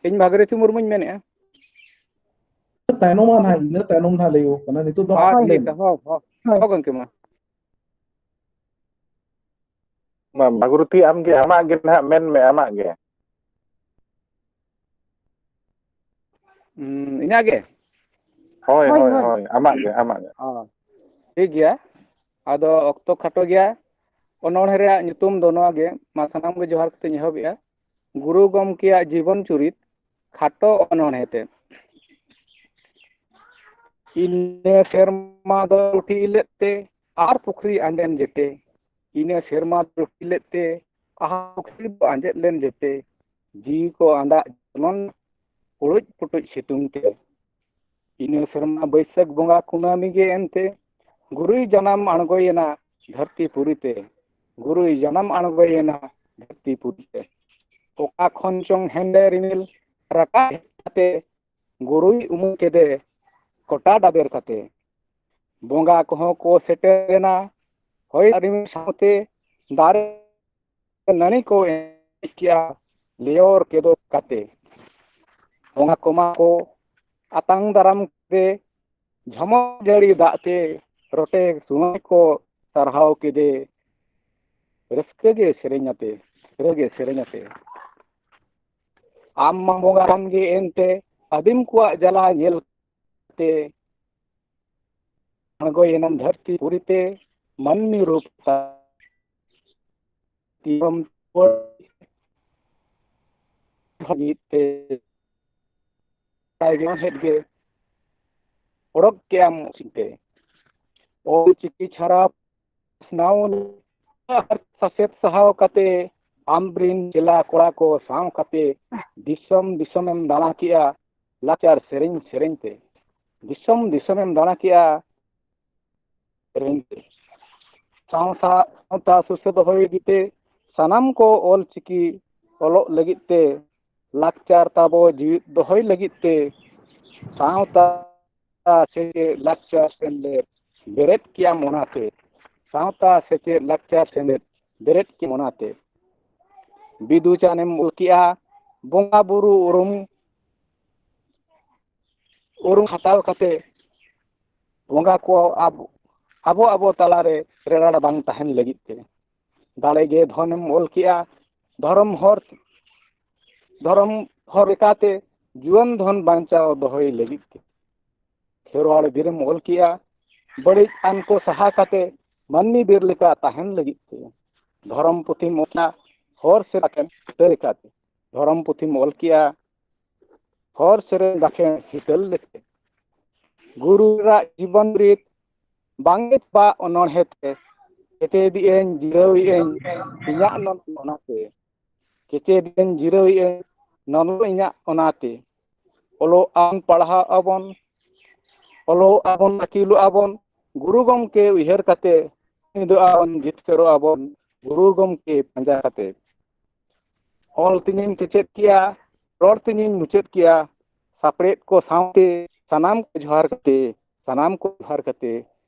ᱤᱧ ᱵᱷᱟᱜᱤᱨᱚᱛᱷᱤ ᱢᱩᱨᱢᱩᱧ ᱢᱮᱱᱮᱫᱼᱟ᱾ ᱛᱟᱭᱱᱚᱢᱟ ᱱᱟᱦᱟᱜ, ᱤᱱᱟᱹ ᱛᱟᱭᱱᱚᱢ ᱱᱟᱦᱟᱜ ᱞᱟᱹᱭ ᱦᱩᱭᱩᱜ ᱠᱟᱱᱟ᱾ ᱱᱤᱛᱚᱜ ᱫᱚ ᱦᱳᱭ, ᱟᱢ ᱞᱟᱹᱭ ᱴᱷᱤᱠ ᱢᱮ᱾ ᱜᱮᱭᱟ, ᱦᱳᱭ, ᱦᱳᱭ᱾ ᱦᱳᱭ, ᱜᱚᱢᱠᱮ, ᱢᱟ᱾ ᱢᱟ, ᱵᱷᱟᱜᱤᱨᱚᱛᱷᱤ, ᱟᱢ ᱜᱮ, ᱟᱢᱟᱜ ᱜᱮ ᱱᱟᱦᱟᱜ ᱢᱮᱱ ᱢᱮ, ᱟᱢᱟᱜ ᱜᱮ᱾ ᱦᱩᱸ, ᱤᱧᱟᱹᱜ ᱜᱮ? ᱦᱳᱭ, ᱦᱳᱭ, ᱦᱳᱭ, ᱦᱳᱭ᱾ ᱦᱳᱭ, ᱟᱢᱟᱜ ᱜᱮ, ᱟᱢᱟᱜ ᱜᱮ᱾ ᱚ, ᱴᱷᱤᱠ ᱜᱮᱭᱟ᱾ ᱟᱫᱚ ᱚᱠᱛᱚ ᱠᱷᱟᱴᱚ ᱜᱮᱭᱟ᱾ ᱚᱱᱚᱬᱦᱮ ᱨᱮᱭᱟᱜ ᱧᱩᱛᱩᱢ ᱫᱚ ᱱᱚᱣᱟ ᱜᱮ, ᱢᱟ ᱥᱟᱱᱟᱢ ᱜᱮ ᱡᱚᱦᱟᱨ ᱠᱟᱛᱮᱧ ᱮᱦᱚᱵᱮᱜᱼᱟ᱾ ᱜᱩᱨᱩ ᱜᱚᱢᱠᱮᱭᱟᱜ ᱡᱤᱵᱚᱱ ᱪᱩᱨᱤᱛ ᱠᱷᱟᱴᱚ ᱚᱱᱚᱬᱦᱮ ᱛᱮ᱾ ᱤᱱᱟᱹ ᱥᱮᱨᱢᱟ ᱫᱚ ᱞᱩᱴᱤ ᱞᱮᱫ ᱛᱮ ᱟᱦᱟᱨ ᱯᱩᱠᱷᱨᱤ ᱟᱸᱡᱮᱫ ᱡᱮᱛᱮ᱾ ᱤᱱᱟᱹ ᱥᱮᱨᱢᱟ ᱫᱚ ᱞᱩᱴᱤ ᱞᱮᱫ ᱛᱮ ᱟᱦᱟᱨ ᱯᱩᱠᱷᱨᱤ ᱫᱚ ᱟᱸᱡᱮᱫ ᱞᱮᱱ ᱡᱮᱛᱮ᱾ ᱡᱤᱣᱤ ᱠᱚ ᱟᱸᱫᱟᱜ ᱡᱚᱱᱚᱱ ᱯᱩᱲᱩᱡ ᱯᱩᱴᱩᱡ ᱥᱤᱛᱩᱝ ᱛᱮ᱾ ᱤᱱᱟᱹ ᱥᱮᱨᱢᱟ ᱵᱟᱹᱭᱥᱟᱹᱠᱷ ᱵᱚᱸᱜᱟ ᱠᱩᱱᱟᱹᱢᱤ ᱜᱮ ᱮᱱᱛᱮ ᱜᱩᱨᱩᱭ ᱡᱟᱱᱟᱢ ᱟᱬᱜᱚᱭᱮᱱᱟ ᱫᱷᱟᱹᱨᱛᱤ ᱯᱩᱨᱤ ᱛᱮ᱾ ᱜᱩᱨᱩᱭ ᱡᱟᱱᱟᱢ ᱟᱬᱜᱚᱭᱮᱱᱟ ᱫᱷᱟᱹᱨᱛᱤ ᱯᱩᱨᱤ ᱛᱮ᱾ ᱚᱠᱟ ᱠᱷᱚᱱ ᱪᱚᱝ ᱦᱮᱸᱫᱮ ᱨᱤᱢᱤᱞ ᱨᱟᱠᱟᱵ ᱦᱮᱡ ᱠᱟᱛᱮ ᱜᱩᱨᱩᱭ ᱩᱢᱩᱞ ᱠᱮᱫᱮ᱾ ᱠᱚᱴᱟ ᱰᱟᱵᱮᱨ ᱠᱟᱛᱮ᱾ ᱵᱚᱸᱜᱟ ᱠᱚᱦᱚᱸ ᱠᱚ ᱥᱮᱴᱮᱨᱮᱱᱟ, ᱦᱚᱭ ᱨᱤᱢᱤᱞ ᱥᱟᱶᱛᱮ ᱫᱟᱨᱮ ᱱᱟᱹᱲᱤ ᱠᱚ ᱮᱱᱮᱡ ᱠᱮᱜᱼᱟ, ᱞᱮᱭᱚᱨ ᱠᱮᱫᱚᱜ ᱠᱟᱛᱮ᱾ ᱵᱚᱸᱜᱟ ᱠᱚᱢᱟ ᱠᱚ ᱟᱛᱟᱝ ᱫᱟᱨᱟᱢ ᱠᱮᱫᱮ, ᱡᱷᱚᱢᱚᱨ ᱡᱟᱹᱲᱤ ᱫᱟᱜ ᱛᱮ ᱨᱚᱴᱮ ᱥᱩᱢᱟᱹᱭ ᱠᱚ ᱥᱟᱨᱦᱟᱣ ᱠᱮᱫᱮ᱾ ᱨᱟᱹᱥᱠᱟᱹ ᱜᱮ ᱥᱮᱨᱮᱧ ᱟᱛᱮ, ᱨᱟᱹᱥᱠᱟᱹ ᱜᱮ ᱥᱮᱨᱮᱧ ᱟᱛᱮ᱾ ᱟᱢ ᱢᱟ ᱵᱚᱸᱜᱟ ᱠᱟᱱ ᱜᱮ ᱮᱱᱛᱮ, ᱟᱹᱫᱤᱢ ᱠᱚᱣᱟᱜ ᱡᱟᱞᱟ ᱧᱮᱞ ᱛᱮ ᱟᱬᱜᱚᱭᱮᱱᱟᱢ ᱫᱷᱟᱹᱨᱛᱤ ᱯᱩᱨᱤ ᱛᱮ, ᱢᱟᱹᱱᱢᱤ ᱨᱩᱯ ᱛᱤᱨᱚᱢ ᱞᱟᱹᱜᱤᱫ ᱛᱮ ᱦᱮᱡ ᱜᱮ ᱚᱰᱚᱠ ᱠᱮᱜᱼᱟᱢ ᱥᱤᱧ ᱛᱮ᱾ ᱚᱞ ᱪᱤᱠᱤ ᱪᱷᱟᱨᱟᱣ ᱯᱟᱥᱱᱟᱣ ᱥᱟᱥᱮᱛ ᱥᱟᱦᱟᱣ ᱠᱟᱛᱮ, ᱟᱢᱨᱤᱱ ᱪᱮᱞᱟ ᱠᱚᱲᱟ ᱠᱚ ᱥᱟᱶ ᱠᱟᱛᱮ ᱫᱤᱥᱚᱢ ᱫᱤᱥᱚᱢᱮᱢ ᱫᱟᱬᱟ ᱠᱮᱜᱼᱟ, ᱞᱟᱠᱪᱟᱨ ᱥᱮᱨᱮᱧ ᱥᱮᱨᱮᱧ ᱛᱮ᱾ ᱫᱤᱥᱚᱢ ᱫᱤᱥᱚᱢᱮᱢ ᱫᱟᱬᱟ ᱠᱮᱜᱼᱟ ᱥᱮᱨᱮᱧ ᱛᱮ᱾ ᱥᱟᱶ ᱥᱟ-, ᱥᱟᱶᱛᱟ ᱥᱩᱥᱟᱹᱨ ᱫᱚᱦᱚᱭ ᱞᱟᱹᱜᱤᱫ ᱛᱮ ᱥᱟᱱᱟᱢ ᱠᱚ ᱚᱞ ᱪᱤᱠᱤ ᱚᱞᱚᱜ ᱞᱟᱹᱜᱤᱫ ᱛᱮ, ᱞᱟᱠᱪᱟᱨ ᱛᱟᱵᱚ ᱡᱤᱣᱤᱫ ᱫᱚᱦᱚᱭ ᱞᱟᱹᱜᱤᱫ ᱛᱮ ᱥᱟᱶᱛᱟ ᱥᱮᱪᱮᱫ ᱞᱟᱠᱪᱟᱨ ᱥᱮᱢᱞᱮᱫ ᱵᱮᱨᱮᱫ ᱠᱮᱜᱼᱟᱢ ᱚᱱᱟᱛᱮ᱾ ᱥᱟᱶᱛᱟ ᱥᱮᱪᱮᱫ ᱞᱟᱠᱪᱟᱨ ᱥᱮᱢᱞᱮᱫ ᱵᱮᱨᱮᱫ ᱠᱮᱜᱼᱟᱢ ᱚᱱᱟᱛᱮ᱾ ᱵᱤᱫᱩ ᱪᱟᱸᱫᱮᱢ ᱚᱞ ᱠᱮᱜᱼᱟ, ᱵᱚᱸᱜᱟ ᱵᱩᱨᱩ ᱩᱨᱩᱢ, ᱩᱨᱩᱢ ᱦᱟᱛᱟᱣ ᱠᱟᱛᱮ ᱵᱚᱸᱜᱟ ᱠᱚ ᱟᱵᱚ, ᱟᱵᱚ, ᱟᱵᱚ ᱛᱟᱞᱟᱨᱮ ᱨᱮᱲᱟᱲ ᱵᱟᱝ ᱛᱟᱦᱮᱱ ᱞᱟᱹᱜᱤᱫ ᱛᱮ᱾ ᱫᱟᱲᱮ ᱜᱮ ᱫᱷᱚᱱᱮᱢ ᱚᱞ ᱠᱮᱜᱼᱟ, ᱫᱷᱚᱨᱚᱢ ᱦᱚᱨ, ᱫᱷᱚᱨᱚᱢ ᱦᱚᱨ ᱞᱮᱠᱟᱛᱮ ᱡᱩᱣᱟᱹᱱ ᱫᱷᱚᱱ ᱵᱟᱧᱪᱟᱣ ᱫᱚᱦᱚᱭ ᱞᱟᱹᱜᱤᱫ ᱛᱮ᱾ ᱠᱷᱮᱨᱣᱟᱲ ᱵᱤᱨᱮᱢ ᱚᱞ ᱠᱮᱜᱼᱟ, ᱵᱟᱹᱲᱤᱡ ᱟᱱ ᱠᱚ ᱥᱟᱦᱟ ᱠᱟᱛᱮ ᱢᱟᱹᱱᱢᱤ ᱵᱤᱨ ᱞᱮᱠᱟ ᱛᱟᱦᱮᱱ ᱞᱟᱹᱜᱤᱫ ᱛᱮ᱾ ᱫᱷᱚᱨᱚᱢ ᱯᱩᱛᱷᱤᱢ ᱚᱞ ᱠᱮᱜᱼᱟ, ᱦᱚᱨ ᱥᱮ ᱵᱟᱠᱷᱮᱬ ᱦᱤᱛᱟᱹᱞ ᱞᱮᱠᱟᱛᱮ᱾ ᱫᱷᱚᱨᱚᱢ ᱯᱩᱛᱷᱤᱢ ᱚᱞ ᱠᱮᱜᱼᱟ, ᱦᱚᱨ ᱥᱮᱨᱮᱧ ᱵᱟᱠᱷᱮᱬ ᱦᱤᱛᱟᱹᱞ ᱞᱮᱠᱟᱛᱮ᱾ ᱜᱩᱨᱩ ᱨᱟᱜ ᱡᱤᱵᱚᱱ ᱨᱤᱛ ᱵᱟᱝ ᱜᱮ ᱪᱟᱵᱟᱜ ᱚᱱᱚᱬᱦᱮ ᱛᱮ, ᱮᱛᱮᱫᱤᱜ ᱟᱹᱧ ᱡᱤᱨᱟᱹᱣᱤᱜ ᱟᱹᱧ ᱤᱧᱟᱹᱜ ᱱᱚᱱᱚᱞ ᱚᱱᱟᱛᱮ᱾ ᱠᱮᱪᱮᱫ ᱮᱱ ᱡᱤᱨᱟᱹᱣ ᱮᱱ ᱱᱚᱱᱚᱞ ᱤᱧᱟᱹᱜ ᱚᱱᱟᱛᱮ᱾ ᱚᱞᱚᱜ ᱟᱵᱚᱱ, ᱯᱟᱲᱦᱟᱜ ᱟᱵᱚᱱ, ᱚᱞᱚᱜ ᱟᱵᱚᱱ, ᱟᱹᱠᱤᱞᱚᱜ ᱟᱵᱚᱱ, ᱜᱩᱨᱩ ᱜᱚᱢᱠᱮ ᱩᱭᱦᱟᱹᱨ ᱠᱟᱛᱮ ᱧᱤᱫᱟᱹᱜ ᱟᱵᱚᱱ, ᱡᱤᱛᱠᱟᱹᱨᱚᱜ ᱟᱵᱚᱱ, ᱜᱩᱨᱩ ᱜᱚᱢᱠᱮ ᱯᱟᱸᱡᱟ ᱠᱟᱛᱮ᱾ ᱚᱞ ᱛᱤᱧᱤᱧ ᱠᱮᱪᱮᱫ ᱠᱮᱜᱼᱟ, ᱨᱚᱲ ᱛᱤᱧᱤᱧ ᱢᱩᱪᱟᱹᱫ ᱠᱮᱜᱼᱟ, ᱥᱟᱯᱲᱮᱫ ᱠᱚ ᱥᱟᱶᱛᱮ ᱥᱟᱱᱟᱢ ᱠᱚ ᱡᱚᱦᱟᱨ ᱠᱟᱛᱮ, ᱥᱟᱱᱟᱢ ᱠᱚ ᱡᱚᱦᱟᱨ ᱠᱟᱛᱮ,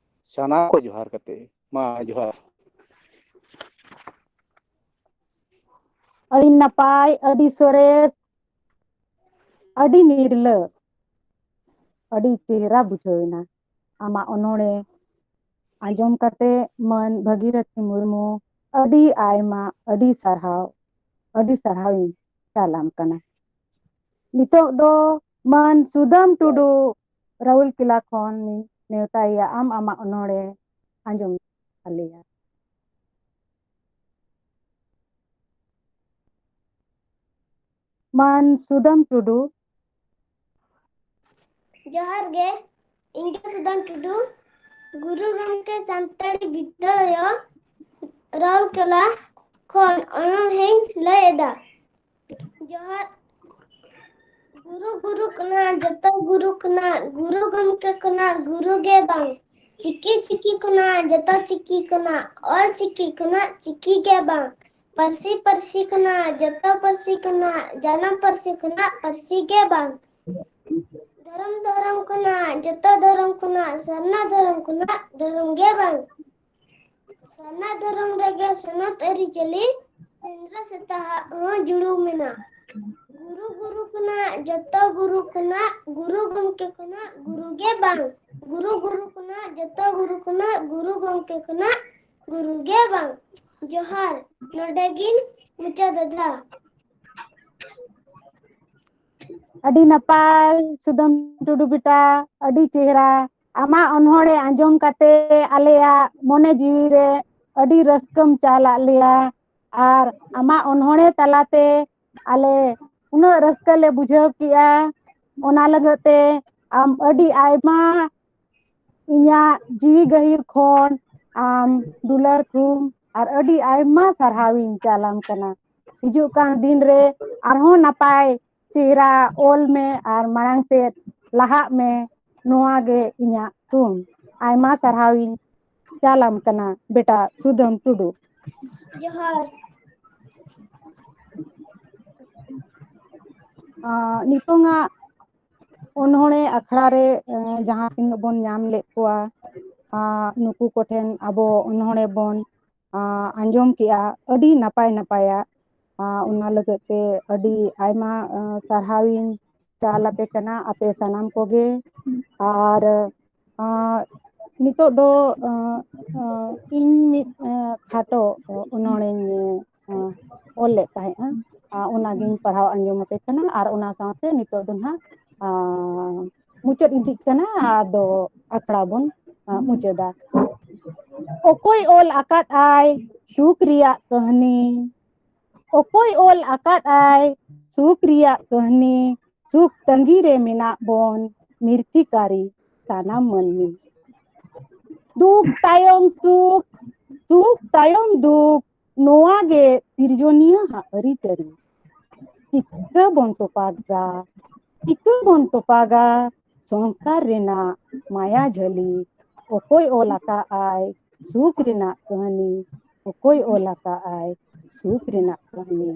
ᱥᱟᱱᱟᱢ ᱠᱚ ᱡᱚᱦᱟᱨ ᱠᱟᱛᱮ, ᱢᱟ ᱡᱚᱦᱟᱨ᱾ ᱟᱹᱰᱤ ᱱᱟᱯᱟᱭ, ᱟᱹᱰᱤ ᱥᱚᱨᱮᱥ, ᱟᱹᱰᱤ ᱱᱤᱨᱞᱟᱹ, ᱟᱹᱰᱤ ᱪᱮᱦᱨᱟ ᱵᱩᱡᱷᱟᱹᱣ ᱮᱱᱟ ᱟᱢᱟᱜ ᱚᱱᱚᱬᱦᱮ ᱟᱸᱡᱚᱢ ᱠᱟᱛᱮ᱾ ᱢᱟᱹᱱ ᱵᱷᱟᱹᱜᱤᱨᱚᱛᱷᱤ ᱢᱩᱨᱢᱩ, ᱟᱹᱰᱤ ᱟᱭᱢᱟ, ᱟᱹᱰᱤ ᱥᱟᱨᱦᱟᱣ, ᱟᱹᱰᱤ ᱥᱟᱨᱦᱟᱣᱤᱧ ᱪᱟᱞᱟᱢ ᱠᱟᱱᱟ᱾ ᱱᱤᱛᱚᱜ ᱫᱚ ᱢᱟᱹᱱ ᱥᱩᱫᱟᱹᱢ ᱴᱩᱰᱩ ᱨᱟᱩᱞᱠᱮᱞᱟ ᱠᱷᱚᱱ ᱱᱮᱣᱛᱟᱭᱮᱭᱟ, ᱟᱢ ᱟᱢᱟᱜ ᱚᱱᱚᱬᱦᱮ ᱟᱸᱡᱚᱢ ᱟᱞᱮᱭᱟ᱾ ᱢᱟᱹᱱ ᱥᱩᱫᱟᱹᱢ ᱴᱩᱰᱩ᱾ ᱡᱚᱦᱟᱨ ᱜᱮ, ᱤᱧ ᱜᱮ ᱥᱩᱫᱟᱹᱢ ᱴᱩᱰᱩ, ᱜᱩᱨᱩ ᱜᱚᱢᱠᱮ ᱥᱟᱱᱛᱟᱲᱤ ᱵᱤᱫᱽᱫᱟᱹᱞᱚᱭ ᱨᱟᱩᱨᱠᱮᱞᱟ ᱠᱷᱚᱱ ᱚᱱᱚᱬᱦᱮᱧ ᱞᱟᱹᱭ ᱮᱫᱟ᱾ ᱡᱚᱦᱟᱨ᱾ ᱜᱩᱨᱩ ᱜᱩᱨᱩ ᱠᱟᱱᱟ ᱡᱚᱛᱚ ᱜᱩᱨᱩ ᱠᱟᱱᱟ, ᱜᱩᱨᱩ ᱜᱚᱢᱠᱮ ᱠᱷᱚᱱᱟᱜ ᱜᱩᱨᱩ ᱜᱮ ᱵᱟᱝ᱾ ᱪᱤᱠᱤ ᱪᱤᱠᱤ ᱠᱷᱚᱱᱟᱜ ᱡᱚᱛᱚ ᱪᱤᱠᱤ ᱠᱟᱱᱟ, ᱚᱞ ᱪᱤᱠᱤ ᱠᱷᱚᱱᱟᱜ ᱪᱤᱠᱤ ᱜᱮ ᱵᱟᱝ᱾ ᱯᱟᱹᱨᱥᱤ ᱯᱟᱹᱨᱥᱤ ᱠᱷᱚᱱᱟᱜ ᱡᱚᱛᱚ ᱯᱟᱹᱨᱥᱤ ᱠᱟᱱᱟ, ᱡᱟᱱᱟᱢ ᱯᱟᱹᱨᱥᱤ ᱠᱷᱚᱱᱟᱜ ᱯᱟᱹᱨᱥᱤ ᱜᱮ ᱵᱟᱝ᱾ ᱫᱷᱚᱨᱚᱢ ᱫᱷᱚᱨᱚᱢ ᱠᱷᱚᱱᱟᱜ ᱡᱚᱛᱚ ᱫᱷᱚᱨᱚᱢ ᱠᱷᱚᱱᱟᱜ ᱥᱟᱨᱱᱟ ᱫᱷᱚᱨᱚᱢ ᱠᱷᱚᱱᱟᱜ ᱫᱷᱚᱨᱚᱢ ᱜᱮ ᱵᱟᱝ᱾ ᱥᱟᱨᱱᱟ ᱫᱷᱚᱨᱚᱢ ᱨᱮᱜᱮ ᱥᱚᱱᱚᱛ ᱟᱹᱨᱤᱪᱟᱹᱞᱤ, ᱥᱮᱸᱫᱽᱨᱟ ᱥᱮᱛᱟᱜ ᱦᱚᱸ ᱡᱩᱲᱩ ᱢᱮᱱᱟᱜ᱾ ᱜᱩᱨᱩ ᱜᱩᱨᱩ ᱠᱷᱚᱱᱟᱜ ᱡᱚᱛᱚ ᱜᱩᱨᱩ ᱠᱷᱚᱱᱟᱜ, ᱜᱩᱨᱩ ᱜᱚᱢᱠᱮ ᱠᱷᱚᱱᱟᱜ ᱜᱩᱨᱩ ᱜᱮ ᱵᱟᱝ᱾ ᱜᱩᱨᱩ ᱜᱩᱨᱩ ᱠᱷᱚᱱᱟᱜ ᱡᱚᱛᱚ ᱜᱩᱨᱩ ᱠᱷᱚᱱᱟᱜ, ᱜᱩᱨᱩ ᱜᱚᱢᱠᱮ ᱠᱷᱚᱱᱟᱜ ᱜᱩᱨᱩ ᱜᱮ ᱵᱟᱝ᱾ ᱡᱚᱦᱟᱨ, ᱱᱚᱰᱮ ᱜᱤᱧ ᱢᱩᱪᱟᱹᱫ ᱮᱫᱟ᱾ ᱟᱹᱰᱤ ᱱᱟᱯᱟᱭ ᱥᱩᱫᱟᱹᱢ ᱴᱩᱰᱩ ᱵᱮᱴᱟ, ᱟᱹᱰᱤ ᱪᱮᱦᱨᱟ᱾ ᱟᱢᱟᱜ ᱚᱱᱚᱬᱦᱮ ᱟᱸᱡᱚᱢ ᱠᱟᱛᱮ ᱟᱞᱮᱭᱟᱜ ᱢᱚᱱᱮ ᱡᱤᱣᱤ ᱨᱮ ᱟᱹᱰᱤ ᱨᱟᱹᱥᱠᱟᱹᱢ ᱪᱟᱞ ᱟᱫ ᱞᱮᱭᱟ᱾ ᱟᱨ ᱟᱢᱟᱜ ᱚᱱᱚᱬᱦᱮ ᱛᱟᱞᱟᱛᱮ ᱟᱞᱮ ᱩᱱᱟᱹᱜ ᱨᱟᱹᱥᱠᱟᱹ ᱞᱮ ᱵᱩᱡᱷᱟᱹᱣ ᱠᱮᱜᱼᱟ᱾ ᱚᱱᱟ ᱞᱟᱹᱜᱤᱫ ᱛᱮ ᱟᱢ ᱟᱹᱰᱤ ᱟᱭᱢᱟ, ᱤᱧᱟᱹᱜ ᱡᱤᱣᱤ ᱜᱟᱹᱦᱤᱨ ᱠᱷᱚᱱ ᱟᱢ ᱫᱩᱞᱟᱹᱲ ᱛᱷᱩᱢ ᱟᱨ ᱟᱹᱰᱤ ᱟᱭᱢᱟ ᱥᱟᱨᱦᱟᱣᱤᱧ ᱪᱟᱞᱟᱢ ᱠᱟᱱᱟ᱾ ᱦᱤᱡᱩᱜ ᱠᱟᱱ ᱫᱤᱱ ᱨᱮ ᱟᱨᱦᱚᱸ ᱱᱟᱯᱟᱭ ᱪᱮᱦᱨᱟ ᱚᱞ ᱢᱮ ᱟᱨ ᱢᱟᱲᱟᱝ ᱥᱮᱫ ᱞᱟᱦᱟᱜ ᱢᱮ, ᱱᱚᱣᱟ ᱜᱮ ᱤᱧᱟᱹᱜ ᱛᱷᱩᱢ᱾ ᱟᱭᱢᱟ ᱥᱟᱨᱦᱟᱣᱤᱧ ᱪᱟᱞᱟᱢ ᱠᱟᱱᱟ ᱵᱮᱴᱟ ᱥᱩᱫᱟᱹᱢ ᱴᱩᱰᱩ᱾ ᱡᱚᱦᱟᱨ᱾ ᱟᱸ, ᱱᱤᱛᱚᱝᱟᱜ ᱚᱱᱚᱬᱦᱮ ᱟᱠᱷᱲᱟ ᱨᱮ, ᱮ, ᱡᱟᱦᱟᱸ ᱛᱤᱱᱟᱹᱜ ᱵᱚᱱ ᱧᱟᱢ ᱞᱮᱫ ᱠᱚᱣᱟ, ᱟ, ᱱᱩᱠᱩ ᱠᱚᱴᱷᱮᱱ ᱟᱵᱚ ᱚᱱᱚᱬᱦᱮ ᱵᱚᱱ, ᱟ, ᱟᱸᱡᱚᱢ ᱠᱮᱜᱼᱟ, ᱟᱹᱰᱤ ᱱᱟᱯᱟᱭ ᱱᱟᱯᱟᱭᱟᱜ᱾ ᱟ, ᱚᱱᱟ ᱞᱟᱹᱜᱤᱫ ᱛᱮ ᱟᱹᱰᱤ ᱟᱭᱢᱟ, ᱟ, ᱥᱟᱨᱦᱟᱣᱤᱧ ᱪᱟᱞ ᱟᱯᱮ ᱠᱟᱱᱟ, ᱟᱯᱮ ᱥᱟᱱᱟᱢ ᱠᱚᱜᱮ᱾ ᱟᱨ, ᱟ, ᱱᱤᱛᱚᱜ ᱫᱚ, ᱟ, ᱟ, ᱤᱧ ᱢᱤᱫ, ᱟ, ᱠᱷᱟᱴᱚ ᱚᱱᱚᱬᱦᱮᱧ, ᱟ, ᱚᱞ ᱞᱮᱫ ᱛᱟᱦᱮᱸᱫᱼᱟ᱾ ᱟ, ᱚᱱᱟᱜᱤᱧ ᱯᱟᱲᱦᱟᱣ ᱟᱸᱡᱚᱢ ᱟᱯᱮ ᱠᱟᱱᱟ᱾ ᱟᱨ ᱚᱱᱟ ᱥᱟᱶᱛᱮ ᱱᱤᱛᱚᱜ ᱫᱚ ᱱᱟᱦᱟᱜ, ᱟ, ᱢᱩᱪᱟᱹᱫ ᱤᱫᱤᱜ ᱠᱟᱱᱟ᱾ ᱟᱫᱚ ᱟᱠᱷᱲᱟ ᱵᱚᱱ, ᱟ, ᱢᱩᱪᱟᱹᱫᱟ᱾ ᱚᱠᱚᱭ ᱚᱞ ᱟᱠᱟᱫ ᱟᱭ ᱥᱩᱠ ᱨᱮᱭᱟᱜ ᱠᱟᱹᱦᱱᱤ? ᱚᱠᱚᱭ ᱚᱞ ᱟᱠᱟᱫ ᱟᱭ ᱥᱩᱠ ᱨᱮᱭᱟᱜ ᱠᱟᱹᱦᱱᱤ? ᱥᱩᱠ ᱛᱟᱺᱜᱤ ᱨᱮ ᱢᱮᱱᱟᱜ ᱵᱚᱱ ᱢᱤᱨᱛᱷᱤᱠᱟᱨᱤ ᱥᱟᱱᱟᱢ ᱢᱟᱹᱱᱢᱤ᱾ ᱫᱩᱠ ᱛᱟᱭᱚᱢ ᱥᱩᱠ, ᱥᱩᱠ ᱛᱟᱭᱚᱢ ᱫᱩᱠ, ᱱᱚᱣᱟ ᱜᱮ ᱥᱤᱨᱡᱚᱱᱤᱭᱟᱹ ᱦᱟᱜ ᱟᱹᱨᱤᱪᱟᱹᱞᱤ᱾ ᱪᱤᱠᱟᱹ ᱵᱚᱱ ᱛᱚᱯᱟᱜᱟ, ᱪᱤᱠᱟᱹ ᱵᱚᱱ ᱛᱚᱯᱟᱜᱟ ᱥᱚᱝᱥᱟᱨ ᱨᱮᱱᱟᱜ ᱢᱟᱭᱟ ᱡᱷᱟᱹᱞᱤ? ᱚᱠᱚᱭ ᱚᱞ ᱟᱠᱟᱫ ᱟᱭ ᱥᱩᱠ ᱨᱮᱱᱟᱜ ᱠᱟᱹᱦᱱᱤ? ᱚᱠᱚᱭ ᱚᱞ ᱟᱠᱟᱫ ᱟᱭ ᱥᱩᱠ ᱨᱮᱱᱟᱜ ᱠᱟᱹᱦᱱᱤ?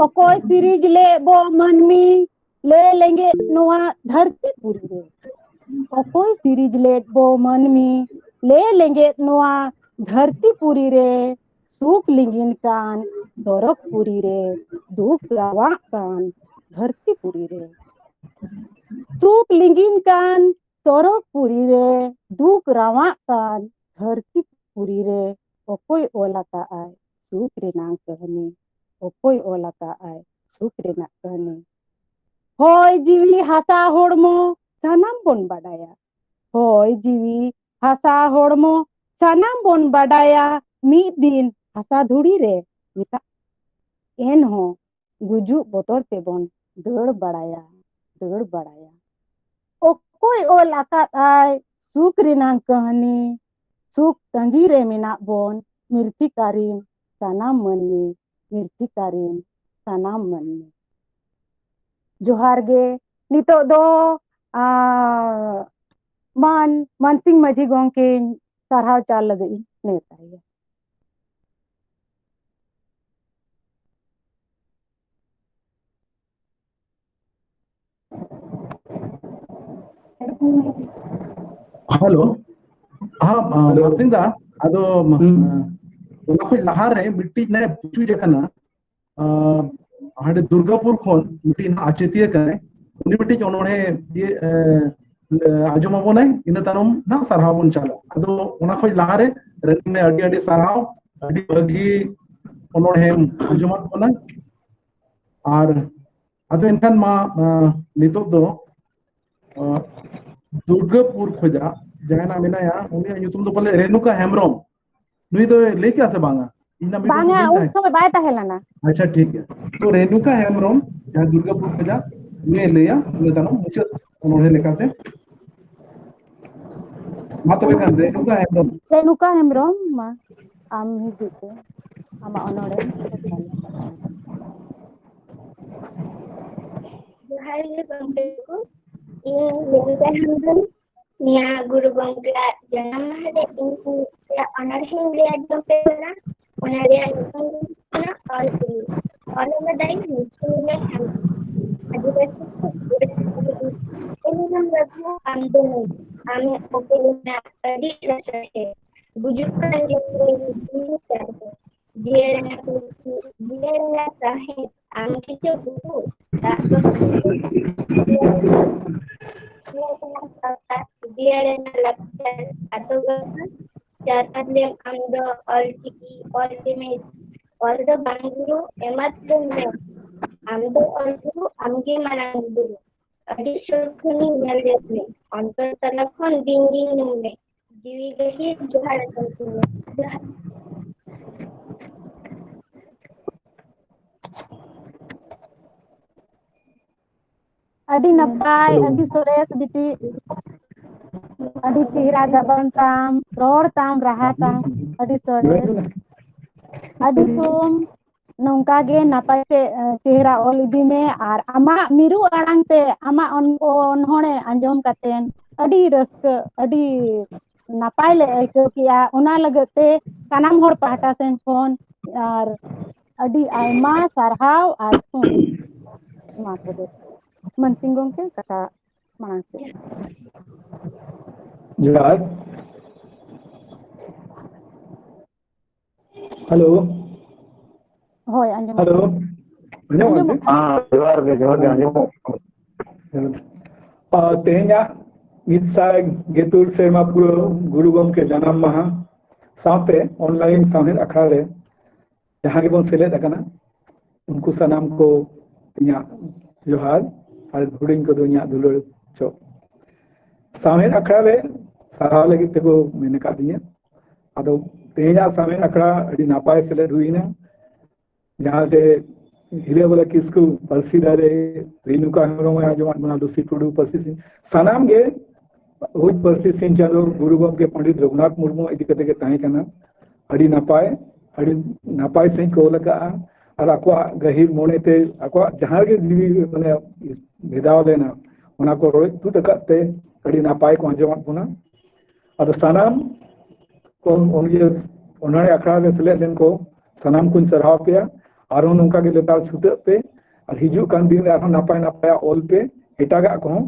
ᱚᱠᱚᱭ ᱥᱤᱨᱤᱡᱽ ᱞᱮᱫ ᱵᱚ ᱢᱟᱹᱱᱢᱤ ᱞᱮ ᱞᱮᱸᱜᱮᱫ ᱱᱚᱣᱟ ᱫᱷᱟᱹᱨᱛᱤ ᱯᱩᱨᱤ ᱨᱮ? ᱚᱠᱚᱭ ᱥᱤᱨᱤᱡᱽ ᱞᱮᱫ ᱵᱚ ᱢᱟᱹᱱᱢᱤ ᱞᱮ ᱞᱮᱸᱜᱮᱫ ᱱᱚᱣᱟ ᱫᱷᱟᱹᱨᱛᱤ ᱯᱩᱨᱤ ᱨᱮ? ᱥᱩᱠ ᱞᱤᱸᱜᱤᱱ ᱠᱟᱱ ᱥᱚᱨᱚᱜᱽ ᱯᱩᱨᱤ ᱨᱮ, ᱫᱩᱠ ᱨᱟᱣᱟᱜ ᱠᱟᱱ ᱫᱷᱟᱹᱨᱛᱤ ᱯᱩᱨᱤ ᱨᱮ᱾ ᱥᱩᱠ ᱞᱤᱸᱜᱤᱱ ᱠᱟᱱ ᱥᱚᱨᱚᱜᱽ ᱯᱩᱨᱤ ᱨᱮ, ᱫᱩᱠ ᱨᱟᱣᱟᱜ ᱠᱟᱱ ᱫᱷᱟᱹᱨᱛᱤ ᱯᱩᱨᱤ ᱨᱮ, ᱚᱠᱚᱭ ᱚᱞ ᱟᱠᱟᱫ ᱟᱭ ᱥᱩᱠ ᱨᱮᱱᱟᱜ ᱠᱟᱹᱦᱱᱤ? ᱚᱠᱚᱭ ᱚᱞ ᱟᱠᱟᱫ ᱟᱭ ᱥᱩᱠ ᱨᱮᱱᱟᱜ ᱠᱟᱹᱦᱱᱤ? ᱦᱚᱭ ᱡᱤᱣᱤ ᱦᱟᱥᱟ ᱦᱚᱲᱢᱚ ᱥᱟᱱᱟᱢ ᱵᱚᱱ ᱵᱟᱰᱟᱭᱟ᱾ ᱦᱚᱭ ᱡᱤᱣᱤ ᱦᱟᱥᱟ ᱦᱚᱲᱢᱚ ᱥᱟᱱᱟᱢ ᱵᱚᱱ ᱵᱟᱰᱟᱭᱟ, ᱢᱤᱫ ᱫᱤᱱ ᱦᱟᱥᱟ ᱫᱷᱩᱲᱤ ᱨᱮ ᱢᱮᱥᱟᱜ᱾ ᱮᱱᱦᱚᱸ ᱜᱩᱡᱩᱜ ᱵᱚᱛᱚᱨ ᱛᱮᱵᱚᱱ ᱫᱟᱹᱲ ᱵᱟᱲᱟᱭᱟ, ᱫᱟᱹᱲ ᱵᱟᱲᱟᱭᱟ᱾ ᱚᱠᱚᱭ ᱚᱞ ᱟᱠᱟᱫ ᱟᱭ ᱥᱩᱠ ᱨᱮᱱᱟᱝ ᱠᱟᱹᱦᱱᱤ? ᱥᱩᱠ ᱛᱟᱺᱜᱤ ᱨᱮ ᱢᱮᱱᱟᱜ ᱵᱚᱱ ᱢᱤᱨᱛᱷᱤᱠᱟᱨᱤᱱ ᱥᱟᱱᱟᱢ ᱢᱟᱹᱱᱢᱤ, ᱢᱤᱨᱛᱷᱤᱠᱟᱨᱤᱱ ᱥᱟᱱᱟᱢ ᱢᱟᱹᱱᱢᱤ᱾ ᱡᱚᱦᱟᱨ ᱜᱮ᱾ ᱱᱤᱛᱚᱜ ᱫᱚ, ᱟ, ᱢᱟᱱ ᱢᱟᱱᱥᱤᱝ ᱢᱟᱹᱡᱷᱤ ᱜᱚᱢᱠᱮᱧ ᱥᱟᱨᱦᱟᱣ ᱪᱟᱞ ᱞᱟᱹᱜᱤᱫ ᱤᱧ ᱱᱮᱣᱛᱟᱭᱟ᱾ ᱦᱮᱞᱳ᱾ ᱦᱮᱸ, ᱢᱟᱨᱥᱤᱝ ᱫᱟ, ᱟᱫᱚ ᱚᱱᱟ ᱠᱷᱚᱱ ᱞᱟᱦᱟᱨᱮ ᱢᱤᱫᱴᱤᱡ ᱱᱟᱭ ᱯᱩᱪᱩᱡ ᱟᱠᱟᱱᱟ, ᱦᱟᱸᱰᱮ ᱫᱩᱨᱜᱟᱯᱩᱨ ᱠᱷᱚᱱ ᱢᱤᱫᱴᱤᱡ ᱱᱟᱦᱟᱜ ᱟᱪᱮᱛᱤᱭᱟᱹ ᱠᱟᱱᱟᱭ, ᱩᱱᱤ ᱢᱤᱫᱴᱤᱡ ᱚᱱᱚᱬᱦᱮ ᱤᱭᱟᱹ, ᱟᱸᱡᱚᱢ ᱟᱵᱚᱱᱟᱭ, ᱤᱱᱟᱹ ᱛᱟᱭᱱᱚᱢ ᱱᱟᱦᱟᱜ ᱥᱟᱨᱦᱟᱣ ᱵᱚᱱ ᱪᱟᱞᱟ᱾ ᱟᱫᱚ ᱚᱱᱟ ᱠᱷᱚᱱ ᱞᱟᱦᱟᱨᱮ ᱨᱟᱱᱤ ᱢᱟᱹᱭ, ᱟᱹᱰᱤ ᱟᱹᱰᱤ ᱥᱟᱨᱦᱟᱣ, ᱟᱹᱰᱤ ᱵᱷᱟᱹᱜᱤ ᱚᱱᱚᱬᱦᱮᱢ ᱟᱸᱡᱚᱢᱟᱫ ᱵᱚᱱᱟ᱾ ᱟᱨ ᱟᱫᱚ ᱮᱱᱠᱷᱟᱱ ᱢᱟ, ᱱᱤᱛᱚᱜ ᱫᱚ ᱫᱩᱨᱜᱟᱯᱩᱨ ᱠᱷᱚᱡᱟᱜ ᱡᱟᱦᱟᱸᱭ ᱱᱟᱜ ᱢᱮᱱᱟᱭᱟ, ᱩᱱᱤᱭᱟᱜ ᱧᱩᱛᱩᱢ ᱫᱚ ᱯᱟᱞᱮ ᱨᱮᱱᱩᱠᱟ ᱦᱮᱢᱵᱨᱚᱢ᱾ ᱱᱩᱭ ᱫᱚᱭ ᱞᱟᱹᱭ ᱠᱮᱜᱼᱟ ᱥᱮ ᱵᱟᱝᱟ? ᱤᱧ ᱱᱟᱜ ᱢᱤᱫ ᱵᱟᱝᱟ, ᱫᱤᱱ ᱩᱱ ᱛᱟᱦᱮᱸ ᱥᱚᱢᱚᱭ ᱵᱟᱭ ᱛᱟᱦᱮᱸ ᱞᱮᱱᱟ᱾ ᱟᱪᱪᱷᱟ, ᱴᱷᱤᱠ ᱜᱮᱭᱟ᱾ ᱛᱚ, ᱨᱮᱱᱩᱠᱟ ᱦᱮᱢᱵᱨᱚᱢ, ᱡᱟᱦᱟᱸᱭ ᱫᱩᱨᱜᱟᱯᱩᱨ ᱠᱷᱚᱡᱟᱜ, ᱩᱱᱤᱭ ᱞᱟᱹᱭᱟ, ᱤᱱᱟᱹ ᱛᱟᱭᱱᱚᱢ ᱢᱩᱪᱟᱹᱫ ᱚᱱᱚᱬᱦᱮ ᱞᱮᱠᱟᱛᱮ᱾ ᱢᱟ ᱛᱚᱵᱮ ᱠᱷᱟᱱ, ᱨᱮᱱᱩᱠᱟ ᱦᱮᱢᱵᱨᱚᱢ᱾ ᱨᱮᱱᱩᱠᱟ ᱦᱮᱢᱵᱨᱚᱢ, ᱢᱟ, ᱟᱢ ᱦᱤᱡᱩᱜ ᱯᱮ, ᱟᱢᱟᱜ ᱚᱱᱚᱬᱦᱮ᱾ ᱡᱚᱦᱟᱨ ᱜᱮ ᱜᱚᱢᱠᱮ ᱠᱚ, ᱤᱧ ᱨᱮᱱᱩᱠᱟ ᱦᱮᱢᱵᱨᱚᱢ᱾ ᱱᱤᱭᱟᱹ ᱜᱩᱨᱩ ᱜᱚᱢᱠᱮᱭᱟᱜ ᱡᱟᱱᱟᱢ ᱢᱟᱦᱟ ᱨᱮ ᱤᱧ ᱢᱤᱫᱴᱮᱱ ᱚᱱᱚᱬᱦᱮᱧ ᱞᱟᱹᱭ ᱟᱸᱡᱚᱢ ᱯᱮ ᱠᱟᱱᱟ᱾ ᱚᱱᱟ ᱨᱮᱭᱟᱜ ᱧᱩᱛᱩᱢ ᱫᱚ ᱦᱩᱭᱩᱜ ᱠᱟᱱᱟ ᱚᱞ ᱪᱤᱠᱤ᱾ ᱚᱞ ᱟᱠᱟᱫᱟᱭ ᱢᱤᱥᱩᱨᱤᱭᱟ ᱦᱮᱢᱵᱨᱚᱢ᱾ ᱟᱹᱫᱤᱵᱟᱹᱥᱤ ᱠᱚ ᱜᱚᱰ ᱠᱟᱹᱦᱱᱤ᱾ ᱮᱱᱮᱡᱟᱢ ᱵᱟᱹᱵᱩ ᱟᱢ ᱫᱚ ᱱᱩᱭ, ᱟᱢᱮ ᱚᱯᱮᱞ ᱮᱱᱟ ᱟᱹᱰᱤ ᱨᱟᱹᱥᱠᱟᱹ ᱛᱮ᱾ ᱜᱩᱡᱩᱜ ᱠᱟᱱ ᱡᱚᱠᱷᱚᱱ ᱡᱤᱣᱤ ᱪᱟᱨ ᱫᱚ᱾ ᱡᱤᱭᱟᱹᱲ ᱮᱱᱟ ᱛᱩᱞᱥᱤ, ᱡᱤᱭᱟᱹᱲ ᱮᱱᱟ ᱥᱟᱦᱮᱫ, ᱟᱢ ᱜᱮᱪᱚ ᱜᱩᱨᱩ, ᱫᱟᱜ ᱫᱚ ᱡᱤᱭᱟᱹᱲ ᱮᱱᱟ ᱥᱟᱶᱛᱟ, ᱡᱤᱭᱟᱹᱲ ᱮᱱᱟ ᱞᱟᱠᱪᱟᱨ, ᱟᱛᱳ ᱜᱟᱶᱛᱟ, ᱪᱟᱨᱯᱟᱛ ᱞᱮᱢ ᱟᱢ ᱫᱚ ᱚᱞ ᱪᱤᱠᱤ, ᱚᱞ ᱨᱤᱢᱤᱡ, ᱚᱞ ᱫᱚ ᱵᱟᱝ ᱜᱩᱨᱩ, ᱮᱢᱟᱛ ᱞᱮᱢ ᱢᱮ, ᱟᱢ ᱫᱚ ᱚᱞ ᱜᱩᱨᱩ, ᱟᱢ ᱜᱮ ᱢᱟᱨᱟᱝ ᱜᱩᱨᱩ, ᱟᱹᱰᱤ ᱥᱩᱨ ᱠᱷᱚᱱᱤᱧ ᱧᱮᱞ ᱞᱮᱫ ᱢᱮ, ᱚᱱᱛᱚᱨ ᱛᱟᱞᱟ ᱠᱷᱚᱱ ᱵᱤᱝ ᱵᱤᱝ ᱧᱩᱢ ᱢᱮ, ᱡᱤᱣᱤ ᱜᱟᱹᱦᱤᱨ ᱡᱚᱦᱟᱨ ᱟᱠᱟᱱ ᱛᱤᱧᱟ, ᱡᱚᱦᱟᱨ᱾ ᱟᱹᱰᱤ ᱱᱟᱯᱟᱭ, ᱦᱮᱞᱳ᱾ ᱟᱹᱰᱤ ᱥᱚᱨᱮᱥ ᱵᱤᱴᱤ, ᱟᱹᱰᱤ ᱪᱮᱦᱨᱟ ᱜᱟᱵᱟᱱ ᱛᱟᱢ, ᱨᱚᱲ ᱛᱟᱢ, ᱨᱟᱦᱟ ᱛᱟᱢ, ᱟᱹᱰᱤ ᱥᱚᱨᱮᱥ, ᱟᱹᱰᱤ ᱥᱩᱢ᱾ ᱱᱚᱝᱠᱟ ᱜᱮ ᱱᱟᱯᱟᱭ ᱛᱮ, ᱮ, ᱪᱮᱦᱨᱟ ᱚᱞ ᱤᱫᱤ ᱢᱮ ᱟᱨ ᱟᱢᱟᱜ ᱢᱤᱨᱩ ᱟᱲᱟᱝ ᱛᱮ ᱟᱢᱟᱜ ᱚᱱ-, ᱚᱱᱚᱬᱦᱮ ᱟᱸᱡᱚᱢ ᱠᱟᱛᱮᱱ ᱟᱹᱰᱤ ᱨᱟᱹᱥᱠᱟᱹ, ᱟᱹᱰᱤ ᱱᱟᱯᱟᱭ ᱞᱮ ᱟᱹᱭᱠᱟᱹᱣ ᱠᱮᱜᱼᱟ᱾ ᱚᱱᱟ ᱞᱟᱹᱜᱤᱫ ᱛᱮ ᱥᱟᱱᱟᱢ ᱦᱚᱲ ᱯᱟᱦᱴᱟ ᱥᱮᱱ ᱠᱷᱚᱱ ᱟᱨ ᱟᱹᱰᱤ ᱟᱭᱢᱟ ᱥᱟᱨᱦᱟᱣ ᱟᱨ ᱛᱷᱩᱢ᱾ ᱢᱟ ᱛᱚᱵᱮ, ᱢᱟᱱᱥᱤᱝ ᱜᱚᱢᱠᱮ, ᱠᱟᱛᱷᱟ ᱢᱟᱲᱟᱝ ᱥᱮᱫ᱾ ᱡᱚᱦᱟᱨ᱾ ᱦᱮᱞᱳ᱾ ᱦᱳᱭ, ᱟᱸᱡᱚᱢᱚᱜ ᱦᱮᱞᱳ᱾ ᱠᱟᱱᱟ᱾ ᱟᱸᱡᱚᱢᱚᱜ ᱠᱟᱱᱟ? ᱦᱮᱸ, ᱡᱚᱦᱟᱨ ᱜᱮ, ᱡᱚᱦᱟᱨ ᱜᱮ, ᱟᱸᱡᱚᱢᱚᱜ ᱠᱟᱱᱟ᱾ ᱟᱨ ᱛᱮᱦᱮᱧᱟᱜ ᱢᱤᱫ ᱥᱟᱭ ᱜᱮᱛᱩᱨ ᱥᱮᱨᱢᱟ ᱯᱩᱨᱟᱹᱣ ᱜᱩᱨᱩ ᱜᱚᱢᱠᱮ ᱡᱟᱱᱟᱢ ᱢᱟᱦᱟ ᱥᱟᱶᱛᱮ online ᱥᱟᱶᱦᱮᱫ ᱟᱠᱷᱲᱟ ᱨᱮ ᱡᱟᱦᱟᱸ ᱜᱮᱵᱚᱱ ᱥᱮᱞᱮᱫ ᱟᱠᱟᱱᱟ, ᱩᱱᱠᱩ ᱥᱟᱱᱟᱢ ᱠᱚ ᱤᱧᱟᱹᱜ ᱡᱚᱦᱟᱨ ᱟᱨ ᱦᱩᱰᱤᱧ ᱠᱚᱫᱚ ᱤᱧᱟᱹᱜ ᱫᱩᱞᱟᱹᱲ ᱪᱚᱜ᱾ ᱥᱟᱶᱦᱮᱫ ᱟᱠᱷᱲᱟ ᱨᱮ ᱥᱟᱨᱦᱟᱣ ᱞᱟᱹᱜᱤᱫ ᱛᱮᱠᱚ ᱢᱮᱱ ᱟᱠᱟᱫ ᱫᱤᱧᱟ᱾ ᱟᱫᱚ ᱛᱮᱦᱮᱧᱟᱜ ᱥᱟᱶᱦᱮᱫ ᱟᱠᱷᱲᱟ ᱟᱹᱰᱤ ᱱᱟᱯᱟᱭ ᱥᱮᱞᱮᱫ ᱦᱩᱭᱱᱟ, ᱡᱟᱦᱟᱸ ᱨᱮ ᱦᱤᱨᱟᱹᱵᱟᱞᱟ ᱠᱤᱥᱠᱩ ᱯᱟᱹᱨᱥᱤ ᱫᱟᱨᱮ, ᱨᱮᱱᱩᱠᱟ ᱦᱮᱢᱵᱨᱚᱢ ᱮ ᱟᱸᱡᱚᱢᱟᱫ ᱵᱚᱱᱟ ᱞᱩᱥᱤ ᱴᱩᱰᱩ ᱯᱟᱹᱨᱥᱤ ᱥᱤᱧ, ᱥᱟᱱᱟᱢ ᱜᱮ ᱦᱩᱡ ᱯᱟᱹᱨᱥᱤ ᱥᱤᱧ ᱪᱟᱸᱫᱳ ᱜᱩᱨᱩ ᱜᱚᱢᱠᱮ ᱯᱚᱸᱰᱤᱛ ᱨᱚᱜᱷᱩᱱᱟᱛᱷ ᱢᱩᱨᱢᱩ ᱤᱫᱤ ᱠᱟᱛᱮ ᱜᱮ ᱛᱟᱦᱮᱸ ᱠᱟᱱᱟ᱾ ᱟᱹᱰᱤ ᱱᱟᱯᱟᱭ, ᱟᱹᱰᱤ ᱱᱟᱯᱟᱭ ᱥᱟᱺᱦᱤᱡ ᱠᱚ ᱚᱞ ᱟᱠᱟᱫᱼᱟ᱾ ᱟᱨ ᱟᱠᱚᱣᱟᱜ ᱜᱟᱹᱦᱤᱨ ᱢᱚᱱᱮᱛᱮ ᱟᱠᱚᱣᱟᱜ ᱡᱟᱦᱟᱸ ᱨᱮᱜᱮ ᱡᱤᱣᱤ ᱢᱟᱱᱮ ᱵᱷᱮᱫᱟᱣ ᱞᱮᱱᱟ, ᱚᱱᱟ ᱠᱚ ᱨᱚᱲ ᱛᱩᱫ ᱟᱠᱟᱫ ᱛᱮ ᱟᱹᱰᱤ ᱱᱟᱯᱟᱭ ᱠᱚ ᱟᱸᱡᱚᱢᱟᱫ ᱵᱚᱱᱟ᱾ ᱟᱫᱚ ᱥᱟᱱᱟᱢ ᱠᱚ ᱚᱱᱚᱞᱤᱭᱟᱹ ᱚᱱᱚᱲᱦᱮ ᱟᱠᱷᱲᱟ ᱨᱮ ᱥᱮᱞᱮᱫ ᱞᱮᱱ ᱠᱚ ᱥᱟᱱᱟᱢ ᱠᱚᱧ ᱥᱟᱨᱦᱟᱣ ᱯᱮᱭᱟ᱾ ᱟᱨᱦᱚᱸ ᱱᱚᱝᱠᱟ ᱜᱮ ᱞᱮᱛᱟᱲ ᱪᱷᱩᱴᱟᱹᱜ ᱯᱮ ᱟᱨ ᱦᱤᱡᱩᱜ ᱠᱟᱱ ᱫᱤᱱ ᱨᱮ ᱟᱨᱦᱚᱸ ᱱᱟᱯᱟᱭ ᱱᱟᱯᱟᱭᱟᱜ ᱚᱞ ᱯᱮ ᱮᱴᱟᱜᱟᱜ ᱠᱚᱦᱚᱸ᱾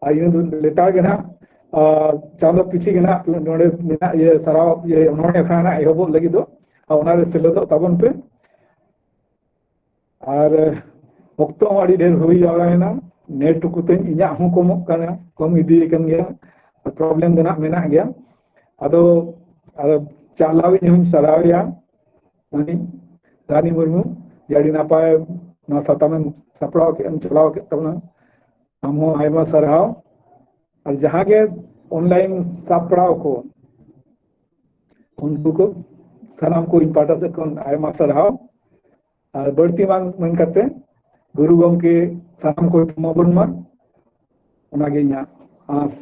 ᱟᱨ ᱤᱱᱟᱹ ᱫᱚ ᱞᱮᱛᱟᱲ ᱜᱮ ᱱᱟᱦᱟᱜ, ᱟᱨ ᱪᱟᱸᱫᱚ ᱯᱤᱪᱷᱤ ᱜᱮ ᱱᱟᱦᱟᱜ ᱱᱚᱰᱮ ᱢᱮᱱᱟᱜ ᱤᱭᱟᱹ ᱥᱟᱨᱦᱟᱣ ᱤᱭᱟᱹ ᱚᱱᱚᱲᱦᱮ ᱟᱠᱷᱲᱟ ᱱᱟᱦᱟᱜ ᱮᱦᱚᱵᱚᱜ ᱞᱟᱹᱜᱤᱫᱚᱜ᱾ ᱟᱨ ᱚᱱᱟᱨᱮ ᱥᱮᱞᱮᱫᱚᱜ ᱛᱟᱵᱚᱱ ᱯᱮ᱾ ᱟᱨ ᱚᱠᱛᱚ ᱦᱚᱸ ᱟᱹᱰᱤ ᱰᱷᱮᱨ ᱦᱩᱭ ᱡᱟᱣᱨᱟᱭᱮᱱᱟ᱾ ᱱᱮᱴ ᱴᱩᱠᱩ ᱛᱮᱧ ᱤᱧᱟᱹᱜ ᱦᱚᱸ ᱠᱚᱢᱚᱜ ᱠᱟᱱᱟ, ᱠᱚᱢ ᱤᱫᱤ ᱟᱠᱟᱱ ᱜᱮᱭᱟ᱾ ᱯᱨᱚᱵᱞᱮᱢ ᱫᱚ ᱱᱟᱜ ᱢᱮᱱᱟᱜ ᱜᱮᱭᱟ᱾ ᱟᱫᱚ ᱟᱫᱚ ᱪᱟᱞᱟᱣᱤᱡ ᱦᱚᱸᱧ ᱥᱟᱨᱦᱟᱣᱮᱭᱟ, ᱩᱱᱤ ᱨᱟᱱᱤ ᱢᱩᱨᱢᱩ, ᱡᱮ ᱟᱹᱰᱤ ᱱᱟᱯᱟᱭ ᱱᱚᱣᱟ ᱥᱟᱛᱟᱢᱮᱢ ᱥᱟᱯᱲᱟᱣ ᱠᱮᱫ ᱮᱢ ᱪᱟᱞᱟᱣ ᱠᱮᱫ ᱛᱟᱵᱚᱱᱟ᱾ ᱟᱢ ᱦᱚᱸ ᱟᱭᱢᱟ ᱥᱟᱨᱦᱟᱣ᱾ ᱟᱨ ᱡᱟᱦᱟᱸ ᱜᱮ ᱚᱱᱞᱟᱭᱤᱱ ᱥᱟᱯᱲᱟᱣ ᱠᱚ, ᱩᱱᱠᱩ ᱠᱚ ᱥᱟᱱᱟᱢ ᱠᱚ ᱤᱧ ᱯᱟᱦᱴᱟ ᱥᱮᱫ ᱠᱷᱚᱱ ᱟᱭᱢᱟ ᱥᱟᱨᱦᱟᱣ᱾ ᱟᱨ ᱵᱟᱹᱲᱛᱤ ᱵᱟᱝ ᱢᱮᱱ ᱠᱟᱛᱮ ᱜᱩᱨᱩ ᱜᱚᱢᱠᱮ ᱥᱟᱱᱟᱢ ᱠᱚ ᱛᱷᱩᱢᱟᱵᱚᱱ ᱢᱟ, ᱚᱱᱟᱜᱮ ᱤᱧᱟᱹᱜ ᱟᱸᱥ᱾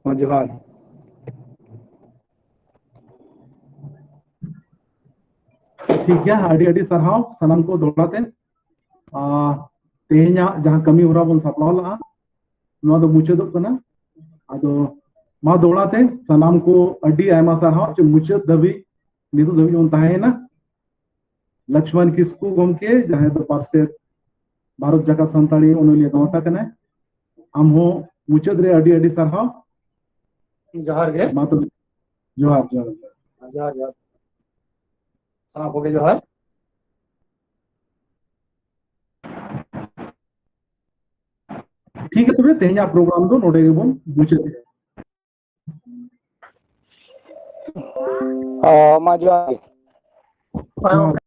ᱢᱟ ᱡᱚᱦᱟᱨ᱾ ᱴᱷᱤᱠ ᱜᱮᱭᱟ, ᱟᱹᱰᱤ ᱟᱹᱰᱤ ᱥᱟᱨᱦᱟᱣ ᱥᱟᱱᱟᱢ ᱠᱚ ᱫᱚᱦᱲᱟ ᱛᱮ᱾ ᱟᱨ ᱛᱮᱦᱮᱧᱟᱜ ᱡᱟᱦᱟᱸ ᱠᱟᱹᱢᱤ ᱦᱚᱨᱟ ᱵᱚᱱ ᱥᱟᱯᱲᱟᱣ ᱞᱟᱜᱼᱟ, ᱱᱚᱣᱟ ᱫᱚ ᱢᱩᱪᱟᱹᱫᱚᱜ ᱠᱟᱱᱟ᱾ ᱟᱫᱚ ᱢᱟ ᱫᱚᱦᱲᱟ ᱛᱮ ᱥᱟᱱᱟᱢ ᱠᱚ ᱟᱹᱰᱤ ᱟᱭᱢᱟ ᱥᱟᱨᱦᱟᱣ ᱡᱮ ᱢᱩᱪᱟᱹᱫ ᱫᱷᱟᱹᱵᱤᱡ, ᱱᱤᱛᱚᱜ ᱫᱷᱟᱹᱵᱤᱡ ᱵᱚᱱ ᱛᱟᱦᱮᱸᱭᱮᱱᱟ᱾ ᱞᱚᱠᱥᱢᱟᱱ ᱠᱤᱥᱠᱩ ᱜᱚᱢᱠᱮ, ᱡᱟᱦᱟᱸᱭ ᱫᱚ ᱯᱟᱨᱥᱮᱛ ᱵᱷᱟᱨᱚᱛ ᱡᱟᱠᱟᱛ ᱥᱟᱱᱛᱟᱲᱤ ᱚᱱᱚᱞᱤᱭᱟᱹ ᱜᱟᱶᱛᱟ ᱠᱟᱱᱟᱭ, ᱟᱢ ᱦᱚᱸ ᱢᱩᱪᱟᱹᱫ ᱨᱮ ᱟᱹᱰᱤ ᱟᱹᱰᱤ ᱥᱟᱨᱦᱟᱣ᱾ ᱡᱚᱦᱟᱨ ᱜᱮ᱾ ᱢᱟ ᱛᱚᱵᱮ, ᱡᱚᱦᱟᱨ, ᱡᱚᱦᱟᱨ, ᱡᱚᱦᱟᱨ᱾ ᱡᱚᱦᱟᱨ, ᱡᱚᱦᱟᱨ᱾ ᱥᱟᱱᱟᱢ ᱠᱚᱜᱮ ᱡᱚᱦᱟᱨ᱾ ᱴᱷᱤᱠ ᱜᱮᱭᱟ, ᱛᱚᱵᱮ ᱛᱮᱦᱮᱧᱟᱜ ᱯᱨᱳᱜᱨᱟᱢ ᱫᱚ ᱱᱚᱰᱮ ᱜᱮᱵᱚᱱ ᱢᱩᱪᱟᱹᱫ ᱮᱫᱟ᱾ ᱚ, ᱢᱟ ᱡᱚᱦᱟᱨ ᱜᱮ᱾ ᱡᱚᱦᱟᱨ᱾